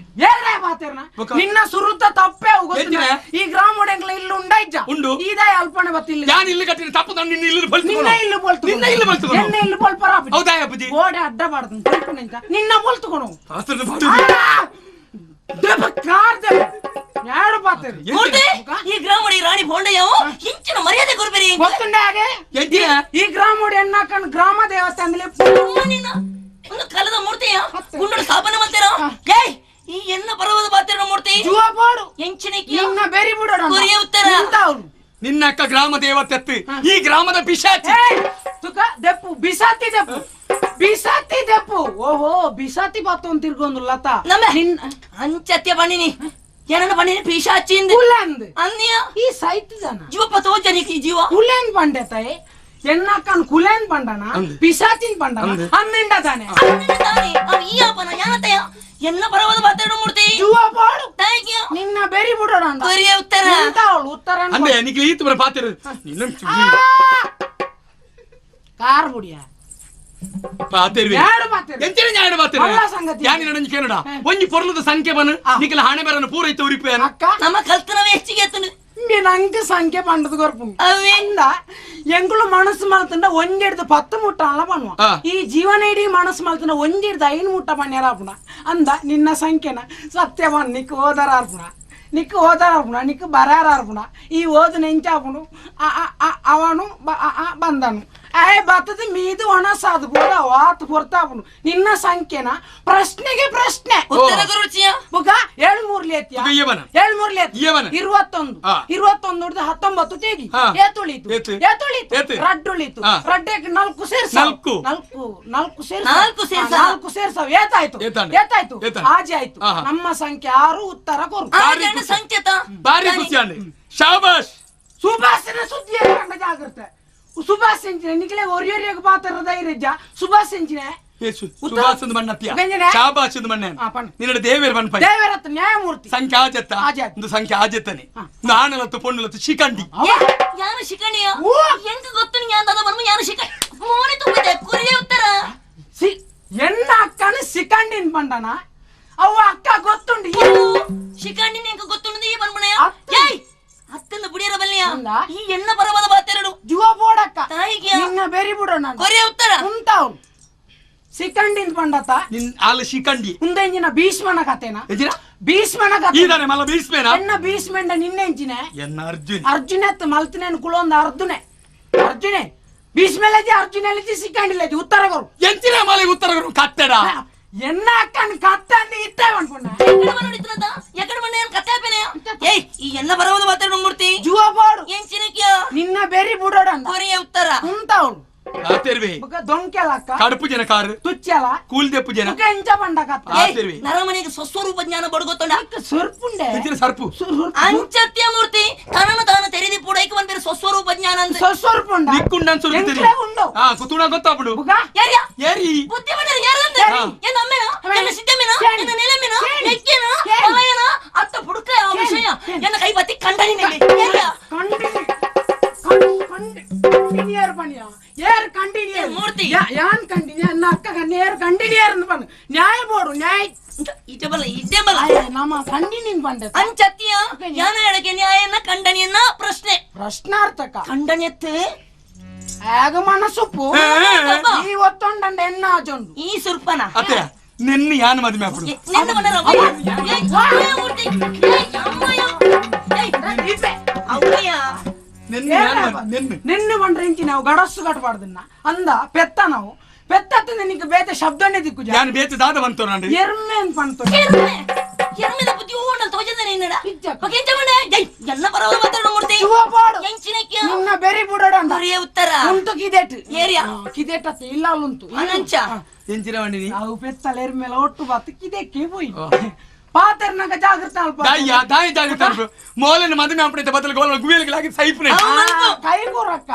ಏಳ್ರೆ ಬಾತಿರ್ನ ನಿನ್ನ ಸುರುತ ತಪ್ಪೇ ಗೊತ್ತಿಲ್ಲ ಈ ಗ್ರಾಮ ಒಡೆಂಗ್ಲ ಇಲ್ಲಿ ಉಂಡೈಜ ಉಂಡು ಇದೇ ಅಲ್ಪಣೆ ಬತ್ತಿಲ್ಲ ನಾನು ಇಲ್ಲಿ ಕಟ್ಟಿನ ತಪ್ಪು ನಾನು ನಿನ್ನ ಇಲ್ಲಿ ಬಲ್ತು ನಿನ್ನ ಇಲ್ಲಿ ಬೋಲ್ತು ನಿನ್ನ ಇಲ್ಲಿ ಬಲ್ತು ನಿನ್ನ ಇಲ್ಲಿ ಬೋಲ್ಪರ ಹೌದಾ ಅಪ್ಪಾಜಿ ಗೋಡೆ ಅಡ್ಡ ಬಾರ್ದು ಬಲ್ಪಣೆ ಅಂತ ನಿನ್ನ ಬೋಲ್ತುಕೊಣು ಆಸ್ತ್ರ ದೆಬ ಕಾರ್ ದೆಬ ಯಾರು ಬಾತಿರ್ ಮೂರ್ತಿ ಈ ಗ್ರಾಮಡಿ ರಾಣಿ ಬೋಂಡಯ್ಯವು ಇಂಚಿನ ಮರ್ಯಾದೆ ಕೊರ್ಬೇರಿ ಗೊತ್ತುಂಡೆ ಹಾಗೆ ಈ ಗ್ರಾಮಡಿ ಎನ್ನಾಕಂಡ್ ಗ್ರಾಮ ದೇವಸ್ಥಾನದಲ್ಲಿ ಒಂದು ಕಲದ ಮೂರ್ತಿಯ ಗುಂಡೋಡು ಸ್ಥಾಪನೆ ಮಾಡ್ತೀರಾ ಏಯ್ ಈ ಎನ್ನ ಪರ್ವದ ಬಾತಿರೋ ಮೂರ್ತಿ ಜುವ ಬೋಡು ಎಂಚಿನ ನಿನ್ನ ಬೇರಿ ಬಿಡೋಣ ಕೊರಿಯ ಉತ್ತರ ನಿನ್ನ ಅಕ್ಕ ಗ್ರಾಮ ದೇವತೆ ಈ ಗ್ರಾಮದ ಪಿಶಾಚಿ ತುಕ ದೆಪ್ಪು ಬಿಸಾತಿ ದೆಪ್ಪು ಬಿಸಾತಿ ದೆಪ್ಪು ಓಹೋ ಬಿಸಾತಿ ಬಾತು ಅಂತ ತಿರ್ಗೊಂದು ಲತಾ ನಮ್ಮ ನಿನ್ನ ಅಂಚತ್ಯ ಬಣ್ಣಿನಿ ಏನನ್ನ ಬಣ್ಣಿನಿ ಪಿಶಾಚಿ ಕುಲಂದ್ ಅನ್ಯ ಈ ಸೈತ್ ಜನ ಜೀವಪ್ಪ ತೋಜನಿಗೆ ಈ ಜೀವ ಕುಲೇನ್ ಬಂಡೆ ತಾಯಿ ಎನ್ನಕ್ಕನ್ ಕುಲೇನ್ ಬಂಡನ ಪಿಶಾಚಿನ್ ಬಂಡನ ಅನ್ನಿಂಡ ತಾನೆ ತಾನೆ ಅವ ಈ ಅಪ್ಪನ ಯಾನತೆಯ ಎನ್ನ ಪರವಾದ ಮಾತಾಡೋ ಮೂರ್ತಿ ಜುವ ಬಾಡು ನಿನ್ನ ಬೇರಿ ಬಿಡೋಣ ಕೊರಿಯ ಉತ್ತರ ಅವಳು ಉತ್ತರ ಅಂದೆ ನಿಕ್ಕೆ ಈತು ಬರ ಪಾತಿರು ನಿನ್ನ ಕಾರ್ ಬುಡಿಯ ಪಾತಿರ್ವಿ ಯಾರು ಪಾತಿರ್ ಎಂಚಿನ ನ್ಯಾಯ ಪಾತಿರ್ ಅಲ್ಲ ಸಂಗತಿ ಯಾನಿ ನಡಂಜಿ ಕೇನಡ ಒಂಜಿ ಪೊರ್ಲದ ಸಂಖ್ಯೆ ಬನ ನಿಕಲ ಹಣೆ ಬರನ ಪೂರೈತ ಉರಿಪೇನ ಅಕ್ಕ ನಮ್ಮ ಕಲ್ತನವೇ ಹೆಚ್ಚಿಗೆ ಎತ್ತನು ನಂಗೆ ಸಂಖ್ಯೆ ಪಂಡದ ಕೊರ್ಪು ಅವೆಂದ ಎಂಗುಳು ಮನಸ್ಸು ಮಲ್ತಂಡ ಒಂಜೆಡ್ದು 10 ಮುಟ್ಟ ಅಲ್ಲ ಪನ್ನುವ ಈ ಜೀವನ ಇಡೀ ಮನಸ್ಸು ಮಲ್ತಂಡ ಒಂಜೆಡ್ದು 5 ಮುಟ್ಟ ಪಣ್ಯರ ಆಪುಣ ಅಂದ ನಿನ್ನ ಸಂಖ್ಯೆನ ಸತ್ಯವನ್ ನಿಕ್ ಓದರ ಆರ್ಪುಣ ನಿಕ್ ಓದರ ಆರ್ಪುಣ ನಿಕ್ ಬರಾರ ಆರ್ಪುಣ ಈ ಓದು ನೆಂಚಾಪುಣು ಅವನು ಬಂದನು ಏ ಬತ್ತದ ಮೀದು ಒಣ ಸಾದು ಬೋದ ವಾತ್ ಹೊರ್ತಾಪುಣು ನಿನ್ನ ಸಂಖ್ಯೆನ ಪ್ರಶ್ನೆಗೆ ಪ್ರಶ್ನೆ ಉತ್ತರ ಗುರುಚಿಯ ಬುಗ 7 3 ಎತ್ತಿಯ 7 3 ಎತ್ತಿ 21 21 ಹಿಡಿದು 19 ತೇಗಿ ಏತುಳಿತು ಏತುಳಿತು ರಡ್ಡುಳಿತು ರಡ್ಡೆಗೆ 4 ಸೇರ್ಸ 4 4 ಸೇರ್ಸ 4 ಸೇರ್ಸ 4 ಸೇರ್ಸ ಏತಾಯ್ತು ಏತಾಯ್ತು ಆಜಿ ಆಯ್ತು ನಮ್ಮ ಸಂಖ್ಯೆ 6 ಉತ್ತರ ಕೊರು ಸಂಕೇತ ಬಾರಿ ಖುಷಿ ಶಾಬಾಷ್ ಸುಭಾಷಿನ ಸುದ್ದಿ ಜಾಗ್ರತೆ ಸುಭಾಷ್ ಎಂಚಿನ ನಿಕ್ಲೆ ಒರಿಯೊರಿಯಗ್ ಪಾತ್ರ ಧೈರ್ಯ ಸುಭಾಷ್ ಎಂಚಿನ ಸುಭಾಷ್ ಮಣ್ಣತ್ಯ ಶಾಬಾಷ್ ಮಣ್ಣೆ ನಿನ್ನ ದೇವೇರ್ ಬನ್ಪ ದೇವೇರತ್ತ ನ್ಯಾಯಮೂರ್ತಿ ಸಂಖ್ಯೆ ಆಜತ್ತ ಒಂದು ಸಂಖ್ಯೆ ಆಜತ್ತನೆ ನಾನಲತ್ತು ಪೊಣ್ಣುಲತ್ತು ಶಿಖಂಡಿ ಯಾನು ಶಿಖಂಡಿಯ ಎಂಕ ಗೊತ್ತು ಯಾನ್ ಬರ್ಮ ಯಾನು ಶಿಖಂಡಿ ಮೋನೆ ತುಂಬಿದೆ ಕುರಿಯ ಉತ್ತರ ಸಿ ಎನ್ನ ಅಕ್ಕನ ಶಿಖಂಡಿನ್ ಬಂಡನ ಅವ ಅಕ್ಕ ಗೊತ್ತುಂಡು ಶಿಖಂಡಿನ ಎಂಕ ಗೊತ್ತುಂಡು ಈ ಬನ್ಮಣೆಯ ಏಯ್ ಅತ್ತಂದ ಬುಡಿಯರ ಬಲ್ಲಿಯ ಈ ಎನ್ನ ಪರವಾದ ಬಾತೆರಡು ಜುವ ಬೋಡಕ್ಕ ತಾಯಿಗೆ ನಿನ್ನ ಬೇರಿ ಬಿಡೋಣ ಕೊರಿಯ ಉತ್ತರ ಉಂತಾವ್ ಶಿಖಂಡಿನ್ ಬಂಡತ ನಿನ್ ಆಲ ಶಿಖಂಡಿ ಉಂದೆಂಜಿನ ಭೀಷ್ಮನ ಕಥೆನ ಭೀಷ್ಮನ ಕಥೆ ಈದಾನೆ ಮಲ್ಲ ಭೀಷ್ಮೇನ ಎನ್ನ ಭೀಷ್ಮೆಂಡ ನಿನ್ನೆಂಚಿನ ಎನ್ನ ಅರ್ಜುನ ಅರ್ಜುನತ್ ಮಲ್ತನೇನು ಕುಲೊಂದು ಅರ್ಜುನೆ ಅರ್ಜುನೆ ಭೀಷ್ಮೆಲಜಿ ಅರ್ಜುನಲಜಿ ಶಿಖಂಡಿಲಜಿ ಉತ್ತರ ಕೊರು ಎಂಚಿನ ಮಲೆ ಉತ್ತರ ಕೊರು ಕತ್ತೆಡ ಎನ್ನ ಅಕ್ಕನ ಕತ್ತೆ ಅಂತ ಇತ್ತೇ ಅನ್ಕೊಂಡ ಎಕಡೆ ಬಂಡ ಏನ್ ಕತ್ತೆ ಆಪೇನೆ ಏಯ್ ಈ ಎನ್ನ ಬರವದ ಮಾತಾಡೋ ಮೂರ್ತಿ ಜುವ ಬೋಡು ಎಂಚಿನಕ್ಯ ನಿನ್ನ ಬೇರಿ ಬಿಡೋಣ ಕೊರಿಯ ಉತ್ತರ ಉಂತಾವಳು ಆತೇರ್ವಿ ದೊಂಕೆಲಕ್ಕ ಕಡುಪು ಜನ ಕಾರು ತುಚ್ಚಲ ಕೂಲ್ದೆಪ್ಪು ಜನ ಎಂಚ ಬಂಡ ಕತ್ತೆ ನರಮನೆಗೆ ಸ್ವಸ್ವರೂಪ ಜ್ಞಾನ ಬಡಗೊತ್ತೊಂಡ ಸರ್ಪುಂಡೆ ಸರ್ಪು ಅಂಚತ್ಯ ಮೂರ್ತಿ ತನನ ತಾನು ತೆರೆದಿ ಪೂಡೈಕ ಬಂದಿರ ಸ್ವಸ್ವರೂಪ ಜ್ಞಾನ ಅಂತ ಸ್ವಸ್ವರೂಪ ಉಂಡ ನಿಕ್ಕುಂಡ ಅನ್ಸುತ್ತೆ ಉಂಡು ಆ ಕುತುಣ ಗೊತ್ತಾಪುಡು ಯಾರ್ಯ ಯಾರಿ ಬುದ್ಧಿ ಬಂದರೆ ಯಾರಂದ್ರೆ ಏನ್ ಅಮ್ಮೇನ ಎನ್ನ ಸಿದ್ದಮ್ಮೇನ ಎನ್ನ ನೆಲಮ್ಮೇನ ನೆಕ್ಕಿನ ಮಲಯನ ಅತ್ತ ಪುಡುಕ ಆ ವಿಷಯ ಎನ್ನ ಕೈ ಬತ್ತಿ ಕಂಡನಿ ಯಾರ್ಯ ಕಂಡಿನಿಯರ್ ಪಣಿಯ ಏರ್ ಕಂಟಿನ್ಯೂ ಮೂರ್ತಿ ಯಾನ್ ಕಂಟಿನ್ಯೂ ನನ್ನ ಅಕ್ಕ ನೇರ್ ಕಂಟಿನ್ಯೂರ್ ಅಂತ ಪಣ್ಣು ನ್ಯಾಯ ಬೋಡು ನ್ಯಾಯ ಇದೇ ಬಲ್ಲ ಇದೇ ಬಲ್ಲ ನಮ್ಮ ಕಂಟಿನ್ಯೂ ಪಂಡೆ ಅಂಚತ್ಯ ಯಾನ ಹೇಳಕ್ಕೆ ನ್ಯಾಯನ ಖಂಡನೆಯನ್ನ ಪ್ರಶ್ನೆ ಪ್ರಶ್ನಾರ್ಥಕ ಖಂಡನೆತ್ತು ಆಗ ಮನಸ್ಸುಪ್ಪು ಈ ಒತ್ತೊಂಡಂಡ ಎನ್ನ ಆಜೊಂಡು ಈ ಸುರ್ಪನ ಅತ್ತೆ ನಿನ್ನ ಯಾನ್ ಮದುವೆ ಅప్పుడు ನಿನ್ನ ಮನೆ ಅವ್ವಯ್ಯ ನಿನ್ನೆ ಬಂಡ್ರೆ ಇಂಚಿ ನಾವು ಗಡಸ್ಸು ಕಟ್ಟಬಾರ್ದನ್ನ ಅಂದ ಪೆತ್ತ ನಾವು ಪೆತ್ತ ನಿನಗೆ ಬೇತೆ ಶಬ್ದನೇ ದಿಕ್ಕು ಯಾನ್ ಬೇತೆ ದಾದ ಬಂತು ನಾನು ಎರ್ಮೆ ಅಂತ ಬಂತು ಕೆರ್ಮೆದ ಬುದ್ಧಿ ಓಡಲ್ ತೋಜದನೆ ನಿನ್ನಡ ಬಗೆಂಚ ಮನೆ ಜೈ ಎಲ್ಲ ಬರವ ಮಾತಾಡ ಮೂರ್ತಿ ಎಂಚಿನಕ್ಕೆ ನಿನ್ನ ಬೆರಿ ಬುಡಡ ಬರಿಯ ಉತ್ತರ ಉಂಟು ಕಿದೆಟ್ ಏರಿಯಾ ಕಿದೆಟ್ ಅತ್ತ ಇಲ್ಲ ಉಂಟು ಅನಂಚ ಎಂಚಿನ ವಂಡಿನಿ ಅವು ಪೆತ್ತಲ ಎರ್ಮೆಲ ಒಟ್ಟು ಬಾತು ಕಿದೆಕ್ಕೆ ಪೋಯಿ ಪಾತೆರ್ನಗ ಜಾಗೃತ ಅಲ್ಪ ದಾಯ ದಾಯ ಜಾಗೃತ ಅಲ್ಪ ಮೋಲನ ಮದುವೆ ಆಪಣೆ ಬದಲು ಗೋಲ ಗುವೇಲಿಗೆ ಲಾಗಿ ಸೈಪುನೆ ಕೈ ಕೊರಕ್ಕ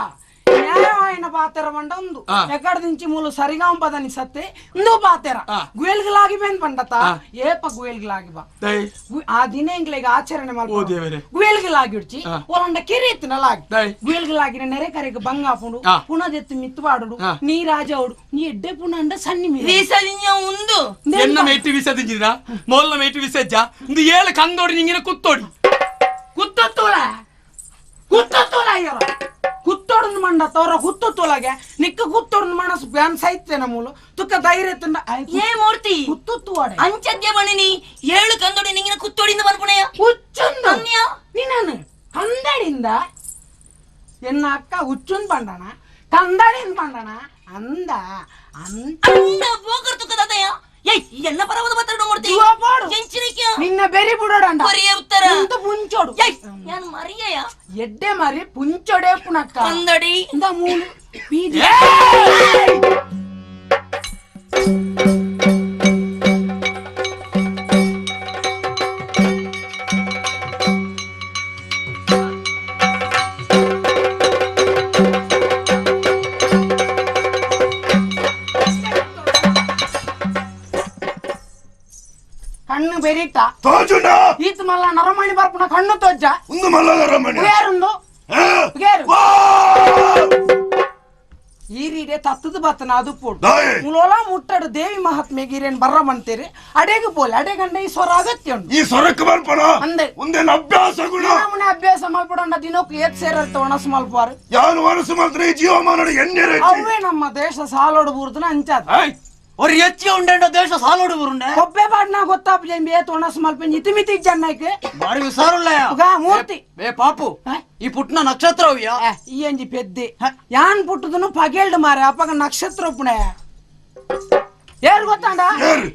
ನ್ಯಾಯವಾಯಿನ ಪಾತೆರ ಮಂಡ ಉಂದು ಎಕ್ಕಡ ದಿಂಚಿ ಮೂಲು ಸರಿಗಾಂ ಪದನಿ ಸತ್ತೆ ಇಂದು ಪಾತೆರ ಗುವೇಲ್ಗೆ ಬೇನ್ ಪಂಡತ ಏಪ ಗುವೇಲ್ಗೆ ಲಾಗಿ ಬಾ ಆ ದಿನ ಎಂಗ್ಲಿಗೆ ಆಚರಣೆ ಮಲ್ಪ ಗುವೇಲ್ಗೆ ಲಾಗಿ ಉಡ್ಚಿ ಒಲಂಡ ಕಿರಿಯತ್ತಿನ ಲಾಗಿ ಗುವೇಲ್ಗೆ ಲಾಗಿನ ನೆರೆ ಕರೆಗೆ ಬಂಗ ಆಪುಂಡು ಪುನದೆತ್ತು ಮಿತ್ತು ಪಾಡುಡು ನೀ ರಾಜ ಉಡು ನೀ ಎಡ್ಡೆ ಪುನಂಡ ಸನ್ನಿ ವಿಸದಿನ ಉಂದು ಎನ್ನ ಮೇಟಿ ವಿಸದಿಂಜಿನ ಮೋಲ್ನ ಮೇಟಿ ವಿಸಜ್ಜ ಇಂದು ಏಳು ಕಂದೋಡಿ ನಿಂಗಿನ ಕುತ್ತೋಡಿ ಕುತ್ತತ್ತೋಳ ಕುತ್ತತ್ತೋಳ ಅಯ್ಯರ ಕುತ್ತೋಡನ್ ಮಂಡ ತೋರ ಕುತ್ತುತ್ತೋಳಗೆ ನಿಕ್ಕ ಕುತ್ತೋಡನ್ ಮನಸ್ಸು ಬ್ಯಾನ್ ಸೈತೇನ ಮೂಲು ತುಕ್ಕ ಧೈರ್ಯ ತಂಡ ಏ ಮೂರ್ತಿ ಕುತ್ತುತ್ತುವಾಡೆ ಅಂಚದ್ಯ ಬಣಿನಿ ಏಳು ಕಂದೋಡಿ ನಿಂಗಿನ ಕುತ್ತೋಡಿಂದ ಬರ್ಪುಣೆಯ ಹುಚ್ಚುಂದು ನೀನು ಕಂದಡಿಂದ ಎನ್ನ ಅಕ್ಕ ಹುಚ್ಚುಂದ್ ಬಂಡಣ ಕಂದಡಿಂದ ಬಂಡಣ ಅಂದ ಅಂದ ಬೋಕರ್ ತುಕ್ಕ ದಾದಯ್ಯ ಏಯ್ ಎನ್ನ ಪರವದ ಮಾತಾಡ ಮೂರ್ತಿ ಎಂಚಿನಕ್ಕೆ ನಿನ್ನ ಬೆರಿ ಬುಡೋಡಂಡ ಬರಿಯ ಉತ್ತರ ಉಂದು ಪುಂಚೋಡು ಏಯ್ ನಾನು ಮರಿಯಯ್ಯ ಎಡ್ಡೆ ಮರಿ ಪುಂಚೋಡೆ ಪುನಕ್ಕ ಕಂದಡಿ ಇಂದ ಮೂಲು ಬೀದಿ ಕಣ್ಣು ಬೆರಿಟ ತೋಜುಂಡ ಈತ ಮಲ್ಲ ನರಮಣಿ ಬರ್ಪುಣ ಕಣ್ಣು ತೋಜ ಉಂದು ಮಲ್ಲ ನರಮಣಿ ಬೇರುಂದು ಬೇರು ಈ ರೀಡೆ ತತ್ತದ ಬತ್ತನ ಅದು ಪೋಡು ಮುಲೋಲ ಮುಟ್ಟಡು ದೇವಿ ಮಹಾತ್ಮೆಗೆ ಹಿರೇನ್ ಬರ್ರ ಮಂತೀರಿ ಅಡೆಗೆ ಪೋಲೆ ಅಡೆಗಂಡ ಈ ಸ್ವರ ಅಗತ್ಯ ಉಂಟು ಈ ಸ್ವರಕ್ಕೆ ಬರ್ಪಣ ಅಂದೆ ಒಂದೇನು ಅಭ್ಯಾಸ ಗುಣ ನಮ್ಮನೆ ಅಭ್ಯಾಸ ಮಲ್ಪಡಂಡ ದಿನಕ್ಕೂ ಏತ್ ಸೇರರ್ತ ಒಣಸು ಮಲ್ಪಾರು ಯಾನು ಒಣಸು ಮಲ್ತ್ರೆ ಈ ಜೀವಮಾನಡು ಎಣ್ಣೆ ಅವೇ ನಮ್ಮ ದೇಶ ಸಾಲೋಡು ಬೂರ್ದನ ಅಂಚಾದ ஒரு எச்சி உண்டேண்ட தேச சாலோடு ஊருண்டே ಕೊಬ್ಬೆ ಬಾಡ್ನ ಗೊತ್ತಾಪ ಜಂಬಿ ಏತ್ ಒಣಸು ಮಲ್ಪೆಂಜಿ ಇತಿಮಿತಿ ಜನ್ನಕ್ಕೆ ಬಾರಿ ಹುಷಾರುಲ್ಲಯ ಮೂರ್ತಿ ಏ ಪಾಪು ಈ ಪುಟ್ನ ನಕ್ಷತ್ರ ಅವ್ಯಾ ಈ ಅಂಜಿ ಪೆದ್ದೆ ಯಾನ್ ಪುಟ್ಟದನು ಪಗೇಲ್ಡ್ ಮಾರೆ ಅಪ್ಪಗ ನಕ್ಷತ್ರ ಒಪ್ಪುಣೆ ಏರು ಗೊತ್ತಾಂಡ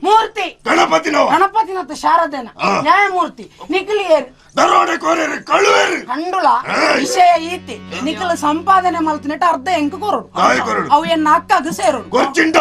ಮೂರ್ತಿ ಗಣಪತಿನ ಗಣಪತಿನತ್ತ ಶಾರದೇನ ನ್ಯಾಯಮೂರ್ತಿ ನಿಖಿಲ್ ಏರು ದರೋಡೆ ಕೋರೇರು ಕಳುವೇರು ಕಂಡುಳ ವಿಷಯ ಈತಿ ನಿಖಿಲ್ ಸಂಪಾದನೆ ಮಲ್ತಿನಟ್ಟ ಅರ್ಧ ಎಂಕ ಕೊರಡು ಅವು ಎನ್ನ ಅಕ್ಕಗ ಸೇರುಡು ಗೊಚ್ಚಿಂಡ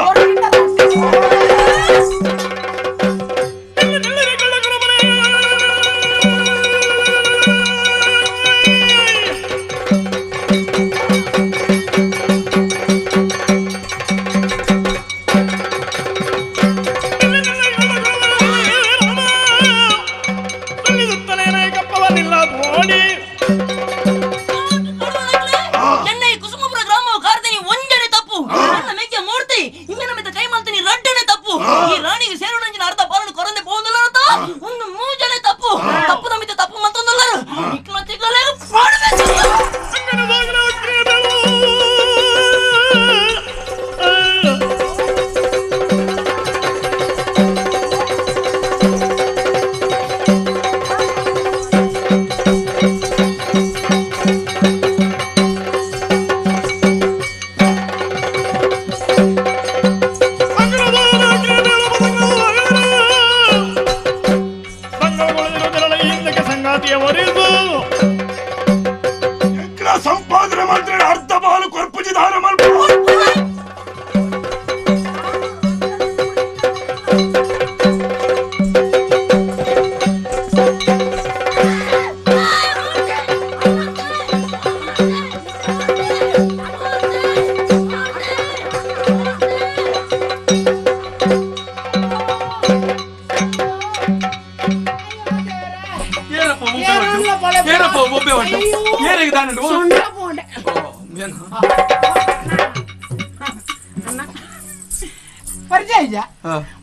ಸಂಪಾದನೆ ಮಾಡಿದ್ರೆ ಅರ್ಧ ಬಾಲು ಕೊರ್ಪುಜಿ ದಾನ ಮಲ್ಪ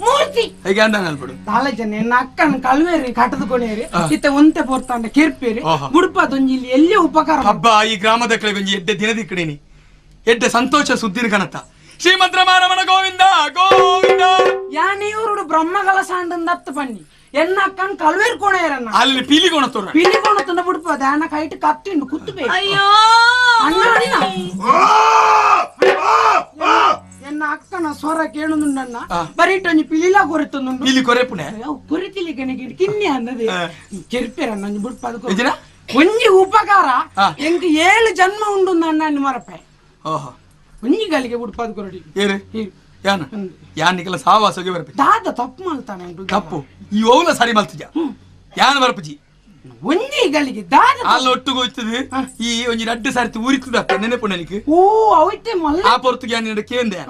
ಮೂರ್ತಿ ಅಕ್ಕನ ಕಳುವೇರಿ ಕಟ್ಟದುಕೊನೇರಿ ಇತ್ತ ಒಂತೆ ಪೋರ್ತಾಂಡ ಕಿರ್ಪೇರಿ ಗುಡುಪದೊಂಜಿ ಇಲ್ಲಿ ಎಲ್ಲಿ ಉಪಕಾರ ಹಬ್ಬ ಈ ಗ್ರಾಮದ ಕಡೆ ಎಡ್ಡೆ ದಿನದಿ ಕಡೆನಿ ಎಡ್ಡೆ ಸಂತೋಷ ಸುದ್ದಿನ ಕಣತ್ತ ಶ್ರೀಮಂತ ರಮಣ ಗೋವಿಂದ ಗೋವಿಂದ ಯಾನೆ ಇವರು ಬ್ರಹ್ಮಗಳ ಸಾಂಡಂದತ್ತು ಬನ್ನಿ ಎನ್ನ ಅಕ್ಕನ್ ಕಳುವೇರ್ ಕೋಣೆಯರನ್ನ ಅಲ್ಲಿ ಪೀಲಿಗೋಣ ತೋರ ಪೀಲಿಗೋಣ ತಂದ ಬಿಡ್ಪದ ಅಣ್ಣ ಕೈಟ್ ಕತ್ತಿಂಡು ಕುತ್ತು ಅಯ್ಯೋ ಅಣ್ಣ ಅಣ್ಣ ಎನ್ನ ಅಕ್ಕನ ಸ್ವರ ಕೇಳುದುಂಡಣ್ಣ ಬರೀಟೊಂಜಿ ಪಿಲಿಲ ಕೊರಿತೊಂದುಂಡು ಪಿಲಿ ಕೊರೆಪುಣೆ ಕೊರಿತಿಲಿ ಕಣಕ್ಕೆ ಕಿನ್ನಿ ಅನ್ನದೆ ಕೆರ್ಪೆರಣ್ಣ ಒಂಜಿ ಬುಡ್ಪದ ಒಂಜಿ ಉಪಕಾರ ಎಂಕ್ 7 ಜನ್ಮ ಉಂಡು ಅಣ್ಣ ಮರಪೆ ಒಂಜಿ ಗಳಿಗೆ ಬುಡ್ಪದ ಕೊರಡಿ ಏರು ಯಾನ ಯಾನಿಗೆಲ್ಲ ಸಾವಾಸೋಗಿ ಬರ್ಪೆ ದಾದ ತಪ್ಪು ಮಲ್ತಾನೆ ತಪ್ಪು ಈ ಓಲ ಸರಿ ಮಲ್ತಿಜ ಯಾನ ಬರ್ಪುಜಿ ಒಂಜಿ ಗಳಿಗೆ ದಾದ ಅಲ್ಲ ಒಟ್ಟುಗು ಹೋಯ್ತದೆ ಈ ಒಂಜಿ ರಡ್ಡು ಸಾರ್ತಿ ಊರಿತದ ನೆನಪು ನನಗೆ ಓ ಅವೈತೆ ಮಲ್ಲ ಆ ಪೊರ್ತುಗೆ ಯಾನ ಕೇಂದೆ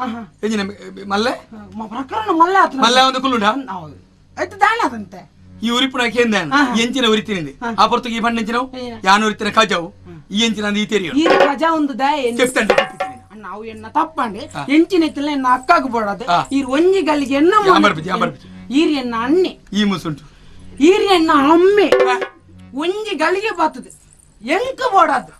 ಎಂಜಿನ ಮಲ್ಲೆ ಪ್ರಕರಣ ಮಲ್ಲೆ ಆತ ಮಲ್ಲೆ ಒಂದು ಕುಲ್ಲುಂಡ ಹೌದು ಆಯ್ತು ದಾನ ಅದಂತೆ ಈ ಉರಿಪುಣ ಕೇಂದೆ ಎಂಚಿನ ಉರಿತಿನಿಂದೆ ಆ ಪೊರ್ತುಗೆ ಈ ಬಣ್ಣ ಎಂಚಿನವು ಯಾನ ಉರಿತಿನ ಕಜಾವು ಈ ಎಂಚಿನ ಈ ತೆರಿಯು ಈ ಕಜಾ ಒಂದು ದಾಯ ಚೆಪ್ತಂಡೆ ನಾವು ಎನ್ನ ತಪ್ಪಂಡೆ ಎಂಚಿನ ಇತ್ತಲ್ಲ ಎನ್ನ ಅಕ್ಕಾಗ ಬೋಡದು ಈ ಒಂಜಿ ಗಳಿಗೆ ಎನ್ನ ಈರಿ ಎನ್ನ ಅಣ್ಣೆ ಈ ಮುಸುಂಟು ಈರಿ ಎನ್ನ ಅಮ್ಮೆ ಒಂಜಿ ಗಳಿಗೆ ಬರ್ತದೆ ಎಂಕ ಬೋಡದು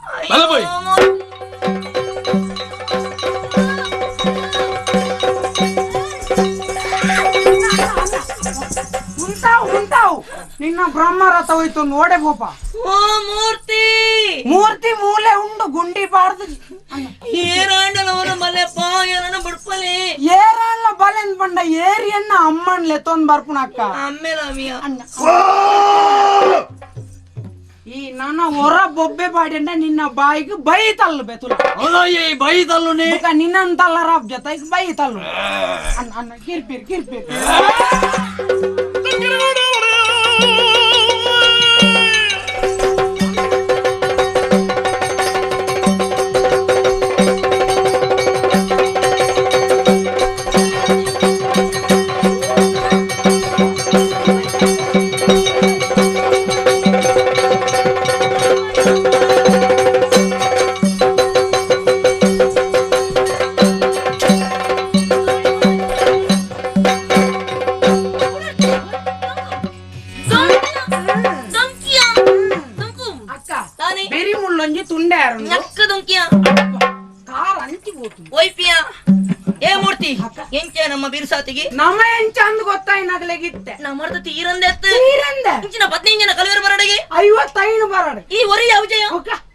ಉಂಟಾವು ಉಂಟಾವು ನಿನ್ನ ಬ್ರಹ್ಮರಥ ಹೋಯ್ತು ನೋಡೆ ಗೋಪ ಓ ಮೂರ್ತಿ ಮೂರ್ತಿ ಮೂಲೆ ಉಂಡು ಗುಂಡಿ ಬಾರ್ದು ಏರಾಂಡಲವನ ಮಲೆಪ್ಪ ಏನನ್ನ ಬುಡ್ಪಲೆ ಏರಲ್ಲ ಬಲೆನ್ ಬಂಡ ಏರಿಯನ್ನ ಅಮ್ಮನ್ಲೆ ತೊಂದ್ ಬರ್ಪುಣ ಅಕ್ಕ ಅಮ್ಮೇಲಾಮಿಯ ಈ ನನ್ನ ಹೊರ ಬೊಬ್ಬೆ ಬಾಡಿಂಡ ನಿನ್ನ ಬಾಯಿಗೆ ಬೈ ತಲ್ಲು ಬೇತುಲ ಬೈ ತಲ್ಲು ನಿನ್ನಂತಲ್ಲ ರಾಬ್ ಜೊತೆ ಬೈ ತಲ್ಲು ಅಣ್ಣ ಅಣ್ಣ ಕಿರ್ಪಿರ್ ಕಿರ್ಪಿರ್ ನಮ್ಮ ಎಂಚ ಅಂದ್ ಗೊತ್ತಾಯ್ನಾಗ್ಲೆಗಿತ್ತೆ ನಮ್ಮರ್ದ ತೀರಂದೆ ತೀರಂದೆ ಇಂಚಿನ 15 ಜನ ಕಲವೇರು ಬರಡೆಗೆ 55 ಬರಡೆ ಈ ಒರಿ ಯಾವ ಜಯ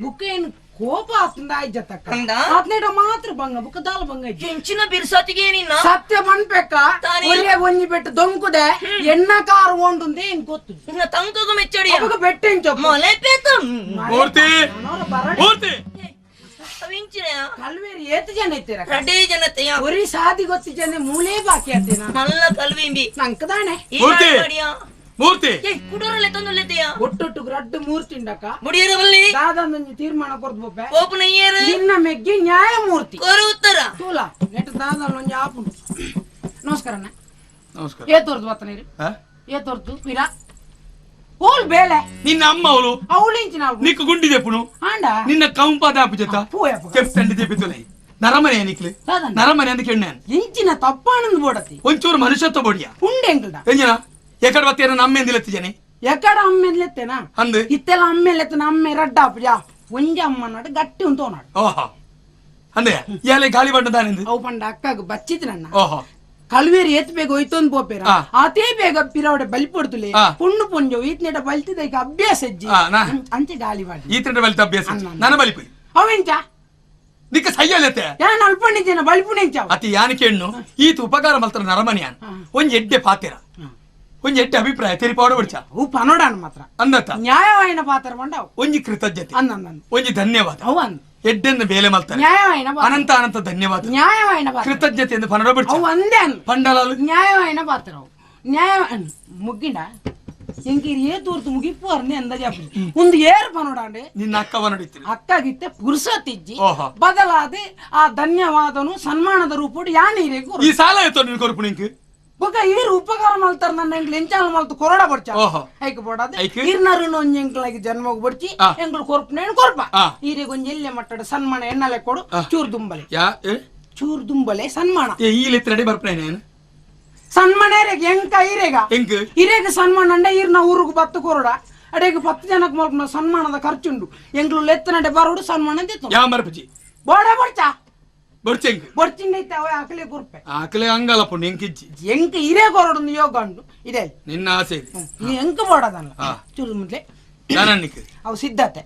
ಬುಕ್ಕ ಏನು ಕೋಪ ಆತಂದ ಆಯ್ಜತಕ್ಕ ಆತ್ನೇಟ ಮಾತ್ರ ಬಂಗ ಬುಕ್ಕ ದಾಲ ಬಂಗ ಎಂಚಿನ ಬಿರ್ಸಾತಿಗೆ ನಿನ್ನ ಸತ್ಯ ಬನ್ಪೆಕ್ಕ ಒರಿಯ ಒಂಜಿ ಬೆಟ್ಟು ದೊಂಕುದೆ ಎಣ್ಣ ಕಾರು ಓಂಡುಂದೆ ಏನ್ ಗೊತ್ತು ನಿನ್ನ ತಂಕಗು ಮೆಚ್ಚಡಿ ಅವಾಗ ಬೆಟ್ಟೆಂಚ ಮೊಲೆ ಪೇತ ಮೂರ್ತಿ ಮೂರ್ತಿ ಕಲ್ವೇರಿ ಏತು ಜನ ಇತ್ತೀರ ರಡೇ ಜನತೆಯ ಒರಿ ಸಾದಿ ಗೊತ್ತಿ ಜನ ಮೂಲೆ ಬಾಕಿ ಆತೇನ ಮಲ್ಲ ಕಲ್ವಿಂಬಿ ನಂಕದಾನೆ ಮೂರ್ತಿ ಮೂರ್ತಿ ಕುಡೋರಲೆ ತಂದುಲ್ಲೆತೆಯ ಒಟ್ಟೊಟ್ಟು ರಡ್ಡು ಮೂರ್ತಿ ಉಂಡಕ್ಕ ಮುಡಿಯರವಲ್ಲಿ ದಾದಂದೊಂಜಿ ತೀರ್ಮಾನ ಕೊರ್ದು ಬೊಪ್ಪೆ ಓಪನಯ್ಯರು ನಿನ್ನ ಮೆಗ್ಗಿ ನ್ಯಾಯಮೂರ್ತಿ ಕೊರು ಉತ್ತರ ತೂಲ ನೆಟ್ ದಾದಲ್ಲೊಂಜಿ ಆಪುಂಡು ನಮಸ್ಕಾರ ಅಣ್ಣ ನಮಸ್ಕಾರ ಏ ತೋರ್ದು ಬತ್ತನೇರಿ ಏ ತೋರ್ದು ವೀರ ಓಲ್ ಬೇಲೆ ನಿನ್ನ ಅಮ್ಮ ಅವಳು ಅವಳು ಇಂಚಿನ ನಿಕ್ಕು ಗುಂಡಿದೆ ಪುಣು ಆಂಡ ನಿನ್ನ ಕಂಪಾದ ಆಪುಜತ ಕೆಪ್ತಂಡಿ ದೇಪಿತುಲೈ ನರಮನೆ ನಿಕ್ಲೆ ನರಮನೆ ಅಂದ ಕೆಣ್ಣೆ ಇಂಚಿನ ತಪ್ಪಾನಂದ್ ಬೋಡತಿ ಒಂಚೂರು ಮನುಷ್ಯತ್ವ ಬೋಡಿಯ ಉಂಡೆ ಎಂಕಲ್ದ ಎಂಜಿನ ಎಕಡ ಬತ್ತೇನ ನಮ್ಮೆಂದಿಲೆತ್ತಿಜನೆ ಎಕಡ ಅಮ್ಮೆಂದಿಲೆತ್ತೇನಾ ಅಂದು ಇತ್ತೆಲ್ಲ ಅಮ್ಮೆಲೆತ್ತನ ಅಮ್ಮೆ ರಡ್ಡ ಆಪುಜ ಒಂಜಿ ಅಮ್ಮನಾಡು ಗಟ್ಟಿ ಉಂಟು ಓಹೋ ಅಂದೆ ಯಾಲೆ ಗಾಳಿ ಬಂಡ ದಾನಿಂದು ಅವು ಪಂಡ ಅಕ್ಕಾಗ ಬಚ್ಚಿತ್ ನನ್ನ ಓಹೋ ಕಲ್ವೇರಿ ಏತ್ ಬೇಗ ಹೋಯ್ತೊಂದು ಪೋಪೇರ ಆತೇ ಬೇಗ ಪಿರವಡೆ ಬಲಿ ಪೊಡ್ತುಲೆ ಪುಣ್ಣು ಪುಂಜು ಈತ್ನೇಟ ಬಲ್ತಿದ ಈಗ ಅಭ್ಯಾಸ ಅಜ್ಜಿ ಅಂಚೆ ಗಾಳಿ ಮಾಡಿ ಈತ್ನೇಟ ಬಲಿತ ಅಭ್ಯಾಸ ನನ್ನ ಬಲಿಪುಲಿ ಅವೆಂಚ ನಿಕ್ಕ ಸೈಯಲ್ಲತ್ತೆ ಯಾನ್ ಅಲ್ಪಣಿದ್ದೇನ ಬಲಿಪುಣೆಂಚ ಅತಿ ಯಾನಕ್ಕೆ ಹೆಣ್ಣು ಈತ ಉಪಕಾರ ಮಲ್ತರ ನರಮನಿಯಾನ್ ಒಂಜಿ ಎಡ್ಡೆ ಪಾತೆರ ಒಂಜಿ ಎಡ್ಡೆ ಅಭಿಪ್ರಾಯ ತೆರಿಪಾಡ ಬಿಡ್ಚ ಉ ಪನೋಡಾನ್ ಮಾತ್ರ ಅಂದತ್ತ ನ್ಯಾಯವಾಯಿನ ಪಾತ್ರ ಬಂಡವು ಒಂಜಿ ಕೃತಜ್ಞತೆ ಅಂದ ಒಂಜಿ ಧನ್ಯವಾದ ಅವು ಅಂದ ಎಡ್ಡೆನ್ನ ಬೇಲೆ ಮಲ್ತಾರೆ ನ್ಯಾಯವಾಯಿನ ಅನಂತ ಅನಂತ ಧನ್ಯವಾದ ನ್ಯಾಯವಾಯಿನ ಕೃತಜ್ಞತೆಯಿಂದ ಪನಡ ಬಿಡ್ಚ ಅವು ಅಂದೆ ಪಂಡಲಾಲು ನ್ಯಾಯವಾಯಿನ ಪಾತ್ರ ಅವು ನ್ಯಾಯ ಮುಗ್ಗಿಂಡ ಎಂಕಿರಿ ಏ ತೋರ್ತು ಮುಗಿಪ್ಪು ಅರ್ನೆ ಅಂದಾಜು ಒಂದು ಏರು ಪನೋಡಾಂಡೆ ನಿನ್ನ ಅಕ್ಕವ ನಡೀತೀನಿ ಅಕ್ಕಾಗಿತ್ತೆ ಪುರುಸತ್ತಿಜ್ಜಿ ಬದಲಾದೆ ಆ ಧನ್ಯವಾದನು ಸನ್ಮಾನದ ರೂಪೋಡು ಯಾನೀರಿಗೂ ಈ ಸಾಲ ಎತ್ತೋ ನಿನ್ ಕೊರ್ಪು ನಿಂಕ್ ಬೊಕ ಈರು ಉಪಕಾರ ಮಲ್ತಾರ ನನ್ನ ಎಂಕ್ಲು ಎಂಚಾಲ ಮಲ್ತು ಕೊರಡ ಬಡ್ಚ ಐಕ್ ಬೋಡಾದ ಈರ್ನರು ಒಂಜಿ ಎಂಕ್ಲಾಗಿ ಜನ್ಮಗ್ ಬಡ್ಚಿ ಎಂಕ್ಲು ಕೊರ್ಪುನೇನು ಕೊರ್ಪ ಈರಿಗೆ ಒಂಜಿ ಎಲ್ಲೆ ಮಟ್ಟಡ ಸನ್ಮಾನ ಎಣ್ಣಲೆ ಕೊಡು ಚೂರು ದುಂಬಲೆ ಚೂರು ದುಂಬಲೆ ಸನ್ಮಾನ ಈ ಲೆತ್ತ ಬರ್ಪನೆ ಸನ್ಮಾನ ಎಂಕ ಇರೇಗ ಇರೇಗ ಸನ್ಮಾನ ಅಂಡ ಈರ್ನ ಊರುಗು ಬತ್ತು ಕೊರಡ ಅಡೇಗ 10 ಜನಕ್ಕೆ ಮಲ್ಪನ ಸನ್ಮಾನದ ಖರ್ಚುಂಡು ಎಂಕ್ಲು ಲೆತ್ತನಡೆ ಬರೋಡು ಸನ್ಮಾನ ಅಂತಿತ್ತು ಯಾ ಮರ್ಪಜಿ ಬೋಡ ಬಡ್ಚ ಬೊಡ್ಚೆಂಗ್ ಬೊಡ್ಚಿಂಡೈತೆ ಅವ ಆಕಲೆ ಕೊರ್ಪೆ ಆಕಲೆ ಅಂಗಲ ಪುಣ್ಯ ಎಂಕಿಜ್ಜಿ ಎಂಕ ಇರೇ ಕೊರಡು ಯೋಗ ಉಂಡು ಇದೆ ನಿನ್ನ ಆಸೆ ಇದೆ ನೀ ಎಂಕ ಬೋಡದಲ್ಲ ಚೂರು ಮೊದಲೇ ನಾನನ್ನಿಕ್ ಅವು ಸಿದ್ಧತೆ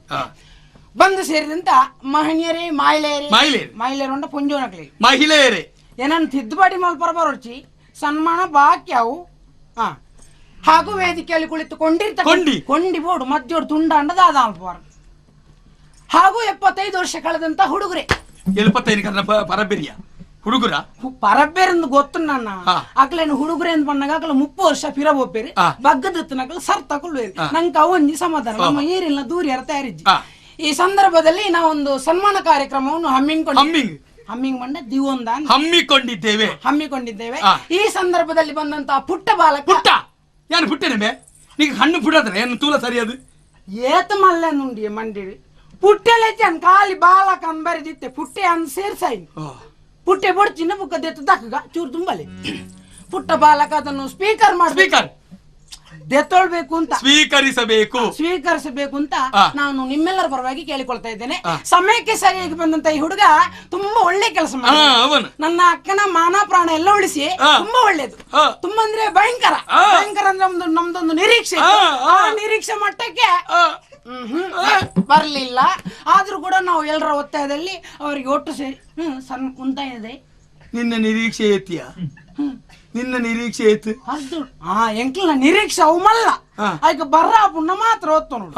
ಬಂದು ಸೇರಿದಂತ ಮಹನೀಯರೇ ಮಹಿಳೆಯರೇ ಮಹಿಳೆಯರು ಉಂಡ ಪೊಂಜೋನಕ್ಲೆ ಮಹಿಳೆಯರೇ ಏನನ್ನು ತಿದ್ದುಪಡಿ ಮಲ್ಪರ ಬರೋರ್ಚಿ ಸನ್ಮಾನ ಬಾಕಿ ಅವು. ಹಾಗೂ ವೇದಿಕೆಯಲ್ಲಿ ಕುಳಿತುಕೊಂಡಿರ್ತ ಕೊಂಡಿ ಕೊಂಡಿ ಬೋಡು ಮಧ್ಯೋಡು ತುಂಡಾಂಡ ದಾದ ಅಲ್ಪವಾರ. ಹಾಗೂ 75 ವರ್ಷ ಕಳೆದಂತ ಹುಡುಗರೆ. 75 ಪರಬೆರಿಯ ಹುಡುಗರ ಪರಬೇರಿಂದ ಗೊತ್ತು ನನ್ನ ಅಕ್ಲೇನು ಹುಡುಗರೆ ಅಂತ ಬಂದಾಗ ಅಕ್ಲ 30 ವರ್ಷ ಫಿರ ಹೋಗ್ಬೇರಿ ಬಗ್ಗದತ್ತನಕಲ್ ಸರ್ ತಗೊಳ್ಬೇರಿ ನಂಗೆ ಅವೊಂಜಿ ಸಮಾಧಾನ ನಮ್ಮ ಏರಿಲ್ಲ ದೂರಿಯರ ತಯಾರಿಜ್ಜಿ. ಈ ಸಂದರ್ಭದಲ್ಲಿ ನಾವೊಂದು ಸನ್ಮಾನ ಕಾರ್ಯಕ್ರಮವನ್ನು ಹಮ್ಮಿಂಗ್ ಮಂಡ ದಿವೊಂದ ಹಮ್ಮಿಕೊಂಡಿದ್ದೇವೆ ಹಮ್ಮಿಕೊಂಡಿದ್ದೇವೆ. ಈ ಸಂದರ್ಭದಲ್ಲಿ ಬಂದಂತಹ ಪುಟ್ಟ ಬಾಲಕ. ಪುಟ್ಟ ಯಾರು ಪುಟ್ಟನೆ ನೀಗ ಹಣ್ಣು ಪುಡದ್ರೆ ಏನು ತೂಲ ಸರಿಯದು ಏತ ಮಲ್ಲೆ ನುಂಡಿ ಮಂಡಿಡಿ ಪುಟ್ಟೆಲೆ ಚನ್ ಖಾಲಿ ಬಾಲಕ ಅಂಬರಿದಿತ್ತೆ ಪುಟ್ಟೆ ಅನ್ ಸೇರ್ಸಾಯಿ ಪುಟ್ಟೆ ಬೊಡ್ ಚಿನ್ನ ಬುಕ್ಕ ದೆತ್ತು ದಕ್ಕಗ ಚೂರು ತುಂಬಲಿ ಪುಟ್ಟ ಬಾಲಕ ಅದನ್ನು ಸ್ಪೀಕರ್ ಮಾಡಿ ಸ್ಪೀಕರ್ ದೆತ್ತೊಳ್ಬೇಕು ಅಂತ ಸ್ವೀಕರಿಸಬೇಕು ಸ್ವೀಕರಿಸಬೇಕು ಅಂತ ನಾನು ನಿಮ್ಮೆಲ್ಲರ ಪರವಾಗಿ ಕೇಳಿಕೊಳ್ತಾ ಇದ್ದೇನೆ. ಸಮಯಕ್ಕೆ ಸರಿಯಾಗಿ ಬಂದಂತ ಈ ಹುಡುಗ ತುಂಬಾ ಒಳ್ಳೆ ಕೆಲಸ ಮಾಡಿ ನನ್ನ ಅಕ್ಕನ ಮಾನ ಪ್ರಾಣ ಎಲ್ಲ ಉಳಿಸಿ ತುಂಬಾ ಒಳ್ಳೇದು. ತುಂಬಾ ಅಂದ್ರೆ ಭಯಂಕರ ಭಯಂಕರ ಅಂದ್ರೆ ಒಂದು ನಮ್ದೊಂದು ನಿರೀಕ್ಷೆ, ಆ ನಿರೀಕ್ಷೆ ಮಟ್ಟಕ್ಕೆ ಬರ್ಲಿಲ್ಲ. ಆದ್ರೂ ಕೂಡ ನಾವು ಎಲ್ಲರ ಒತ್ತಾಯದಲ್ಲಿ ಅವರಿಗೆ ಒಟ್ಟು ಸೇರಿ ಸಣ್ಣ ಕುಂತ ಇದೆ. ನಿನ್ನ ನಿರೀಕ್ಷೆ ಏತಿಯ ನಿನ್ನ ನಿರೀಕ್ಷೆ ಏತು ಎಂಕ್ಲ ನಿರೀಕ್ಷೆ ಅವು ಮಲ್ಲ ಆಯ್ಕೆ ಬರ್ರ ಪುಣ್ಣ ಮಾತ್ರ ಒತ್ತು ನೋಡು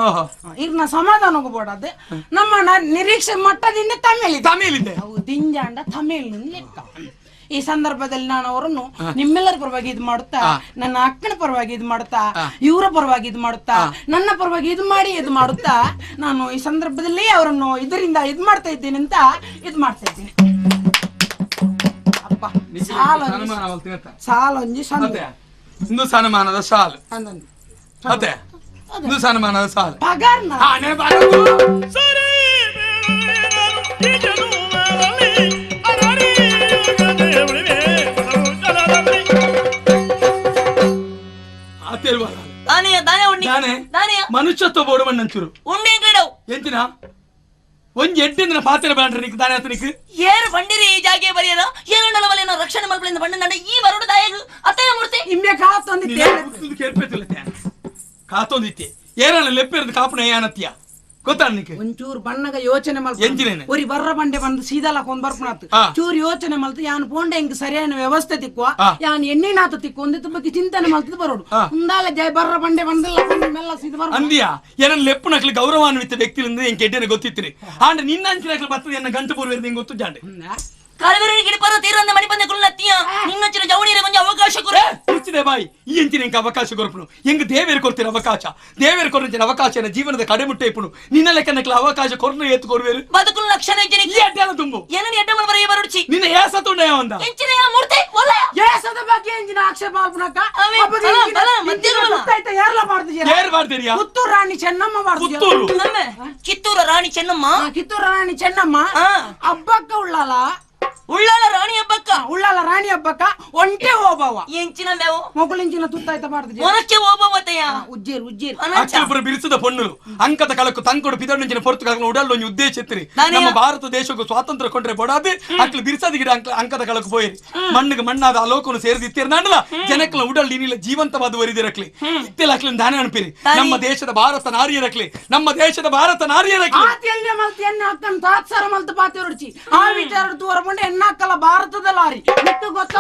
ಈಗ ಸಮಾಧಾನ ಹೋಗ್ಬೋಡದೆ. ನಮ್ಮ ನಿರೀಕ್ಷೆ ಮಟ್ಟದಿಂದ ತಮಿಳ್ ತಮಿಳಿದೆ ದಿಂಜಾಂಡ ತಮಿಳ್ ಲೆಕ್ಕ. ಈ ಸಂದರ್ಭದಲ್ಲಿ ನಾನು ಅವರನ್ನು ನಿಮ್ಮೆಲ್ಲರ ಪರವಾಗಿ ಇದು ಮಾಡುತ್ತಾ, ನನ್ನ ಅಕ್ಕನ ಪರವಾಗಿ ಇದು ಮಾಡುತ್ತಾ, ಇವರ ಪರವಾಗಿ ಇದು ಮಾಡುತ್ತಾ, ನನ್ನ ಪರವಾಗಿ ಇದು ಮಾಡಿ ಇದು ಮಾಡುತ್ತಾ ನಾನು ಈ ಸಂದರ್ಭದಲ್ಲಿ ಅವರನ್ನು ಇದರಿಂದ ಇದು ಮಾಡ್ತಾ ಇದ್ದೇನೆ ಅಂತ ಇದು ಮಾಡ್ತಾ ಇದ್ದೀನಿ. ಅಪ್ಪ ಸಾಲೊಂಜಿ ಇಂದು ಸನ್ಮಾನದ ಸಾಲು ಅದೇ ಇಂದು ಸನ್ಮಾನದ ಸಾಲು ಪಗಾರ್ನ ಮನುಷ್ಯತ್ವ ಬೋಡು ಮಣ್ಣಂಚೂರು ಎಂತಿನ ಒಂಜಿ ಎಡ್ಡಿಂದಿನ ಪಾತ್ರ ಬ್ಯಾಂಡ್ರಿ ನಿಕ್ ದಾನೆ ಆತನಿಕ್ ಏರು ಬಂಡಿರಿ ಈ ಜಾಗೆ ಬರಿಯರ ಏರಣ್ಣಲ ಬಲೆನ ರಕ್ಷಣೆ ಮಲ್ಪಲಿಂದ ಬಂಡ ಈ ಬರೋಡು ದಾಯಗು ಅತ್ತಯ ಮೂರ್ತಿ ಇಂಬೆ ಕಾತೊಂದಿತ್ತೆ ಕೇಳ್ಪೇತಿಲ್ಲತೆ ಕಾತೊಂದಿತ್ತೆ ಏರಣ್ಣ ಲೆಪ್ಪೆರ್ದು ಕಾಪುಣ ಯಾನತ್ಯ ಗೊತ್ತಾ ನಿಕ್ಕೆ ಒಂಚೂರು ಬಣ್ಣಗ ಯೋಚನೆ ಮಲ್ತ ಎಂಜಿನೇನೆ ಒರಿ ಬರ್ರ ಬಂಡೆ ಬಂದು ಸೀದಾ ಕೊಂದ್ ಬರ್ಪುಣಾತು ಚೂರು ಯೋಚನೆ ಮಲ್ತು ಯಾನ್ ಪೋಂಡೆ ಇಂಕ್ ಸರಿಯಾದ ವ್ಯವಸ್ಥೆ ತಿಕ್ಕುವ ಯಾನ್ ಎಣ್ಣಿನಾತು ತಿಕ್ಕು ಒಂದಿತ್ತು ಬಗ್ಗೆ ಚಿಂತನೆ ಮಲ್ತದ ಬರೋಡು ಉಂದಾಲ ಜಯ ಬರ್ರ ಬಂಡೆ ಬಂದಿಲ್ಲ ಮೆಲ್ಲ ಸೀದ ಬರ ಅಂದಿಯಾ ಏನನ್ನ ಲೆಪ್ಪುನಕ್ಲಿ ಗೌರವಾನ್ವಿತ ವ್ಯಕ್ತಿಲಿಂದ ಎಂಕ್ ಎಡ್ಡೆನೆ ಗೊತ್ತಿತ್ತಿರಿ ಆಂಡ ನಿನ್ನ ಅಂಚಿನಕ್ಲಿ ಬರ್ತದೆ ಎನ್ನ ಗಂಟು ಪೂರ್ವ ನಿಂಗೆ ಗೊತ್ತು ಜಾಂಡೆ ಕಾಲವೇರಿ ಗಿಡಿಪರ ತೀರಂದ ಮಣಿಪಂದೆ ಕುಲ್ಲತ್ತಿಯ ನಿನ್ನಂಚಿನ ಜವಣಿಯರ ಕೊಂಚ ಅವಕಾಶ ಕೊರು ಮುಚ್ಚಿದೆ ಬಾಯಿ ಈ ಎಂಚಿನ ಎಂಕ ಅವಕಾಶ ಕೊರಪುನು ಎಂಗ್ ದೇವೇರು ಕೊಡ್ತೀರ ಅವಕಾಶ ದೇವೇರು ಕೊರಂಚಿನ ಅವಕಾಶ ಜೀವನದ ಕಡೆಮುಟ್ಟೆ ಇಪ್ಪುನು ನಿನ್ನ ಲೆಕ್ಕನಕ್ಲ ಅವಕಾಶ ಕೊರ್ನು ಏತು ಕೊರುವೇರು ಬದುಕುಲು ಲಕ್ಷಣ ಎಂಚಿನ ಈ ಅಡ್ಡಲ ತುಂಬು ಏನని ಎಡ್ಡ ಮಲ್ಬರ ಈ ಬರುಡ್ಚಿ ನಿನ್ನ ಏಸ ತುಂಡ ವಂದ ಎಂಚಿನ ಯಾ ಮೂರ್ತಿ ಒಲ್ಲ ಏಸದ ಬಗ್ಗೆ ಎಂಚಿನ ಆಕ್ಷೇಪ ಆಲ್ಪುನಕ ಯಾರ್ಲ ಮಾಡ್ತಿದ್ದೀರಾ ಯಾರು ಮಾಡ್ತೀರಿಯಾ ಪುತ್ತೂರು ರಾಣಿ ಚೆನ್ನಮ್ಮ ಮಾಡ್ತೀಯ ಪುತ್ತೂರು ಕಿತ್ತೂರ ರಾಣಿ ಚೆನ್ನಮ್ಮ ಕಿತ್ತೂರ ರಾಣಿ ಚೆನ್ನಮ್ಮ ಹಬ್ಬಕ್ಕ ಉಳ್ಳಾಲ ಉಳ್ಳಾಲ ರಾಣಿ ಹಬ್ಬಕ್ಕ ಉಳ್ಳಾಲ ರಾಣಿ ಹಬ್ಬಕ್ಕ ಒಂಟೆ ಹೋಬವ್ವ ಎಂಚಿನ ಮೇವು ಮೊಗುಳಿಂಚಿನ ತುತ್ತಾಯ್ತ ಮಾಡ್ತಿದ್ದೆ ಒನಕ್ಕೆ ಹೋಬವ್ವತೆಯ ಉಜ್ಜೇರು ಉಜ್ಜೇರು ಅಕ್ಕಿಪುರ ಬಿರಿಸದ ಪೊಣ್ಣುಲು ಅಂಕದ ಕಳಕು ತಂಕೊಡು ಪಿದಣ್ಣಂಚಿನ ಪೊರ್ತು ಕಳಕು ಉಡಲ್ಲೊಂಜಿ ಉದ್ದೇಶ ಇತ್ತಿರಿ ನಮ್ಮ ಭಾರತ ದೇಶಕ್ಕೂ ಸ್ವಾತಂತ್ರ್ಯ ಕೊಂಡ್ರೆ ಬೊಡಾದೆ ಅಕ್ಲು ಬಿರಿಸದ ಗಿಡ ಅಂಕದ ಕಳಕು ಪೋಯಿರಿ ಮಣ್ಣಿಗೆ ಮಣ್ಣಾದ ಅಲೋಕನು ಸೇರಿದ ಇತ್ತಿರ್ನಾಂಡಲ ಜನಕ್ಲ ಉಡಲ್ ನೀನಿಲ್ಲ ಜೀವಂತವಾದ ವರಿದಿರಕ್ಲಿ ಇತ್ತೆಲ್ಲ ಅಕ್ಲಿನ ದಾನೆ ಅನ್ಪಿರಿ ನಮ್ಮ ದೇಶದ ಭಾರತ ನಾರಿಯರಕ್ಲಿ ನಮ್ಮ ದೇಶದ ಭಾರತ ನಾರಿಯರಕ್ಲಿ ಆತಿಯಲ್ಲೆ ಮಲ್ತಿ ಎನ್ನ ಅಕ್ಕನ ತಾತ್ಸಾರ ಮಲ್ತು ಪಾತಿರುಡ್ಚಿ ಆ ವಿಚಾರ ತೂರ ಬಂಡೆ ಎನ್ನಾಕಲ್ಲ ಭಾರತದ ಲಾರಿ ಮತ್ತು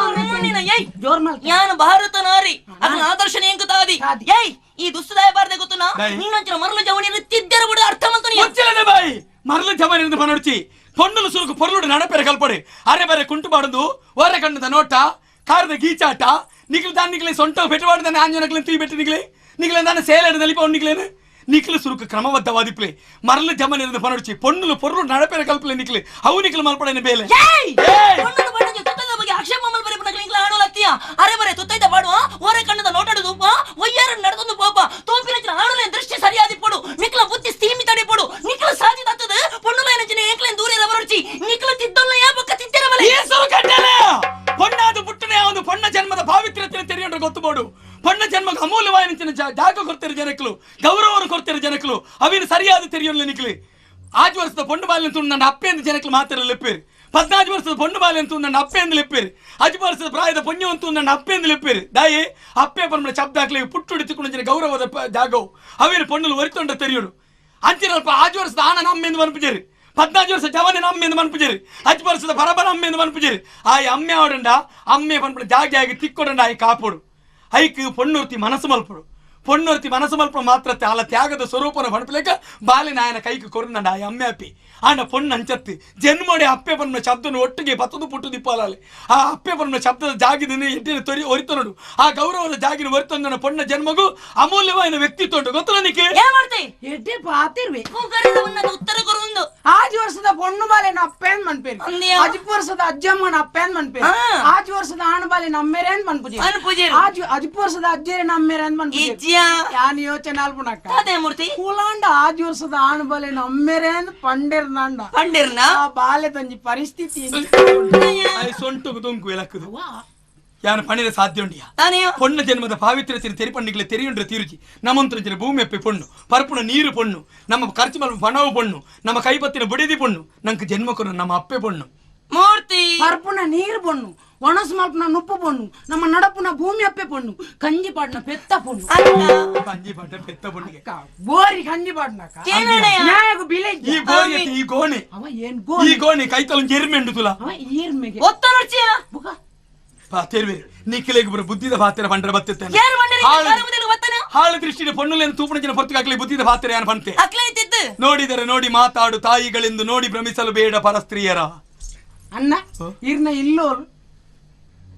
ಯಾನು ಭಾರತ ನಾರಿ ಅದನ್ನ ಆದರ್ಶನ ಎಂಕು ತಾದಿ ಏಯ್ ಈ ದುಸ್ತದಾಯ ಬಾರದೆ ಗೊತ್ತುನಾ ನಿನ್ನಂಚಿನ ಮರಳು ಜವಣಿಯನ್ನು ತಿದ್ದರ ಬಿಡು ಅರ್ಥ ಮಂತನಿ ಮುಚ್ಚಲನೆ ಬಾಯಿ ಮರಳು ಜವಣಿಯನ್ನು ಪನಡ್ಚಿ ಪೊಣ್ಣಲು ಸುರುಕು ಪೊರ್ಲುಡು ನಡಪೆರೆ ಕಲ್ಪಡೆ ಅರೆ ಬರೆ ಕುಂಟು ಬಾಡುದು ಹೊರ ಕಣ್ಣದ ನೋಟ ಕಾರದ ಗೀಚಾಟ ನಿಗ್ಲು ದಾನ್ ನಿಗ್ಲೆ ಸೊಂಟ ಪೆಟ್ಟುವಾಡ್ದಾನೆ ಆಂಜನಕ್ಲೆ ತೀ ಬೆಟ್ಟು ನಿಗ್ಲೆ ನಿಗ್ಲೆ ದಾನ ಸೇಲಾಡು ನಲಿಪ ನಿಗ್ಲೇನು ನಿಕ್ಲು ಸುರುಕು ಕ್ರಮಬದ್ಧವಾದಿಪ್ಲೆ ಮರಳು ಜಮನಿರದ ಪನಡ್ಚಿ ಪೊಣ್ಣಲು ಪೊರ್ಲು ನಡಪೆರೆ ಕಲ್ಪಲೆ ನಿಕ್ಲೆ ಅವು ನಿಕ್ಲು ಮಲ್ಪಡನೆ ಬೇಲೆ ಆಕ್ಷೇಪ ಮಲ್ಪರೆ ಪುನಕ್ಲಿಂಗ್ಲ ಆಣುಲತ್ತಿಯ ಅರೆ ಬರೆ ತುತ್ತೈತ ಪಾಡುವ ಓರೆ ಕಣ್ಣದ ನೋಟಾಡು ದೂಪ ಒಯ್ಯಾರ ನಡೆದೊಂದು ಪಾಪ ತೋಪಿನ ಆಣುಲೆ ದೃಷ್ಟಿ ಸರಿಯಾದಿ ಪೊಡು ನಿಕ್ಲ ಬುದ್ಧಿ ಸ್ಥೀಮಿತಡೆ ಪೊಡು ನಿಕ್ಲ ಸಾಧಿ ತತ್ತದ ಪೊಣ್ಣುಲ ಏನಂಚಿನ ಏಕ್ಲೇನ್ ದೂರ ರವರುಚಿ ನಿಕ್ಲ ತಿದ್ದೊಲ್ಲ ಯಾ ಬೊಕ್ಕ ತಿದ್ದರ ಬಲೆ ಏಸರು ಕಟ್ಟಲೆ ಪೊಣ್ಣಾದ ಪುಟ್ಟನೆ ಒಂದು ಪೊಣ್ಣ ಜನ್ಮದ ಪಾವಿತ್ರ್ಯತೆ ತೆರಿಯಂಡ್ರೆ ಗೊತ್ತು ಬೋಡು ಪೊಣ್ಣ ಜನ್ಮಕ್ಕೆ ಅಮೂಲ್ಯವಾದ ಜಾಗ ಕೊಡ್ತಿರ ಜನಕ್ಲು ಗೌರವವನ್ನು ಕೊಡ್ತಿರ ಜನಕ್ಲು ಅವಿನ ಸರಿಯಾದ ತೆರಿಯೊಲ್ಲ ನಿಕ್ಲಿ ಆಜು ವರ್ಷದ ಪೊಣ್ಣು ಬಾಲಿನ ತುಂಡು ನನ್ನ ಅಪ್ಪೆಂದು ಜನಕ್ಲು ಮಾತ್ರ ಲೆಪ್ಪೇರಿ 14 ವರ್ಷದ ಪೊಣ್ಣು ಬಾಲೆ ಅಂತ ನನ್ನ ಅಪ್ಪೆಂದು ಲೆಪ್ಪೇರಿ 5 ವರ್ಷದ ಪ್ರಾಯದ ಪೊಣ್ಣು ಅಂತ ನನ್ನ ಅಪ್ಪೆಂದು ಲೆಪ್ಪೇರಿ ದಾಯಿ ಅಪ್ಪೆ ಪರ್ಮಣ ಶಬ್ದ ಹಾಕ್ಲಿ ಪುಟ್ಟುಡಿ ತಿಕ್ಕೊಂಡು ಗೌರವದ ಜಾಗವು ಅವೇನು ಪೊಣ್ಣಲು ಒರಿತೊಂಡ ತೆರಿಯೋಡು ಅಂಚಿನಲ್ಪ 5 ವರ್ಷದ ಆನ ನಮ್ಮೆಂದು ಮನ್ಪುಜೇರಿ 14 ವರ್ಷ ಜವನೆ ಅಮ್ಮೆಂದು ಮನ್ಪುಜೇರಿ 5 ವರ್ಷದ ಬರಬರ ಅಮ್ಮೆಂದು ಮನ್ಪುಜೇರಿ ಆಯ್ ಅಮ್ಮೆ ಆವಡಂಡ ಅಮ್ಮೆ ಪನ್ಪುಡ ಜಾಗೆ ಆಗಿ ತಿಕ್ಕೊಡಂಡ ಆಯ್ ಕಾಪೋಡು ಐಕ್ ಪೊಣ್ಣುರ್ತಿ ಮನಸ್ಸು ಮಲ್ಪಡು ಪೊಣ್ಣುರ್ತಿ ಮನಸ್ಸು ಮಲ್ಪ ಮಾತ್ರ ಅಲ ತ್ಯಾಗದ ಸ್ವರೂಪನ ಪಣಪಲೇಕ ಬಾಲಿನಾಯನ ಕೈಗೆ ಕೊರುನಂಡ ಆಯ್ ಅಮ್ಮೆ ಅಪ್ಪಿ ಆಂಡ ಪೊಣ್ಣು ಅಂಚತ್ತಿ ಜನ್ಮೋಡೆ ಅಪ್ಪೆ ಪನ್ಮ ಶಬ್ದನು ಒಟ್ಟಿಗೆ ಬತ್ತದು ಪುಟ್ಟು ದಿಪ್ಪಾಲಾಲೆ ಆ ಅಪ್ಪೆ ಪನ್ಮ ಶಬ್ದದ ಜಾಗಿನ ಎಟ್ಟಿನ ತೊರಿ ಒರಿತನಡು ಆ ಗೌರವದ ಜಾಗಿನ ಒರಿತಂದನ ಪೊಣ್ಣ ಜನ್ಮಗೂ ಅಮೂಲ್ಯವಾದ ವ್ಯಕ್ತಿತ್ವ ಉಂಟು ಗೊತ್ತಲ್ಲ ನಿಕ್ಕೆ ಎಡ್ಡೆ ಪಾತಿರ್ವೆ ಉತ್ತರ ಕೊರುಂದು ಆಜ್ ವರ್ಷದ ಪೊಣ್ಣು ಬಾಲೆನ ಅಪ್ಪೇನ್ ಮನ್ಪೇರು ಅಜ್ಪ ವರ್ಷದ ಅಜ್ಜಮ್ಮನ ಅಪ್ಪೇನ್ ಮನ್ಪೇರು ಆಜ್ ವರ್ಷದ ಆಣು ಬಾಲೆನ ಅಮ್ಮೇರೇನ್ ಮನ್ಪುಜಿ ಆಜ್ ಅಜ್ಪ ವರ್ಷದ ಅಜ್ಜೇರೇನ ಅಮ್ಮೇರೇನ್ ಮನ್ಪುಜಿ ಯಾನ್ ಯೋಚನೆ ಅಲ್ಪುನಕ್ಕ ಮೂರ್ತಿ ಕೂಲಾಂಡ ಆಜ್ ವರ್ಷದ ಆಣು ಬಾಲೆನ ಅಮ್ಮೇರೇನ್ ಪಂಡೇರ್ನಾಂಡ ಪಂಡೇರ್ನ ಆ ಬಾಲೆ ತಂಜಿ ಪರಿಸ್ಥಿತಿ ಸೊಂಟುಗು ದೊಂಕು ಎಲಕ್ಕದು ಯಾನು ಪಣಿರ ಸಾಧ್ಯ ಉಂಡಿಯಾ ಪೊಣ್ಣ ಜನ್ಮದ ಪಾವಿತ್ರ್ಯ ತೆರಿಪಂಡಿಗಳ ತೆರಿಯುಂಡ್ರೆ ತಿರುಚಿ ನಮ್ಮಂತ್ರ ಭೂಮಿ ಅಪ್ಪೆ ಪೊಣ್ಣು ಪರ್ಪುಣ ನೀರು ಪೊಣ್ಣು ನಮ್ಮ ಖರ್ಚು ಮಲ್ಪ ಪಣವು ಪೊಣ್ಣು ನಮ್ಮ ಕೈಪತ್ತಿನ ಬುಡಿದಿ ಪೊಣ್ಣು ನಂಗೆ ಜನ್ಮ ಕೊರು ನಮ್ಮ ಅಪ್ಪೆ ಪೊಣ್ಣು ಮೂರ್ತಿ ಪರ್ಪುಣ ನೀರು ಪೊಣ್ಣು ಒಣಸು ಮಲ್ಪುನ ನುಪ್ಪು ಪೊಣ್ಣು ನಮ್ಮ ನಡಪುನ ಭೂಮಿ ಅಪ್ಪೆ ಪೊಣ್ಣು ಕಂಜಿ ಪಾಡ್ನ ಪೆತ್ತ ಪೊಣ್ಣು ಕಂಜಿ ಪಾಡ್ನ ಪೆತ್ತ ಪೊಣ್ಣಿಗೆ ಬೋರಿ ಕಂಜಿ ಪಾಡ್ನ ಬಿಲೆ ಈ ಬೋರಿ ಈ ಗೋಣಿ ಅವ ಏನ್ ಗೋಣಿ ಈ ಗೋಣಿ ಕೈತಲ ಜೆರ್ಮೆಂಡು ತುಲ ಅವ ಈರ್ಮೆಗೆ ಒತ್ತನರ್ಚಿಯ ಬುಕ ಪಾತೇರ್ವೆ ನಿಕ್ಕಿಲೇಗೆ ಬರ ಬುದ್ಧಿದ ಪಾತೆರ ಬಂಡ್ರ ಬತ್ತಿತ್ತೇನೆ ಹಾಳು ದೃಷ್ಟಿನ ಪೊಣ್ಣುಲೇನು ತೂಪುಣಜಿನ ಹೊರತುಗಾಗಲಿ ಬುದ್ಧಿದ ಪಾತ್ರೆ ಯಾನು ಬಂತೆ ನೋಡಿದರೆ ನೋಡಿ ಮಾತಾಡು ತಾಯಿಗಳೆಂದು ನೋಡಿ ಭ್ರಮಿಸಲು ಬೇಡ ಪರಸ್ತ್ರೀಯರ ಅಣ್ಣ ಇರ್ನ ಇಲ್ಲೋರು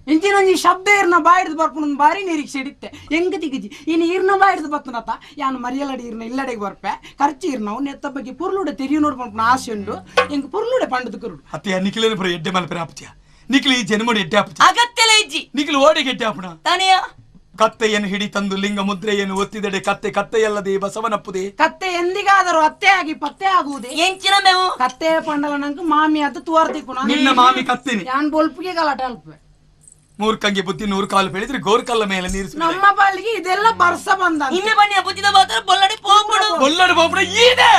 ಇಂಚಿನೊಂಜಿ ಶಬ್ದ ಇರ್ನ ಬಾಯಿಡ್ದು ಬರ್ಪುನ ಬಾರಿ ನೀರಿಗೆ ಸಿಡಿತ್ತೆ ಹೆಂಗ ತಿಗಿಜಿ ಇನ್ನು ಇರ್ನ ಬಾಯಿಡ್ದು ಬತ್ತನತ ಯಾನು ಮರಿಯಲಡಿ ಇರ್ನ ಇಲ್ಲಡೆಗೆ ಬರ್ಪೆ ಖರ್ಚು ಇರ್ನವು ನೆತ್ತ ಬಗ್ಗೆ ಪುರ್ಲುಡೆ ತೆರಿಯು ನೋಡ್ ಪಂಪನ ಆಸೆ ಉಂಡು ಎಂಕ್ ಪುರ್ಲುಡೆ ಪಂಡದ ಕುರುಡು ಅತ್ತೆ ನಿಖಿಲೇನು ಪುರ ಎಡ್ಡೆ ಮಲ್ಪೆರ ಆಪತ್ಯ ನಿಖಿಲ್ ಈ ಜನ್ಮಡಿ ಎಡ್ಡೆ ಆಪತ್ಯ ಅಗತ್ಯಲ ಇಜ್ಜಿ ನಿಖಿಲ್ ಓಡಿಗೆ ಎಡ್ಡೆ ಆಪಣ ತಾನೆಯ ಕತ್ತೆಯನ್ನು ಹಿಡಿ ತಂದು ಲಿಂಗ ಮುದ್ರೆಯನ್ನು ಒತ್ತಿದಡೆ ಕತ್ತೆ ಕತ್ತೆಯಲ್ಲದೆ ಬಸವನಪ್ಪುದೆ ಕತ್ತೆ ಎಂದಿಗಾದರೂ ಅತ್ತೆಯಾಗಿ ಪತ್ತೆ ಆಗುವುದೇ ಎಂಚಿನ ಮೇವು ಕತ್ತೆ ಪಂಡಲ ನಂಗೆ ಮಾಮಿ ಅದು ತುವಾರ್ತಿಕ್ಕು ನಿನ್ನ ಮಾಮಿ ಕತ್ತೆನಿ ಯಾನ್ ಬೊಲ್ಪಿಗೆ ಗಲಾಟೆ ಅಲ್ಪ ಮೂರ್ಖಂಗೆ ಬುದ್ಧಿ ನೂರು ಕಾಲು ಬೆಳೆದ್ರೆ ಗೋರ್ಕಲ್ಲ ಮೇಲೆ ನೀರು ನಮ್ಮ ಪಾಲಿಗೆ ಇದೆಲ್ಲ ಬರ್ಸ ಬಂದ ಇನ್ನೆ ಬನ್ನಿ ಬುದ್ಧಿದ ಮಾತ್ರ ಬೊಲ್ಲಡಿ ಪೋಪಡು ಬೊಲ್ಲಡಿ ಪೋಪಡು ಇದೆ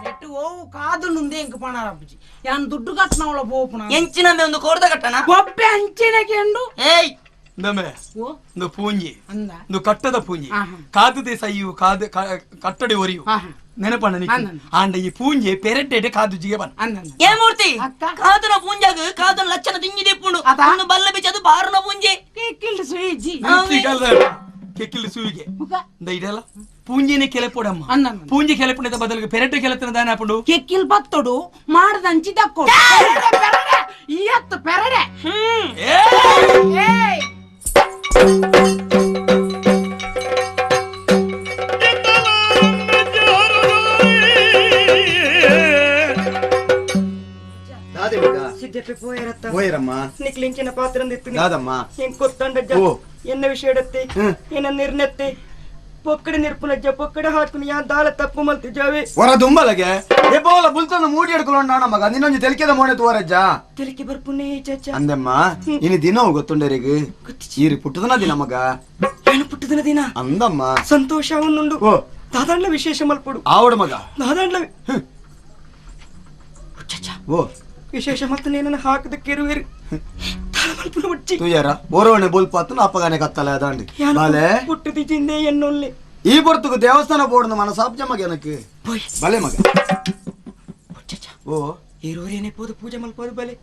ನೆಟ್ಟು ಓವು ಕಾದು ನುಂದೆ ಎಂಕ್ ಪಣಾರಪ್ಪಜಿ ಯಾನ್ ದುಡ್ಡು ಕಟ್ಟನವಳ ಪೋಪುನ ಎಂಚಿನ ಒಂದು ಕೋರ್ದ ಕಟ್ಟನ ಗೊಬ್ಬೆ ಅಂಚಿನ ಕೆಂಡು ಏಯ್ ಇಂದಮೆ ಇಂದು ಪೂಂಜಿ ಇಂದು ಕಟ್ಟದ ಪೂಂಜಿ ಕಾದು ದೇಸಾಯಿಯು ಕಾದು ಕಟ್ಟಡಿ ಒರಿಯು ನೆನಪಣ್ಣ ನಿಕ್ಕು ಆಂಡ ಈ ಪೂಂಜೆ ಪೆರಡ್ಡೆ ಕಾದು ಜಿಗೆ ಬನ್ನ ಏ ಮೂರ್ತಿ ಕಾದುನ ಪೂಂಜಾಗ ಕಾದುನ ಲಕ್ಷಣ ತಿಂಜಿ ದಿಪ್ಪುಂಡು ಒಂದು ಬಲ್ಲ ಬಿಚ್ಚದು ಬಾರುನ ಪೂಂಜೆ ಕೆಕ್ಕಿಲ್ಡು ಸುಯಿಜಿ ಕೆಕ್ಕಿಲ್ಡು ಸುಯಿಗೆ ಇಂದ ಇದೆಲ್ಲ ಪೂಂಜೆನೆ ಕೆಲೆಪೊಡಮ್ಮ ಪೂಂಜೆ ಕೆಲೆಪುಣದ ಬದಲಿಗೆ ಪೆರಡ್ಡೆ ಕೆಲೆತನ ದಾನ ಹಾಪುಂಡು ಕೆಕ್ಕಿಲ್ ಬತ್ತೊಡು ಮಾಡದಂಚಿ ದಕ್ಕೊಡು ಈ ಹತ್ತು ಪೆರಡೆ ಏಯ್ ನಿಕ್ಲಿಂಚಿನ ಪಾತ್ರ ಎನ್ನ ವಿಷಯಡತ್ತೆ ಎನ್ನ ನಿರ್ಣತ್ತೆ ಪೊಕ್ಕಡೆ ನಿರ್ಪುನಜ್ಜ ಪೊಕ್ಕಡೆ ಹಾಕುನಿ ಯಾ ದಾಳ ತಪ್ಪು ಮಲ್ತಿಜಾವೆ ಹೊರ ದುಂಬಲಗೆ ಏ ಬೋಲ ಬುಲ್ತನ ಮೂಡಿ ಹಿಡ್ಕೊಳ್ಳೋಣ ಮಗ ನಿನ್ನೊಂದು ತೆಲಿಕೆದ ಮೋಣೆ ತೋರಜ್ಜ ತೆಲಿಕೆ ಬರ್ಪುನೇ ಚಾಚಾ ಅಂದಮ್ಮ ಇನಿ ದಿನ ಗೊತ್ತುಂಡರಿಗೆ ಈರಿ ಪುಟ್ಟದನ ದಿನ ಮಗ ಏನು ಪುಟ್ಟದನ ದಿನ ಅಂದಮ್ಮ ಸಂತೋಷ ಅವನುಂಡು ದಾದಾಂಡ್ಲ ವಿಶೇಷ ಮಲ್ಪಡು ಆವಡು ಮಗ ದಾದಾಂಡ್ಲ ಓ ವಿಶೇಷ ಮತ್ತು ನೇನನ್ನ ಹಾಕದ ಕೆರುವೆರು ತುಯ್ಯಾರ ಓರೋಣೆ ಬೋಲ್ಪಾತನ ಅಪ್ಪಗಾನೆ ಕತ್ತಲೆ ಅದಾಂಡಿ ಬಾಲೆ ಪುಟ್ಟದಿ ಜಿಂದೆ ಎನ್ನೊಲ್ಲೆ ಈ ಬರ್ತುಗು ದೇವಸ್ಥಾನ ಬೋರ್ಡ್ ಮನಸಾಪ್ ಜಮಗ ಏನಕ್ಕೆ ಬಲೆ ಮಗ ಓ ಏರೋರೇನೆ ಪೋದು ಪೂಜೆ ಮಲ್ಪೋದು ಬಲೆ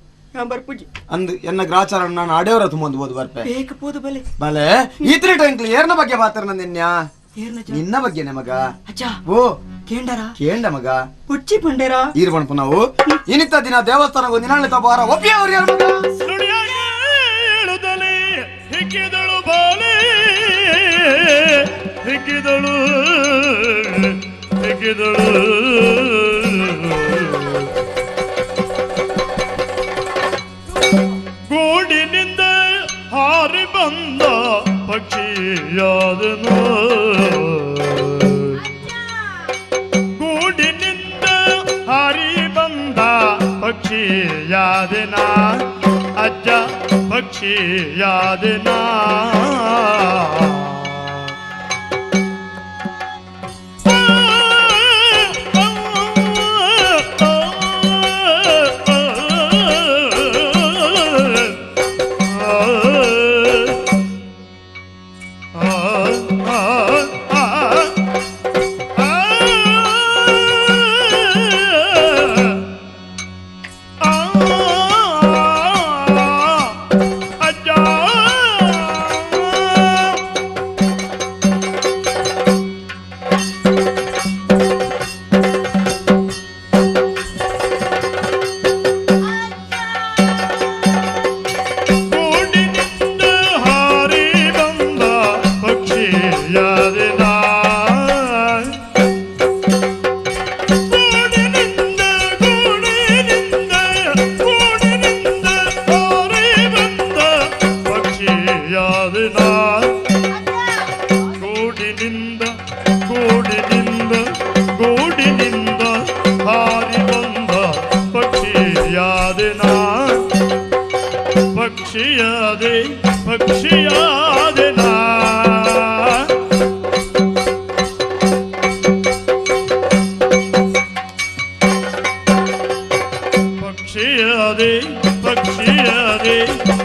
ಬರ್ಪುಜಿ ಅಂದ್ ಎನ್ನ ಗ್ರಾಚಾರ ನಾನು ಅಡೆಯವರ ತುಂಬೊಂದು ಬೋದು ಬರ್ಪೆ ಬೇಕ ಪೋದು ಬಲೆ ಬಲೆ ಈತ್ರಿ ಟಂಕ್ಲಿ ಏರ್ನ ಬಗ್ಗೆ ಬಾತರ ನಿನ್ಯ ನಿನ್ನ ಬಗ್ಗೆನೆ ಮಗ ಓ ಕೇಂಡರ ಕೇಂಡ ಮಗ ಪುಚ್ಚಿ ಪಂಡೇರ ಈರ್ಬಣ್ಪ ನಾವು ಇನಿತ ದಿನ ದೇವಸ್ಥಾನಕ್ಕೆ ನಿನ್ನಾಳೆ ತಪಾರ ಒಪ್ಪಿಯವರು ಯಾರು ಮಗ ಹೇಳುತ್ತಲೇ ಹಿಕ್ಕಿದಳು ಬಾಲೆ ಹಿಕ್ಕಿದಳು ಹಿಕ್ಕಿದಳು ಗೂಡಿನಿಂದ ಹಾರಿ ಬಂದ ಪಕ್ಷಿಯಾದನು ಗೂಡಿನಿಂದ ಹಾರಿ ಬಂದ ಪಕ್ಷಿಯಾದನ ಅಜ್ಜ ಪಕ್ಷಿಯಾದನ ಆ ಪಕ್ಷಿಯಾದೆ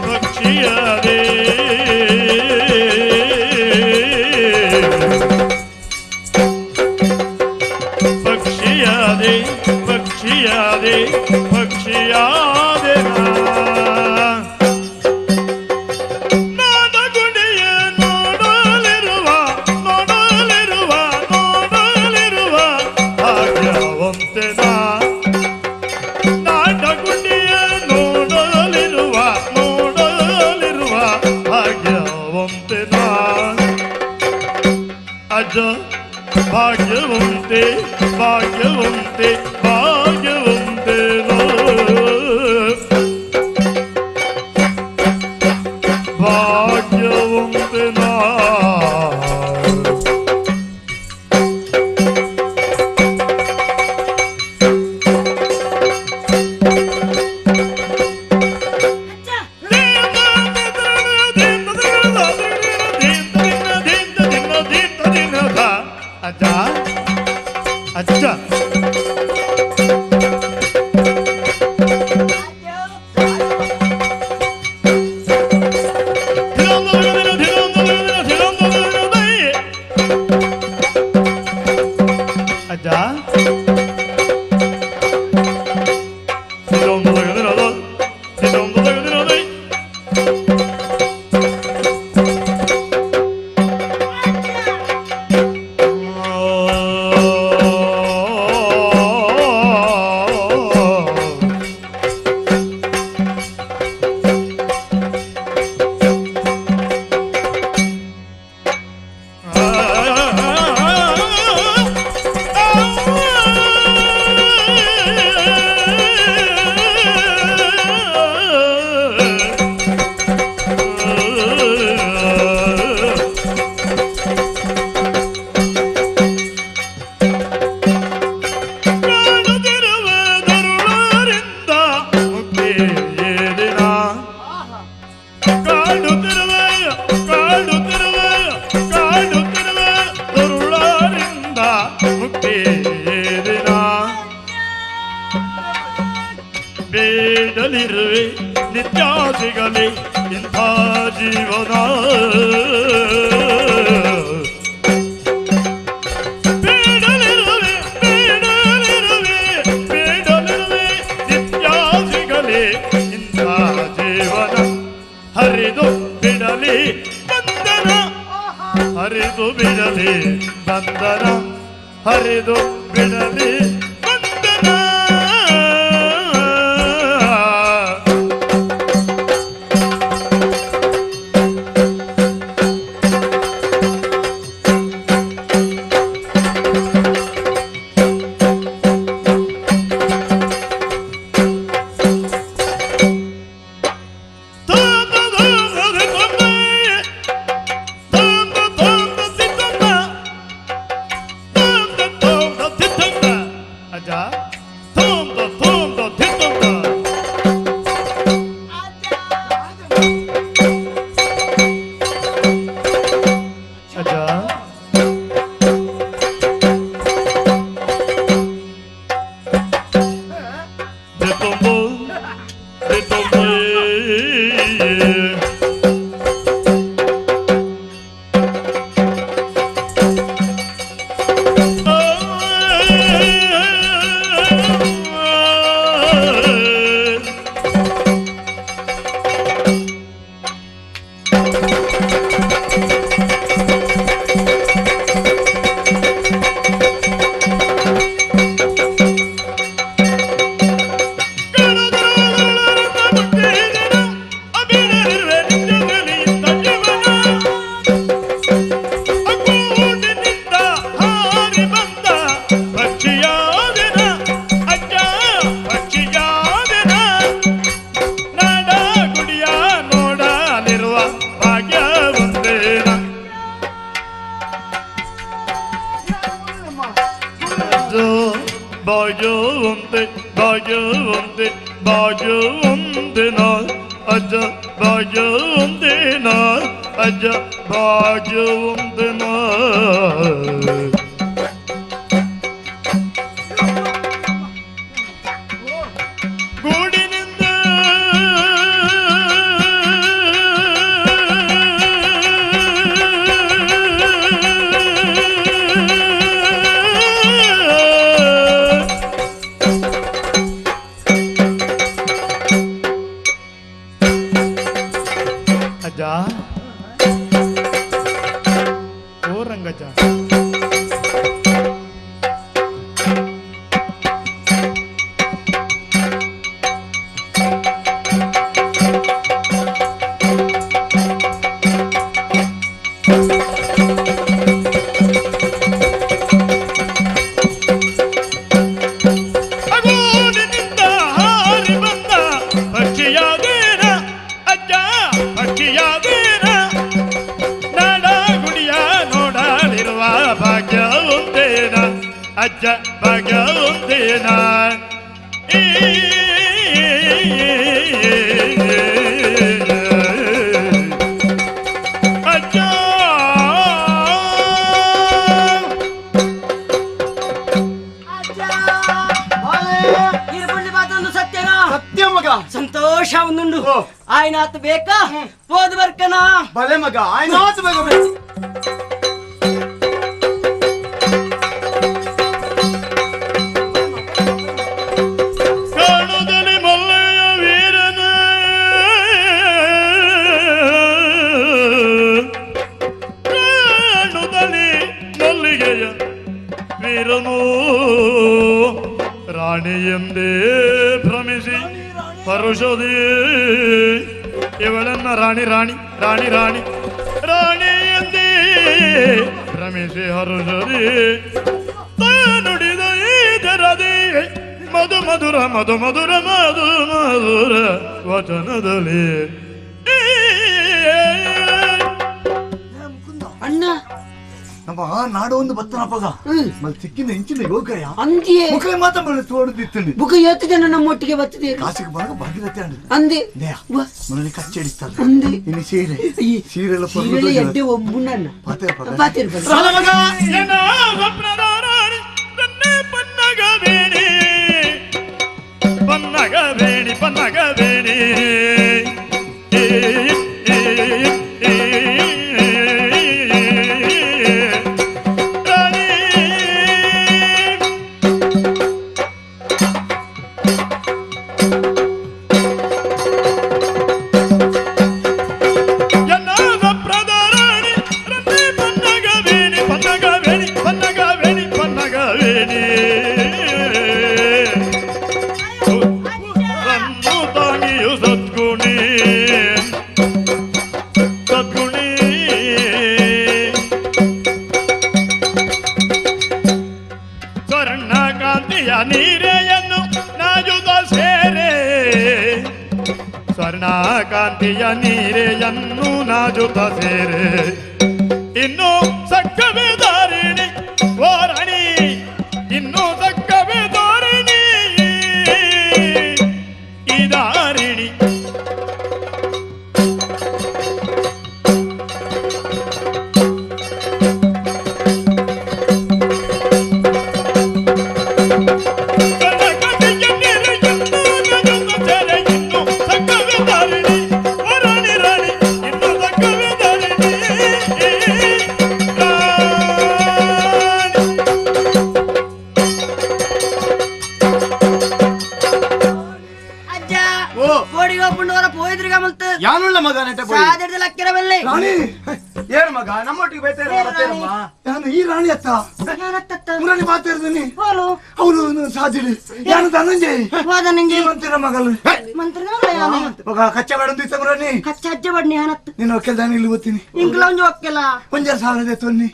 ಪಕ್ಷಿಯಾದೆ ಪಕ್ಷಿಯಾದೆ ಪಕ್ಷಿಯಾದೆ ಪಕ್ಷಿಯಾದೆ ಪಕ್ಷಿಯಾದೆ ನಾದಗುಡಿಯ ನೋಡಲಿರುವ ನೋಡಲಿರುವ ನೋಡಲಿರುವ ಭಾಗ್ಯವಂತೆ ನಾಡಗುಡಿಯ ನೋಡಲಿರುವ ನೋಡಲಿರುವ ಭಾಗ್ಯವಂತೆ ಅಜ ಭಾಗ್ಯವಂತೆ ಭಾಗ್ಯವಂತೆ ಭಾಗ್ಯವಂತೆ ಭಾಗ್ಯವಂತೆ ನಾ ಅಜ್ಜ ಅಜ್ಜ ಅಜ್ಜ ಬೇಡಲಿರುವೆ ನಿತ್ಯ ಸಿಗಲಿ ಇಂಥ ಜೀವನ ಬೇಡಲಿರುವೆ ಬೇಡಲಿರುವೆ ಬೇಡಲಿರುವೆ ನಿತ್ಯ ಸಿಗಲಿ ಇಂಥ ಜೀವನ ಹರಿದು ಬಿಡಲಿ ಬಂಧನ ಹರಿದು ಬಿಡಲಿ ಬಂಧನ ಹರಿದು ಬಿಡಲಿ ಬಂಧನ ಭಾಗ್ಯವಂತೆ ಭಾಗ್ಯವಂತೆ ಭಾಗ್ಯವಂತೆ ನಾ ಅಜ್ಜ ಭಾಗ್ಯವಂತೆ ನಾ ಅಜ್ಜ ಭಾಗ್ಯವಂತೆ ನಾ. ಗೂಡಿನಿಂದ ಭಾಗ್ಯವಂತೇನ ಅಜ್ಜ ಸತ್ಯ ಮಗ ಸಂತೋಷ ಒಂದುಂಡು ಆಯ್ನಾತ್ ಬೇಕಾ ಹೋದ್ ಬರ್ಕನಾ ಬಲೆ ಮಗ ಆಯ್ನಾತ್ ಬೇಗ ಬೇಕು. ಕಾಣುದಲ್ಲಿ ಮಲ್ಲಯ್ಯ ವೀರನ ಕಾಣುದಲ್ಲಿ ಮಲ್ಲಿಗೆಯ ವೀರನು ರಾಣಿಯೆಂದೇ ಭ್ರಮಿಸಿ ಪರುಷದಿ ಇವಳನ್ನ ರಾಣಿ ರಾಣಿ ರಾಣಿ ರಾಣಿ ರಾಣಿ ಎಂದೇ ಭ್ರಮಿಸಿ ಹರುಷದಿ ತಾನುಡಿದ ಈ ಮಧು ಮಧುರ ಮಧು ಮಧುರ ಮಧು ಮಧುರ ವಚನದಲ್ಲಿ ಅಣ್ಣ ನಮ್ಮ ನಾಡು ಒಂದು ಬತ್ತನಪ್ಪಗ ಮಲ್ ಸಿಕ್ಕಿನ ಹೆಂಚಿನ ಯೋಗಯ ಅಂದಿಯೇ ಮುಖ ಮಾತ್ರ ಬಳ ತೋಡದಿತ್ತು ಬುಕ ಏತು ಜನ ನಮ್ಮೊಟ್ಟಿಗೆ ಬತ್ತಿದೆ ಕಾಸಿಗೆ ಬರಗ ಭಾಗೀರಥಿ ಅಂದ ಅಂದೆ ಮನಲಿ ಕಚ್ಚಡಿಸ್ತಾರೆ ಅಂದೆ ಇನ್ನು ಸೀರೆ ಸೀರೆ ಎಲ್ಲ ಸೀರೆ ಎಡ್ಡೆ ಒಬ್ಬುನನ್ನ ಪಾತೇರ್ ಪನ್ನಗವೇಣಿ ಪನ್ನಗವೇಣಿ ಪನ್ನಗವೇಣಿ ಕಾಂತಿಯ ನೀರೆಯನ್ನು ನಾಜುತ ಸೇರೆ ಇನ್ನು ಸಕ್ಕವೇ ದಾರಿಣಿ ಓ ರಾಣಿ ಇನ್ನು ಸಕ್ಕವೇ ದಾರಿಣಿ ಈ ದಾರಿಣಿ ಏನು ಮಗ ನಮ್ಮೊಟ್ಟಿಗೆ ಬೇತೇರಮ್ಮ ನಾನು ಈ ರಾಣಿ ಅತ್ತ ಮುರಾಣಿ ಮಾತಾಡ್ತೀನಿ ಅವನು ಸಾಧಿಡಿ ನಾನು ಧನಂಜಯ ಮಂತ್ರಿನ ಮಗಲು ಮಗ ಕಚ್ಚ ಬೇಡ ಇತ್ತ ಮುರಾಣಿ ಕಚ್ಚ ಅಜ್ಜ ಬಡ್ನಿ ಹಾನತ್ತು ನೀನು ಒಕ್ಕೆಲ್ ದಾನಿ ಇಲ್ಲಿ ಗೊತ್ತೀನಿ ಇಂಕ್ಲ ಒಂಜಿ ಒಕ್ಕೆಲ ಒಂಜಾರು ಸಾವಿರದ ತೊನ್ನಿ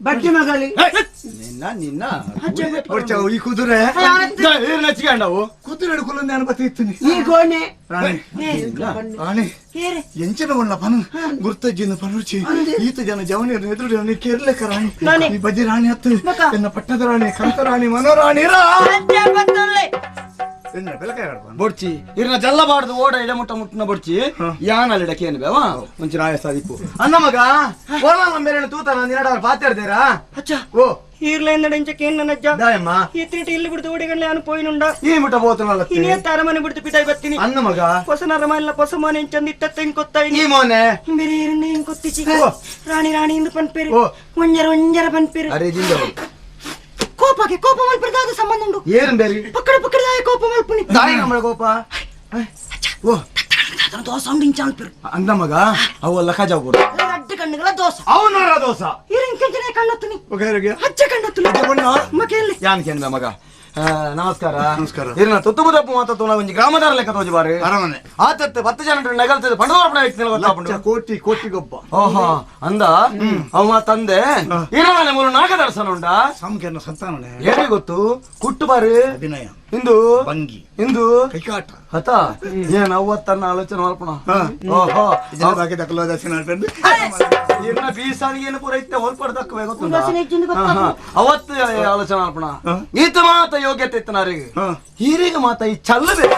ಬಡ್ಡಿ ಮಗಳಿ ನಿನ್ನ ನಿನ್ನ ಈ ಕುದುರೆ ನಚ್ಕೊಂಡವು ಕುದುರೆ ಹಿಡ್ಕೊಂಡು ನಾನು ಬತ್ತಿ ಈ ಗೋಣೆ ರಾಣಿ ರಾಣಿ ಎಂಚಿನ ಉಳ್ಳ ಪನು ಗುರ್ತಜ್ಜಿನ ಪನುಚಿ ಈತ ಜನ ಜವನಿಯರು ಎದುರು ನೀ ಕೇರ್ಲೆಕ್ಕ ರಾಣಿ ಈ ಬಜಿ ರಾಣಿ ಹತ್ತು ಎನ್ನ ಪಟ್ಟದ ರಾಣಿ ಕಂತ ರಾಣಿ ಮನೋರಾಣಿ ಬೊಡ್ಚಿ ಇರ್ನ ಜಲ್ಲಬಾರ್ದು ಓಡ ಇಡ ಮುಟ್ಟ ಮುಟ್ಟನ ಬೊಡ್ಚಿ ಯಾನಲ್ಲಿಡಕ್ಕೆ ಏನು ಬೇವ ಮುಂಚೆ ರಾಯ ಸಾದಿಪ್ಪು ಅನ್ನ ಮಗ ಓಲ ನಂಬೇರೇನು ತೂತ ನಿನ್ನಡ ಪಾತಾಡ್ದೇರಾ ಓ ಈರ್ಲೆಂದಡೆಂಚಕ್ಕೆ ದಾಯಮ್ಮ ಇತ್ತಿಟ್ಟು ಇಲ್ಲಿ ಬಿಡ್ತು ಓಡಿಗಂಡ್ಲೆ ಅನು ಪೋಯಿನುಂಡ ಈ ಮುಟ್ಟ ಬೋತನಲ್ಲ ಇನಿಯ ತಾರಮನೆ ಬಿಡ್ತು ಪಿತಾಯಿ ಬತ್ತೀನಿ ಅನ್ನ ಮಗ ಹೊಸ ನರಮಲ್ಲ ಹೊಸ ಮನೆ ಚಂದ ಇಟ್ಟ ಇಂಕೊತ್ತಾಯಿ ಈ ಮೋನೆ ಬೇರೆ ಏರನ್ನ ಇಂಕೊತ್ತಿಚಿ ರಾಣಿ ರಾಣಿ ಇಂದು ಪನ್ಪೇರು ಒಂಜರ ಒಂಜರ ಪನ್ಪೇರು ಅರೆ ಜಿಂದವು ಕೋಪಕ್ಕೆ ಕೋಪ ಮಲ್ಪರದ ಸಂಬಂಧ ಉಂಡು ಏನ್ ಬೇರಿ ಪಕ್ಕಡ ಪಕ್ಕಡದಾಯ ಕೋಪ ಮಲ್ಪುನಿ ದಾಯ ನಮ್ಮ ಕೋಪ ಓ ದೋಸೆ ಉಂಡು ಇಂಚ ಅನ್ಪಿರು ಅಂದ ಮಗ ಅವು ಲಖ ಜಾವ್ ಕೊಡು ರಡ್ಡು ಕಣ್ಣುಗಳ ದೋಸೆ ಅವನರ ದೋಸೆ ಇರಂಕೆಂಚನೆ ಕಣ್ಣೊತ್ತುನಿ ಹಚ್ಚ ಕಣ್ಣೊತ್ತುನಿ ಮಕೆಲ್ಲಿ ಯಾನ್ ಕೇಂದ್ರ ಮಗ ನಮಸ್ಕಾರ ನಮಸ್ಕಾರ ಇರ್ನ ತುತ್ತುಬುದಪ್ಪು ಮಾತಾಡ್ತು ಒಂಜಿ ಗ್ರಾಮದಾರ ಲೆಕ್ಕ ತೋಜಿ ಬಾರಿ ಅರಮನೆ ಆತತ್ತೆ 10 ಜನ ನಗಲ್ತದೆ ಪಂಡೋರಪ್ಪನ ವ್ಯಕ್ತಿ ಗೊತ್ತಾಪುಂಡು ಕೋಟಿ ಕೋಟಿ ಗೊಬ್ಬ ಓಹೋ ಅಂದ ಅವ ತಂದೆ ಇರಮನೆ ಮೂರು ನಾಗದರ್ಶನ ಉಂಟಾ ಸಾಮಕೇನ ಸಂತಾನನೆ ಏನೇ ಗೊತ್ತು ಕುಟ್ಟು ಬಾರಿ ಅಭಿನಯ ಇಂದು ಭಂಗಿ ಇಂದು ಕೈಕಾಟ ಹತ ಏನ್ ಅವತ್ತನ್ನ ಆಲೋಚನೆ ಮಲ್ಪಣ. ಓಹೋ ಇನ್ನ ಬೀಸಾನಿಗೆ ಪೂರ ಇತ್ತೆ ಹೋಲ್ಪಡ್ದಕ್ಕ ಗೊತ್ತುಂಡ ಅವತ್ತು ಆಲೋಚನೆ ಮಲ್ಪಣ. ಈತ ಮಾತ ಯೋಗ್ಯತೆ ಇತ್ತು ನಾರಿಗೆ ಹೀರಿಗೆ ಮಾತ ಈ ಚಲ್ಲ ಬೇಕು.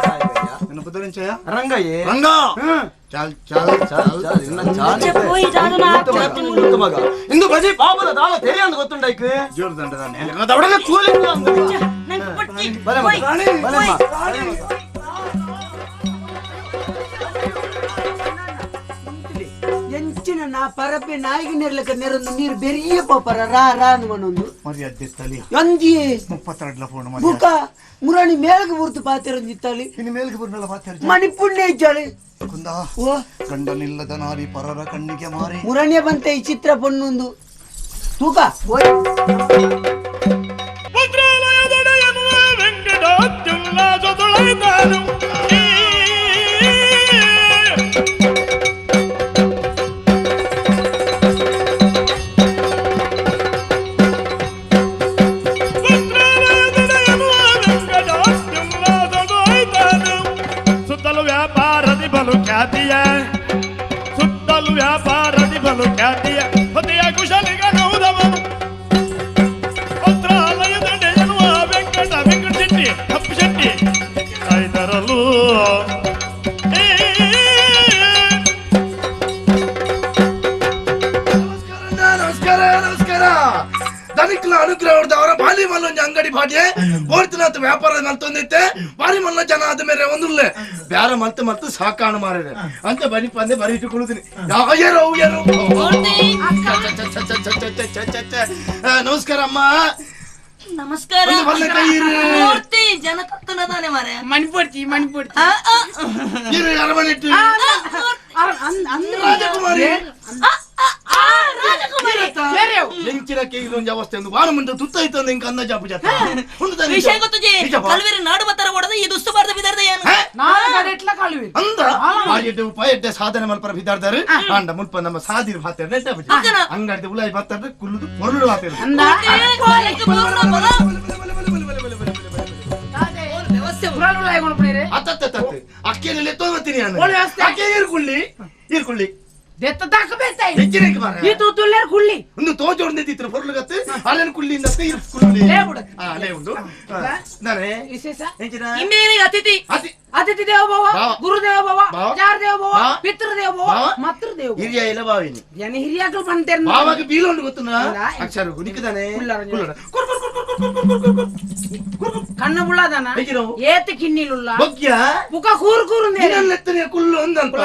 ರಂಗಯ್ಯ ರಂಗ ಚಲ್ ಚಲ್ ಚಲ್ ಮಗ ಇಂದು ಬಜಿ ಪಾಪದ ದಾಳ ತೆರಿ ಅಂದ್ ಗೊತ್ತುಂಡೈಕ್ ಕೂಲಿ ಎಂಚಿನ ನಾ ಪರಪೆ ನಾಯಿಗೆ ನೆರ್ಲಕ ನೆರೊಂದು ನೀರು ಬೆರಿಯ ಪೋಪರ ರಾ ರಾ ಅಂದ್ಕೊಂಡೊಂದು ಮರ್ಯಾದೆ ತಲಿ ಅಂಜಿಯೇ 32 ಫೋನ್ ಬುಕ ಮುರಾಣಿ ಮೇಲ್ಗೆ ಬುರ್ತು ಪಾತಿರೊಂದು ಇತ್ತಾಳಿ ಇನ್ನು ಮೇಲ್ಗೆ ಬುರ್ನಲ್ಲ ಪಾತಿರ ಮಣಿಪುಣ್ಯ ಇಜ್ಜಾಳಿ ಕುಂದ ಗಂಡನಿಲ್ಲದ ನಾರಿ ಪರರ ಕಣ್ಣಿಗೆ ಮಾರಿ ಮುರಣ್ಯ ಬಂತೆ ಈ ಚಿತ್ರ ಪೊಣ್ಣೊಂದು ತೂಕ ಸುತ್ತಲೂ ವ್ಯಾಪಾರದಿ ಬಲು ಖ್ಯಾತಿಯ ಸುತ್ತಲೂ ವ್ಯಾಪಾರದಿ ಬಲು ಖ್ಯಾತಿಯ ಹೊತೆಯ ಕುಶಲಿಗನೌದವನು ಪತ್ರಾಲಯದೊಡೆಯನುವ ವೆಂಕಟ ವೆಂಕಟ ಶೆಟ್ಟಿ ಕಪ್ಪು ಶೆಟ್ಟಿ ಐದರಲ್ಲೂ ನಮಸ್ಕಾರ ನಮಸ್ಕಾರ. ದನಿಕ್ಲ ಅನುಗ್ರಹ ಅವರ ಬಾಲಿ ಮಲ್ಲೊಂದು ಅಂಗಡಿ ಬಾಡಿಗೆ ಬೋರ್ತಿನಾಥ ವ್ಯಾಪಾರ ಮಲ್ತೊಂದಿತ್ತೆ ಬಾರಿ ಮಲ್ಲ ಜನ ಆದ ಮೇಲೆ ಒಂದುಲ್ಲೆ ಬ್ಯಾರ ಮಲ್ತು ಮಲ್ತು ಸಾಕಾಣ ಮಾರಿದೆ ಅಂತ ಬನ್ನಿ ಪಂದೆ ಬರೀ ಇಟ್ಟುಕೊಳ್ಳುತ್ತೀನಿ. ಯಾರು ನಮಸ್ಕಾರ ಅಮ್ಮ. ನಮಸ್ಕಾರ. ಜನ ಕತ್ತನದಾನೆ ಮಾರೆ ಮಣಿಪುರ್ತಿ ಮಣಿಪುರ್ತಿ ರಾಜಕುಮಾರಿ ಎಂಚಿನ ಅವಸ್ಥೆ ಒಂದು ವಾರ ಮುಂದೆ ತುತ್ತ ಇತ್ತು ಹಿಂಗ ಅಂದಾಜು ಜಾಪ ವಿಷಯ ಗೊತ್ತುಜಿ ಕಲ್ವೇರಿ ನಾಡು ಬತ್ತರ ಓಡದ ಈ ದುಸ್ತು ಬಾರ್ದ ಬಿದಾರ್ದ ಏನು ಅಂದ್ರ ಉಪಾಯ ಎಡ್ಡೆ ಸಾಧನೆ ಮಲ್ಪರ ಬಿದಾರ್ದಾರು ಅಂಡ ಮುಲ್ಪ ನಮ್ಮ ಸಾದಿರು ಭಾತೇರ್ ಅಂಗಡಿ ಉಲಾಯಿ ಬರ್ತಾರೆ ಕುಲ್ಲುದು ಪೊರುಳು ಭಾತೇರು ಅಕ್ಕಿಯಲ್ಲಿ ತೋತೀನಿ ಅಕ್ಕಿ ಇರ್ಕೊಳ್ಳಿ ಇರ್ಕೊಳ್ಳಿ ಒಂದು ತೋಜೋಡ್ನಿದ್ದಿತ್ತು ಪೊರ್ಲುಗತ್ತು ಅಲೆನ್ ಕುಳ್ಳಿಯಿಂದ ಕುಳ್ಳಿ ಉಂಡು ಅತಿಥಿ ಅತಿಥಿ ದೇವ ಭವ ಗುರುದೇವ ಭವ ಚಾರದೇವ ಭವ ಪಿತೃದೇವ ಭವ ಮಾತೃದೇವ ಹಿರಿಯ ಇಲ್ಲ ಬಾವಿನಿ ಜನ ಹಿರಿಯಾಕಲು ಬಂತೇರ್ ಬಾವಾಗ ಬೀಲೊಂಡು ಗೊತ್ತುನ ಅಕ್ಷರ ಗುನಿಕದಾನೆ ಕಣ್ಣು ಬುಳ್ಳದನ ಏತ ಕಿನ್ನಿಲುಲ್ಲ ಬೊಗ್ಯ ಮುಖ ಕೂರು ಕೂರು ನಿನ್ನೆತ್ತನೆ ಕುಲ್ಲು ಒಂದಂತ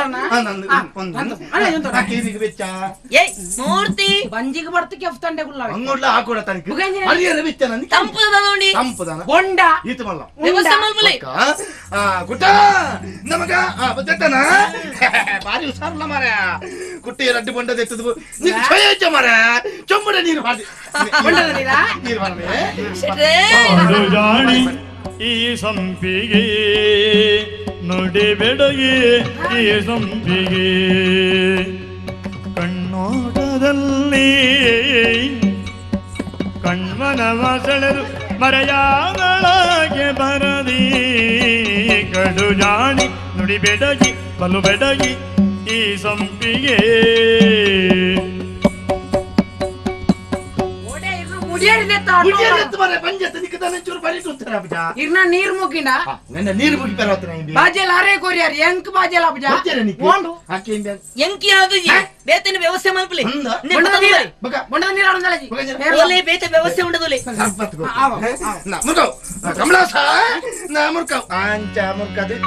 ಬೆಚ್ಚ ಏಯ್ ಮೂರ್ತಿ ಬಂಜಿಗೆ ಬರ್ತ ಕೆಫ್ತಂಡೆ ಕುಲ್ಲ ಅಂಗೋಡ್ಲ ಹಾಕೋಡ ತನಕ ಅರಿಯರ ಬೆಚ್ಚ ನನ್ ತಂಪುದ ನೋಡಿ ತಂಪುದನ ಬೊಂಡ ಈತ ಮಲ್ಲ ವ್ಯವಸ್ಥೆ ಮಲ್ಪಲೆ ಗುಟ್ಟ ನಮಗ ಬತ್ತನ ಬಾರಿ ಹುಷಾರಲ್ಲ ಮಾರ ಕುಟ್ಟಿ ರಡ್ಡು ಬೊಂಡದ ಎತ್ತದು ನೀನು ಛಯ ಮಾರ ಚೊಂಬಡ ನೀರು ಬಾರ್ದಿ ಬೊಂಡದ ನೀರಾ ನೀರು ಬಾರ್ದೆ ಜಾಣಿ ಈ ಸಂಪಿಗೆ ನುಡಿ ಬೆಡಗಿ ಈ ಸಂಪಿಗೆ ಕಣ್ಣೋಟದಲ್ಲಿ ಕಣ್ಮನವ ಸೆಳೆದು ಮರೆಯಾದಳಗೆ ಬರದಿ ಕಡು ಜಾಣಿ ನುಡಿ ಬೆಡಗಿ ಬಲು ಬೆಡಗಿ ಈ ಸಂಪಿಗೆ ಇರ್ನ ನೀರ್ ಮುಗಿನ ನನ್ನ ನೀರು ಮುಗಿ ಪರವತ್ತನ ಬಾಜೆಲ್ ಅರೆ ಕೊರಿಯಾರ್ ಎಂಕ್ ಬಾಜೆಲ್ ಅಬ್ಜಾ ಓಂಡು ಎಂಕಿ ಆದುಜಿ ಬೇತನ ವ್ಯವಸ್ಥೆ ಮಲ್ಪಲಿ ಬೊಂಡದ ನೀರು ಆಡುಂದಲಜಿ ಓಲೆ ಬೇತ ವ್ಯವಸ್ಥೆ ಉಂಡದೋಲೆ ನಾ ಮುರ್ಕವ್ ಕಮಲಾಸ ನಾ ಮುರ್ಕವ್ ಆಂಚ ಮುರ್ಕದು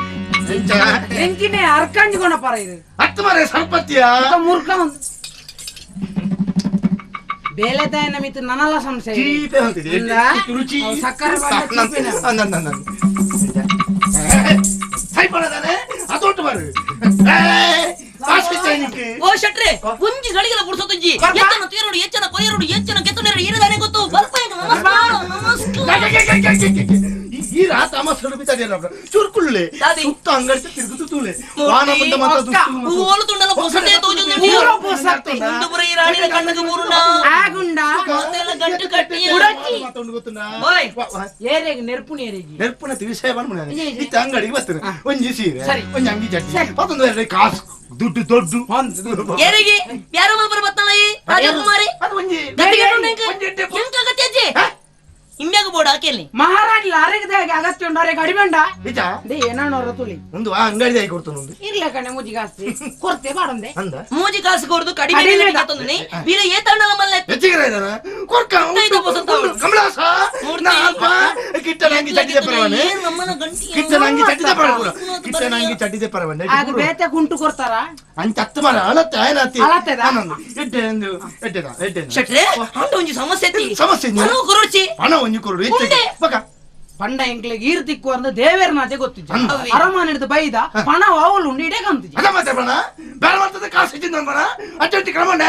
ಎಂಕಿನೇ ಅರ್ಕಂಜ್ ಕೊಣ ಪರ ಇದು ಹತ್ತು ಮರೆ ಸರ್ಪತ್ಯ ಮುರ್ಕ ಬೇಲೆ ತಾಯಿನ ಮಿತ್ತು ನನಲ ಸಂಶಯ ಚೀಪೆ ಅಂತಿದೆ ರುಚಿ ಸಕ್ಕರೆ ಸೈಪಣದಾನೆ ಅದೊಟ್ಟು ಬಾರು ಓ ಶೆಟ್ರೆ ಒಂಜಿ ಗಳಿಗೆಲ್ಲ ಬುಡ್ಸೋತುಂಜಿ ಎತ್ತನ ತೀರೋಡು ಎಚ್ಚನ ಕೊಯ್ಯರೋಡು ಎಚ್ಚನ ಕೆತ್ತನೇರು ಏನಿದಾನೆ ಗೊತ್ತು ಬರ್ಪ ನಮಸ್ಕಾರ ನಮಸ್ಕಾರ. ಈ ರಾತ ಅಮಸಡು ಬಿದ್ದಾದೆ ಚುರುಕುಳ್ಳೆ ಸುತ್ತ ಅಂಗಡಿ ತಿರುಗುತ್ತು ತೂಲೆ ವಾನ ಬಂದ ಮಾತ ಓಲು ತುಂಡಲ ಪೊಸತೆ ತೋಜುಂದು ಪೂರ ಪೊಸತೆ ಉಂಡು ಪುರ ಈ ರಾಣಿನ ಕಣ್ಣಗೆ ಮೂರುಂಡ ಆಗುಂಡ ಮಾತೆಲ್ಲ ಗಂಟು ಕಟ್ಟಿ ಉಡಚಿ ಮಾತೊಂಡು ಗೊತ್ತುಂಡ ಓಯ್ ಏರೆಗೆ ನೆರ್ಪುನ ಏರೆಗೆ ನೆರ್ಪುನ ವಿಷಯ ಬಂದ್ಬಿಡ ಇತ್ತ ಅಂಗಡಿಗೆ ಬರ್ತಾರೆ ಒಂಜಿ ಸೀರೆ ಒಂಜಿ ಅಂಗಿ ಚಟ್ಟಿ ಮತ್ತೊಂದು ಎರಡು ಕಾಸು ದುಡ್ಡು ದೊಡ್ಡ ಏರಿಗೆ ಯಾರು ಮಲ್ಪರ ಬತ್ತಲ್ಲ ಈ ರಾಜಕುಮಾರಿ ಅದು ಒಂಜಿ ಎಂಕ ಅಗತ್ಯ ಇಂಬ್ಯಾಗ ಬೋರ್ಡ್ ಹಾಕಿಲ್ಲಿ ಮಹಾರಾಣಿ ಅರೆಗದ ಅಗತ್ಯ ಉಂಡು ಅರೆಗೆ ಅಡಿಬೇಂಡ ನಿಜ they ಏನಾನೋರ ತುಳಿ ಒಂದು ಆ ಅಂಗಡಿ ಆಗಿ ಕೊಡ್ತಾನೆ ಒಂದು ಇರ್ಲ ಕಣೆ ಮೂಜಿ ಕಾಸು ಕೊಡ್ತೆ ಬಾಡೊಂದೆ ಅಂದ ಮೂಜಿ ಕಾಸು ಕೊಡ್ದು ಕಡಿಮೆ ತಂದನಿ ಬೀರ ಏ ತಂಡಲ ಮಲ್ಲೆ ಹೆಚ್ಚಿಗೆ ಇದಾನ ಕೊರ್ಕ ಕಮಲಾಸ ಅಲ್ಪ ಕಿಟ್ಟನ ಅಂಗಿ ಚಟ್ಟಿದೆ ಪರವನೆ ಕಿಟ್ಟನ ಅಂಗಿ ಚಟ್ಟಿದೆ ಪರವನೆ ಕಿಟ್ಟನ ಅಂಗಿ ಚಟ್ಟಿದೆ ಪರವನೆ ಆಗ ಬೇತೆ ಗುಂಟು ಕೊಡ್ತಾರ ಅಂಚ ಹತ್ತು ಮರ ಅಳತ್ತೆ ಆಯ್ನಾತಿ ಅಳತ್ತೆದ ಎಡ್ಡೆ ಒಂದು ಎಡ್ಡೆದ ಎಡ್ಡೆ ಶೆಟ್ರೆ ಅಂಡ ಒಂಜಿ ಸಮಸ್ಯೆ ಸಮಸ್ಯೆ ಹಣ ಕೊರೊಡ್ಚಿ ಹಣ ಒಂಜಿ ಕೊರಡು ಹೆಚ್ಚಿಗೆ ಬಕ ಪಂಡ ಎಂಕ್ಲೆಗ್ ಈರ್ ತಿಕ್ಕು ಅಂದ ದೇವೇರ್ ನಾಚೆ ಗೊತ್ತಿಜ್ಜ ಅರಮಾನ ಹಿಡಿದು ಬೈದ ಪಣ ವಾವಲ್ ಉಂಡು ಇಡೇ ಕಂತಿಜ್ಜ ಅದ ಮಾತ್ರ ಪಣ ಬೇರೆ ಮಾಡ್ತದೆ ಕಾಸು ಇಚ್ಚಿಂದ ಪಣ ಅಚ್ಚಿ ಕ್ರಮಣ್ಣ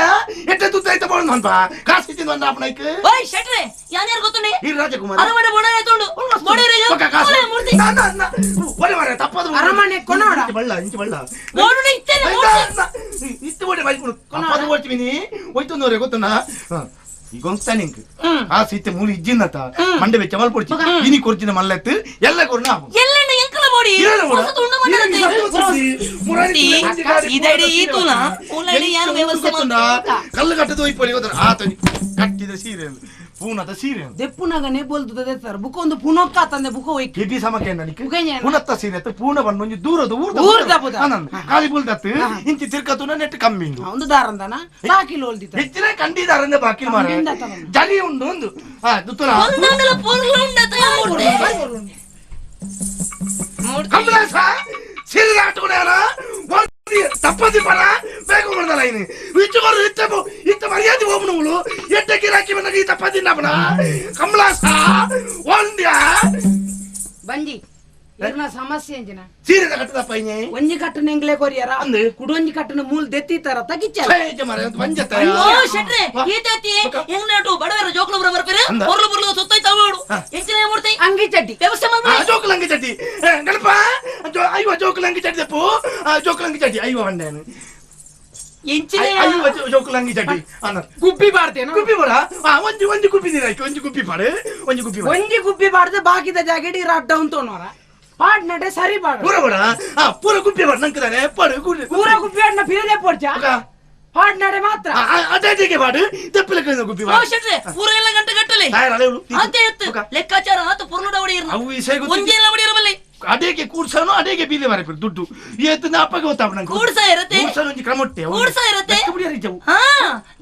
ಎಟ್ಟೆ ತುತ್ತ ಐತ ಬೋಣ ಅನ್ಪ ಕಾಸು ಇಚ್ಚಿಂದ ಒಂದ ಅಪ್ಪನ ಐಕ್ ಓಯ್ ಶೆಟ್ರೆ ಯಾನ್ಯಾರು ಗೊತ್ತುಂಡೆ ಈ ರಾಜಕುಮಾರ ಅರಮನೆ ಬೋಣ ಆಯ್ತುಂಡು ಬೋಡೇರೆ ಕಾಸು ನಾ ನಾ ಒಡೆ ಮಾರೆ ತಪ್ಪದು ಅರಮನೆ ಕೊನೋಡ ಬಳ್ಳ ಇಂಚಿ ಬಳ್ಳ ಬೋಡುನೆ ಇತ್ತೇನೆ ಇತ್ತು ಬೋಡೆ ಬೈಪುಡು ತಪ್ಪದು ಓಡ್ತೀವಿ ಹೋಯ್ತಂದವ್ರೆ ಗೊತ್ತುನಾ ಈಗ ನಿಂಕ್ ಆ ಸೀತೆ ಮೂಲು ಇಜ್ಜಿನ್ನತ ಮಂಡೆ ಬೆಚ್ಚ ಮಲ್ಪೊಡ್ಚಿ ಇನಿ ಕೊರ್ಚಿನ ಮಲ್ಲೆತ್ತು ಎಲ್ಲ ಕೊರ್ನ ಎಲ್ಲೆಣ್ಣ ಎಂಕಲ ಬೋಡಿ ಇದಡಿ ಈತುನ ಉಲ್ಲಡಿ ಯಾನು ವ್ಯವಸ್ಥೆ ಕಲ್ಲು ಕಟ್ಟದು ಹೋಯ್ಪೊಡಿ ಗೊತ್ತ ಆತ ಕಟ್ಟಿದ ಸೀರೆ ಪೂನದ ಸೀರೆ ದೆಪ್ಪುನಗನೆ ಬೋಲ್ತದೆ ಸರ್ ಬುಕ್ ಒಂದು ಪುನೊಕ್ಕ ತಂದೆ ಬುಕ್ ಹೋಯ್ ಕೆಬಿ ಸಮಕ್ಕೆ ನನಗೆ ಪುನತ್ತ ಸೀರೆ ಅತ್ತ ಪೂನ ಬಣ್ಣ ಒಂಜಿ ದೂರದ ಊರ್ದ ಪುದ ಖಾಲಿ ಬುಲ್ದತ್ತು ಇಂಚಿ ತಿರ್ಕತುನ ನೆಟ್ ಕಮ್ಮಿ ಉಂಡು ಒಂದು ದಾರಂದನ ಬಾಕಿಲ್ ಹೋಲ್ದಿತ್ತ ಹೆಚ್ಚಿನ ಕಂಡಿದಾರಂದ ಬಾಕಿಲ್ ಮಾರೆ ಜಲಿ ಉಂಡು ಒಂದು ಆ ದುತ್ತುನ ಒಂದಾಂಡಲ ಪೊರ್ಲು ಉಂಡತ ಕಮಲಾಸ ಸೀರೆ ಆಟುಕೊಂಡಾನ ತಪ್ಪದಿ ಪಣ ಬೇಗ ಮಾಡ್ದಲ್ಲ ಇನ್ನು ಇಚ್ಚುಕೊರು ಇತ್ತ ಇತ್ತ ಮರ್ಯಾದೆ ಹೋಗ್ನವಳು ಎಟ್ಟ ಗಿರಾಕಿ ಬಂದಾಗ ಈ ತಪ್ಪದಿ ನಮ್ಮನ ಕಮಲಾಸ ಒಂದ್ಯಾ ಬಂಜಿ ಇರ್ನ ಸಮಸ್ಯೆ ಎಂಜಿನ ಸೀರೆ ಕಟ್ಟದಪ್ಪ ಇನ್ನೆ ಒಂಜಿ ಕಟ್ಟನ ಎಂಗ್ಲೆ ಕೊರಿಯರ ಕುಡೊಂಜಿ ಕಟ್ಟನ ಮೂಲ್ ದೆತ್ತಿತರ ತಗಿಚ್ಚ ಮಂಜತ್ತ ಓ ಶೆಟ್ರೆ ಈತತಿ ಎಂಗ್ನಾಟು ಬಡವರ ಜೋಕ್ಲು ಬರ ಬರ್ಪೇರೆ ಪೊರ್ಲು ಪೊರ್ಲು ಸುತ್ತೈ ತಗೋಡು ಎಂಚಿನ ಮೂರ್ತಿ ಅಂಗಿ ಚಡ್ಡಿ ವ್ಯವಸ್ಥೆ ಮಾಡ್ಬಿಡಿ ಜೋಕ್ಲು ಅಂಗಿ ಚಡ್ಡಿ ಗಣಪ ಅಯ್ಯೋ ಜೋಕ್ಲು ಅಂಗಿ ಚಡ್ಡಿ ತಪ್ಪು ಜೋಕ್ಲು ಅಂಗಿ ಚಡ್ಡಿ ಅಯ್ಯೋ ಅಣ್ಣೇನು ಅಯ್ಯೋ ಜೋಕ್ಲು ಅಂಗಿ ಚಡ್ಡಿ ಅನ್ನ ಗುಬ್ಬಿ ಬಾಡ್ತೇನು ಗುಬ್ಬಿ ಬಾಡ ಒಂಜಿ ಒಂಜಿ ಗುಬ್ಬಿ ನೀರಾಕಿ ಒಂಜಿ ಗುಬ್ಬಿ ಬಾಡು ಒಂಜಿ ಗುಬ್ಬಿ ಒಂಜಿ ಗುಬ್ಬಿ ಬಾಡ್ದೆ ಬಾಕಿದ ಜಾಗೆಡಿ ರಡ್ಡ ಉಂಟೋನವರ ಪಾಡ್ ನಡೆ ಸರಿ ಬಾಡ ಪೂರ ಬಾಡ ಪೂರ ಗುಬ್ಬಿ ಬಾಡ ನಂಕದಾನೆ ಪಾಡು ಪೂರ ಗುಬ್ಬಿ ಬಾಡ್ನ ಪಿರದೆ ಪೋಡ್ಚ ಪಾಡ್ ನಡೆ ಮಾತ್ರ ಅದೇ ಬಾಡು ತೆಪ್ಪಲ ಗುಬ್ಬಿ ಓ ಶೆಟ್ರೆ ಪೂರ ಎಲ್ಲ ಗಂಟೆ ಗಟ್ಟಲೆ ಆತೆ ಎತ್ತು ಲೆಕ್ಕಾಚಾರ ಆತ ಪೊರ್ಲುಡ ಒಡೆಯರ್ನ ಅವು ವಿಷಯ ಒಂಜಿ ಎಲ್ಲ ಒಡೆಯರಬಲ್ಲೆ ಅದೇಗೆ ಕೂಡ್ಸನು ಅದೇಗೆ ಬೀಲೆ ಮಾರೆ ದುಡ್ಡು ಏತು ಅಪ್ಪಗೆ ಗೊತ್ತಾಪ ನಂಗೆ ಕೂಡ್ಸ ಇರತ್ತೆ ಕೂಡ್ಸನು ಒಂಜಿ ಕ್ರಮೊಟ್ಟೆ ಕೂಡ್ಸ ಇರತ್ತೆ ಹಾ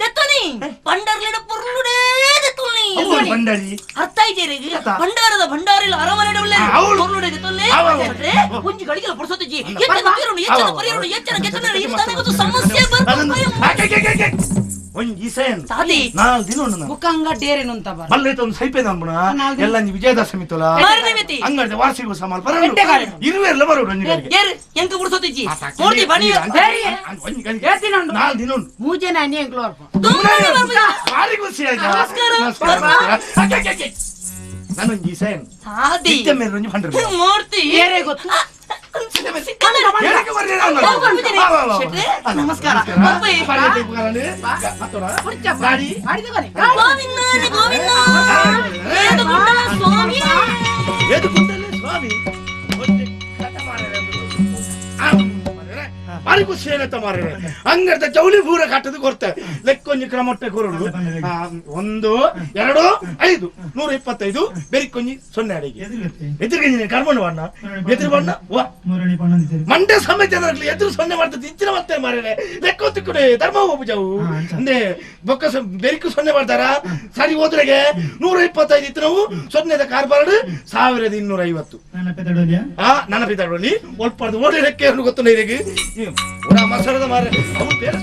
ದೆತ್ತನಿ ಪಂಡರ್ಲೆಡ ಪೊರ್ಲುಡೇ ದೆತ್ತುನಿ ಬಂಡಾರಿ ಅರ್ಥ ಆಯ್ತೇರಿ ಭಂಡಾರದ ಭಂಡಾರಿಲ್ಲ ಅರಮನೆ ಉಳ್ಳೆ ಪೊರ್ಲುಡೆ ದೆತ್ತುಲ್ಲೆ ಶೆಟ್ರೆ ಒಂಜಿ ಗಳಿಗೆಲ್ಲ ಪುರ್ಸೊತ್ತಿಜಿ ಎಚ್ಚನ ತೀರುನು ಎಚ್ಚನ ಪರಿರುನು ಎಚ್ಚನ ಗೆಚ್ಚನ ಇಂತಾನೆ ಗೊತ್ತು ಸಮಸ್ಯೆ ಬರ್ತದೆ ಒಂಜಿ ಸೇನ್ ಸಾದಿ ನಾಲ್ ದಿನ ಉಂಡು ಬುಕ್ಕಂಗ ಡೇರೆ ನುಂತ ಬರ ಬಲ್ಲೆ ತೊಂದು ಸೈಪೆ ನನ್ಬುಣ ಎಲ್ಲ ನೀ ವಿಜಯದಶಮಿ ತೊಲ ಅಂಗಡಿ ವಾರ್ಷಿಕ ಸಮಾಲ್ ಬರ ಇರುವೆಲ್ಲ ಬರೋಡು ಒಂಜಿ ಗಳಿಗೆ ಏರ್ ಎಂಕ ಬುಡ್ಸೊತ್ತಿಜಿ ಮೂರ್ತಿ ಬಣಿ ನಾಲ್ ದಿನ ಉಂಡು ಮೂಜೆ ನಾನಿ ಎಂಕ್ಲು ಅರ್ಪ ಭಾರಿ ಖುಷಿ ಆಯ್ತಾ ನಮಸ್ಕಾರ ನಾನೊಂಜಿ ಸೇನ್ ಸಾದಿ ಇತ್ತೆ ಮೇಲೆ ಒಂಜಿ ಪಂಡ್ರೆ ಮೂರ್ತಿ ಏರೇ ಗೊತ್ತು ನಮಸ್ಕಾರ ಭಾರಿ ಖುಷಿ ಏನತ್ತ ಮಾರ್ರೆ ಹಂಗರ್ತ ಚೌಲಿ ಪೂರ ಕಟ್ಟದು ಕೊಡ್ತೆ ಲೆಕ್ಕೊಂಜಿ ಕ್ರಮೊಟ್ಟೆ ಕೊರಡು 1 2 5 125 ಬೆರಿಕೊಂಜಿ 0 ಅಡಿಗೆ ಎದುರಿಗೆ ಕರ್ಮಣ್ಣ ಬಣ್ಣ ಎದುರು ಬಣ್ಣ ವಾ ಮಂಡೆ ಸಮೇತ ಎದುರು 0 ಮಾಡ್ತದೆ ಇಂಚಿನ ಮತ್ತೆ ಮಾರ್ರೆ ಲೆಕ್ಕೊತ್ತು ಕೊಡೆ ಧರ್ಮ ಹೋಗುಜಾವು ಅಂದ್ರೆ ಬೊಕ್ಕ ಬೆರಿಕು 0 ಮಾಡ್ತಾರ ಸರಿ ಹೋದ್ರೆಗೆ 125 ಇತ್ತು ನಾವು 0 ಕಾರ್ಬಾರ್ಡ್ 1250 ಆ ನನ್ನ ಪಿತಾಡೋಲಿ ಒಲ್ಪಾರ್ದು ಓಡಿ ಲೆಕ್ಕ ಗೊತ್ತು ಇದಕ್ಕೆ ಮಸರದ ಮಾರ್ರೆ ಅವು ಬೇರೆ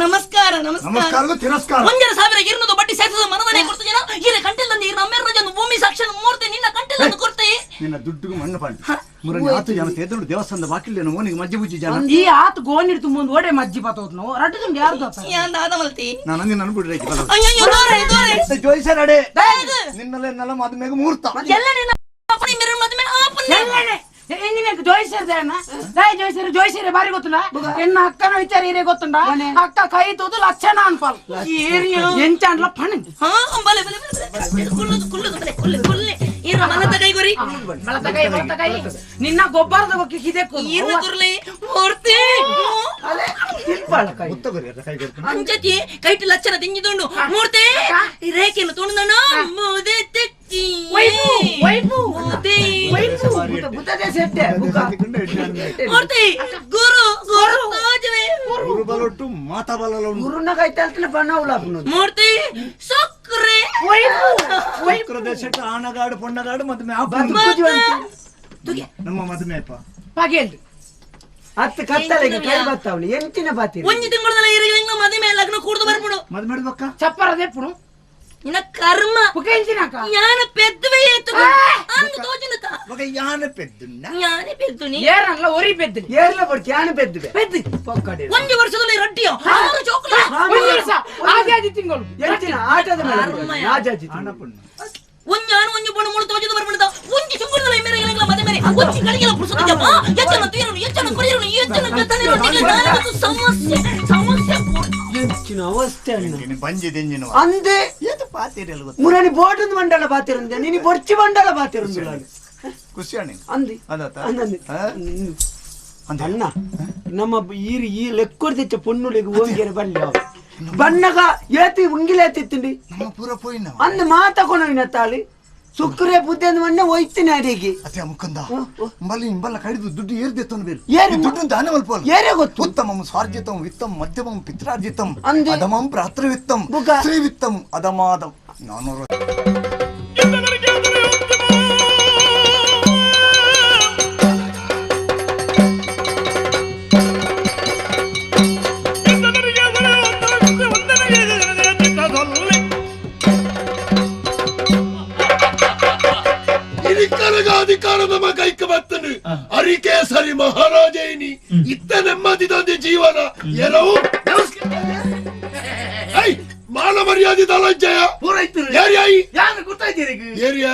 ನಮಸ್ಕಾರ ನಮಸ್ಕಾರ ತಿರಸ್ಕಾರ 1,500 ಇರ್ನದು ಬಡ್ಡಿ ಸೇರಿಸದ ಮನವನೆ ಕೊಡ್ತು ಜನ ಇರ ಕಂಟೆಲ್ ತಂದು ಇರ ನಮ್ಮೆರ ಜನ ಭೂಮಿ ಸಾಕ್ಷಿ ಮೂರ್ತಿ ನಿನ್ನ ಕಂಟೆಲ್ ತಂದು ಕೊಡ್ತಿ ನಿನ್ನ ದುಡ್ಡುಗೂ ಮಣ್ಣು ಪಾಂಡು ಮುರನಿ ಆತು ಜನ ತೇದ್ರು ದೇವಸ್ಥಾನದ ಬಾಕಿಲ್ಲ ಮೋನಿಗೆ ಮಜ್ಜಿ ಬುಜ್ಜಿ ಜನ ಈ ಆತ ಗೋನಿಡ್ ತುಂಬ ಓಡೆ ಮಜ್ಜಿ ಪಾತೋದ್ ನಾವು ರಡ್ಡು ತುಂಬ ಯಾರು ಯಾನ್ ದಾದ ಮಲ್ತಿ ನಾನು ನಿನ್ನ ಅನ್ಬಿಡ್ರೆ ಅಯ್ಯಯ್ಯೋ ದೋರೆ ದೋರೆ ಜೋಯಿಸರಡೆ ನಿನ್ನಲ್ಲೇ ನಲ್ಲ ಮದುವೆಗೆ ಮುಹೂರ್ತ ಎಲ್ಲ ನಿನ್ನ ಅಪ್ಪನಿ ಮೆರ ಮದುವೆ ಆಪನ್ನೆ ಎಂಜಿನ ಜೋಯಿಸರ್ದೇನ ದಾಯ್ ಜೋಯಿಸರು ಜೋಯಿಸರೆ ಬಾರಿ ಗೊತ್ತುಂಡ ಎನ್ನ ಅಕ್ಕನ ವಿಚಾರ ಏರೇ ಗೊತ್ತುಂಡ ಅಕ್ಕ ಕೈ ತೂದು ಲಕ್ಷಣ ಅನ್ಪಲ್ ಎಂಚಾಂಡ್ಲ ಪಣ ಹಾ ಬಲೆ ಬಲೆ ಬಲೆ ಕುಳ್ಳುದು ಕುಳ್ಳುದು ಬಲೆ ಕುಳ್ಳೆ ಕುಳ್ಳೆ ಇರ ಮಲತ ಕೈ ಗೊರಿ ಮಲತ ಕೈ ಮಲತ ಕೈ ನಿನ್ನ ಗೊಬ್ಬರದ ಬೊಕ್ಕಿ ಕಿದೆ ಇರ್ನ ಕುರ್ಲೆ ಮೂರ್ತಿ ಅಲೆ ತಿನ್ಪಾಳ ಕೈ ಅಂಚತಿ ಕೈಟ್ ಲಕ್ಷಣ ತಿಂಜಿದುಂಡು ಮೂರ್ತಿ ರೇಖೆಯನ್ನು ತುಣುದಣ ಮುದೆ ತೆಕ್ಕಿ ವೈಪು ವೈಪು ಮುದೆ ವೈಪು ಬುತದೆ ಸೆಟ್ಟೆ ಮೂರ್ತಿ ಗುರು ಗುರು ತೋಜವೆ ಗುರು ಬಲೊಟ್ಟು ಮಾತಾ ಬಲಲ ಗುರುನ ಕೈ ತಲ್ತನ ಬಣ್ಣವುಲ ಮೂರ್ತಿ ಸಕ್ರೆ ವೈಪು ಸಕ್ರದ ಸೆಟ್ ಆನಗಾಡು ಪೊಣ್ಣಗಾಡು ಮದುವೆ ನಮ್ಮ ಮದುವೆ ಅಪ್ಪ ಪಗೆಲ್ ಹತ್ತು ಕತ್ತಲೆಗೆ ಕೈ ಬತ್ತಾವಳಿ ಎಂಚಿನ ಬಾತಿ ಒಂಜಿ ತಿಂಗಳದಲ್ಲ ಇರಗಿಲ್ಲ ಮದುವೆ ಲಗ್ನ ಕೂಡ್ದು ಬರ್ಬಿಡು ಮದುವೆ ಮಾಡ್ಬೇಕ ಚಪ್ಪರದೆ ಪುಣು ನಿನ್ನ ಕರ್ಮ ಪುಕೆಂಚಿನಕ ಯಾನ ಪೆದ್ದುವೆ ಏತು ಅಂದು ತೋಜಿನತ ಮಗ ಯಾನ ಪೆದ್ದುನ್ನ ಯಾನೆ ಪೆದ್ದುನಿ ಏರಲ್ಲ ಒರಿ ಪೆದ್ದು ಏರ್ಲ ಬಡ್ತಿ ಯಾನ ಪೆದ್ದುವೆ ಪೆದ್ದು ಪೊಕ್ಕಡೆ ಒಂಜಿ ವರ್ಷದಲ್ಲಿ ರಡ್ಡಿಯೋ ಆರು ಚೋಕುಲ ಒಂದು ವರ್ಷ ಆಜಾದಿ ತಿಂಗಳು ಎಂಚಿನ ಆಟದ ಮೇಲೆ ಆಜಾದಿ ಒಂಜಿ ಆನು ಒಂಜಿ ಪೊಣ್ಣು ಮೂಳು ತೋಜಿದ ಬರ್ಬಿಡ್ದ ಒಂಜಿ ತಿಂಗಳದಲ್ಲ ಮೇರೆ ಇರಗಿಲ್ಲ ಮದುವೆ ಮೇರೆ ಒಂಜಿ ಗಳಿಗೆಲ್ಲ ಪುರುಷದ ಜಪ್ಪ ಎಚ್ಚನ ತುಯರನು ಎಚ್ಚನ ಕೊರಿಯರನು ಎಚ್ಚನ ಗತನಿರು ನಿನ್ನ ಸಮಸ್ಯೆ ಸಮಸ್ಯೆ ಎಂಚಿನ ಅವಸ್ಥೆ ಅಣ್ಣ ಬಂಜಿ ದೆಂಜಿನ ಅಂದೆ ಏತು ಪಾತಿರಲ್ಲ ಗೊತ್ತ ಮುರನಿ ಬೋಟದ ಮಂಡಲ ಬಾತಿರಂದೆ ನೀನಿ ಬೊರ್ಚಿ ಮಂಡಲ ಬಾತಿರಂದಿಲ್ಲ ಖುಷಿ ಅಣ್ಣ ಅಂದಿ ಅಂದತ ಅಂದಂದಿ ಅಣ್ಣ ನಮ್ಮ ಈರು ಈ ಲೆಕ್ಕೊಡ್ದಿಚ್ಚ ಪೊನ್ನುಳಿಗೆ ಓಂಗೆರೆ ಬಲ್ಲೆ ಬಣ್ಣಗ ಏತಿ ಉಂಗಿಲೇತಿತ್ತಿ ನಮ್ಮ ಪೂರ ಪೋಯಿನ ಅಂದ ಮಾತಕೊನ ತಾಳಿ ಸುಕ್ರೆ ಬುದ್ಧಿ ಮಣ್ಣೆ ಒಯ್ತೀನಿ ಅಡಿಗೆ ಅತ್ತೆ ಮುಕುಂದ ಇಂಬಲ್ಲ ಇಂಬಲ್ಲ ಕಡಿದು ದುಡ್ಡು ಏರ್ದೆ ತೊಂದು ಏರು ದುಡ್ಡು ದಾನ ಮಲ್ಪೋಲ್ ಏರೇ ಗೊತ್ತು ಉತ್ತಮಂ ಸ್ವಾರ್ಜಿತಂ ವಿತ್ತಂ ಮಧ್ಯಮಂ ಪಿತ್ರಾರ್ಜಿತಂ ಅಂದೆ ಅಧಮಂ ಭ್ರಾತೃವಿತ್ತಂ ಶ್ರೀವಿತ್ತಂ ಅಧಮಾದಂ ನಾನೂರು ಅಧಿಕಾರ ನಮ್ಮ ಕೈಕ ಬರ್ತನು ಅರಿಕೆ ಸರಿ ಮಹಾರಾಜೇನಿ ಇತ್ತ ನೆಮ್ಮದಿದಂತೆ ಜೀವನ ಎಲ್ಲವೂ ಮಾನ ಮರ್ಯಾದೆ ತಲಜ್ಜಯ ಯಾರ್ಯಾಯಿ ಯಾರು ಗೊತ್ತಾಯ್ತೀರಿ ಏರಿಯಾ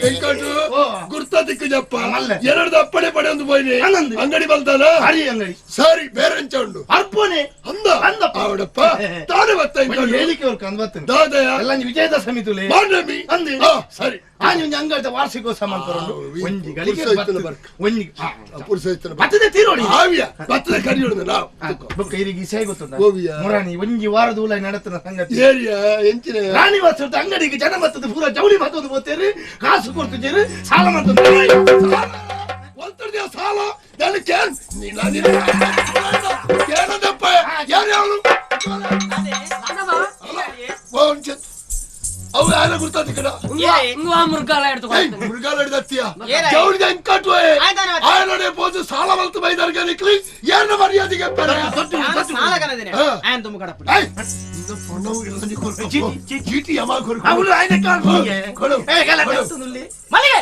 ಎಂಕಟು ಗುರ್ತ ದಿಕ್ಕು ಜಪ್ಪ ಎರಡು ಅಪ್ಪಣೆ ಪಡೆ ಒಂದು ಪೋಯ್ನೆ ಅಂಗಡಿ ಬಲ್ತಾನ ಹರಿ ಅಂಗಡಿ ಸರಿ ಬೇರೆಂಚ ಉಂಡು ಅರ್ಪಣೆ ಅಂದ ಅಂದಪ್ಪ ಅವಡಪ್ಪ ತಾನೇ ಬತ್ತ ಹೇಳಿಕೆ ಅವ್ರು ಕಂದ್ ಬರ್ತೇನೆ ದಾದಯ ಎಲ್ಲ ವಿಜಯದಶಮಿ ತುಲೆ ಮಾರ್ನಮಿ ಅಂದೆ ಸರಿ ಆ ನೀವು ಅಂಗಡಿದ ವಾರ್ಷಿಕೋತ್ಸವ ಮಾಡ್ತಾರಂಡು ಒಂಜಿ ಗಳಿಗೆ ಒಂಜಿ ಪುರುಷೋತ್ತನ ಬತ್ತದೆ ತೀರೋಡಿ ಆವಿಯ ಬತ್ತದೆ ಕರಿಯೋಡು ನಾವು ಬೊಕ್ಕ ಇರಿಗೆ ಇಸೆ ಗೊತ್ತುಂಡ ಮುರಾಣಿ ಒಂಜಿ ವಾರದ ಉಲ ನಡತನ ಸಂಗತಿ ಏರಿಯಾ ಎಂಚಿನ ರಾಣಿ ವಾಸದ ಅಂಗಡಿಗೆ ಜನ ಬತ್ತದ ಪೂರ ಜವಳಿ ಬತ್ತದ ಬೋತೇರಿ ಕಾಸು ಕೊಡ್ತಿದ್ದೀರಿ ಸಾಲ ಮಾಡ್ತದೆ ಸಾಲ ನಾನು ಕೇನ್ ಕೇಳದಪ್ಪ ಯಾರು ಅವು ಯಾರ ಗುರ್ತಾತಿ ಕಡ ಮೃಗಾಲ ಮೃಗಾಲ ಹಿಡ್ದತ್ತೀಯ ಜವಳಿದ ಎಂಕಟ್ವೆ ಆಯನಡೆ ಪೋದು ಸಾಲ ಮಲ್ತು ಬೈದಾರ್ಗೆ ನಿಕ್ಲಿ ಏನ ಮರ್ಯಾದೆಗೆ ಸಾಲ ಕನದಿನೆ ಆಯನ್ ತುಮ ಕಡಪು ಚೀಟಿ ಯಮ ಕೊರು ಅವಳು ಆಯನ ಕಾಲ್ ಕೊಡು ಏ ಗಲ ಮಲ್ಲಿಗೆ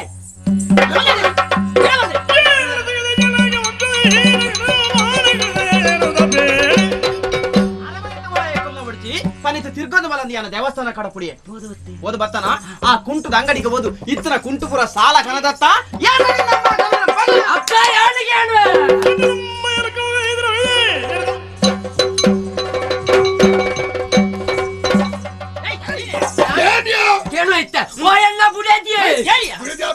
ಪನಿತ ತಿರ್ಗೊಂದು ಬಲಂದಿಯಾನ ದೇವಸ್ಥಾನ ಕಡಪುಡಿಯೆ ಓದು ಬತ್ತನ ಆ ಕುಂಟುದ ಅಂಗಡಿಗೆ ಓದು ಇತ್ತನ ಕುಂಟುಪುರ ಸಾಲ ಕನದತ್ತ ಅಕ್ಕ ಯಾರಿಗೆ ಕೇಳು ಇತ್ತ ಓ ಎಲ್ಲ ಬುಡೇದಿ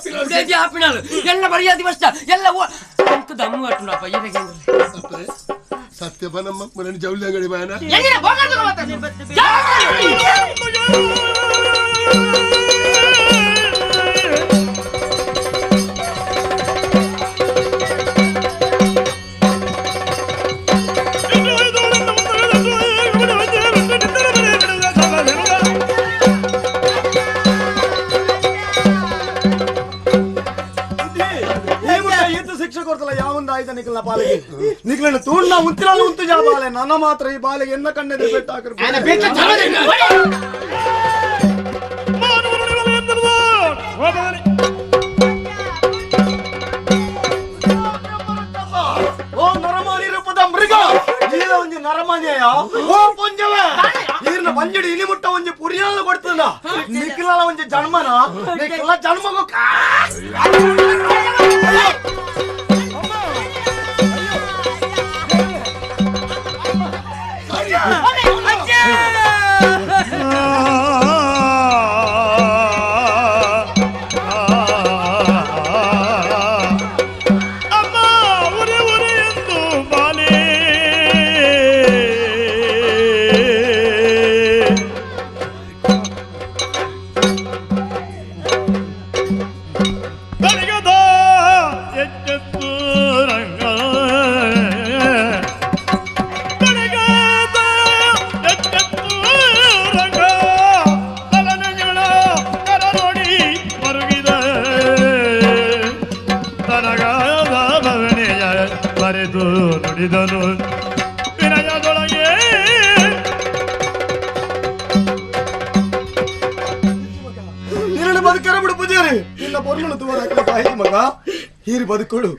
ಬುಡೇದಿ ಆಪಿನಾಳು ಎಲ್ಲ ಮರ್ಯಾದೆ ಬಸ್ತ ಎಲ್ಲ ದಮ್ಮು ಕಟ್ಟುನಪ್ಪ ಇದಕ್ಕೆ ಸತ್ಯ ಬನಮ್ಮ ಮನೆ ಜವಳಿ ಅಂಗಡಿ ಬಾಯನ ಆಯ್ತ ನಿಖಲ್ನ ಪಾಲಿಗೆ ನಿಖಲನ ತೂಣ್ಣ ಉಂತಿಲಾನು ಉಂತು ಜಾ ಬಾಲೆ ನನ್ನ ಮಾತ್ರ ಈ ಬಾಲೆಗೆ ಎನ್ನ ಕಣ್ಣೆದುರು ಬೆಟ್ಟ ಹಾಕಿರು. ಜನ್ಮನ ನಿಕ್ಲ ಜನ್ಮಗೂ ವಿನಯದೊಳಗೆ ನಿನ್ನ ಬದುಕರ ಬಿಡು ಪೂಜಾರಿ ನಿನ್ನ ಪೊರ್ಲನು ತೋರ ಸಾಹಿತಿ ಮಗ ಹೀರಿ ಬದುಕೊಡು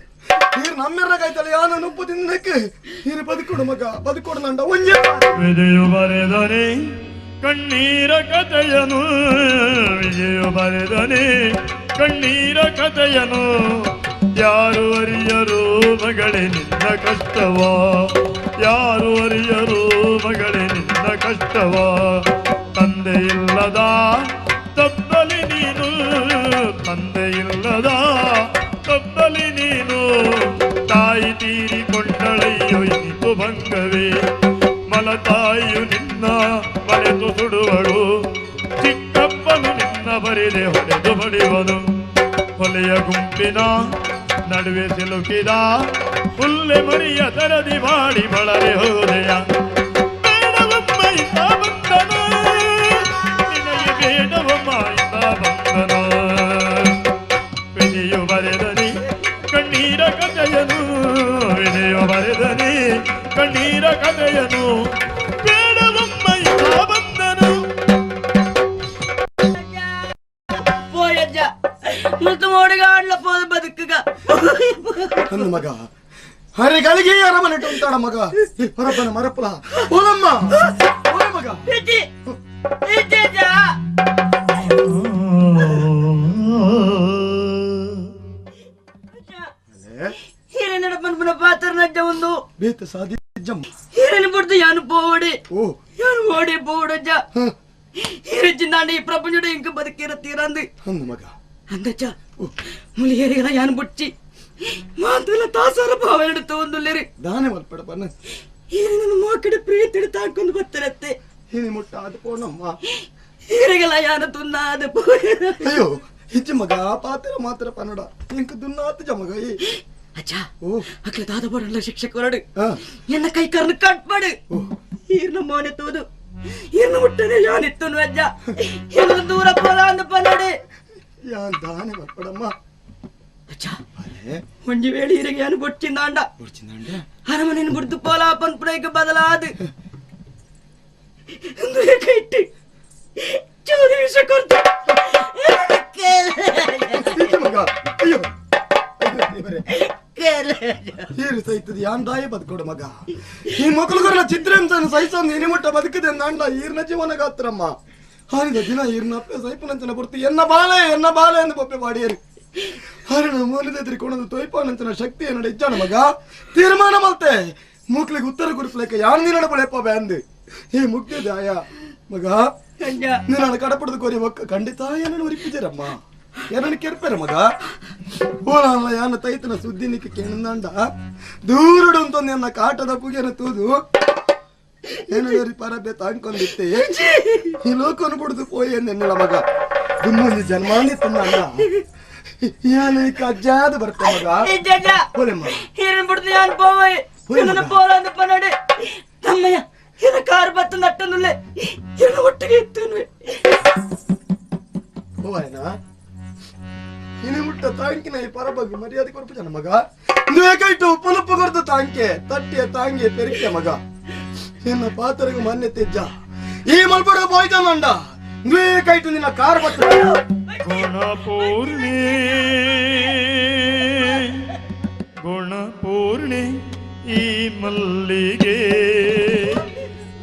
ಹೀರ್ ನಮ್ಮೆರ್ನ ಕಾಯ್ತಲ್ಲ ಯಾನ ನುಪ್ಪು ತಿನ್ನಕ್ಕೆ ಹೀರಿ ಬದುಕೊಡು ಮಗ ಬದುಕೊಡು ನಂಡ ಒಂಜೆ ವಿಜಯು ಬರೆದನೆ ಕಣ್ಣೀರ ಕಥೆಯನು ವಿಜಯು ಬರೆದನೆ ಕಣ್ಣೀರ ಕಥೆಯನು ಯಾರು ಅರಿಯರು ಮಗಳೇ ನಿನ್ನ ಕಷ್ಟವ ಯಾರು ಅರಿಯರು ಮಗಳೇ ನಿನ್ನ ಕಷ್ಟವ ತಂದೆ ಇಲ್ಲದ ತಪ್ಪಲಿ ನೀನು ತಂದೆ ಇಲ್ಲದ ತಪ್ಪಲಿ ನೀನು ತಾಯಿ ತೀರಿಕೊಂಡಳೆಯೋ ಇನಿತು ಭಂಗವೇ ಮಲತಾಯಿಯು ನಿನ್ನ ಮರೆತು ಸುಡುವಳು ಚಿಕ್ಕಪ್ಪನು ನಿನ್ನ ಬರಿದೆ ಹೊಡೆದು ಬಡಿವನು ಹೊಲೆಯ ಗುಂಪಿನ ನಡುವೆ ಸಿಲುಕಿದ ಹುಲ್ಲೆ ಮರಿಯ ತರದಿ ಮಾಡಿ ಬಳರೆ ಹೋದೆಯ ಬೇಡವಮ್ಮ ಇಂತ ಬಂಧನ ನಿನಗೆ ಬೇಡವಮ್ಮ ಇಂತ ಬಂಧನ ವಿಧಿಯು ಬರೆದನಿ ಕಣ್ಣೀರ ಕಥೆಯನು ವಿಧಿಯು ಬರೆದನಿ ಕಣ್ಣೀರ ಕಥೆಯನು ಬೇಡವಮ್ಮ ಇಂತ ಬಂಧನ ಪೋಯಜ್ಜ ಮುತ್ತು ಮೋಡಿಗಾಡ್ಲ ಪೋದ ಬದುಕುಗ ನನ್ನ ಮಗ ಹರಿಗಳಿಗೆ ಅರಮನೆ ಉಂಟಾಡ ಮಗ ಈ ಹೊರಪನ ಮರಪಲ ಓಲಮ್ಮ ಓಲ ಮಗ ಇಜ್ಜಿ ಇಜ್ಜಜ್ಜ ಹಿರೇನಡ ಪನ್ಪುನ ಪಾತ್ರನಜ್ಜ ಒಂದು ಬೇತ ಸಾದಿ ಜಮ್ಮ ಹಿರೇನ ಪಡ್ದು ಯಾನು ಪೋವಡಿ ಯಾನು ಓಡಿ ಪೋವಡಜ್ಜ ಹಿರಜ್ಜಿಂದಾಂಡ ಈ ಪ್ರಪಂಚದ ಇಂಕ ಬದುಕಿರ ತೀರಂದು ಅಂದ ಮಗ ಅಂದಜ್ಜ ಮುಲಿಯರಿಗಲ ಯಾನು ಬುಡ್ಚಿ ಮಾತುಲ ತಾಸಾರ ಭಾವನೆ ತಗೊಂದುಲ್ಲೇರಿ ದಾನೆ ಮಲ್ಪಡ ಬನ್ನ ಹಿರೇನ ಮೋಕಡೆ ಪ್ರೀತಿಡು ತಾಕೊಂದು ಬತ್ತರತ್ತೆ ಹಿನಿ ಮುಟ್ಟ ಅದು ಪೋಣಮ್ಮ ಹಿರೇಗಲ ಯಾನು ತುನ್ನಾದ ಅಯ್ಯೋ ಹಿಜ್ಜಿ ಮಗ ಪಾತ್ರ ಮಾತ್ರ ಪನ್ನಡ ಇಂಕ ದುನ್ನಾತ ಜಮಗ ಈ ಅಜ್ಜ ಅಕ್ಲ ದಾದ ಬಡಲ್ಲ ಶಿಕ್ಷಕರಡು ಎನ್ನ ಕೈ ಕರ್ನ ಕಟ್ ಮಾಡು ಈರ್ನ ಮೋನೆ ತೋದು ಈರ್ನ ಮುಟ್ಟನೆ ಯಾನಿತ್ತನು ಅಜ್ಜ ಎಲ್ಲ ದೂರ ಪೋಲ ಅಂದ ಪನ್ನಡೆ ಯಾನ್ ದಾನೆ ಮಲ್ಪಡಮ್ಮ ಅಜ್ಜ ಒಂಜಿ ವೇಳೆ ಈರಿಗೆ ಯಾನು ಬೊಚ್ಚಿಂದಾಂಡ ಅರಮನೆಯನ್ನು ಬುಡ್ದು ಪೋಲ ಪನ್ಪುನೈಕ ಬದಲಾದ ಕೈಟ್ಟು ಚೂರಿ ವಿಷ ಕೊರ್ತು ಹಿಜ್ಜಿ ಮಗ ಅಯ್ಯೋ ಅಯ್ಯೋ ದೇವರೇ. ಹೀರು ಸಹಿತದ ಯಾನ್ ದಾಯಿ ಬದುಕೊಡು ಮಗ ಈ ಮಕ್ಕಳುಗರ ಚಿತ್ರಾಂಶನ ಸಹಿಸೊಂದು ಏನಿ ಮುಟ್ಟ ಬದುಕಿದೆ ಅಂಡ ಈರ್ನ ಜೀವನ ಗಾತ್ರಮ್ಮ ಹಾರಿದ ದಿನ ಈರ್ನ ಅಪ್ಪೆ ಸೈಪನಂಚನ ಬರ್ತು ಎನ್ನ ಬಾಲೆ ಎನ್ನ ಬಾಲೆ ಎಂದು ಬೊಪ್ಪೆ ಬಾಡಿಯರು ಹರಿಣ ಮೂಲದ ತ್ರಿಕೋಣದ ತೊಯ್ಪಾನಂಚನ ಶಕ್ತಿ ಎನ್ನಡ ಇಜ್ಜಾಣ ಮಗ ತೀರ್ಮಾನ ಮಲ್ತೆ ಮೂಕ್ಲಿಗೆ ಉತ್ತರ ಗುರುಪ್ಲೇಕ ಯಾನ್ ನೀನಡ ಬಳೆಪ್ಪ ಬ್ಯಾಂದು ಈ ಮುಗ್ದಿದೆ ಆಯ ಮಗ ನೀನು ಕಡಪಡದು ಕೋರಿ ಒಕ್ಕ ಖಂಡಿತ ಏನನ್ನು ಉರಿಪಿಜರಮ್ಮ ಏನನ್ನು ಕೆರ್ಪೆರ ಮಗ ಓಲಲ್ಲ ಯಾನ ತೈತನ ಸುದ್ದಿ ನಿಕ್ಕ ಕೇಣಂದಾಂಡ ದೂರಡು ಅಂತಂದು ಎನ್ನ ಕಾಟದ ಪುಗೆನ ತೂದು ಏನು ಪರಬೆ ತಾಂಕೊಂದಿತ್ತೆ ಈ ಲೋಕನು ಬಿಡುದು ಪೋಯಿ ಎನ್ನೆಲ್ಲ ಮಗ ದುಮ್ಮೊಂದು ಜನ್ಮಾನಿ ತಂದ ಯಾನ ಈ ಕಜ್ಜಾದ ಬರ್ತ ಮಗ ಹೋಲೆಮ್ಮ ಹೀರನ್ ಬಿಡ್ದು ಯಾನ್ ಪೋವಯ್ ನನ್ನ ಪೋಲ ಅಂದ ಪನ್ನಡೆ ತಮ್ಮಯ್ಯ ಇರ ಕಾರ್ ಬತ್ತ ನಟ್ಟನುಲ್ಲೆ ಇರನ ಒಟ್ಟಿಗೆ ಇತ್ತುನ್ವೆ ಹೋಯನಾ ಇನಿ ಮುಟ್ಟ ತಾಂಕಿನ ಈ ಪರಬಗ್ ಮರ್ಯಾದೆ ಕೊರ್ಪು ಜನ ಮಗ ನೇಕೈಟು ಉಪ್ಪನುಪ್ಪು ಕೊರ್ದು ತಾಂಕೆ ತಟ್ಟಿಯ ತಾಂಗೆ ಪೆರಿಕೆ ಮಗ ನಿನ್ನ ಪಾತ್ರಗೂ ಮಾನ್ಯತೆ ಇಜ್ಜ ಈ ಮಲ್ಪಡ ಬಾಯ್ತಾನಂಡ ನೇಕೈಟು ನಿನ್ನ ಕಾರ್ ಬತ್ತ ಗುಣಪೂರ್ಣಿ ಗುಣಪೂರ್ಣಿ ಈ ಮಲ್ಲಿಗೆ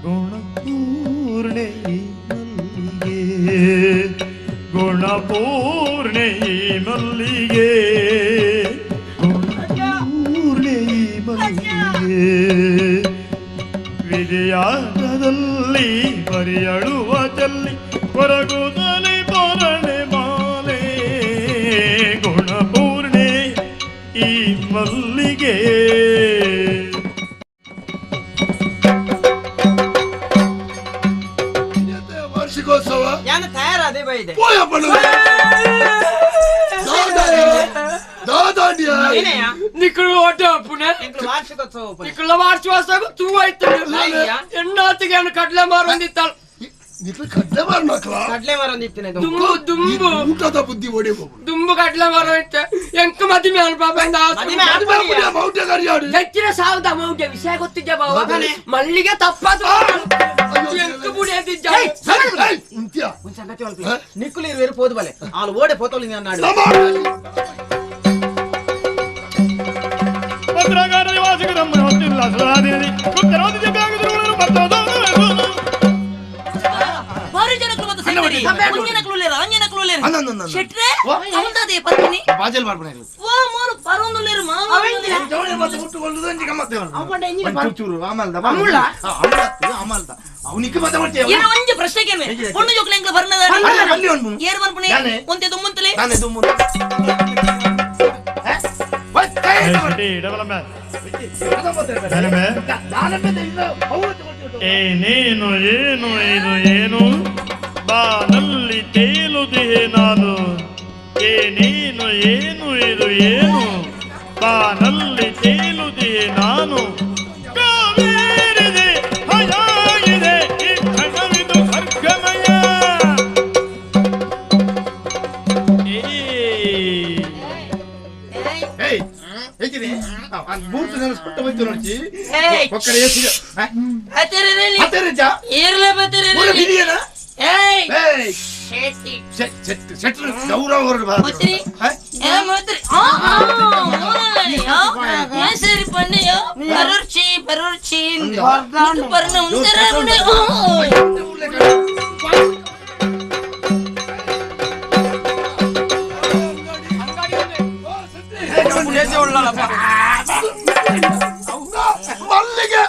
ಗುಣಪೂರ್ಣಿ ಈ ಮಲ್ಲಿಗೆ ಗುಣ ಗುಣಪೂರ್ಣೆ ಈ ಮಲ್ಲಿಗೆ ಗುಣಪೂರ್ಣೆ ಈ ಮಲ್ಲಿಗೆ ವಿಜಯಾಟದಲ್ಲಿ ಬರಿಯಳುವ ಚಲ್ಲಿ ಕೊರಗುದಲಿ ಪೊರಣೆ ಮಾಲೆ ಗುಣಪೂರ್ಣೆ ಈ ಮಲ್ಲಿಗೆ. ವಾರ್ಷಿಕೋತ್ಸವ ಯಾನು ತಯಾರಾದೆ ಬೈದೆ ನಿಕ್ಕಳು ಓಟ ಪುಣೆ ವಾರ್ಷಿಕೋತ್ಸವ ನಿಕ್ಕಳ ವಾರ್ಷಿಕೋತ್ಸವ ತೂ ಆಯ್ತು ಎಣ್ಣಾತಿಗೆ ಕಡ್ಲೆ ಮಾರೊಂದಿತ್ತಾಳ ನಿಕ್ಲು ಕಡ್ಲೆ ಮಾರ ಕಡ್ಲೆ ಮಾರೊಂದಿತ್ತಿನ ದುಂಬು ದುಂಬು ಊಟದ ಬುದ್ಧಿ ಓಡಿ ದುಂಬು ಕಡ್ಲೆ ಮಾರೋ ಇತ್ತೆ ಎಂಕ ಮದಿಮೆ ಅಲ್ಪ ಬಂದ ಹೆಚ್ಚಿನ ಸಾವಿರದ ಮೌಢ್ಯ ವಿಷಯ ಗೊತ್ತಿದ್ದೆ ಬಾವ ಮಲ್ಲಿಗೆ ತಪ್ಪಾದ ಎಂಕ ಬುಡಿಯದಿದ್ದ ನಿಕ್ಕುಲು ಇರುವೇರು ಪೋದು ಬಲೆ ಆಲು ಓಡೆ ಪೋತೋಲಿ ಅನ್ನಾಡು ಪತ್ರಕಾರ ನಿವಾಸಿಗರ ಹೊತ್ತಿಲ್ಲ ಸುಧಾದಿರಿ ಏನೇನು ಏನು ಇದು ಏನು ಬಾನಲ್ಲಿ ತೇಲುದಿಹೆ ನಾನು ಏನೇನು ಏನು ಇದು ಏನು ಬಾನಲ್ಲಿ ತೇಲುದಿಹೆ ನಾನು ಕಾವೇರಿದೆ ಹಯಾಗಿದೆ ಈ ಕ್ಷಣವಿದು ಸ್ವರ್ಗಮಯ. ಮಲ್ಲಿಗೆ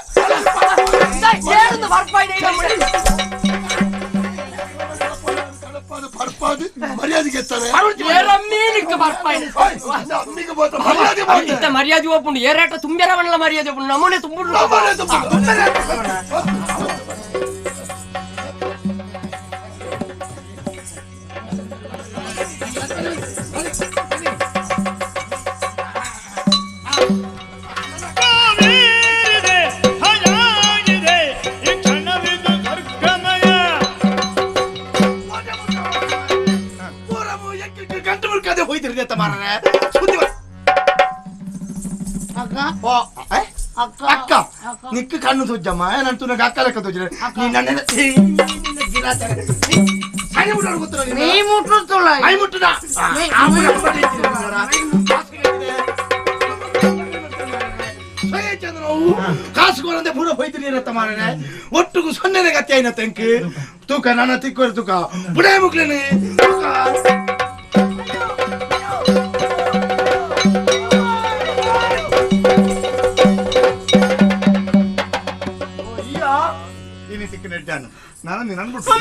ಮರ್ಯಾದೆ ಮರ್ಯಾದೆ ಒಪ್ಪುಂಡು ಏರಾಟ ತುಂಬ್ಯಾರ ಬಣ್ಣ ಮರ್ಯಾದೆ ಒಪ್ಪುಂಡು ನಮೂನೆ ತುಂಬುಂಡು ಅಕ್ಕ ನಿಕ್ಕ ಕಣ್ಣು ತೋಜಮ್ಮ ನಾನು ತುನಗ ಅಕ್ಕ ಲೆಕ್ಕ ತೋಜ ಕಾಸು ಕೊರಂದೆ ಪೂರ ಹೋಯ್ತೀನಿ ಇರತ್ತ ಮಾರನೆ ಒಟ್ಟುಗು ಸೊನ್ನೆನೆ ಗತಿ ಆಯ್ನ ತೆಂಕ್ ತೂಕ ನನ್ನ ತಿಕ್ಕೋರ ತೂಕ ಬುಡೇ ಮುಕ್ಲೇನೆ ತೂಕ. ನಾನು ನೀನು ಅನ್ಬಿಟ್ಟು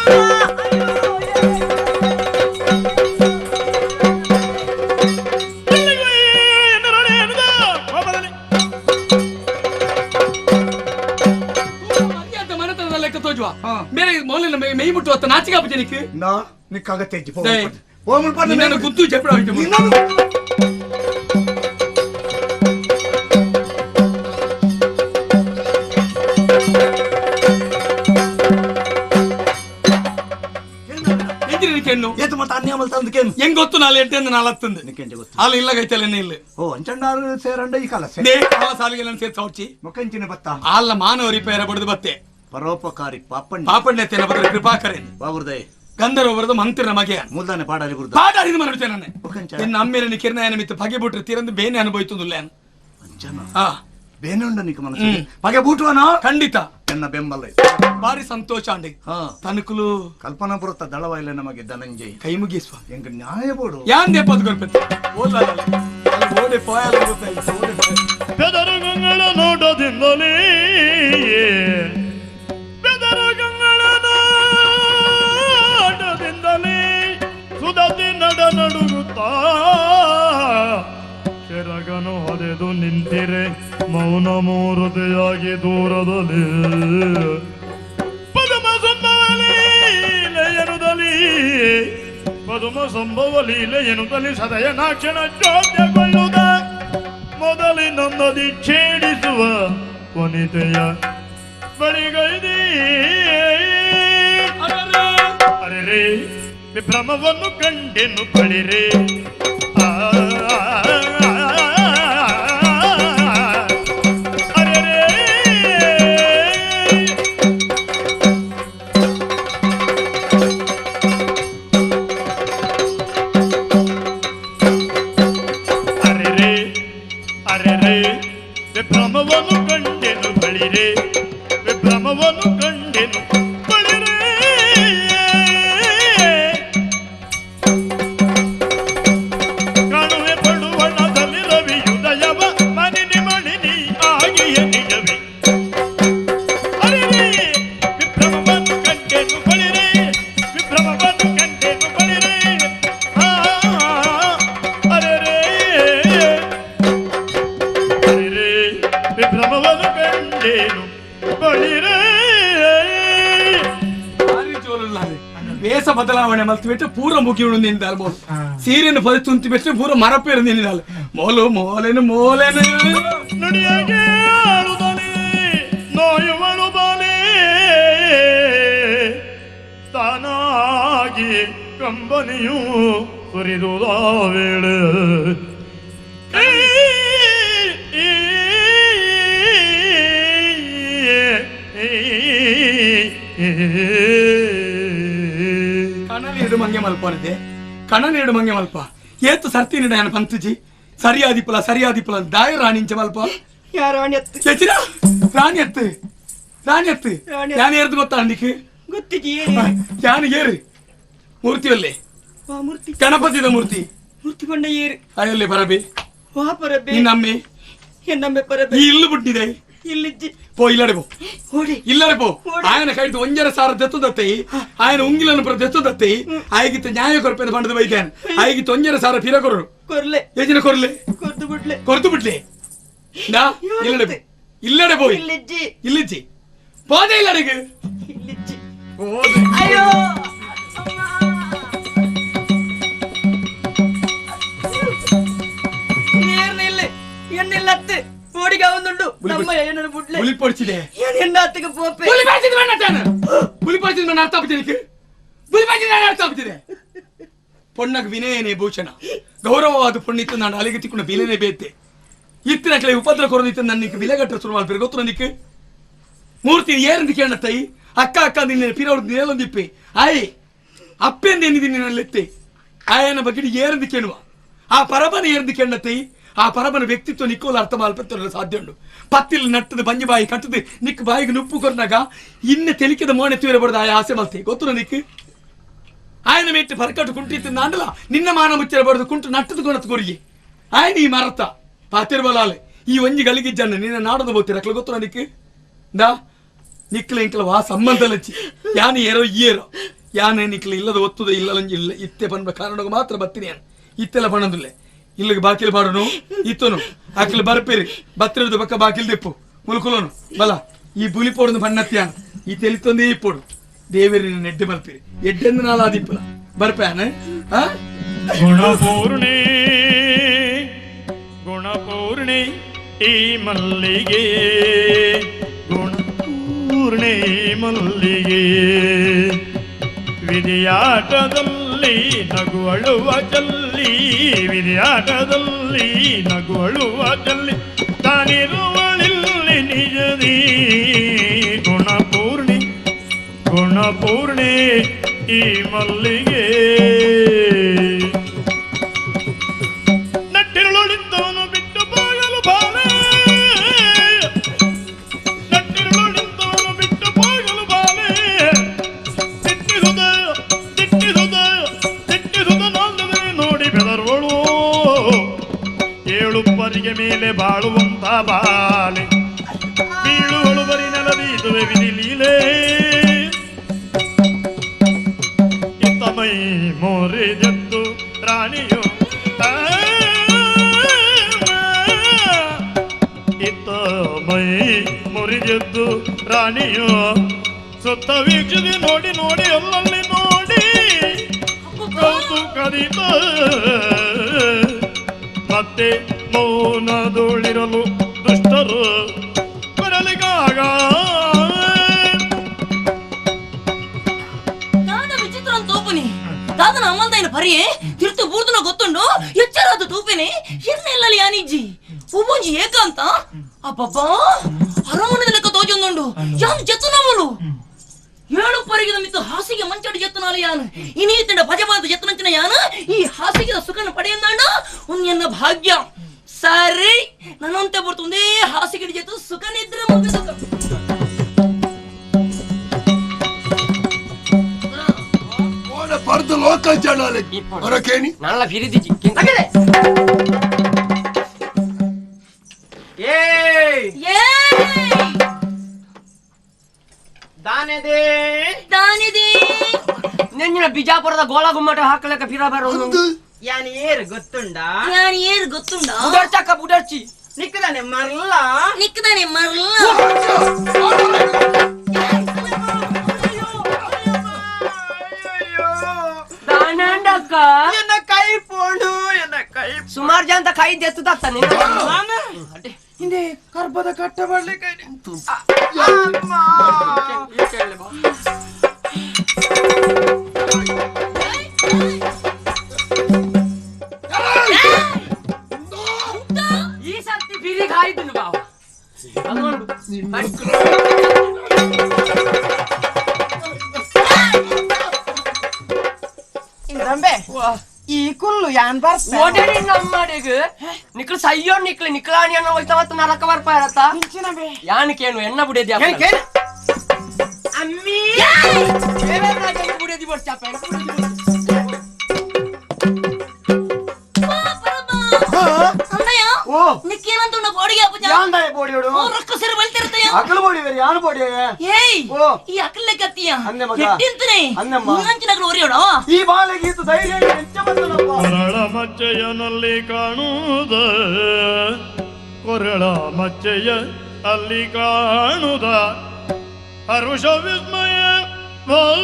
ಲೆಕ್ಕ ತೋಜುವ ಬೇರೆ ಮೌಲ್ಯ ಮೇಯ್ ಮುಟ್ಟು ಅತ್ತ ನಾಚಿಕೆ ಆಪುಜನಿಕ್ ನಾ ನಿಕ್ಕಾಗತ್ತೆ ನಿನ್ನನ್ನು ಗುದ್ದು ಜಪಡ ಹೆಂಗ್ ಗೊತ್ತು ನಾಳೆ ಎಡ್ಡೆ ನಾಲತ್ತಂದು ಅಲ್ಲಿ ಇಲ್ಲ ಗೈತಲ್ಲ ಇಲ್ಲ ಓ ಅಂಚಂಡಾರು ಸೇರಂಡ ಈ ಕಾಲ ಕಾಲ ಸಾಲಿಗೆ ನಾನು ಸೇರ್ಸ ಹೊಚ್ಚಿ ಮೊಕ್ಕಂಚಿನ ಬತ್ತ ಅಲ್ಲ ಮಾನವ ರಿಪೇರ ಬಡದು ಬತ್ತೆ ಪರೋಪಕಾರಿ ಪಾಪಣ್ಣ ಪಾಪಣ್ಣ ತೇನ ಬದ್ರ ಕೃಪಾಕರೇ ಬಾಬುರ್ದಯ ಗಂಧರ್ವ ಬರದ ಮಂತ್ರ ಮಗೆ ಮುಲ್ದಾನೆ ಪಾಡಾರಿ ಗುರುದ ಪಾಡಾರಿದ ಮನುಷ್ಯ ನಾನೆ ನಿನ್ನ ಅಮ್ಮೇರನಿ ಕಿರಣಾಯನ ಮಿತ್ತ ಪಗೆ ಬಿಟ್ರೆ ತೀರಂದು ಬೇನೆ ಅನುಭವಿಸುವುದಿಲ್ಲ ಅಂಚನ ಆ ಬೇನುಂಡ ನಿಕ್ಕ ಮನಸ್ಸು ಪಗೆ ಬೂಟುವನ ಖಂಡಿತ ಎನ್ನ ಬೆಂಬಲ ಭಾರಿ ಸಂತೋಷ ಅಂಡಿ ತನಕುಲು ಕಲ್ಪನಾಪುರತ ದಳವಾಯಿಲೆ ನಮಗೆ ಧನಂಜಯ ಕೈ ಮುಗಿಸುವ ಎಂಗ ನ್ಯಾಯ ಬೋಡು ಯಾನ್ ದೇಪದ ಗಣಪತಿ ಓದೆ ಪೋಯಲ್ಲ ಗೊತ್ತಾಯ್ತು ಓದೆ ಬೆದರುಗಂಗಳ ನೋಟದಿಂದಲೇ ಬೆದರುಗಂಗಳ ನೋಟದಿಂದಲೇ ಸುದತಿ ನಡ ನಡುಗುತ್ತಾ ಕೆರಗನು ಹೊಡೆದು ನಿಂತಿರೆ ಮೌನ ಮೂರುತಿಯಾಗಿ ದೂರದಲ್ಲಿ ಪದುಮ ಸಂಭವ ಲೀಲೆಯನುದಲಿ ಪದುಮ ಸಂಭವ ಲೀಲೆಯನುದಲಿ ಸದಯ ನಾಕ್ಷಣ ಚೋದ್ಯಗೊಳ್ಳುದ ಮೊದಲಿನೊಂದದಿ ಛೇಡಿಸುವ ವನಿತೆಯ ಬಳಿಗೈದಿ ಅರೆರೇ ವಿಭ್ರಮವನ್ನು ಕಂಡೆನು ಬಳಿರೇ ವಿಭ್ರಮವನ್ನು ಕಂಡೆನು ಬಳಿರೆ ವಿಭ್ರಮವನ್ನು ಕಂಡೆನು ಬಳಿರೆ ಕಾಣುವೆ ಪಡುವಣದಲ್ಲಿ ರವಿಯುದಯವ ಮನಿನಿ ಮಣಿನಿ ಆಗಿಯ ನಿಜವೇ ಅರೆರೇ ವಿಭ್ರಮವನ್ನು ಕಂಡೆನು ಬಳಿರೆ ವಿಭ್ರಮವನ್ನು ಕಂಡೆನು ಬಳಿರೆ ಆ ಅರೆರೇ ವಿಭ್ರಮವನ್ನು ಕಂಡೇನು ಬಳಿರೇ ವೇಷ ಬದಲಾವಣೆ ಮಲ್ತು ಬಿಟ್ಟು ಪೂರ ಮುಗಿಯುಳು ನಿಂದಾಲ್ ಮೋಲು ಸೀರೆಯನ್ನು ಪರಿ ತುಂತಿ ಬಿಟ್ಟು ಪೂರ ಮರಪೇರು ನಿಂದಾಲ್ ಮೋಲು ಮೋಲೇನು ಮೋಲೇನು ನುಡಿಯಾಗೆ ಆಳುತ್ತಾನೆ ನೋಯುವಳು ಬಾಲೆ ತಾನಾಗಿ ಕಂಬನಿಯು ಸುರಿದುದ ವೇಳೆ ಕಣನೀಡು ಮಂಗೆ ಮಲ್ಪನಿದೆ ಕಣನೀಡು ಮಂಗೆ ಮಲ್ಪ ಏತು ಸರ್ತಿ ನೀಡ ನಾನು ಪಂತುಜಿ ಸರಿಯಾದಿಪ್ಪಲ ಸರಿಯಾದಿಪ್ಪಲ ದಾಯ ರಾಣಿಂಚ ಮಲ್ಪ ಚಚಿರಾ ರಾಣಿ ಎತ್ತು ರಾಣಿ ಎತ್ತು ಯಾನು ಏರ್ದು ಗೊತ್ತಾ ನಿಕ್ ಗೊತ್ತಿಜಿ ಯಾನು ಏರು ಮೂರ್ತಿಯಲ್ಲೇ ಮೂರ್ತಿ ಗಣಪತಿದ ಮೂರ್ತಿ ಮೂರ್ತಿ ಬಂಡ ಏರು ಅಯ್ಯಲ್ಲಿ ಪರಬಿ ವಾ ಪರಬೆ ನಿನ್ನಮ್ಮೆ ಎನ್ನಮ್ಮೆ ಪರಬೆ ಈ ಇಲ್ಲು ಬಿಟ್ಟಿದೆ ಇಲ್ಲಿಜ್ಜಿ ಪೋ ಇಲ್ಲಡೆ ಪೋ ಓಡಿ ಇಲ್ಲಡೆ ಪೋ ఆయన ಕೈದು ಒಂಜರ ಸಾರ ದೆತ್ತದತ್ತೈ ఆయన ಉಂಗಿಲನ್ನು ಪುರ ದೆತ್ತದತ್ತೈ ಆಯಗಿತ್ತ ನ್ಯಾಯ ಕೊರಪೆನ ಬಂಡದ ಬೈದಾನ ಆಯಗಿತ್ತ ಒಂಜರ ಸಾರ ಫಿರ ಕೊರರು ಕೊರ್ಲೆ ಏಜಿನ ಕೊರ್ಲೆ ಕೊರ್ದು ಬಿಡ್ಲೆ ಕೊರ್ದು ಬಿಡ್ಲೆ ನಾ ಇಲ್ಲಡೆ ಪೋ ಇಲ್ಲಡೆ ಪೋ ಇಲ್ಲಿಜ್ಜಿ ಇಲ್ಲಿಜ್ಜಿ ಪೋದೆ ಇಲ್ಲಡೆಗೆ ಇಲ್ಲಿಜ್ಜಿ ಹೋದೆ ಅಯ್ಯೋ ನೇರ್ನಿಲ್ಲ ಎನ್ನಿಲ್ಲತ್ತೆ ಓಡಿಗೆ ಅವನುಂಡು ನಮ್ಮ ಏನನ್ನು ಬಿಡ್ಲೆ ಹುಲಿ ಪೊಡಿಸಿದೆ ಏನು ಹೆಣ್ಣಾತಿಗೆ ಪೋಪೆ ಹುಲಿ ಪಾಚಿದ ಬೇಡ ತಾನು ಹುಲಿ ಪಾಚಿದ ಬೇಡ ಅರ್ಥ ಆಗ್ತಿದೆ ಹುಲಿ ಪಾಚಿದ ಬೇಡ ಅರ್ಥ ಆಗ್ತಿದೆ ಪೊಣ್ಣಗೆ ವಿನಯನೇ ಭೂಷಣ ಗೌರವವಾದ ಪೊಣ್ಣಿತ್ತು ನಾನು ಅಲ್ಲಿಗೆ ತಿಕ್ಕೊಂಡು ಬಿಲೆನೇ ಬೇತೆ ಇತ್ತಿನ ಕಡೆ ಉಪದ್ರ ಕೊರದಿತ್ತು ನನ್ನ ಬಿಲೆಗಟ್ಟರ ಶುರು ಮಾಡ್ಬೇಕು ಗೊತ್ತು ನನಗೆ ಮೂರ್ತಿ ಏರಂದು ಕೇಳತ್ತೈ ಅಕ್ಕ ಅಕ್ಕ ನಿನ್ನ ಪಿರವ್ರದ್ದು ನೇಲೊಂದಿಪ್ಪೆ ಆಯ್ ಅಪ್ಪೆಂದು ಏನಿದ್ದೀನಿ ನನ್ನೆತ್ತಿ ಆಯನ ಬಗ್ಗೆ ಏರಂದು ಕೇಳುವ ಆ ಪರಬನ ಏರಂದು ಕೇಳತ್ತೈ ಆ ಪರಬನ ವ್ಯಕ್ತಿತ್ವ ನಿಕ್ಕೋಲ ಅರ್ಥ ಮಾಲ್ಪತ್ತಲ್ಲ ಸಾಧ್ಯ ಉಂಟು ಪತ್ತಿಲ್ ನಟ್ಟದು ಬಂಜಿ ಬಾಯಿ ಕಟ್ಟದು ನಿಕ್ ಬಾಯಿಗೆ ನುಪ್ಪು ಕೊರ್ನಾಗ ಇನ್ನು ತೆಲಿಕದ ಮೋಣೆ ತೀರಬಾರ್ದು ಆಯ ಆಸೆ ಮಲ್ತೆ ಗೊತ್ತು ನಿಕ್ ಆಯನ ಮೇಟ್ಟು ಪರ್ಕಟ್ಟು ಕುಂಟಿತ್ತು ನಾಂಡಲ ನಿನ್ನ ಮಾನ ಮುಚ್ಚಿರಬಾರ್ದು ಕುಂಟು ನಟ್ಟದು ಕೊಣತ್ ಕೊರಿಗೆ ಆಯನ ಈ ಮರತ ಪಾತಿರ್ಬಲಾಲೆ ಈ ಒಂಜಿ ಗಳಿಗಿಜ್ಜಣ್ಣ ನಿನ್ನ ನಾಡದು ಬೋತಿರಕ್ಲ ಗೊತ್ತು ನಿಕ್ ದಾ ನಿಕ್ಲ ಇಂಕ್ಲ ವಾ ಸಂಬಂಧ ಲಚ್ಚಿ ಯಾನು ಏರೋ ಏರೋ ಯಾನೇ ನಿಕ್ಲ ಇಲ್ಲದ ಒತ್ತುದ ಇಲ್ಲ ಇಲ್ಲ ಇತ್ತೆ ಪನ್ಬ ಕಾರಣಕ್ಕೆ ಮಾತ್ರ ಬತ್ತೀನಿ ಯಾನು ಇತ್ತೆಲ್ಲ ಪಣಂದುಲ್ಲೆ ಇಲ್ಲಿಗೆ ಬಾಕಿಲ್ ಬಾಡುನು ಇತ್ತನು ಅಕ್ಲು ಬರ್ಪೇರಿ ಬತ್ತಿರದ ಪಕ್ಕ ಬಾಕಿಲ್ ದಿಪ್ಪು ಮುಲ್ಕುಲೋನು ಬಲ ಈ ಬುಲಿ ಪೋಡುದು ಬಣ್ಣತ್ಯಾನ ಈ ತೆಲಿತೊಂದೇ ಇಪ್ಪೋಡು ದೇವರಿನ ನೆಡ್ಡೆ ಮಲ್ಪೇರಿ ಎಡ್ಡೆಂದು ನಾಲಾದಿಪ್ಪಲ ಬರ್ಪ್ಯಾನ ಆ ಗುಣಪೂರ್ಣಿ ಗುಣಪೂರ್ಣಿ ಈ ಮಲ್ಲಿಗೆ ಗುಣಪೂರ್ಣಿ ಮಲ್ಲಿಗೆ ವಿಧಿಯಾಟದಲ್ಲಿ ನಗುವಳುವ ಚಲ್ಲಿ ವಿಧಿಯಾಟದಲ್ಲಿ ನಗುವಳುವ ಚಲ್ಲಿ ತಾನಿರುವಳಿಲ್ಲಿ ನಿಜದಿ ಗುಣಪೂರ್ಣಿ ಗುಣಪೂರ್ಣಿ ಈ ಮಲ್ಲಿಗೆ ನಟ್ಟಿರುಳೊಳಿದ್ದವನು ಬಿಟ್ಟು ಬಾಗಲು ಬಾಲೆ ಏಳು ಪರಿಗೆ ಮೇಲೆ ಬಾಳುವಂತ ಬಾಲೆ ಬೀಳುವಳು ಬರಿ ನೆಲದೀದುವೆ ವಿಧಿ ಲೀಲೆ ಇತ್ತಮೈ ಮೋರಿದೆದ್ದು ರಾಣಿಯು ಇತ್ತಮೈ ಮುರಿದೆದ್ದು ರಾಣಿಯು ಸುತ್ತ ವೀಕ್ಷಿಸಿ ನೋಡಿ ನೋಡಿ ಅಲ್ಲಲ್ಲಿ ನೋಡಿ ಕೌತುಕದಿತ ಮತ್ತೆ ಮೌನದೊಳಿರಲು ದುಷ್ಟರು ಬರಲಿಗಾಗ ದಾದ ವಿಚಿತ್ರ ತೋಪುನಿ ದಾದನ ಅಮ್ಮಂದೈನ ಪರಿಯೇ ತಿರ್ತು ಬೂರ್ದನ ಗೊತ್ತುಂಡು ಎಚ್ಚರಾದ ತೂಪಿನಿ ಎನ್ನೆಲ್ಲಲಿ ಯಾನಿಜ್ಜಿ ಉಬ್ಬೊಂಜಿ ಏಕಾಂತ ಅಬ್ಬಬ್ಬಾ ಅರಮನೆದ ಲೆಕ್ಕ ತೋಜೊಂದುಂಡು ಯಾನ್ ಜೆತ್ತುನವಳು ಏಳು ಪರಿಗಿದ ಮಿತ್ತು ಹಾಸಿಗೆ ಮಂಚಡಿ ಜೆತ್ತನಾಲ ಯಾನು ಇನೀತಂಡ ಭಜಬಾದ ಜೆತ್ತನಂಚಿನ ಯಾನು ಈ ಹಾಸಿಗೆದ ಸುಖನ ಪಡೆಯಂದಾಂಡ ಉನ್ಯನ್ನ ಭಾಗ್ಯ ಸರಿ ನನ್ನಂತೆ ಬರ್ತುಂದೇ ಹಾಸಿಗೆ ಜೆತ್ತು ಸುಖ ನಿದ್ರೆ ಮುಗಿಸುತ್ತ ಪರ್ದು ಲೋಕ ಜನಾಲೆ ಹೊರಕೇನಿ ನನ್ನ ಫಿರಿದಿಜಿ ಏಯ್ ಏಯ್ ದಾನೆದೆ ದಾನೆದೆ ನೆಂಜಿನ ಬಿಜಾಪುರದ ಗೋಳ ಗುಮ್ಮಟ ಹಾಕಲಕ ಫಿರ ಬರೋದು ಯಾನ್ ಏರು ಗೊತ್ತುಂಡಾ ಯಾನ್ ಏರು ಗೊತ್ತುಂಡಾ ಬುಡರ್ಚಕ್ಕ ಬುಡರ್ಚಿ ನಿಕ್ಕದಾನೆ ಮರ್ಲ ನಿಕ್ಕದಾನೆ ಮರ್ಲ ದಾನಂಡಕ್ಕ ಎನ್ನ ಕೈ ಪೋಂಡು ಎನ್ನ ಕೈ ಸುಮಾರು ಜನ ಕೈ ದೆತ್ತದತ್ತ ನಿನ್ನ ಹಿಂದೆ ಕರ್ಬದ ಕಟ್ಟ ಬರ್ಲಿಕ್ಕೆ ಈ ಸರ್ತಿ ಬಿರಿಗೆ ಹಾಯ್ದನು ಬಾವ ಇಂದ್ರಂಬೆ ಈ ಕುಲ್ಲು ಯಾನ್ ಬರ್ಸ ಓಡೇನಿ ನಮ್ಮಡೆಗ್ ನಿಕ್ಲು ಸಯ್ಯೋ ನಿಕ್ಲು ನಿಕ್ಲಾಣಿ ಅನ್ನೋ ಹೋಯ್ತವತ್ತು ನರಕ ಬರ್ಪ ಇರತ್ತ ಯಾನ್ ಕೇನು ಎಣ್ಣ ಬುಡೇದಿ ಅಮ್ಮಿ ಬುಡೇದಿ ಬರ್ಚಾಪ ನಿಕ್ಕೇನಂತ ಬೋಡಿಗೆ ಅಪ್ಪಜ ಯಾಂದಾಯ ಬೋಡಿಯೋಡು ಓ ರೊಕ್ಕ ಸರಿ ಬಲ್ತಿರ್ತಯ ಅಕಲು ಬೋಡಿ ಬೇರೆ ಯಾನು ಬೋಡಿ ಏಯ್ ಈ ಅಕಲ್ ಕತ್ತಿಯ ಅಂದೆ ಮಗ ಎಟ್ಟಿಂತನೆ ಅಂದಮ್ಮ ಮುಂಗಂಚಿನಗಳು ಒರಿಯೋಡ ಈ ಬಾಲೆಗೆ ಈತು ಧೈರ್ಯ ಎಂಚ ಬಂದನಪ್ಪ ಕೊರಳ ಮಚ್ಚೆಯನಲ್ಲಿ ಕಾಣುದ ಕೊರಳ ಮಚ್ಚೆಯ ಅಲ್ಲಿ ಕಾಣುದ ಹರುಷ ವಿಸ್ಮಯ ಭಾವ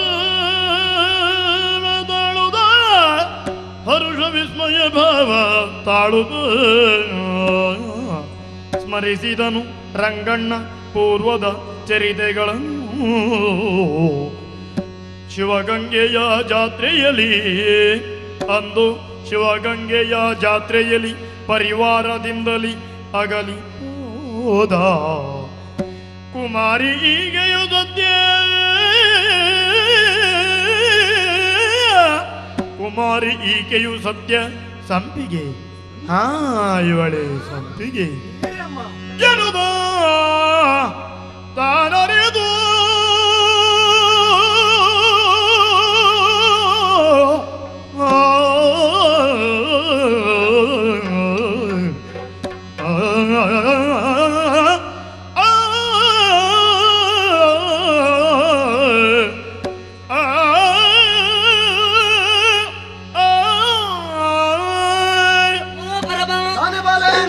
ಹರುಷ ವಿಸ್ಮಯ ಭಾವ ತಾಳುದ ಸ್ಮರಿಸಿದನು ರಂಗಣ್ಣ ಪೂರ್ವದ ಚರಿತೆಗಳನ್ನು ಶಿವಗಂಗೆಯ ಜಾತ್ರೆಯಲ್ಲಿ ಅಂದು ಶಿವಗಂಗೆಯ ಜಾತ್ರೆಯಲ್ಲಿ ಪರಿವಾರದಿಂದಲಿ ಅಗಲಿ ಹೋದ ಕುಮಾರಿ ಈಗೆಯು ಸದ್ಯ ಕುಮಾರಿ ಈಕೆಯು ಸತ್ಯ ಸಂಪಿಗೆ ಹಾ ಇವಳೇ ಸಂಪಿಗೆ ಎನ್ನುದ ತಾನರಿದು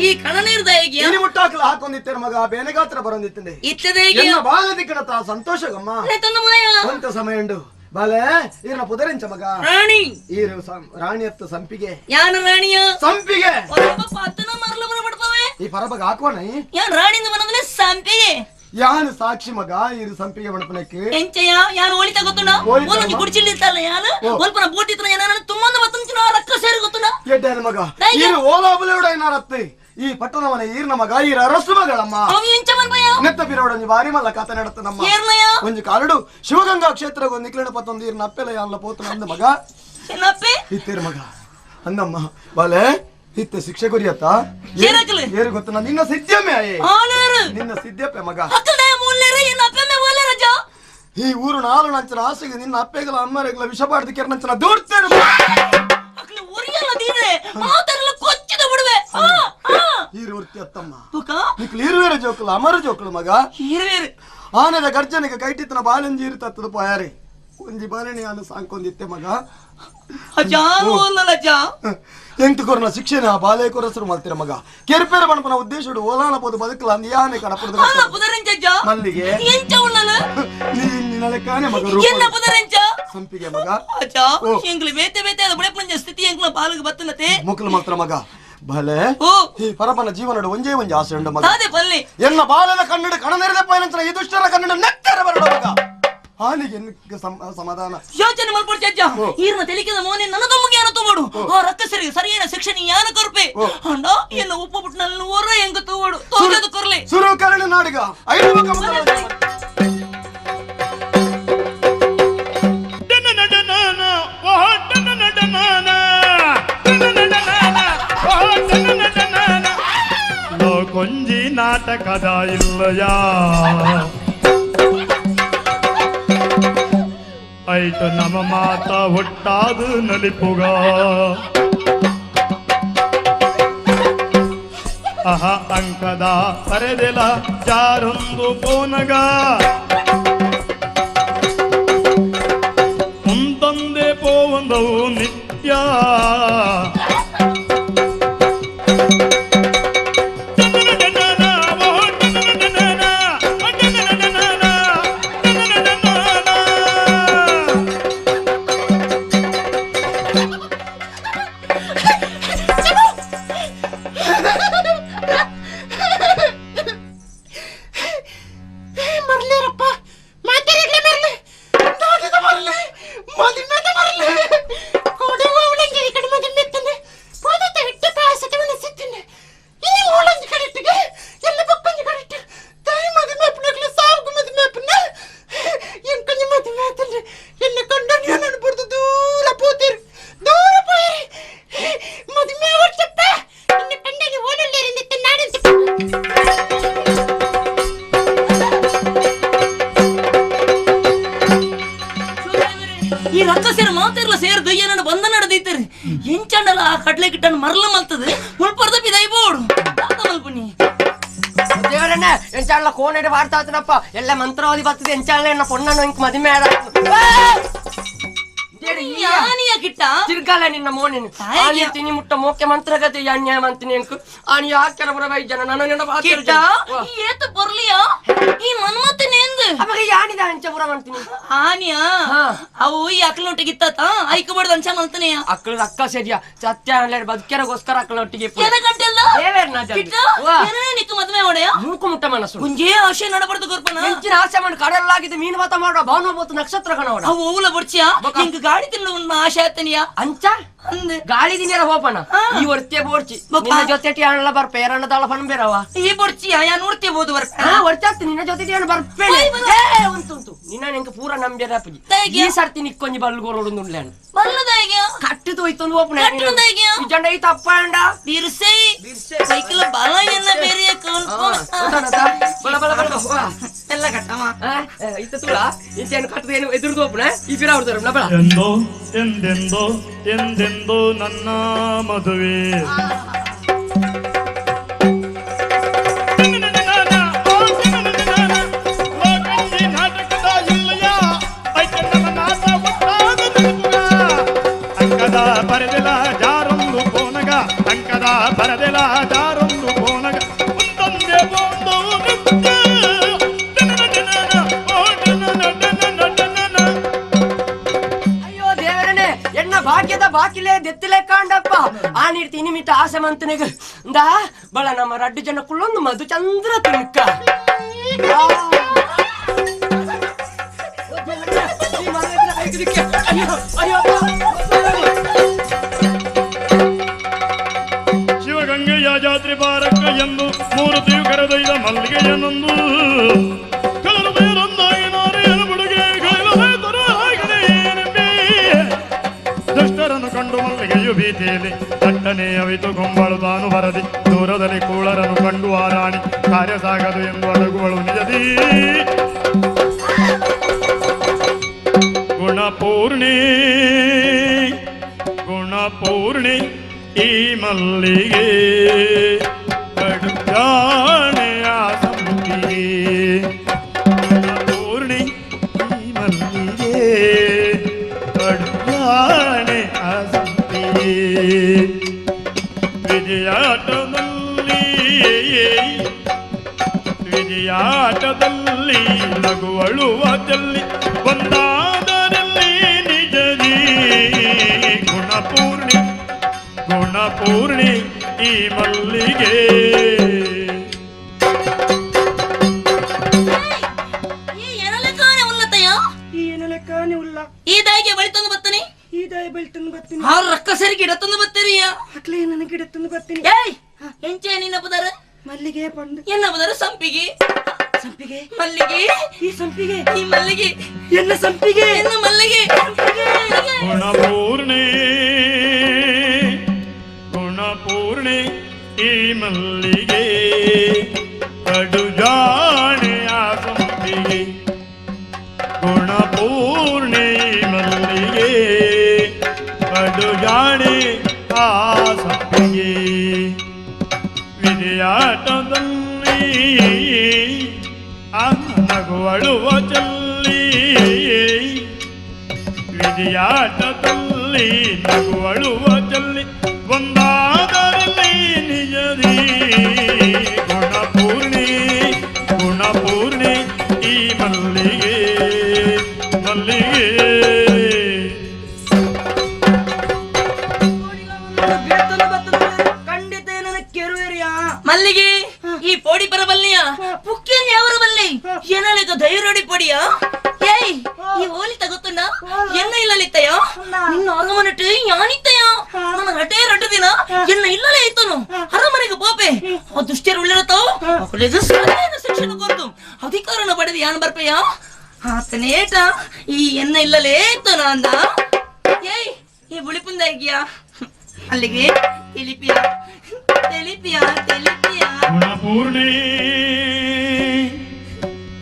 ಈ ಕಣನೀರ್ದ ಹೇಗೆ ಮುಟ್ಟಾಕಲ ಹಾಕೊಂಡಿತ್ತೇನೆ ಮಗ ಬೇನೆಗಾತ್ರ ಬರೊಂದಿತ್ತಂದೆ ಇತ್ತದ ಹೇಗೆ ಎನ್ನ ಬಾಲ ದಿಕ್ಕಣತ ಸಂತೋಷಗಮ್ಮ ಒಂತ ಸಮಯ ಉಂಡು ಬಾಲೆ ಈರ್ನ ಪುದರೆಂಚ ಮಗ ರಾಣಿ ಈರು ರಾಣಿಯತ್ತ ಸಂಪಿಗೆ ಯಾನ ರಾಣಿಯ ಸಂಪಿಗೆ ಈ ಈ ಪರಬಗ ಹಾಕೋಣ ಯಾನ್ ರಾಣಿಂದ ಬಂದ್ರೆ ಸಂಪಿಗೆ ಯಾನು ಸಾಕ್ಷಿ ಮಗ ಈರು ಸಂಪಿಗೆ ಮಣಪನಕ್ಕೆ ಎಂಚೆಯ ಯಾನು ಒಳಿತ ಗೊತ್ತುಂಡ ಒಂದೊಂದು ಗುಡಿಚಿಲ್ಲಿ ಇತ್ತಲ್ಲ ಯಾನು ಒಲ್ಪನ ಬೂಟಿತ್ರ ಏನಾನ ತುಂಬಂದ ಮತ್ತೊಂದು ರಕ್ಕ ಸೇರಿ ಗೊತ್ತುಂಡ ಎಡ್ಡೇನು ಮಗ ಈರು ಓಲಾಬುಲೇಡ ಏನಾರತ್ತೆ ಈ ಪಟ್ಟಣವನ ಈರ್ನ ಮಗ ಈರ ಅರಸು ಮಗಳಮ್ಮ ನೆತ್ತ ಬಿರೋಡೊಂಜಿ ಬಾರಿ ಮಲ್ಲ ಕಥ ನಡತ ನಮ್ಮ ಒಂಜಿ ಕಾರಡು ಶಿವಗಂಗಾ ಕ್ಷೇತ್ರಕ್ಕೆ ಒಂದು ನಿಕ್ಲಣ ಪತ್ತೊಂದು ಈರ್ನ ಅಪ್ಪೆಲ ಯಾನ್ಲ ಪೋತನ ಅಂದ ಮಗ ಇತ್ತೇರು ಮಗ ಅಂದಮ್ಮ ಬಾಲೆ ಇತ್ತೆ ಶಿಕ್ಷೆ ಗುರಿಯತ್ತ ಏರು ಗೊತ್ತ ನಿನ್ನ ಸಿದ್ಧಮ್ಮೆ ನಿನ್ನ ಸಿದ್ಧಪ್ಪೆ ಮಗ ಈ ಊರು ನಾಲು ನಂಚನ ಆಸೆಗೆ ನಿನ್ನ ಅಪ್ಪೆಗಳ ಅಮ್ಮರೆಗಳ ವಿಷ ಪಾಡ್ದು ಕೆರನಂಚನ ದೂಡ್ತೇನೆ ಮಾತಾಡಲ್ಲ ಕೊಚ್ಚಿದ ಬಿಡುವೆ. ಜೋಕುಲು ಅಮರ ಜೋಕುಲು ಮಗ ಆನೆದ ಗರ್ಜನೆಗೆ ಕೈಟಿತ್ತನ ಬಾಲಂಜೀರು ತತ್ತದ ಪೋಯಾರೆ ಒಂಜಿ ಬಾಲಣಿ ಆನ ಸಾಂಕೊಂದಿತ್ತೆ ಮಗ ಎಂತ ಕೊರನ ಶಿಕ್ಷಣ ಬಾಲೆ ಕೊರಸರು ಮಲ್ತಿರ ಮಗ ಕೆರ್ಪೇರ ಬಣಪನ ಉದ್ದೇಶಡು ಓಲಾನ ಪೋದು ಬದುಕಲ ಅಂದ ಯಾನೆ ಕಡಪುಡದ ಮಲ್ಲಿಗೆ ನೀ ಮಗ ಸಂಪಿಗೆ ಮಗ ಮುಕ್ಲು ಮಾತ್ರ ಮಗ ಭಲೆ ಈ ಪರಪನ ಜೀವನಡು ಒಂಜೇ ಒಂಜಿ ಆಸೆ ಉಂಡು ಮಗ ಎನ್ನ ಬಾಲದ ಕನ್ನಡ ಕಣನೆರೆದ ಪಯನಂತರ ಈ ದುಷ್ಟರ ಕನ್ನಡ ನೆತ್ತರ ಬರಡ ಮಗ ಹಾನಿಗೆ ಸಮಾಧಾನ ಯೋಚನೆ ಮಲ್ಪೊಡ್ಚಿ ಅಜ್ಜ ಈರ್ನ ತೆಲಿಕೆದ ಮೋನೆ ನನ್ನ ತಮ್ಮಗೆ ಯಾನ ತಗೋಡು ಆ ರಕ್ತಸರಿಗೆ ಸರಿಯಾದ ಶಿಕ್ಷಣ ಯಾನ ಕೊರ್ಪೆ ಅಂಡ ಎನ್ನ ಉಪ್ಪು ಬಿಟ್ಟು ನನ್ನ ಹೊರ ಹೆಂಗ ತಗೋಡು ತೋಜದು ಕೊರ್ಲೆ ಸುರು ಕರಣ ನಾಡಿಗ ಐದು ಕೊಂಜಿ ನಾಟಕದ ಇಲ್ಲಯ ಐಟ ನಮ ಮಾತ ಒಟ್ಟಾದು ನಲಿಪುಗ ಅಹ ಅಂಕದ ಪರೆದೆಲ ಜಾರೊಂದು ಪೋನಗ ಮುಂತಂದೆ ಪೋವಂದವು ನಿತ್ಯ ಕೋನೆಡೆ ವಾರ್ತಾತನಪ್ಪ ಎಲ್ಲ ಮಂತ್ರವಾದಿ ಬರ್ತದೆ ಎಂಚಾಲ ಎನ್ನ ಪೊಣ್ಣನ್ನು ಇಂಕ್ ಮದುವೆ ತಿರ್ಗಾಲ ನಿನ್ನ ಮೋನೇನು ಆನಿ ತಿನಿ ಮುಟ್ಟ ಮೋಕೆ ಮಂತ್ರಗತಿ ಅನ್ಯಾಯ ಮಂತಿನಿ ಅಂಕು ಆನಿ ಯಾಕೆರ ಬರ ಜನ ನನ್ನ ನಿನ್ನ ಏತ ಬರ್ಲಿಯಾ ಈ ಮನ್ಮತನೇಂದು ಅವಾಗ ಯಾನಿದ ಅಂಚ ಬರ ಮಂತಿನಿ ಆನಿಯಾ ಅವು ಈ ಅಕ್ಲೊಟ್ಟಿಗೆ ಇತ್ತ ಐಕ ಬಡ್ದು ಅಂಚ ಮಲ್ತನೆಯ ಅಕ್ಳು ಅಕ್ಕ ಸರಿಯಾ ಸತ್ಯ ಅನ್ಲೇರ್ ಬದುಕೆರಗೋಸ್ಕರ ಅಕ್ಲೊಟ್ಟಿಗೆ ನಿಕ್ಕು ಮದುವೆ ಒಡೆಯ ಮೂಕು ಮುಟ್ಟ ಮನಸ್ಸು ಒಂಜೇ ಆಶೆ ನಡಬಾರ್ದು ಗೊರ್ಪನ ಹೆಚ್ಚಿನ ಆಸೆ ಮಾಡಿ ಕಡಲಾಗಿದೆ ಮೀನು ಮಾತ ಮಾಡುವ ಭಾವನ ಬೋತು ನಕ್ಷತ್ರ ಕಣವಣ ಅವು ಓಲ ಬರ್ಚಿಯಾ ನಿಂಗೆ ಗಾಡಿ ತಿನ್ನು ಆಶೆ ಆತನಿಯಾ ಅಂಚ ಗಾಳಿ ದಿನ ಹೋಪಣ ಈ ವರ್ತೆ ಬೋರ್ಚಿ ನಿನ್ನ ಜೊತೆ ಅಣ್ಣ ಬರ್ಪೆ ಎರಣ್ಣ ದಾಳ ಫಣ್ ಬೇರವ ಈ ಬೋರ್ಚಿ ಯಾ ನೋಡ್ತೆ ಬೋದು ಬರ್ಪೆ ಹಾ ವರ್ತೆ ಆಗ್ತಿ ನಿನ್ನ ಜೊತೆ ಅಣ್ಣ ಬರ್ಪೇನೆ ಏ ಉಂಟು ನಿನ್ನ ನಿಂಗೆ ಪೂರ ನಂಬಿರ ಅಪ್ಪಜಿ ಈ ಸರ್ತಿ ನಿಕ್ಕೊಂಜಿ ಬಲ್ಲು ಗೋರೋಡು ನುಡ್ಲೇನು ಬಲ್ಲದಾಗ್ಯ ಕಟ್ಟು ತೋಯ್ತೊಂದು ಹೋಪಣ ಕಟ್ಟುದಾಗ್ಯ ಜಂಡ ಈ ತಪ್ಪ ಅಂಡ ಬಿರ್ಸೆ ಸೈಕಲ್ ಬಲ ಎಲ್ಲ ಬೇರೆ ಬಲ ಬಲ ಬಲ ಎಲ್ಲ ಕಟ್ಟಮ್ಮ ಇತ್ತ ತುಳ ಇಂತೇನು ಕಟ್ಟದೇನು ಎದುರುದು ಹೋಪಣ ಈ ಫಿರ ಅವ್ರದಾರ ಬಲ ಎಂದೋ ಎಂದೆಂದೋ ಎಂದೆಂದೋ ನನ್ನ ಮದುವೆ ಅಂಕದ ಪರದೆಲ ಜಾರೊಂದು ಪೋನಗ ಅಂಕದ ಪರದೆಲ ಜಾರೊಂದು ಪೋನಗ ತಂದೆ ಬಂದು ಅಯ್ಯೋ ದೇವರನೇ ಎನ್ನ ಭಾಗ್ಯದ ಬಾಕಿಲೆ ದೆತ್ತಲೆ ಕಾಂಡಪ್ಪ ಆ ನೀರ್ತಿ ನಿಮಿತ್ತ ಆಸೆ ಮಂತನಿಗ ದಾ ಬಳ ನಮ್ಮ ರಡ್ಡು ಜನ ಕುಳ್ಳೊಂದು ಮಧು ಚಂದ್ರ ತುಣುಕ ಶಿವಗಂಗೆಯ ಜಾತ್ರೆ ಬಾರಕ್ಕ ಎಂದು ಮೂರುತಿಯು ಕರೆದೊಯ್ದ ಮಲ್ಲಿಗೆಯನ್ನೊಂದು ಕಲರು ದುಷ್ಟರನ್ನು ಕಂಡು ಮಲ್ಲಿಗೆಯು ಭೀತಿಯಲ್ಲಿ ತಟ್ಟನೆ ಅವಿತು ಗೊಂಬಳು ತಾನು ಬರದಿ ದೂರದಲ್ಲಿ ಕೂಳರನ್ನು ಕಂಡು ಆ ರಾಣಿ ಕಾರ್ಯ ಸಾಗದು ಎಂದು ಅಡಗುವಳು ನಿಜದಿ ಗುಣಪೂರ್ಣಿ ಗುಣಪೂರ್ಣಿ ಈ ಮಲ್ಲಿಗೆ ಕಡುಜಾಣೆಯ ಸಂಪಿಗೆ. ವಿಜಯಾಟದಲ್ಲಿ ವಿಜಯಾಟದಲ್ಲಿ ನಗುವಳುವ ಜಲ್ಲಿ ಒಂದಾದರಲ್ಲಿ ನಿಜದಿ ಗುಣಪೂರ್ಣಿ ಗುಣಪೂರ್ಣಿ ಈ ಮಲ್ಲಿಗೆ. ಈ ದಾಯಿಗೆ ಬಳಿತೊಂದು ಬತ್ತನಿ, ಈ ದಾಯಿ ಬಳಿತೊಂದು ಬತ್ತೀನಿ, ಆರು ರಕ್ಕ ಸರಿ ಗಿಡತ್ತೊಂದು ಬತ್ತೀರಿಯ ಅಕ್ಲೆ ನನ್ನ ಗಿಡತ್ತೊಂದು ಬತ್ತೀನಿ. ಏಯ್ ಎಂಚೆ ನಿನ್ನ ಪದರ ಮಲ್ಲಿಗೆ ಪಂಡು ಎನ್ನ ಪದರ ಸಂಪಿಗೆ ಸಂಪಿಗೆ ಮಲ್ಲಿಗೆ ಈ ಸಂಪಿಗೆ ಈ ಮಲ್ಲಿಗೆ ಎನ್ನ ಸಂಪಿಗೆ ಎನ್ನ ಮಲ್ಲಿಗೆ. ಗುಣಪೂರ್ಣಿ ಗುಣಪೂರ್ಣಿ ಈ ಮಲ್ಲಿಗೆ ಕಡುಜಾಣೆಯ ಸಂಪಿಗೆ. ಗುಣಪೂರ್ಣಿ ಮಲ್ಲಿಗೆ ಕಡುಜಾಣೆ ಆ ಸಂಪಿಗೆ. ವಿಜಯಾಟದಲ್ಲಿ ನಗುವಳುವ ಚಲ್ಲಿ ವಿಜಯಾಟದಲ್ಲಿ ನಗುವಳುವ ಚಲ್ಲಿ ಒಂದಾದರಲ್ಲಿ ನಿಜದಿ ಗುಣಪೂರ್ಣಿ ಗುಣಪೂರ್ಣಿ ಈ ಮಲ್ಲಿಗೆ ಮಲ್ಲಿಗೆ. ಖಂಡಿತ ನನ್ನ ಕೆರುವೆರಿಯಾ ಮಲ್ಲಿಗೆ ಈ ಪೋಡಿ ಬರಬಲ್ಲಿಯ ಪುಕ್ಕೇನ್ ಯಾವರ ಬಲ್ಲಿ ಏನಲೇಕ ಧೈರ್ಯಡಿ ಪೊಡಿಯ. ಏಯ್ ಈ ಹೋಲಿ ತಗೊತ್ತುಂಡ ಎನ್ನ ಇಲ್ಲಲಿತ್ತಯ್ಯ ನಿನ್ನ ಅರಮನೆಟ್ಟು ಯಾನಿತ್ತಯ್ಯ ನನ್ನ ರಟೇ ರಟ್ಟು ದಿನ ಎನ್ನ ಇಲ್ಲಲೇ ಇತ್ತನು ಅರಮನೆಗೆ ಪೋಪೆ ಆ ದುಷ್ಟರು ಉಳ್ಳಿರತಾವ ಅಕುಲೆಗೆ ಸರಿಯಾದ ಶಿಕ್ಷಣ ಕೊರ್ದು ಅಧಿಕಾರನ ಪಡೆದು ಯಾನ್ ಬರ್ಪಯ್ಯ ಆತನೇಟ ಈ ಎನ್ನ ಇಲ್ಲಲೇ ಇತ್ತನ ಅಂದ. ಏಯ್ ಈ ಬುಳಿಪುಂದ ಇಗ್ಯಾ ಅಲ್ಲಿಗೆ ತಿಳಿಪಿಯ ತಿಳಿಪಿಯ ತಿಳಿಪಿಯ. ಗುಣಪೂರ್ಣಿ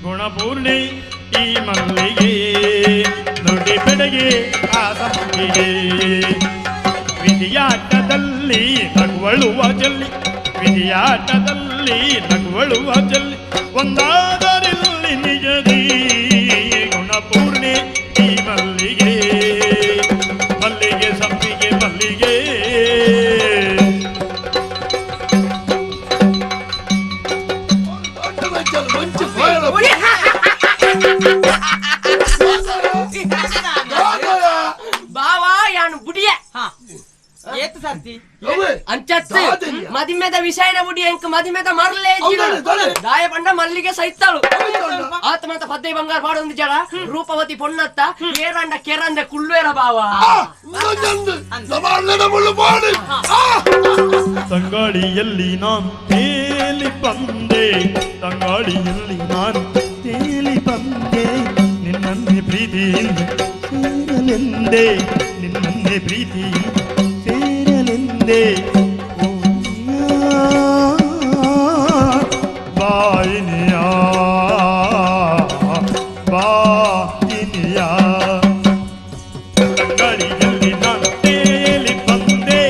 ಗುಣಪೂರ್ಣಿ ಈ ಮಲ್ಲಿಗೆ ನುಡಿ ಬೆಡಗೆ ಆ ಸಂಪಿಗೆ. ವಿಧಿಯಾಟದಲ್ಲಿ ನಗುವಳುವ ಜಲ್ಲಿ ವಿಧಿಯಾಟದಲ್ಲಿ ನಗುವಳುವ ಜಲ್ಲಿ ಒಂದಾದರಲ್ಲಿ ನಿಜದಿ ಗುಣಪೂರ್ಣಿ ಈ ಮಲ್ಲಿಗೆ ಮಲ್ಲಿಗೆ ಸಂಪಿಗೆ ಮಲ್ಲಿಗೆ. ಬಾವಾ ಯಾನು ಬುಡಿಯ ಅಂಚತ್ತು ಮದಿಮೆದ ವಿಷಯನ ಬುಡಿ ಎಂಕ್ ಮದಿಮೆದ ಮರಲೇ ದಾಯ ಪಂಡ ಮಲ್ಲಿಗೆ ಸೈತಾಳು ಆತ್ಮಂತ ಪದ್ದೆ ಬಂಗಾರ ಪಾಡೊಂದು ಜಡ ರೂಪವತಿ ಪೊಣ್ಣತ್ತ ಏರಂಡ ಕೆರಂದ ಕುಳ್ಳುವೇರ ಬಾವ. ತಂಗಾಳಿಯಲ್ಲಿ ನಾನ್ ತೇಲಿ ಬಂದೆ ತಂಗಾಳಿಯಲ್ಲಿ ನಾನ್ ತೇಲಿ ಬಂದೆ ನಿನ್ನನ್ನೇ ಪ್ರೀತಿಯಿಂದ ಸೇರಲೆಂದೆ ನಿನ್ನನ್ನೇ ಪ್ರೀತಿಯಿಂದ ಸೇರಲೆಂದೆ ಬಾಯಿನಿಯ ಬಾಯಿನಿಯ. ತಂಗಾಳಿಯಲ್ಲಿ ನಾನ್ ತೇಲಿ ಬಂದೆ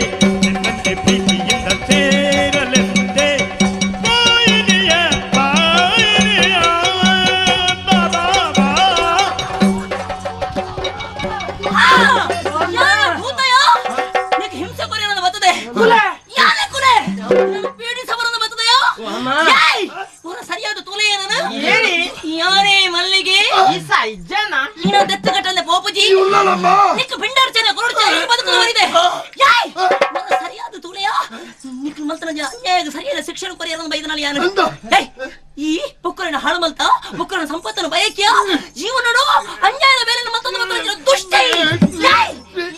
ನಿನ್ನನ್ನೇ ಪ್ರೀತಿಯಿಂದ ಸೇರಲೆಂದೆ ಬಾಯಿನಿಯ ಬಾಯಿನಿಯ ಬಾಬಾ ಬಾ. ಹಿಂಸೆ ಕೊರೆಯನ್ನು ಬರ್ತದೆ ಯಾರೇ ಕುಲೆ ಪೀಡಿಸವರನ್ನು ಬರ್ತದೆಯೋ ಸರಿಯಾದ ತುಲೆ ಏನನ ಯಾರೇ ಮಲ್ಲಿಗೆ ನೀನು ದತ್ತಗಟ್ಟಲೆ ಪೋಪುಜಿ ನಿಕ್ಕ ಪಿಂಡಾರ್ಚನೆ ಕೊರಡ್ಚನೆ ಬದುಕುವರಿದೆ ಯಾಯ್ ಸರಿಯಾದ ತುಲೆಯ ನಿಕ್ಕ ಮಲ್ತನ ಅನ್ಯಾಯ ಸರಿಯಾದ ಶಿಕ್ಷಣ ಕೊರೆಯನ್ನು ಬೈದನಲ್ಲಿ ಯಾನು ಈ ಪುಕ್ಕರನ ಹಾಳು ಮಲ್ತ ಪುಕ್ಕರನ ಸಂಪತ್ತನ್ನು ಬಯಕಿಯ ಜೀವನಡು ಅನ್ಯಾಯದ ಬೇರೆ ಮತ್ತೊಂದು ಮತ್ತೊಂದು ದುಷ್ಟೆ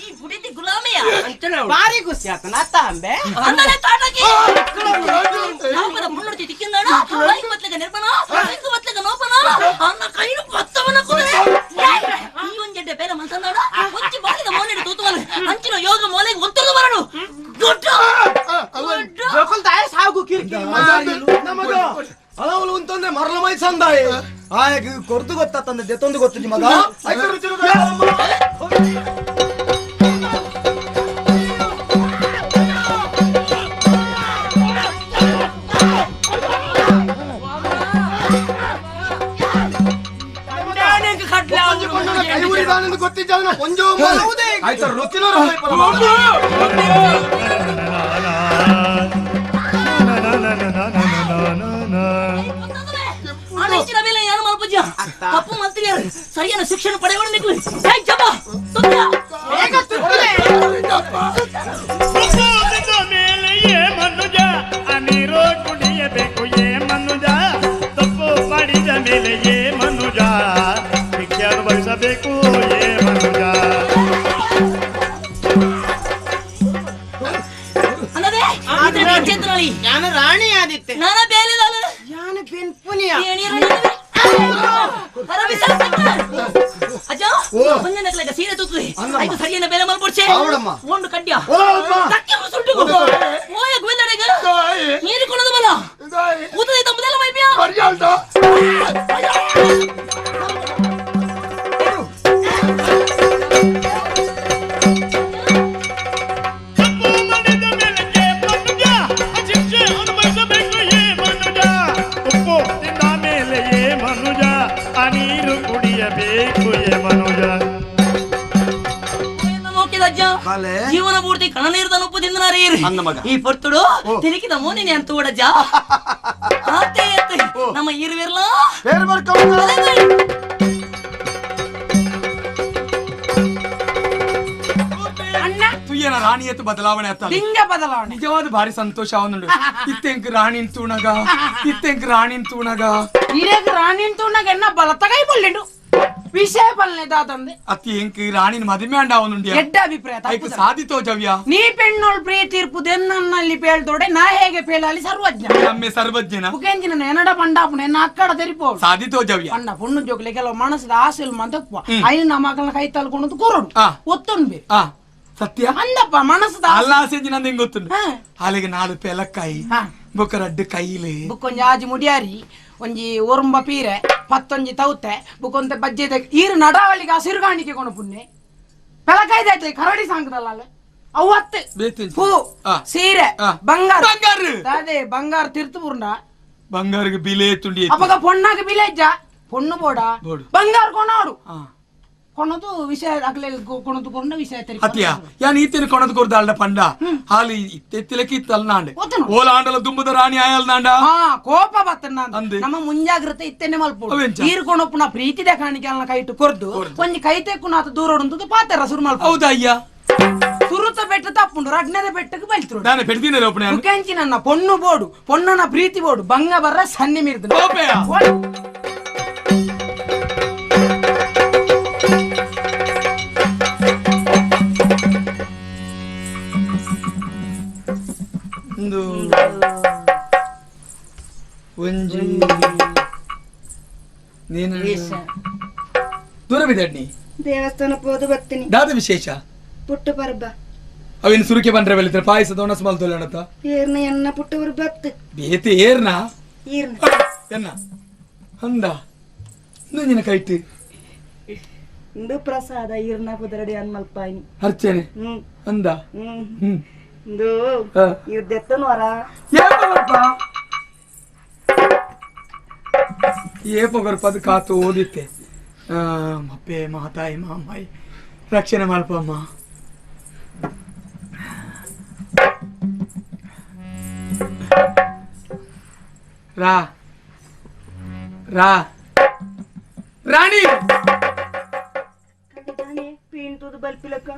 ಈ ಬುಡಿತಿ ಗುಲಾಮಿಯ ಭಾರಿ ಖುಷಿ ಆತನ ಅತ್ತ ಅಂಬೆ ಅಂದನೆ ತಾಟಕಿ ನಾಪದ ಮುನ್ನುಡಿತಿ ತಿಕ್ಕಿಂದಾಣ ಬೈಕ್ ಬತ್ಲಗ ನಿರ್ಮಣ ಬೈಕ್ ಬತ್ಲಗ ನೋಪನ ಅನ್ನ ಕೈನು ಪತ್ತವನ ಕುದುರೆ ಈ ಒಂಜೆಡ್ಡೆ ಬೇರೆ ಮಲ್ತಂದಾಣ ಒಂಚಿ ಬಾಳಿದ ಮೋನೆಡು ತೂತುವನು ಅಂಚಿನ ಯೋಗ ಮೋಲೆಗೆ ಒತ್ತರದು ಬರಡು ಗುಡ್ಡ ಜೋಕುಲ್ ತಾಯ ಸಾಗು ಕಿರಿಕಿರಿ ನಮಗ ಹಲವು ಅಂತಂದ್ರೆ ಮರಳ ಮೈ ಸಂದಾಯ ಆಯ್ ಕೊರ್ದು ಗೊತ್ತಾ ತಂದೆ ದೆತ್ತೊಂದು ಗೊತ್ತು ನಿಮಗ ಆಯ್ತು ರುಚಿನೂ ತಪ್ಪು ಮಲ್ತೀನಿ ಸರಿಯಾದ ಶಿಕ್ಷಣ ಪಡೆಯೋಣ ಮೇಲೆ ಏ ಮನುಜ ನೀರು ಕುಡಿಯಬೇಕು ಏ ಮನುಜ ತಪ್ಪು ಮಾಡಿದ ಮೇಲೆ ಏ ಮನುಜ ಶಿಕ್ಷೆ ಅನುಭವಿಸಬೇಕು ಏ ಮನುಜ. ನಾನು ರಾಣಿ ಆದಿತ್ತೆ ನಾನು ಬೇಲೆದಾಳು ಯಾನು ಬೆನ್ಪುನಿಯ ಅಜ್ಜ ಒಂದೇ ನಕಲಗ ಸೀರೆ ತೂತುವೆ ಐದು ಸರಿಯನ್ನ ಬೇಲೆ ಮಲ್ಪೊಡ್ಚೆ ಒಂದು ಕಡ್ಯ ತಕ್ಕೆ ಸುಟ್ಟು ಓಯ ಗೋವಿಂದಡೆಗ ನೀರು ಕೊಡದು ಬಲ ಊತದ ತಮ್ಮದೆಲ್ಲ ಮೈಪಿಯ ಮರ್ಯಾಲ್ದ ಶಿಕ್ಷೆ ಅನುಭವಿಸಬೇಕು ಏ ಮನುಜ. ಉಪ್ಪು ತಿಂದ ಮೇಲೆ ಏ ಮನುಜ ಆ ನೀರು ಕುಡಿಯಬೇಕು ಏ ಮನುಜ. ಜೀವನ ಪೂರ್ತಿ ಕಣನೀರು ತನುಪ್ಪು ತಿಂದನಾರಿ ಈ ಪೊರ್ತುಡು ತಿರುಗಿದ ಮೋನಿನಿ ಅಂತ ಓಡಜ್ಜ ನಮ್ಮ ಇರುವಿರ್ಲ ತುಯ್ಯನ ರಾಣಿಯತ್ತು ಬದಲಾವಣೆ ಆತ ಲಿಂಗ ಬದಲಾವಣೆ ನಿಜವಾದ ಭಾರಿ ಸಂತೋಷ ಅವನುಂಡು ಇತ್ತೆಂಕ್ ರಾಣಿನ್ ತೂಣಗ ಇತ್ತೆಂಕ್ ರಾಣಿನ್ ತೂಣಗ ಇರೇಗ ರಾಣಿನ್ ತೂಣಗ ಎನ್ನ ಬಲತಗೈ ಬೊಳ್ಳಿಂಡು ವಿಷಯ ಬಲ್ನೆ ದಾದಂದೆ ಅತಿ ಎಂಕ್ ರಾಣಿನ ಮದುವೆ ಅಂಡ ಅವನುಂಡಿ ಎಡ್ಡ ಅಭಿಪ್ರಾಯ ಐಕ್ ಸಾಧಿತೋ ಜವ್ಯ ನೀ ಪೆಣ್ಣೋಳ್ ಪ್ರೀತಿ ಇರ್ಪುದೆನ್ನಲ್ಲಿ ಪೇಳ್ದೋಡೆ ನಾ ಹೇಗೆ ಪೇಳಾಲಿ ಸರ್ವಜ್ಞ ನಮ್ಮೆ ಸರ್ವಜ್ಞನ ಮುಖೇಂಜಿನ ಎನ್ನಡ ಪಂಡಾಪುಣ ಎನ್ನ ಅಕ್ಕಡ ತೆರಿಪೋ ಸಾಧಿತೋ ಜವ್ಯ ಪಂಡ ಪೊಣ್ಣು ಜೋಗ್ಲೆ ಕೆಲವು ಮನಸ್ಸದ ಆಸೆಲ್ ಮಂದಪ್ಪ ಐನ ನಮ್ಮ ಮಗಳನ್ನ ಕೈ ತಲ್ಕೊಂಡು ಕೊರಡು ಒತ್ತುಂಬೆ ಸತ್ಯ ಅಂದಪ್ಪ ಮನಸ್ಸದ ಅಲ್ಲ ಆಸೆ ನಂದು ಹೆಂಗ್ ಗೊತ್ತುಂಡು ಅಲ್ಲಿಗೆ ನಾಡು ಪೆಲಕ್ಕಾಯಿ ಬೊಕ್ಕ ರಡ್ಡು ಕೈಲಿ ಬುಕ್ಕೊಂಜಿ ಆಜಿ ಮುಡಿಯಾರಿ ಒಂಜಿ ಒರುಂಬ ಪೀರೆ ಪತ್ತೊಂಜಿ ತೌತೆ ಬುಕ್ಕೊಂತೆ ಬಜ್ಜೆ ಈರು ನಡಾವಳಿಗೆ ಹಸಿರು ಕಾಣಿಕೆ ಕೊಣ ಪುಣ್ಯ ಪೆಲಕಾಯ್ದಾಯ್ತು ಕರಡಿ ಸಾಂಕದಲ್ಲ ಅಲ್ಲ ಅವತ್ತೆ ಹೂ ಸೀರೆ ಬಂಗಾರ ಬಂಗಾರ ಅದೇ ಬಂಗಾರ ತಿರ್ತು ಪೂರ್ಣ ಬಂಗಾರಗೆ ಬಿಲೆ ತುಂಡಿ ಅಪ್ಪಗ ಪೊಣ್ಣಾಗ ಬಿಲೆ ಇಜ್ಜ ಪೊಣ್ಣು ಬೋಡ ಬಂಗಾರ ಕೊಣಾಡು ಕೊಣದು ವಿಷಯ ಅಗಲೆ ಕೊಣದು ಕೊಂಡ ವಿಷಯ ತೆರಿ ಅತಿಯ ಯಾನ್ ಈತಿನ ಕೊಣದು ಕೊರ್ದ ಅಲ್ಡ ಪಂಡ ಹಾಲಿ ಇತ್ತೆತ್ತಿಲಕ್ಕೆ ಇತ್ತಲ್ನಾಂಡೆ ಓಲ ಆಂಡಲ ದುಂಬದ ರಾಣಿ ಆಯಲ್ನಾಂಡ ಹಾ ಕೋಪ ಬತ್ತನ ನಮ್ಮ ಮುಂಜಾಗ್ರತೆ ಇತ್ತೆನೆ ಮಲ್ಪು ನೀರು ಕೊಣಪ್ಪನ ಪ್ರೀತಿದ ಕಾಣಿಕೆ ಅಲ್ನ ಕೈಟು ಕೊರ್ದು ಒಂಜಿ ಕೈ ತೆಕ್ಕುನಾತ ದೂರ ಉಂಟು ಪಾತೆರ ಸುರು ಮಲ್ಪ ಹೌದಾ ಅಯ್ಯ ಸುರುತ ಬೆಟ್ಟ ತಪ್ಪುಂಡು ರಡ್ನದ ಬೆಟ್ಟಕ್ಕೆ ಬಲ್ತರು ನಾನು ಪೆಡ್ದಿನ ಒಪ್ಪಣೆ ಮುಖಂಚಿ ನನ್ನ ಪೊಣ್ಣು ಬೋಡು ಪೊಣ್ಣನ ಪ್ರೀತಿ ಬೋಡು ಬಂಗ ಬರ್ರ ಸನ್ನಿ ಮೀರ್ದು ಒಂದು ಒಂಜಿ ನೀನು ದೂರ ಬಿದ್ದಡ್ನಿ ದೇವಸ್ಥಾನ ಪೋದು ಬರ್ತೀನಿ ದಾದ ವಿಶೇಷ ಪುಟ್ಟು ಪರ್ಬ ಅವೇನು ಸುರುಕೆ ಬಂದ್ರೆ ಬೆಳಿತಾರೆ ಪಾಯಸ ದೋಣಸ್ ಮಲ್ತೋಲ್ಲ ಅಣತ ಏರ್ನ ಎನ್ನ ಪುಟ್ಟು ಬತ್ತು ಬೇತಿ ಏರ್ನ ಏರ್ನ ಎನ್ನ ಅಂದ ನಿನ್ನ ಕೈಟ್ ಇಂದು ಪ್ರಸಾದ ಈರ್ನ ಪುದರಡಿ ಅನ್ಮಲ್ಪಾಯಿನಿ ಅರ್ಚನೆ ಅಂದ ಇಂದು ಇರ್ದೆತ್ತನವರ ಏ ಪೊಗರ್ಪ ಅದು ಕಾತು ಓದಿತ್ತೆ ಅಪ್ಪೆ ಮಾತಾಯಿ ಮಾಮಾಯಿ ರಕ್ಷಣೆ ಮಲ್ಪಮ್ಮ ರಾ ರಾ ರಾಣಿ ಪೀಂತುದು ಬಲ್ಪಿಲಕ್ಕ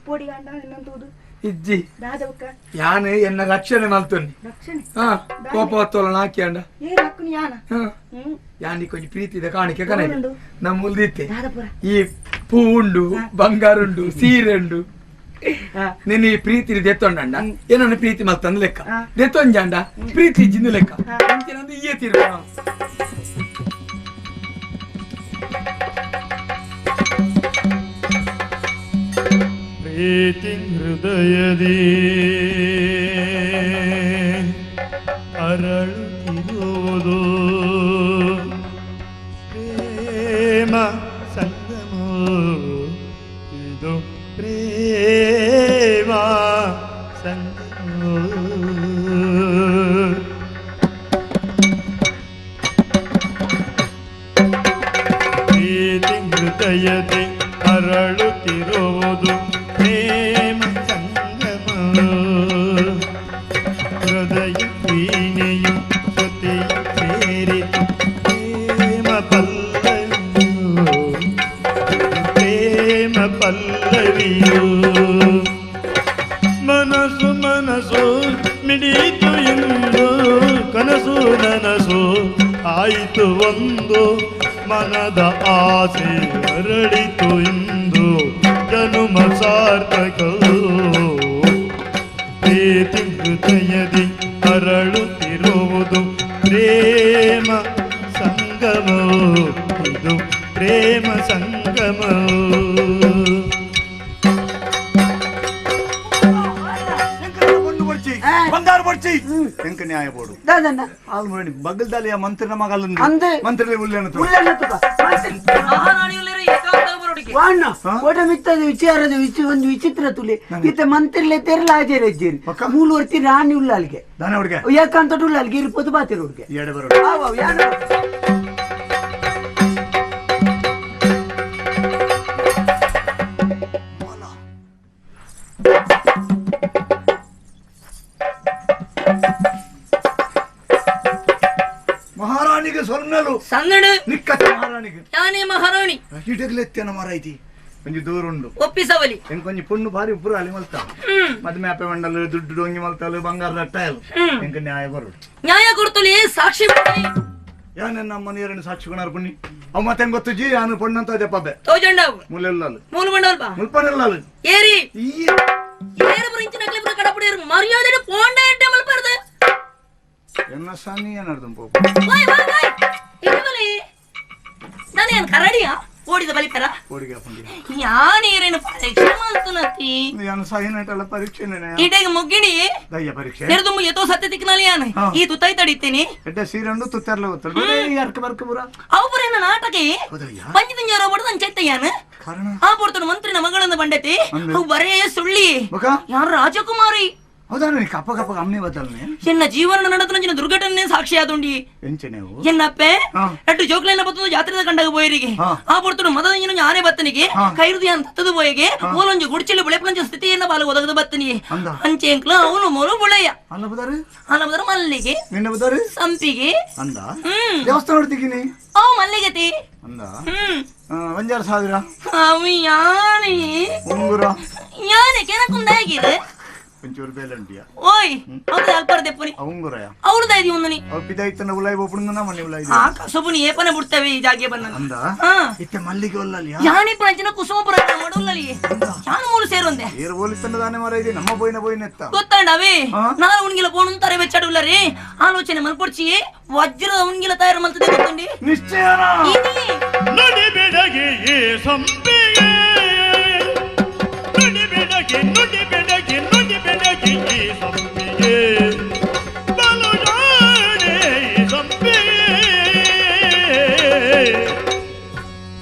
ಪೊಡಿ ಗಂಡ ನಿನ್ನಂತುದು ಇಜ್ಜಿ ದಾದವಕ್ಕ ಯಾನ್ ಎನ್ನ ರಕ್ಷಣೆ ಮಲ್ತೊನ್ನಿ ರಕ್ಷಣೆ ಹಾ ಕೋಪ ಹೊತ್ತೋಲ ನಾಕಿ ಅಂಡ ಏ ರಕ್ಕುನಿ ಯಾನ ಯಾನಿ ಕೊಂಚ ಪ್ರೀತಿ ಇದೆ ಕಾಣಿಕೆ ಕಣ ನಮ್ಮ ಉಲ್ದಿತ್ತೆ ಈ ಪೂ ಉಂಡು ಬಂಗಾರ ಉಂಡು ಸೀರೆ ಉಂಡು ನಿನ್ನ ಈ ಪ್ರೀತಿ ದೆತ್ತೊಂಡಂಡ ಏನನ್ನ ಪ್ರೀತಿ ಮಲ್ತಂದ ಲೆಕ್ಕ ದೆತ್ತೊಂಜಂಡ ಪ್ರೀತಿ ಇಜ್ಜಿಂದು ಲೆಕ್ಕ ಅಂಚಿನಂದು ಈಯೇ ತೀರ್ಮಾನ ಪ್ರೀತಿ ಹೃದಯದಿ ಅರಳುತ್ತಿರುವುದು ಪ್ರೇಮ ಸಂಗಮ ಇದು ಪ್ರೇಮ ಸಂಗಮ ಪ್ರೀತಿ ಹೃದಯದಿ ಅರಳುತ್ತಿರುವುದು ಮನಸ್ಸು ಮಿಡೀತು ಇಂದು, ಕನಸು ನನಸು ಆಯಿತು ಒಂದು, ಮನದ ಆಸೆ ಅರಳಿತು ಇಂದು, ಜನುಮ ಸಾರ್ಥಕವು. ಪ್ರೀತಿ ಹೃದಯದಿ ಅರಳುತ್ತಿರುವುದು ಪ್ರೇಮ ಸಂಗಮವು, ಇದು ಪ್ರೇಮ ಸಂಗಮವು. ಬಂಗಾರ ಬಡ್ಚಿ ಎಂಕ ನ್ಯಾಯ ಬೋಡು ಹಾಲು ಮಾಡಿ ಬಗ್ಗಲ್ದಾಲಿಯ ಮಂತ್ರಿನ ಮಗಲ್ ಮಂತ್ರಿ ಉಲ್ಲೇನ ಓಟ ಮಿತ್ತದ ವಿಚಾರದ ಒಂದು ವಿಚಿತ್ರ ತುಲಿ ಇತ್ತ ಮಂತ್ರಿಲೆ ತೆರಲ ಆಜೇರಿ ಮೂಲು ವರ್ತಿ ರಾಣಿ ಉಳ್ಳಾಲ್ಗೆ ಯಾಕಂತ ಉಳ್ಳಾಲ್ಗೆ ಇರ್ಪದು ಬಾತಿರ ಹುಡುಗೆ. ಮಹಾರಾಣಿಗೆ ಸೊನ್ನಲು ಸನ್ನಡ ನಿಕ್ಕತ್ತ ಮಹಾರಾಣಿಗೆ ಯಾನೇ ಮಹಾರಾಣಿ ಇಡಗ್ಲೆತ್ತೇನ ಮಾರಾಯ್ತಿ ಒಂಜಿ ದೂರ ಉಂಡು ಒಪ್ಪಿಸವಲಿ ಎಂಕೊಂಜಿ ಪೊಣ್ಣು ಭಾರಿ ಉಪ್ಪುರು ಅಲ್ಲಿ ಮಲ್ತ ಮದ್ಮೆ ಅಪ್ಪೆ ಮಂಡಲು ದುಡ್ಡು ಡೊಂಗಿ ಮಲ್ತಾಲು ಬಂಗಾರ ರಟ್ಟಾಯಲು ಎಂಕ ನ್ಯಾಯ ಬರುಡು ನ್ಯಾಯ ಕೊಡ್ತಲೇ ಸಾಕ್ಷಿ ಯಾನೆ ನಮ್ಮ ನೀರನ್ನು ಸಾಕ್ಷಿ ಕೊಣಾರ ಪುಣ್ಣಿ ಅವ್ ಮತ್ತೆ ಗೊತ್ತು ಜಿ ಯಾನು ಪೊಣ್ಣಂತ ಅದೇ ಪಬ್ಬೆ ತೋಜಂಡ ಮುಲೆಲ್ಲಾಲು ಮೂಲು ಮಂಡಲ್ಪಾ ಮುಲ್ಪನೆಲ್ಲಾಲು ಏರಿ ಏರು ಬರಿಂಚಿನ ಕಲಿಪುರ ಕಡಪುಡಿಯರು ಮರ್ಯಾದೆ ಪೋಂಡ ಎಡ್ಡೆ ಮಲ್ಪರ್ದು ಎನ್ನ ಸಾನಿ ಏನಾರ್ದು ಪೋಪ ಓಯ್ ಓಯ್ ಓಯ್ ಇರುವಲಿ ನಾನೇನು ಕರಡಿಯಾ ಓಡಿದ ಬಲಿಪರ ಓಡಿಗೆ ಪಂಡಿ ಯಾನೇರೇನು ಪರೀಕ್ಷೆ ಮಾಡ್ತನತಿ ಯಾನು ಸಾಯಿನಟಲ್ಲ ಪರೀಕ್ಷೆ ಇಡೆಗೆ ಮುಗ್ಗಿಣಿ ದಯ್ಯ ಪರೀಕ್ಷೆ ನೆರದುಂಬು ಎತೋ ಸತ್ಯ ತಿಕ್ನಾಲಿ ಯಾನು ಈ ತುತ್ತೈ ತಡಿತೀನಿ ಎಡ್ಡೆ ಸೀರಂಡು ತುತ್ತರ್ಲ ಗೊತ್ತಲ್ಲ ಯಾರ್ಕ ಬರ್ಕ ಬುರ ಅವು ಪುರೇನ ನಾಟಕ ಪಂಚದಿಂಜಾರ ಬಡದ ಅಂಚೆತ್ತ ಯಾನು ಆ ಪೊರ್ತನು ಮಂತ್ರಿನ ಮಗಳನ್ನು ಬಂಡತಿ ಅವು ಬರೇ ಸುಳ್ಳಿ ಯಾರು ರಾಜಕುಮಾರಿ ಹೌದಾ ಕಪ್ಪ ಕಪ್ಪ ಅಮ್ಮನೆ ಬದಲನೆ ಎನ್ನ ಜೀವನ ನಡೆದ ದುರ್ಘಟನೆ ಸಾಕ್ಷಿ ಆದುಂಡಿ ಎನ್ನಪ್ಪೆ ನಟ್ಟು ಜೋಕ್ಲೆಲ್ಲ ಬತ್ತದು ಜಾತ್ರೆದ ಕಂಡಾಗ ಬೋಯರಿಗೆ ಆ ಪೊರ್ತನು ಮದದ ಆನೆ ಬತ್ತನಿಗೆ ಕೈರುದಿ ಅಂತ ಬೋಯಗೆ ಓಲೊಂಜು ಗುಡ್ಚಿಲು ಬುಳೆಪುಲಂಜ ಸ್ಥಿತಿಯನ್ನ ಬಾಲ ಒದಗದ ಬತ್ತನಿಗೆ ಅಂಚೆಂಕ್ಲ ಅವನು ಮೊಲು ಬುಳೆಯ ಅಲ್ಲ ಮಲ್ಲಿಗೆ ಸಂಪಿಗೆ ಅಂದ ದೇವಸ್ಥಾನ ನೋಡ್ತಿದ್ದೀನಿ ಅವು ಮಲ್ಲಿಗೆತಿ ಅಂದ ಒಂಜಾರು ಸಾವಿರ ಅವು ಯಾನೆ ಉಂಗುರ ಯಾನೆ ಕೆನಕುಂದಾಗಿದೆ ಒಂಚೂರು ಬೇಲೆ ಉಂಟಿಯಾ ಓಯ್ ಅವ್ರದ್ದು ಅಲ್ಪರ ದೆಪ್ಪುನಿ ಉಂಗುರಯ ಅವ್ರದ್ದು ಐದಿ ಒಂದನಿ ಅವ್ ಪಿದಾಯ್ತನ ಉಲಾಯ್ ಒಬ್ಬನ ಮನೆ ಉಲಾಯ್ ಆ ಕಸಬುನಿ ಏಪನೆ ಬಿಡ್ತೇವೆ ಈ ಜಾಗೆ ಬಂದ ಅಂದ ಇತ್ತೆ ಮಲ್ಲಿಗೆ ಒಲ್ಲಲಿ ಯಾನಿ ಪಂಚನ ಕುಸುಮಪುರ ಮಾಡುಲ್ಲಲಿ ಯಾನು ಮೂಲು ಸೇರುಂದೆ ಏರು ಹೋಲಿತನ ದಾನೆ ಮರ ಇದೆ ನಮ್ಮ ಬೋಯ್ನ ಬೋಯ್ನ ಎತ್ತ ಗೊತ್ತಾಂಡವೇ ನಾನು ಉಣ್ಗಿಲ ಪೋಣು ತಾರೆ ಬೆಚ್ಚಾಡುಲ್ಲರಿ ಆಲೋಚನೆ ಮಲ್ಪೊಡ್ಚಿ ವಜ್ರದ ಉಣ್ಗಿಲ ತಯಾರು ಮಲ್ತದೆ ಗೊತ್ತುಂಡಿ ನಿಶ್ಚಯನ ನುಡಿ ಬೆಡಗಿ ಸಂಪಿಗೆ ನುಡಿ ಬೆಡಗಿ ನುಡಿ ಬೆಡಗಿ ನುಡಿ ಬೆಡಗಿ ಸಂಪಿಗೆ ಬಲುಜಾಡೆ ಸಂಪಿಗೆ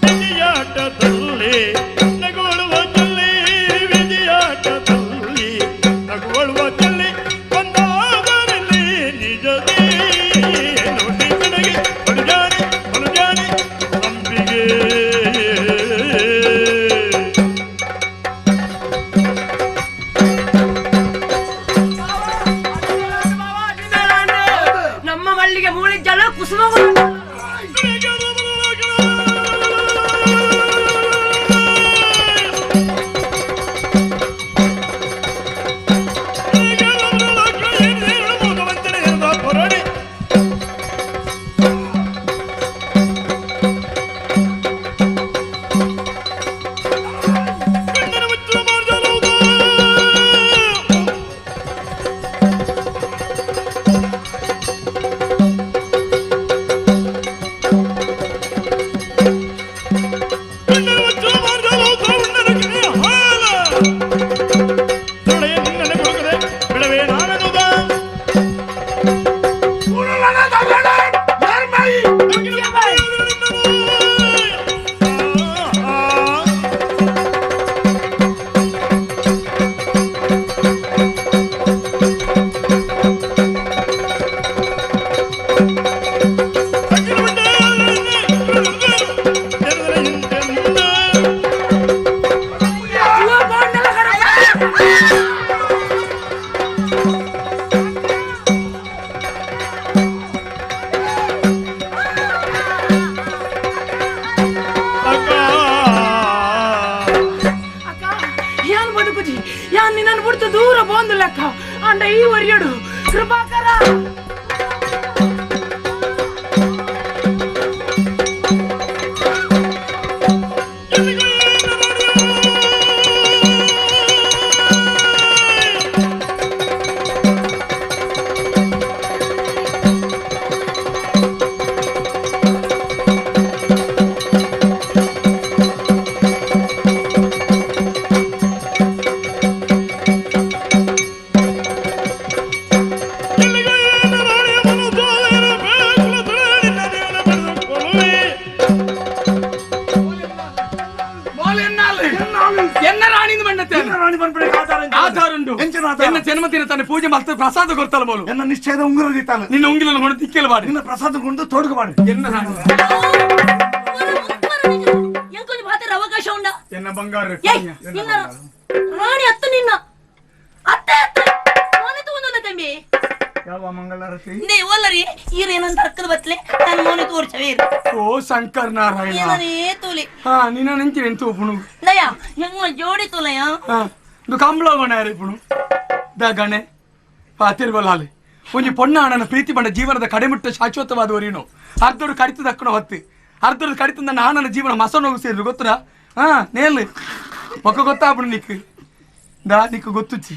ವಿಧಿಯಾಟದಲ್ಲಿ ನಗುಳುವ ಚಲ್ಲಿ ವಿಧಿಯಾಟದಲ್ಲಿ ನಗುಳುವ ಚಲ್ಲಿ ಬಂದಾಗರಲ್ಲಿ ನಿಜದೇ ನುಡಿ ಬೆಡಗಿ ಬಲುಜಾನೆ ಬಲುಜಾನೆ ಸಂಪಿಗೆ. ನಮ್ಮ ಮಲ್ಲಿಗೆ ಮೂಳಿದ್ದಲ್ಲ ಕುಸುಮ ಪಂಡ ಈ ಒರಿಯಡು ಕೃಪಾಕರ ಪೂಜೆ ಮಾಡ್ತಾರೆ ಪ್ರಸಾದ ಕೊಡ್ತಾರ ಬೋಲು ಎನ್ನ ನಿಶ್ಚಯದ ಉಂಗುರ ದೀತಾನೆ ನಿನ್ನ ಉಂಗಿಲ ಕೊಂಡು ತಿಕ್ಕಲು ಬಾಡಿ ನಿನ್ನ ಪ್ರಸಾದ ಕೊಂಡು ತೋಡುಕು ಬಾಡಿ ಎನ್ನ ರಾಣಿ ಎಂಕೊಂಜಿ ಪಾತೆರ ಅವಕಾಶ ಉಂಡ ಎನ್ನ ಬಂಗಾರ ನಿನ್ನ ರಾಣಿ ಅತ್ತ ನಿನ್ನ ಅತ್ತೆ ಅತ್ತೆ ಮೋನೆ ತಗೊಂಡ ತಂಬಿ ಯಾವ ಮಂಗಳಾರತಿ ನೇ ಓಲ್ಲರಿ ಈರೇನಂತ ಅಕ್ಕದ ಬತ್ಲೆ ನಾನು ಮೋನೆ ತೋರ್ಚವೇರು ಓ ಶಂಕರ್ ನಾರಾಯಣ ಏನನೇ ತೋಲೆ ಹಾ ನಿನ್ನ ನೆಂಚಿ ನೆಂತು ಒಪ್ಪುಣು ದಯಾ ಎಂಗ ಜೋಡಿ ತೋಲಯ ಹಾ ದು ಕಂಬಳ ಗಣ ಯಾರಿಪುಣು the ಗಣೆ ಪಾತಿರ್ಬಲಾಲೆ ಒಂಜಿ ಪೊಣ್ಣ ಅಣ್ಣನ ಪ್ರೀತಿ ಬಂಡ ಜೀವನದ ಕಡೆಮುಟ್ಟ ಶಾಶ್ವತವಾದ ಒರಿನು ಅರ್ಧರು ಕಡಿತ ದಕ್ಕಣ ಹೊತ್ತಿ ಅರ್ಧರು ಕಡಿತ ನನ್ನ ಆನನ ಜೀವನ ಮಸನೋಗು ಸೇರಿದ್ರು ಗೊತ್ತಾ ಹಾ ನೇಲ್ ಪಕ್ಕ ಗೊತ್ತಾಪುಣು ನಿಕ್ ದಾ ನಿಕ್ ಗೊತ್ತುಚ್ಚಿ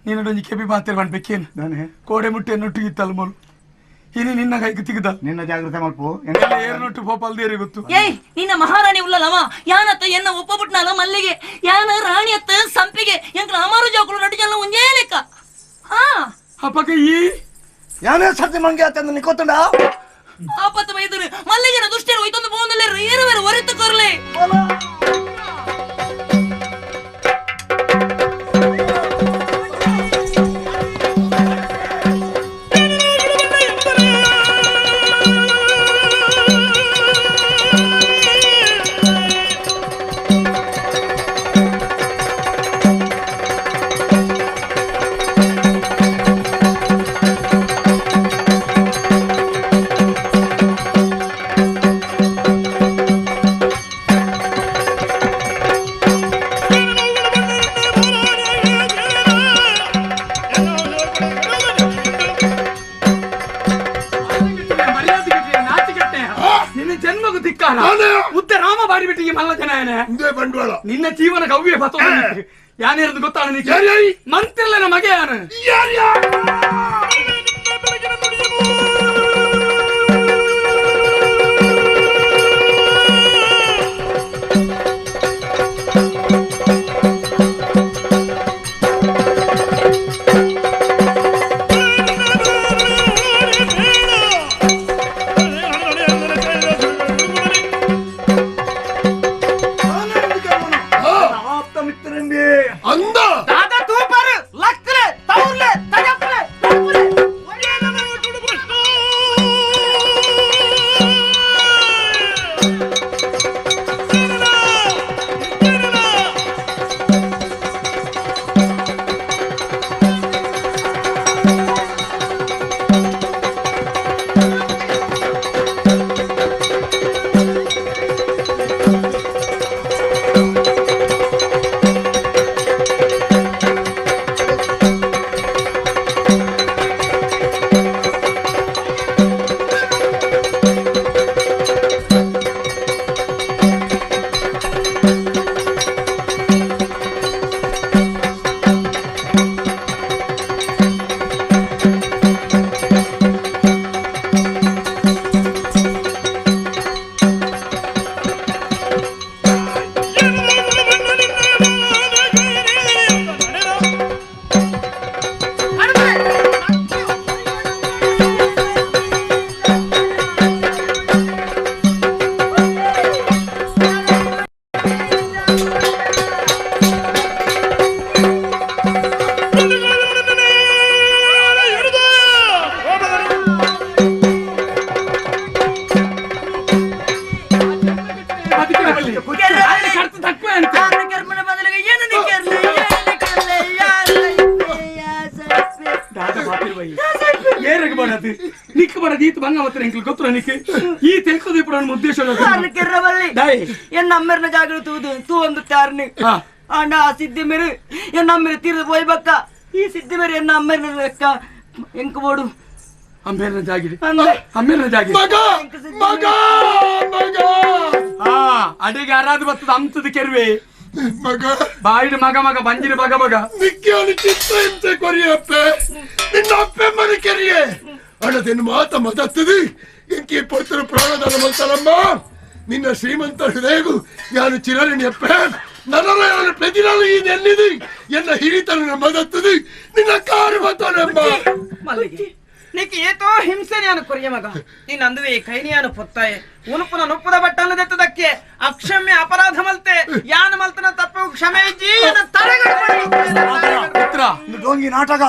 ನೀನೊಂಜಿ ಕೆಬಿ ಪಾತಿರ್ ಬಂಡ್ಬೇಕೇನು ಕೋಡೆ ಮುಟ್ಟೆ ನೊಟ್ಟಿಗಿತ್ತಲ್ಲ ಮೋಲು ಇನಿ ನಿನ್ನ ಕೈಗೆ ತಿಗದ ನಿನ್ನ ಜಾಗೃತೆ ಮಲ್ಪು ಏರ್ನೊಟ್ಟು ಪೋಪಲ್ದೇರಿ ಗೊತ್ತು ಏಯ್ ನಿನ್ನ ಮಹಾರಾಣಿ ಉಲ್ಲಲವ ಯಾನತ್ತ ಎನ್ನ ಒಪ್ಪಬಿಟ್ನಲ್ಲ ಮಲ್ಲಿಗೆ ಯಾನ ರಾಣಿ ಅತ್ತ ಸಂಪಿಗೆ ಎಂಕ್ಲ ಅಮಾರು ಜೋಕುಲು ರಡ್ಡು ಜನ ಒಂಜೇ ಲೆಕ್ಕ ಹಾ ಅಪ್ಪಕ ಈ ಯಾನೇ ಸರ್ತಿ ಮಂಗೆ ಆತಂದು ನಿಕ್ಕೋತಂಡ ಆಪತ್ತು ಬೈದರು ಮಲ್ಲಿಗೆನ ದುಷ್ಟರು ಹೋಯ್ತೊಂದು ಬೋಂದಲ್ಲೇ ಏರುವೇರು ಹೊರತು ಕೊರ್ಲೆ ಬಂಡವಾಳ ನಿನ್ನ ಜೀವನ ಕವ್ಯ ಬತ್ತ ಯಾನೇರದು ಗೊತ್ತಾಣ ಮಂತ್ರಿಲ್ಲ ಮಗೆ ಯಾನು ಎನ್ನ ಜಾಗೃತಿ ತೂ ಒಂದು ಚಾರ್ನಿ ಅಣ್ಣ ಆ ಸಿದ್ಧಿ ಮೇರು ಎನ್ನ ಅಮ್ಮೆರು ತೀರ್ದು ಪೋಯ್ ಬಕ್ಕ ಈ ಸಿದ್ಧಿ ಮೇರೆ ಎನ್ನ ಅಮ್ಮೇರ್ನ ಲೆಕ್ಕ ಎಂಕು ಬೋಡು ಅಮ್ಮೇರ್ನ ಜಾಗಿಡಿ ಅಮ್ಮೇರ್ನ ಜಾಗಿಡಿ ಮಗ ಮಗ ಮಗ ಆ ಅಡಿಗೆ ಅರಾದ ಬರ್ತದ ಅಂತದ ಕೆರುವೆ ಮಗ ಬಾಯಿಡು ಮಗ ಮಗ ಬಂಜಿರು ಮಗ ಮಗ ನಿಕ್ಕಿಯವನು ಚಿತ್ರ ಹಿಂಸೆ ಕೊರಿಯಪ್ಪೆ ನಿನ್ನ ಅಪ್ಪೆ ಮನೆ ಕೆರಿಯೆ ಅಣ್ಣದೆನ್ನು ಮಾತ ಮದತ್ತದಿ ಎಂಕಿ ಪೊರ್ತರು ಪ್ರಾಣದಾನ ಮಲ್ತಾರಮ್ಮ ನಿನ್ನ ಶ್ರೀಮಂತ ಹೃದಯಗೂ ಯಾನು ಚಿರಣಿಯಪ್ಪೆ ನನ್ನ ಯಾನು ಪ್ರತಿನಾಳು ಈ ನೆಲ್ಲಿದಿ ಎನ್ನ ಹಿರಿತನ ಮದತ್ತದಿ ನಿನ್ನ ಕಾರು ಮತ್ತನಮ್ಮ ಮಲ್ಲಿಗೆ నీకు ఏతో హింసని కొరియ మగ ನೀನ್ ಅಂದುವೆ ಕೈನಿಯಾನು ಪೊತ್ತಾಯೆ ಉನುಪುನ ನುಪ್ಪುದ ಬಟ್ಟನ್ನು ದೆತ್ತದಕ್ಕೆ ಅಕ್ಷಮ್ಯ ಅಪರಾಧ ಮಲ್ತೆ ಯಾನ ಮಲ್ತನ ತಪ್ಪು ಕ್ಷಮೆ ಜೀವನ ಪುತ್ರ ಡೋಂಗಿ ನಾಟಕ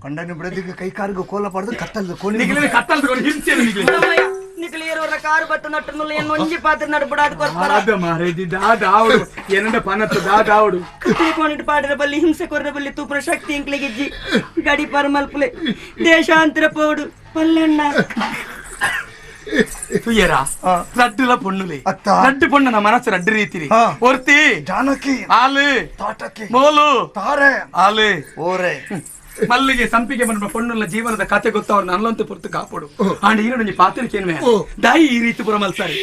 ಕಂಡನ ಬಿಡದಿಗೆ ಕೈ ಕಾರಿಗೆ ಕೋಲ ಪಡೆದು ಕತ್ತಲ್ದು ಕೋಣಿ ನಿಗಲಿನ ಕತ್ತಲ್ದು ಕೋಣಿ ಹಿಂಸೆ ನಿಗಲಿ ನಿಗಲಿಯರವರ ಕಾರು ಬಟ್ಟು ನಟ್ಟನುಲ್ಲ ಏನು ಒಂಜಿ ಪಾತ್ರ ನಡುಬಡಾದ ಕೊರ್ಪರ ಆದ ಮಾರೇದಿ ದಾದಾವಡು ಏನಂಡ ಪನತ್ತು ದಾದಾವಡು ಕೋಣಿಟ್ ಪಾಡರ ಬಲ್ಲಿ ಹಿಂಸೆ ಕೊರ್ರ ಬಲ್ಲಿ ತೂಪುರ ಶಕ್ತಿ ಇಂಕ್ಲಿಗಿಜ್ಜಿ ಗಡಿ ಪರ ಮಲ್ಪುಲೆ ದೇಶಾಂತರ ಪೋಡು ಪಲ್ಲಣ್ಣ ತುಯ್ಯರ ರಡ್ಡುಲ ಪೊಣ್ಣುಲೆ ರಡ್ಡು ಪೊಣ್ಣನ ಮನಸ್ಸು ರಡ್ಡು ರೀತಿರಿ ಒರ್ತಿ ಜಾನಕಿ ಆಲು ತಾಟಕಿ ಮೋಲು ತಾರೆ ಆಲು ಓರೆ ಮಲ್ಲಿಗೆ ಸಂಪಿಗೆ ಬಂದ ಪೊಣ್ಣುಲ್ಲ ಜೀವನದ ಕತೆ ಗೊತ್ತವ್ರು ನನ್ನಂತೂ ಪುರ್ತು ಕಾಪಡು ಅಂಡ್ ಈರೊಂಜಿ ಪಾತ್ರಿಕೆನ್ವೆ ದಾಯಿ ಈ ರೀತಿ ಪುರ ಮಲ್ಸಾರಿ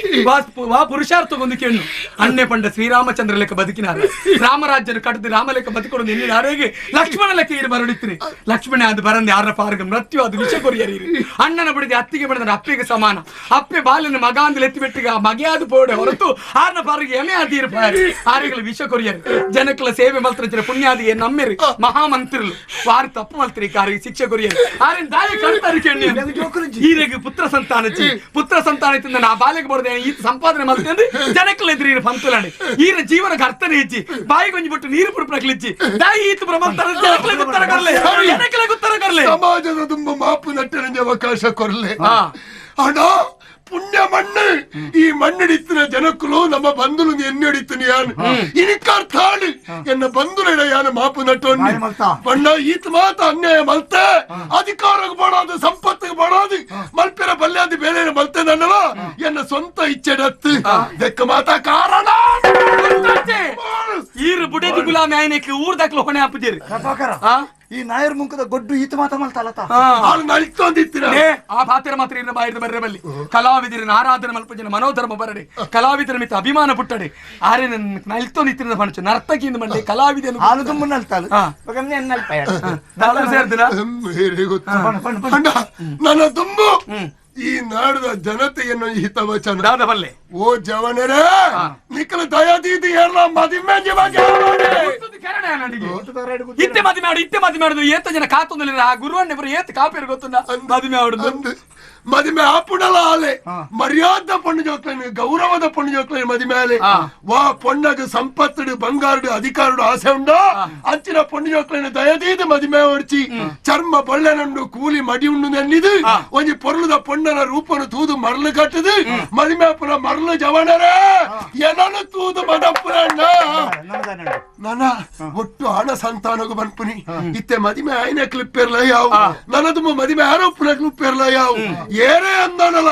ವಾ ಪುರುಷಾರ್ಥ ಗೊಂದು ಕೆಣ್ಣು ಅಣ್ಣೆ ಪಂಡ ಶ್ರೀರಾಮಚಂದ್ರ ಲೆಕ್ಕ ಬದುಕಿನಾರ ರಾಮರಾಜ್ಯನ ಕಟ್ಟದು ರಾಮ ಲೆಕ್ಕ ಬದುಕೊಡು ನಿನ್ನಿನಾರೇಗೆ ಲಕ್ಷ್ಮಣ ಲೆಕ್ಕ ಇರು ಬರಡಿತ್ರಿ ಲಕ್ಷ್ಮಣ ಅದು ಬರಂದೆ ಯಾರ ಪಾರ್ಗ ಮೃತ್ಯು ಅದು ವಿಷ ಕೊರಿಯರಿ ಅಣ್ಣನ ಬಿಡಿದೆ ಅತ್ತಿಗೆ ಬಡದ ಅಪ್ಪಿಗೆ ಸಮಾನ ಅಪ್ಪೆ ಬಾಲಿನ ಮಗ ಅಂದ್ ಎತ್ತಿ ಬಿಟ್ಟಿಗ ಮಗೆಯಾದ ಪೋಡೆ ಹೊರತು ಆರ್ನ ಪಾರ್ಗೆ ಎಮೆ ಆದೀರು ಪಾರಿ ಆರಿಗಳ ವಿಷ ಕೊರಿಯರು ಜನಕಲ ಸೇವೆ ಮಲ್ತ್ರ ಪುಣ್ಯಾದಿಗೆ ನಮ್ಮೆರಿ ಮಹಾಮಂತ್ರಿಲು ವಾರಿ ತಪ್ಪು ಮಲ್ತ್ರಿ ಕಾರಿಗೆ ಶಿಕ್ಷೆ ಕೊರಿಯರು ಆರಿನ ದಾಯ ಕಳ್ತಾರೆ ಕೆಣ್ಣೆ ಈರೆಗೆ ಪುತ್ರ ಸಂತಾನ ಪುತ್ರ ಸಂತಾನ ಇತ್ತು ನಾ ಬಾಲೆಗೆ ಬಡದೆ ಈ ಸಂಪಾದನೆ ಮಲ್ತೆ ಅಂದ್ರೆ ಜನಕ್ಕಲ್ಲ ಇದ್ರಿ ಪಂತುಲಾಣಿ ಈರ ಜೀವನಕ್ಕೆ ಅರ್ಥನೇ ಇಜ್ಜಿ ಬಾಯಿಗೆ ಒಂಜಿ ಬಿಟ್ಟು ನೀರು ಪುರುಪಕ್ಲಿಜ್ಜಿ ದಾಯಿ ಈತ ಪ್ರಮಲ್ತಾರೆ ಜನಕ್ಕಲೆ ಉತ್ತರ ಕೊರ್ಲೆ ಜನಕ್ಕಲೆ ಉತ್ತರ ಕೊರ್ಲೆ ಸಮಾಜದ ತುಂಬ ಮಾಪು ನಟ್ಟನಿಗೆ ಅವಕಾಶ ಕೊರ್ಲೆ ಅಣ್ಣ ಪುಣ್ಯ ಮಣ್ಣು ಈ ಮಣ್ಣಿಡಿತ್ತಿನ ಜನಕ್ಕಲು ನಮ್ಮ ಬಂಧುಲು ಎನ್ನಿಡಿತ್ತಿನ ಯಾನು ಇನಿಕಾರ್ಥಾಳು ಎನ್ನ ಬಂಧುಲೆಡ ಯಾನು ಮಾಪು ನಟ್ಟೊನ್ನಿ ಬಣ್ಣ ಈತ ಮಾತ ಅನ್ಯಾಯ ಮಲ್ತೆ ಅಧಿಕಾರಕ್ಕೆ ಬಡಾದು ಸಂಪತ್ತಿಗೆ ಬಡಾದು ಮಲ್ಪೆರ ಬಲ್ಯಾದಿ ಬೇರೆ ಮಲ್ತೆ ನನ್ನಲ ಎನ್ನ ಸ್ವಂತ ಇಚ್ಛೆಡತ್ತು ದೆಕ್ಕ ಮಾತ ಕಾರಣ ಈರು ಬುಡೇದಿ ಗುಲಾಮಿ ಆಯ್ನಕ್ಕೆ ಊರ್ದಾಕ್ಲು ಹೊಣೆ ಹಾಪುಜೀರಿ ಈ ನಾಯರ್ ಮುಂಕದ ಗೊಡ್ಡು ಈತ ಮಾತ ಮಲ್ತಲತ ಆ ಪಾತ್ರ ಮಾತ್ರ ಇನ್ನ ಬಾಯಿದ ಬರ್ರೆ ಬಲ್ಲಿ ಕಲಾವಿದರನ್ನ ಆರಾಧನೆ ಮಲ್ಪಜನ ಮನೋಧರ್ಮ ಬರಡೆ ಕಲಾವಿದರ ಮಿತ್ತ ಅಭಿಮಾನ ಪುಟ್ಟಡೆ ಆರೆ ನಲ್ತೊಂದಿತ್ತಿನ ಪಣಚು ನರ್ತಕಿಯಿಂದ ಮಂಡೆ ಕಲಾವಿದನು ಹಾಲು ತುಂಬ ನಲ್ತಾಳು ನನ್ನ ತುಂಬು ಈ ನಾಡದ ಜನತೆಯನ್ನು ಹಿತವಚನ ಬಲ್ಲೆ ಓ ಜವನರೇ ನಿಖಲ ದಯಾದೀತಿ ಎಲ್ಲ ಮದಿಮೆ ಇತ್ತೆ ಮದಿಮೆ ಆಡು ಇತ್ತೆ ಮದಿಮೆ ಆಡುದು ಏತ ಜನ ಕಾತೊಂದಿಲ್ಲ ಆ ಗುರುವಣ್ಣ ಇಬ್ಬರು ಏತ ಕಾಪೇರು ಗೊತ್ತುಂಡ ಮದಿಮೆ ಆಡುದು ಮದಿಮೆ ಆಪುಡಲ ಆಲೆ ಮರ್ಯಾದ ಪೊಣ್ಣು ಜೋಕ್ಲೇನು ಗೌರವದ ಪೊಣ್ಣು ಜೋಕ್ಲೇನು ಮದಿಮೆ ಆಲೆ ವಾ ಪೊಣ್ಣಗ ಸಂಪತ್ತುಡು ಬಂಗಾರುಡು ಅಧಿಕಾರುಡು ಆಸೆ ಉಂಡ ಅಂಚಿನ ಪೊಣ್ಣು ಜೋಕ್ಲೇನು ದಯದೀದ ಮದಿಮೆ ಓಡ್ಚಿ ಚರ್ಮ ಬಳ್ಳೆನುಂಡು ಕೂಲಿ ಮಡಿ ಉಂಡು ನೆನ್ನಿದು ಒಂಜಿ ಪೊರ್ಲುದ ಪೊಣ್ಣನ ರೂಪನು ತೂದು ಮರಳು ಕಟ್ಟದು ಮದಿಮೆ ಅಪ್ಪನ ಮರಳು ಜವಣರೇ ಏನನು ತೂದು ಮದಪ್ಪನ ನನ್ನ ಒಟ್ಟು ಹಣ ಸಂತಾನಗು ಬನ್ಪುನಿ ಇತ್ತೆ ಮದಿಮೆ ಆಯ್ನ ಕ್ಲಿಪ್ ಇರ್ಲ ಯಾವು ನನ್ನದು ಮದಿಮೆ ಆರೋಪನ ಕ್ಲಿಪ್ ಇರ್ಲ ಯಾವು ಏನೇ ಅಂದನಲ್ಲ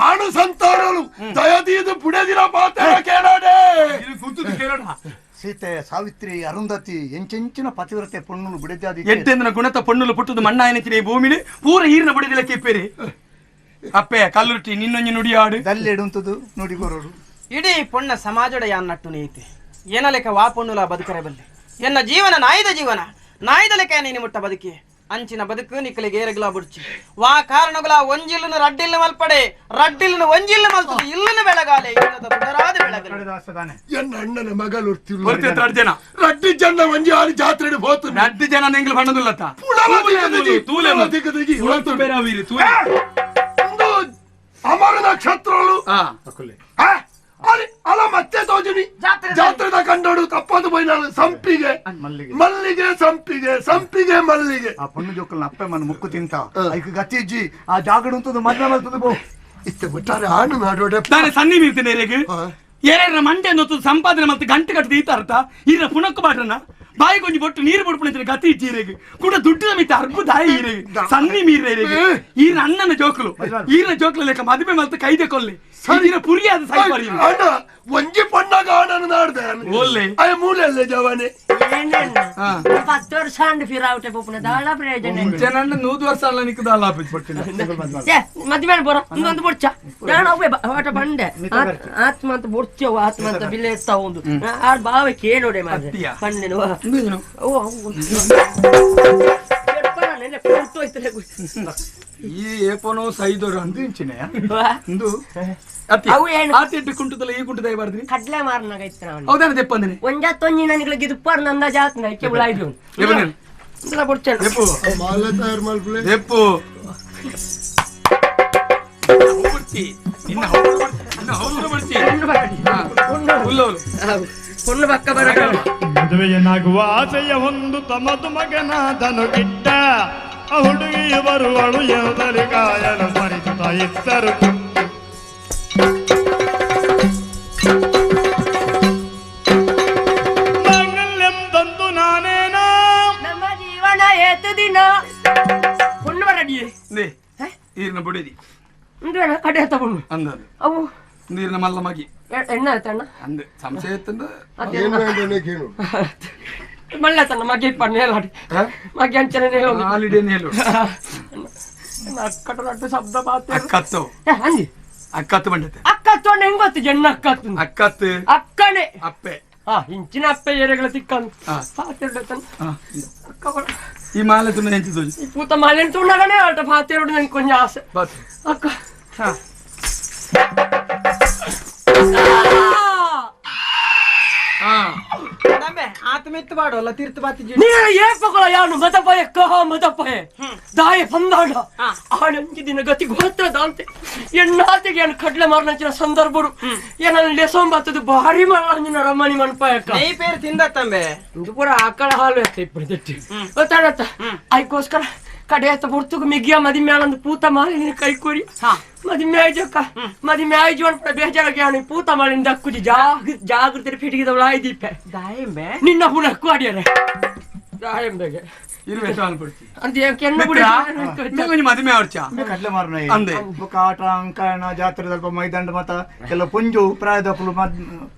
ಆಣು ಸಂತಾನಲು ದಯದೀದು ಪುಡೆದಿನ ಮಾತಾಡ ಕೇಳೋಡೆ ಸೀತೆ ಸಾವಿತ್ರಿ ಅರುಂಧತಿ ಎಂಚೆಂಚಿನ ಪತಿವ್ರತೆ ಪೊಣ್ಣುಲು ಬಿಡದಾದಿ ಎಟ್ಟೆಂದನ ಗುಣತ ಪೊಣ್ಣುಲು ಪುಟ್ಟುದು ಮಣ್ಣಾಯನಚಿನ ಈ ಭೂಮಿಲಿ ಪೂರ ಈರಿನ ಬುಡಿದಿಲ್ಲ ಕಿಪ್ಪೇರಿ ಅಪ್ಪೆ ಕಲ್ಲುಟ್ಟಿ ನಿನ್ನೊಂಜಿ ನುಡಿಯಾಡು ದಲ್ಲೆಡುಂತದು ನುಡಿ ಬರೋಡು ಇಡೀ ಪೊಣ್ಣ ಸಮಾಜಡ ಯಾನ್ನಟ್ಟು ನೀತಿ ಏನ ಲೆಕ್ಕ ವಾ ಪೊಣ್ಣುಲ ಬದುಕರೆ ಬಲ್ಲೆ ಎನ್ನ ಜೀವನ ನಾಯಿದ ಜೀವನ ನಾಯಿದ ಲೆಕ್ಕ ನೀನು ಮುಟ್ಟ ಬದುಕಿ ಅಂಚಿನ ಬದುಕು ನಿಕ್ಕಲಿಗೆ ಏರಗ್ಲ ಬುಡ್ಚಿ ವಾ ಕಾರಣಗಳ ಒಂಜಿಲ್ಲನು ರಡ್ಡಿಲ್ಲ ಮಲ್ಪಡೆ ರಡ್ಡಿಲ್ಲನು ಒಂಜಿಲ್ಲ ಮಲ್ತದು ಇಲ್ಲನು ಬೆಳಗಾಲೆ ಇಲ್ಲದ ಬುಡರಾದ ಬೆಳಗಲೆ ಎನ್ನ ಅಣ್ಣನ ಮಗಳು ಜನ ರಡ್ಡಿ ಜನ ಒಂಜಿ ಆರು ಜಾತ್ರೆ ಹೋತು ರಡ್ಡಿ ಜನ ನಿಂಗ್ಲ ಬಣ್ಣದುಲ್ಲತ್ತ ಅಮರ ನಕ್ಷತ್ರಗಳು ಅಲ್ಲ ಮತ್ತೆ ತೋಜುನಿ ಜಾತ್ರೆದ ಕಂಡೋಡು ತಪ್ಪದು ಪೋಯಿನಾಳು ಸಂಪಿಗೆ ಮಲ್ಲಿಗೆ ಸಂಪಿಗೆ ಸಂಪಿಗೆ ಮಲ್ಲಿಗೆ ಆ ಪೊಣ್ಣು ಜೋಕಲ್ನ ಅಪ್ಪೆ ಮನ ಮುಕ್ಕು ತಿಂತ ಐಕ್ ಗತಿಜ್ಜಿ ಆ ಜಾಗಡು ಉಂತದು ಮದ್ವೆ ಮಲ್ತದು ಬೋ ಇತ್ತೆ ಬಿಟ್ಟಾರೆ ಆಣು ನಾಡೋಡೆ ನಾನು ಸನ್ನಿ ಮೀರ್ತೇನೆ ಏರೇಗೆ ಏರೇರ ಮಂಡೆ ನೊತ್ತು ಸಂಪಾದನೆ ಮಲ್ತು ಗಂಟೆ ಕಟ್ಟದ ಈತ ಅರ್ಥ ಈರ ಪುಣಕ್ಕು ಬಾಡ್ರನ ಬಾಯಿಗೆ ಒಂಜಿ ಬೊಟ್ಟು ನೀರು ಬೊಡ್ಪುನ ಗತಿ ಇಜ್ಜೀರೆಗ್ ಕೂಡ ದುಡ್ಡಿನ ಮಿತ್ತ ಅರ್ಬು ದಾಯಿ ಈರೆಗ್ ಸನ್ನಿ ಮೀರೆಗ್ ಈರ ಅಣ್ಣನ ಜೋಕುಲು ಈರನ ಜೋಕುಲು ಲೆಕ್ಕ ಮದುವೆ ಮಲ್ತ ಕೈದೆ ಕೊಲ್ಲಿ ಈರ ಪುರಿಯಾದ ಸೈಪರಿ ಅಣ್ಣ ಒಂಜಿ ಪಣ್ಣಗ ಆಣನ ನಾಡ್ದೆ ಒಲ್ಲೆ ಅಯ ಮೂಲೆಲ್ಲ ಜವಾನೆ 10 ವರ್ಷ ಅಂಡ್ ಫಿರಾವಟೆ ಪೋಪುನ ದಾಳ ಪ್ರಯೋಜನ ನನ್ನ 100 ವರ್ಷ ಅಲ್ಲ ನಿಕ್ಕು ದಾಳ ಪಟ್ಟಿಲ್ಲ ಮದುವೆ ಬೋರ ಇನ್ನೊಂದು ಬೊಡ್ಚ ನಾನು ಅವೇ ಆಟ ಬಂಡೆ ಆತ್ಮ ಅಂತ ಬೊಡ್ಚವು ಆತ್ಮ ಅಂತ ಬಿಲ್ಲೆ ಎತ್ತ ಒಂದು ಆಡ್ ಬಾವೆ ಕೇಳೋಡೆ ಮಾರ್ರೆ ಪಂಡೆನು ಓ ಈ ಏಪನೋ ಸೈದೋರು ಅಂದು ಇಂಚಿನ ಇಂದು ಆತಿಟ್ಟು ಕುಂಟದಲ್ಲ ಈ ಕುಂಟದ ಬಾರ್ದ್ರಿ ಕಡ್ಲೆ ಮಾರನಾಗ ಇತ್ತು ನಾನು ಹೌದಾನ ದೆಪ್ಪಂದನೆ ಒಂಜಾತ್ತೊಂಜಿ ನನಗೆ ಗಿದುಪ್ಪಾರ್ ನಂದ ಜಾತ್ನ ಐಕೆ ಉಳಾಯ್ದು ಇಂದಲ ಬೊಡ್ಚ ದೆಪ್ಪು ಮಾಲೆ ತಯಾರು ಮಲ್ಪಲೆ ದೆಪ್ಪು ಹೋಗ್ಬಿಡ್ತಿ ನಿನ್ನ ಹೌದು ಬಿಡ್ತಿ ಹುಲ್ಲೋಲು பொண்ணு பக்க வர ಮದುವೆಯನ್ನಾಗುವ ಆಸೆಯ ಹೊಂದು ತಮ್ಮದು ಮಗನಾದನು ಗಿಟ್ಟ ಆ ಹುಡುಗಿಯು ಬರುವಳು ಎಂದರೆ ಕಾಯಲು ಸ್ಮರಿಸುತ್ತ ಇದ್ದರು. ಮಾಂಗಲ್ಯಂ ತಂದು ನಾನೇನಾ ನಮ್ಮ ಜೀವನ ಏತು ದಿನ பொண்ணு வரடியே ಈರಿನ ಬುಡಿದಿ ಕಡೆ ತಗೊಂಡು ಅಂದದು ಅವು ನೀರಿನ ಮಲ್ಲ ಮಗಿ ಎಣ್ಣ ಆಯ್ತಣ್ಣ ಅಂದೆ ಸಂಶಯ ಇತ್ತಂದ ಮಲ್ಲ ತನ್ನ ಮಗಿ ಪಣ್ಣ ಹೇಳಿ ಮಗಿ ಅಂಚನೆ ಹೇಳು ಹಾಲಿಡೇನು ಹೇಳು ಅಕ್ಕಟ ಶಬ್ದ ಮಾತು ಅಕ್ಕತ್ತು ಅಂದಿ ಅಕ್ಕತ್ತು ಬಂಡತೆ ಅಕ್ಕತ್ತು ಅಣ್ಣ ಹೆಂಗ್ ಗೊತ್ತು ಜಣ್ಣ ಅಕ್ಕತ್ತು ಅಕ್ಕತ್ತು ಅಕ್ಕನೆ ಅಪ್ಪೆ ಹಾ ಇಂಚಿನ ಅಪ್ಪೆ ಏರೆಗಳ ತಿಕ್ಕನು ಅಕ್ಕ ಈ ಮಾಲೆ ತುಣ್ಣ ಎಂಚಿದ್ದು ಈ ಪೂತ ಮಾಲೆ ತುಣ್ಣಗನೇ ಆಟ ಪಾತೆರುಡು ನಂಗೆ ಕೊಂಚ ಆಸೆ ಅಕ್ಕ ಆತ್ಮೆತ್ತು ಬಾಡೋಲ್ಲ ತೀರ್ಥ ಬಾತಿ ನೀನು ಏಪಗಳ ಯಾನು ಮದಪಯ ಕಹ ಮದಪಯ ದಾಯ ಬಂದಾಡ ಆನಂಜಿ ದಿನ ಗತಿ ಗೋತ್ರ ದಾಂತೆ ಎಣ್ಣಾತಿಗೆ ಏನು ಕಡ್ಲೆ ಮಾರನಂಚಿನ ಸಂದರ್ಭರು ಏನನ್ನ ಲೆಸೊಂಬತ್ತದು ಭಾರಿ ಮಾರಂಜಿನ ರಮಣಿ ಮನ್ಪಾಯಕ್ಕ ನೈ ಪೇರು ತಿಂದತ್ತಂಬೆ ಇದು ಪೂರ ಆಕಳ ಹಾಲು ಎತ್ತ ಇಪ್ಪು ದಟ್ಟಿ ಗೊತ್ತಾಡತ್ತ ಅದಕ್ಕೋಸ್ಕರ ಕಡೆ ಆತ ಬುರ್ತುಗು ಮಿಗಿಯ ಮದಿ ಮ್ಯಾಲೊಂದು ಪೂತ ಮಾಲಿ ನಿನ್ನ ಕೈ ಕೂರಿ ಮದಿಮೆ ಆಯ್ಜಕ್ಕ ಮದಿಮೆ ಆಯ್ಜು ಅನ್ಪಡ ಬೇಜಾರಾಗಿ ಅವನು ಪೂತ ಮಾಲಿನ ದಕ್ಕುಜಿ ಜಾಗೃತಿ ಪಿಟಿಗಿದವಳ ಆಯ್ದೀಪೆ ದಾಯಂಬೆ ನಿನ್ನ ಪುನಕ್ಕು ಅಡಿಯರೆ ದಾಯಂಬೆಗೆ ಮದುವೆ ಕಡ್ಲೆ ಮಾರನ ಅಂದೆ ಕಾಟ ಅಂಕಣ ಜಾತ್ರೆ ಸ್ವಲ್ಪ ಮೈದಂಡ ಮತ ಎಲ್ಲ ಪುಂಜು ಪ್ರಾಯದಕ್ಕಲು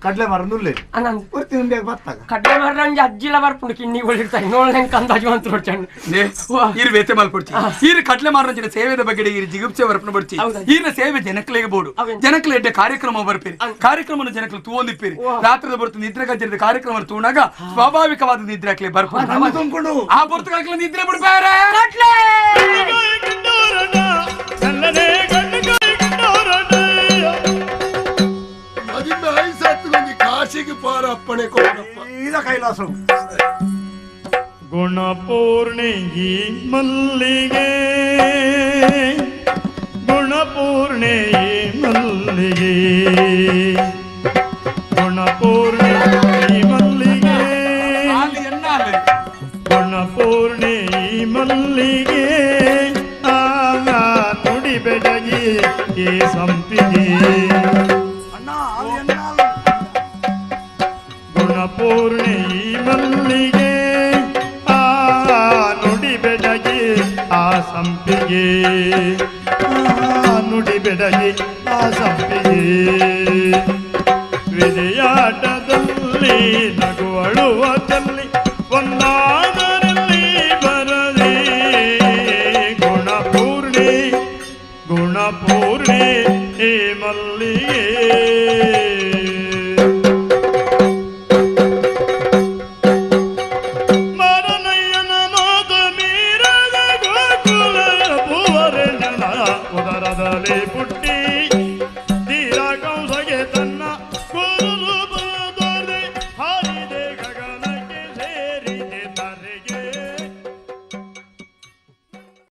ಕಡ್ಲೆ ಮಾರನುಲ್ಲೆ ಬರ್ತಾಗ ಕಡ್ಲೆ ಮಾರನ ಅಜ್ಜಿಲ ಬರ್ಪುಂಡು ಕಿನ್ನಿ ಒಳಿರ್ತಾರೆ ನೋಡ್ಲೆಂಕ ಅಂದಾಜು ಅಂತ ನೋಡ್ಚಂಡು ಇರು ವೇತೆ ಮಲ್ಪೊಡ್ಚಿ ಈರು ಕಡ್ಲೆ ಮಾರನ ಸೇವೆದ ಬಗ್ಗೆ ಇರು ಜಿಗುಪ್ಸೆ ಬರ್ಪಣ ಬಡ್ಚಿ ಈರಿನ ಸೇವೆ ಜನಕ್ಲೆಗೆ ಬೋಡು ಜನಕ್ಲೆ ಎಡ್ಡೆ ಕಾರ್ಯಕ್ರಮ ಬರ್ಪೇರಿ ಕಾರ್ಯಕ್ರಮ ಜನಕ್ಲು ತೂವೊಂದಿಪ್ಪೇರಿ ರಾತ್ರಿ ಬರ್ತು ನಿದ್ರೆ ಕಜ್ಜರಿದ ಕಾರ್ಯಕ್ರಮ ತೂಣಾಗ ಸ್ವಾಭಾವಿಕವಾದ ನಿದ್ರೆ ಹಾಕ್ಲೆ ಬರ್ಪುಂಡು ಆ ಬರ್ತಕ ನಿದ್ರೆ ಬಿಡ್ಬೇರೆ ಕಾಶಿಗೆ ಪಾರ ಅಪ್ಪಣೆ ಕೊಡಪ್ಪ ಕೈಲಾಸ ಗುಣಪೂರ್ಣಿ ಮಲ್ಲಿಗೆ ಗುಣಪೂರ್ಣಿ ಮಲ್ಲಿಗೆ ಗುಣಪೂರ್ಣಿ ಮಲ್ಲಿಗೆ ಗುಣಪೂರ್ಣಿ ಮಲ್ಲಿಗೆ ಆಲ ನುಡಿ ಬೆಡಗಿ ಈ ಸಂಪಿಗೆ ಗುಣಪೂರ್ಣಿ ಮಲ್ಲಿಗೆ ಆ ನುಡಿ ಬೆಡಗಿ ಆ ಸಂಪಿಗೆ ಆ ನುಡಿ ಬೆಡಗಿ ಆ ಸಂಪಿಗೆ ವಿಜಯಾಟದಲ್ಲಿ ನಗುವಳುವ ತಲ್ಲಿ ಒಂದಾದ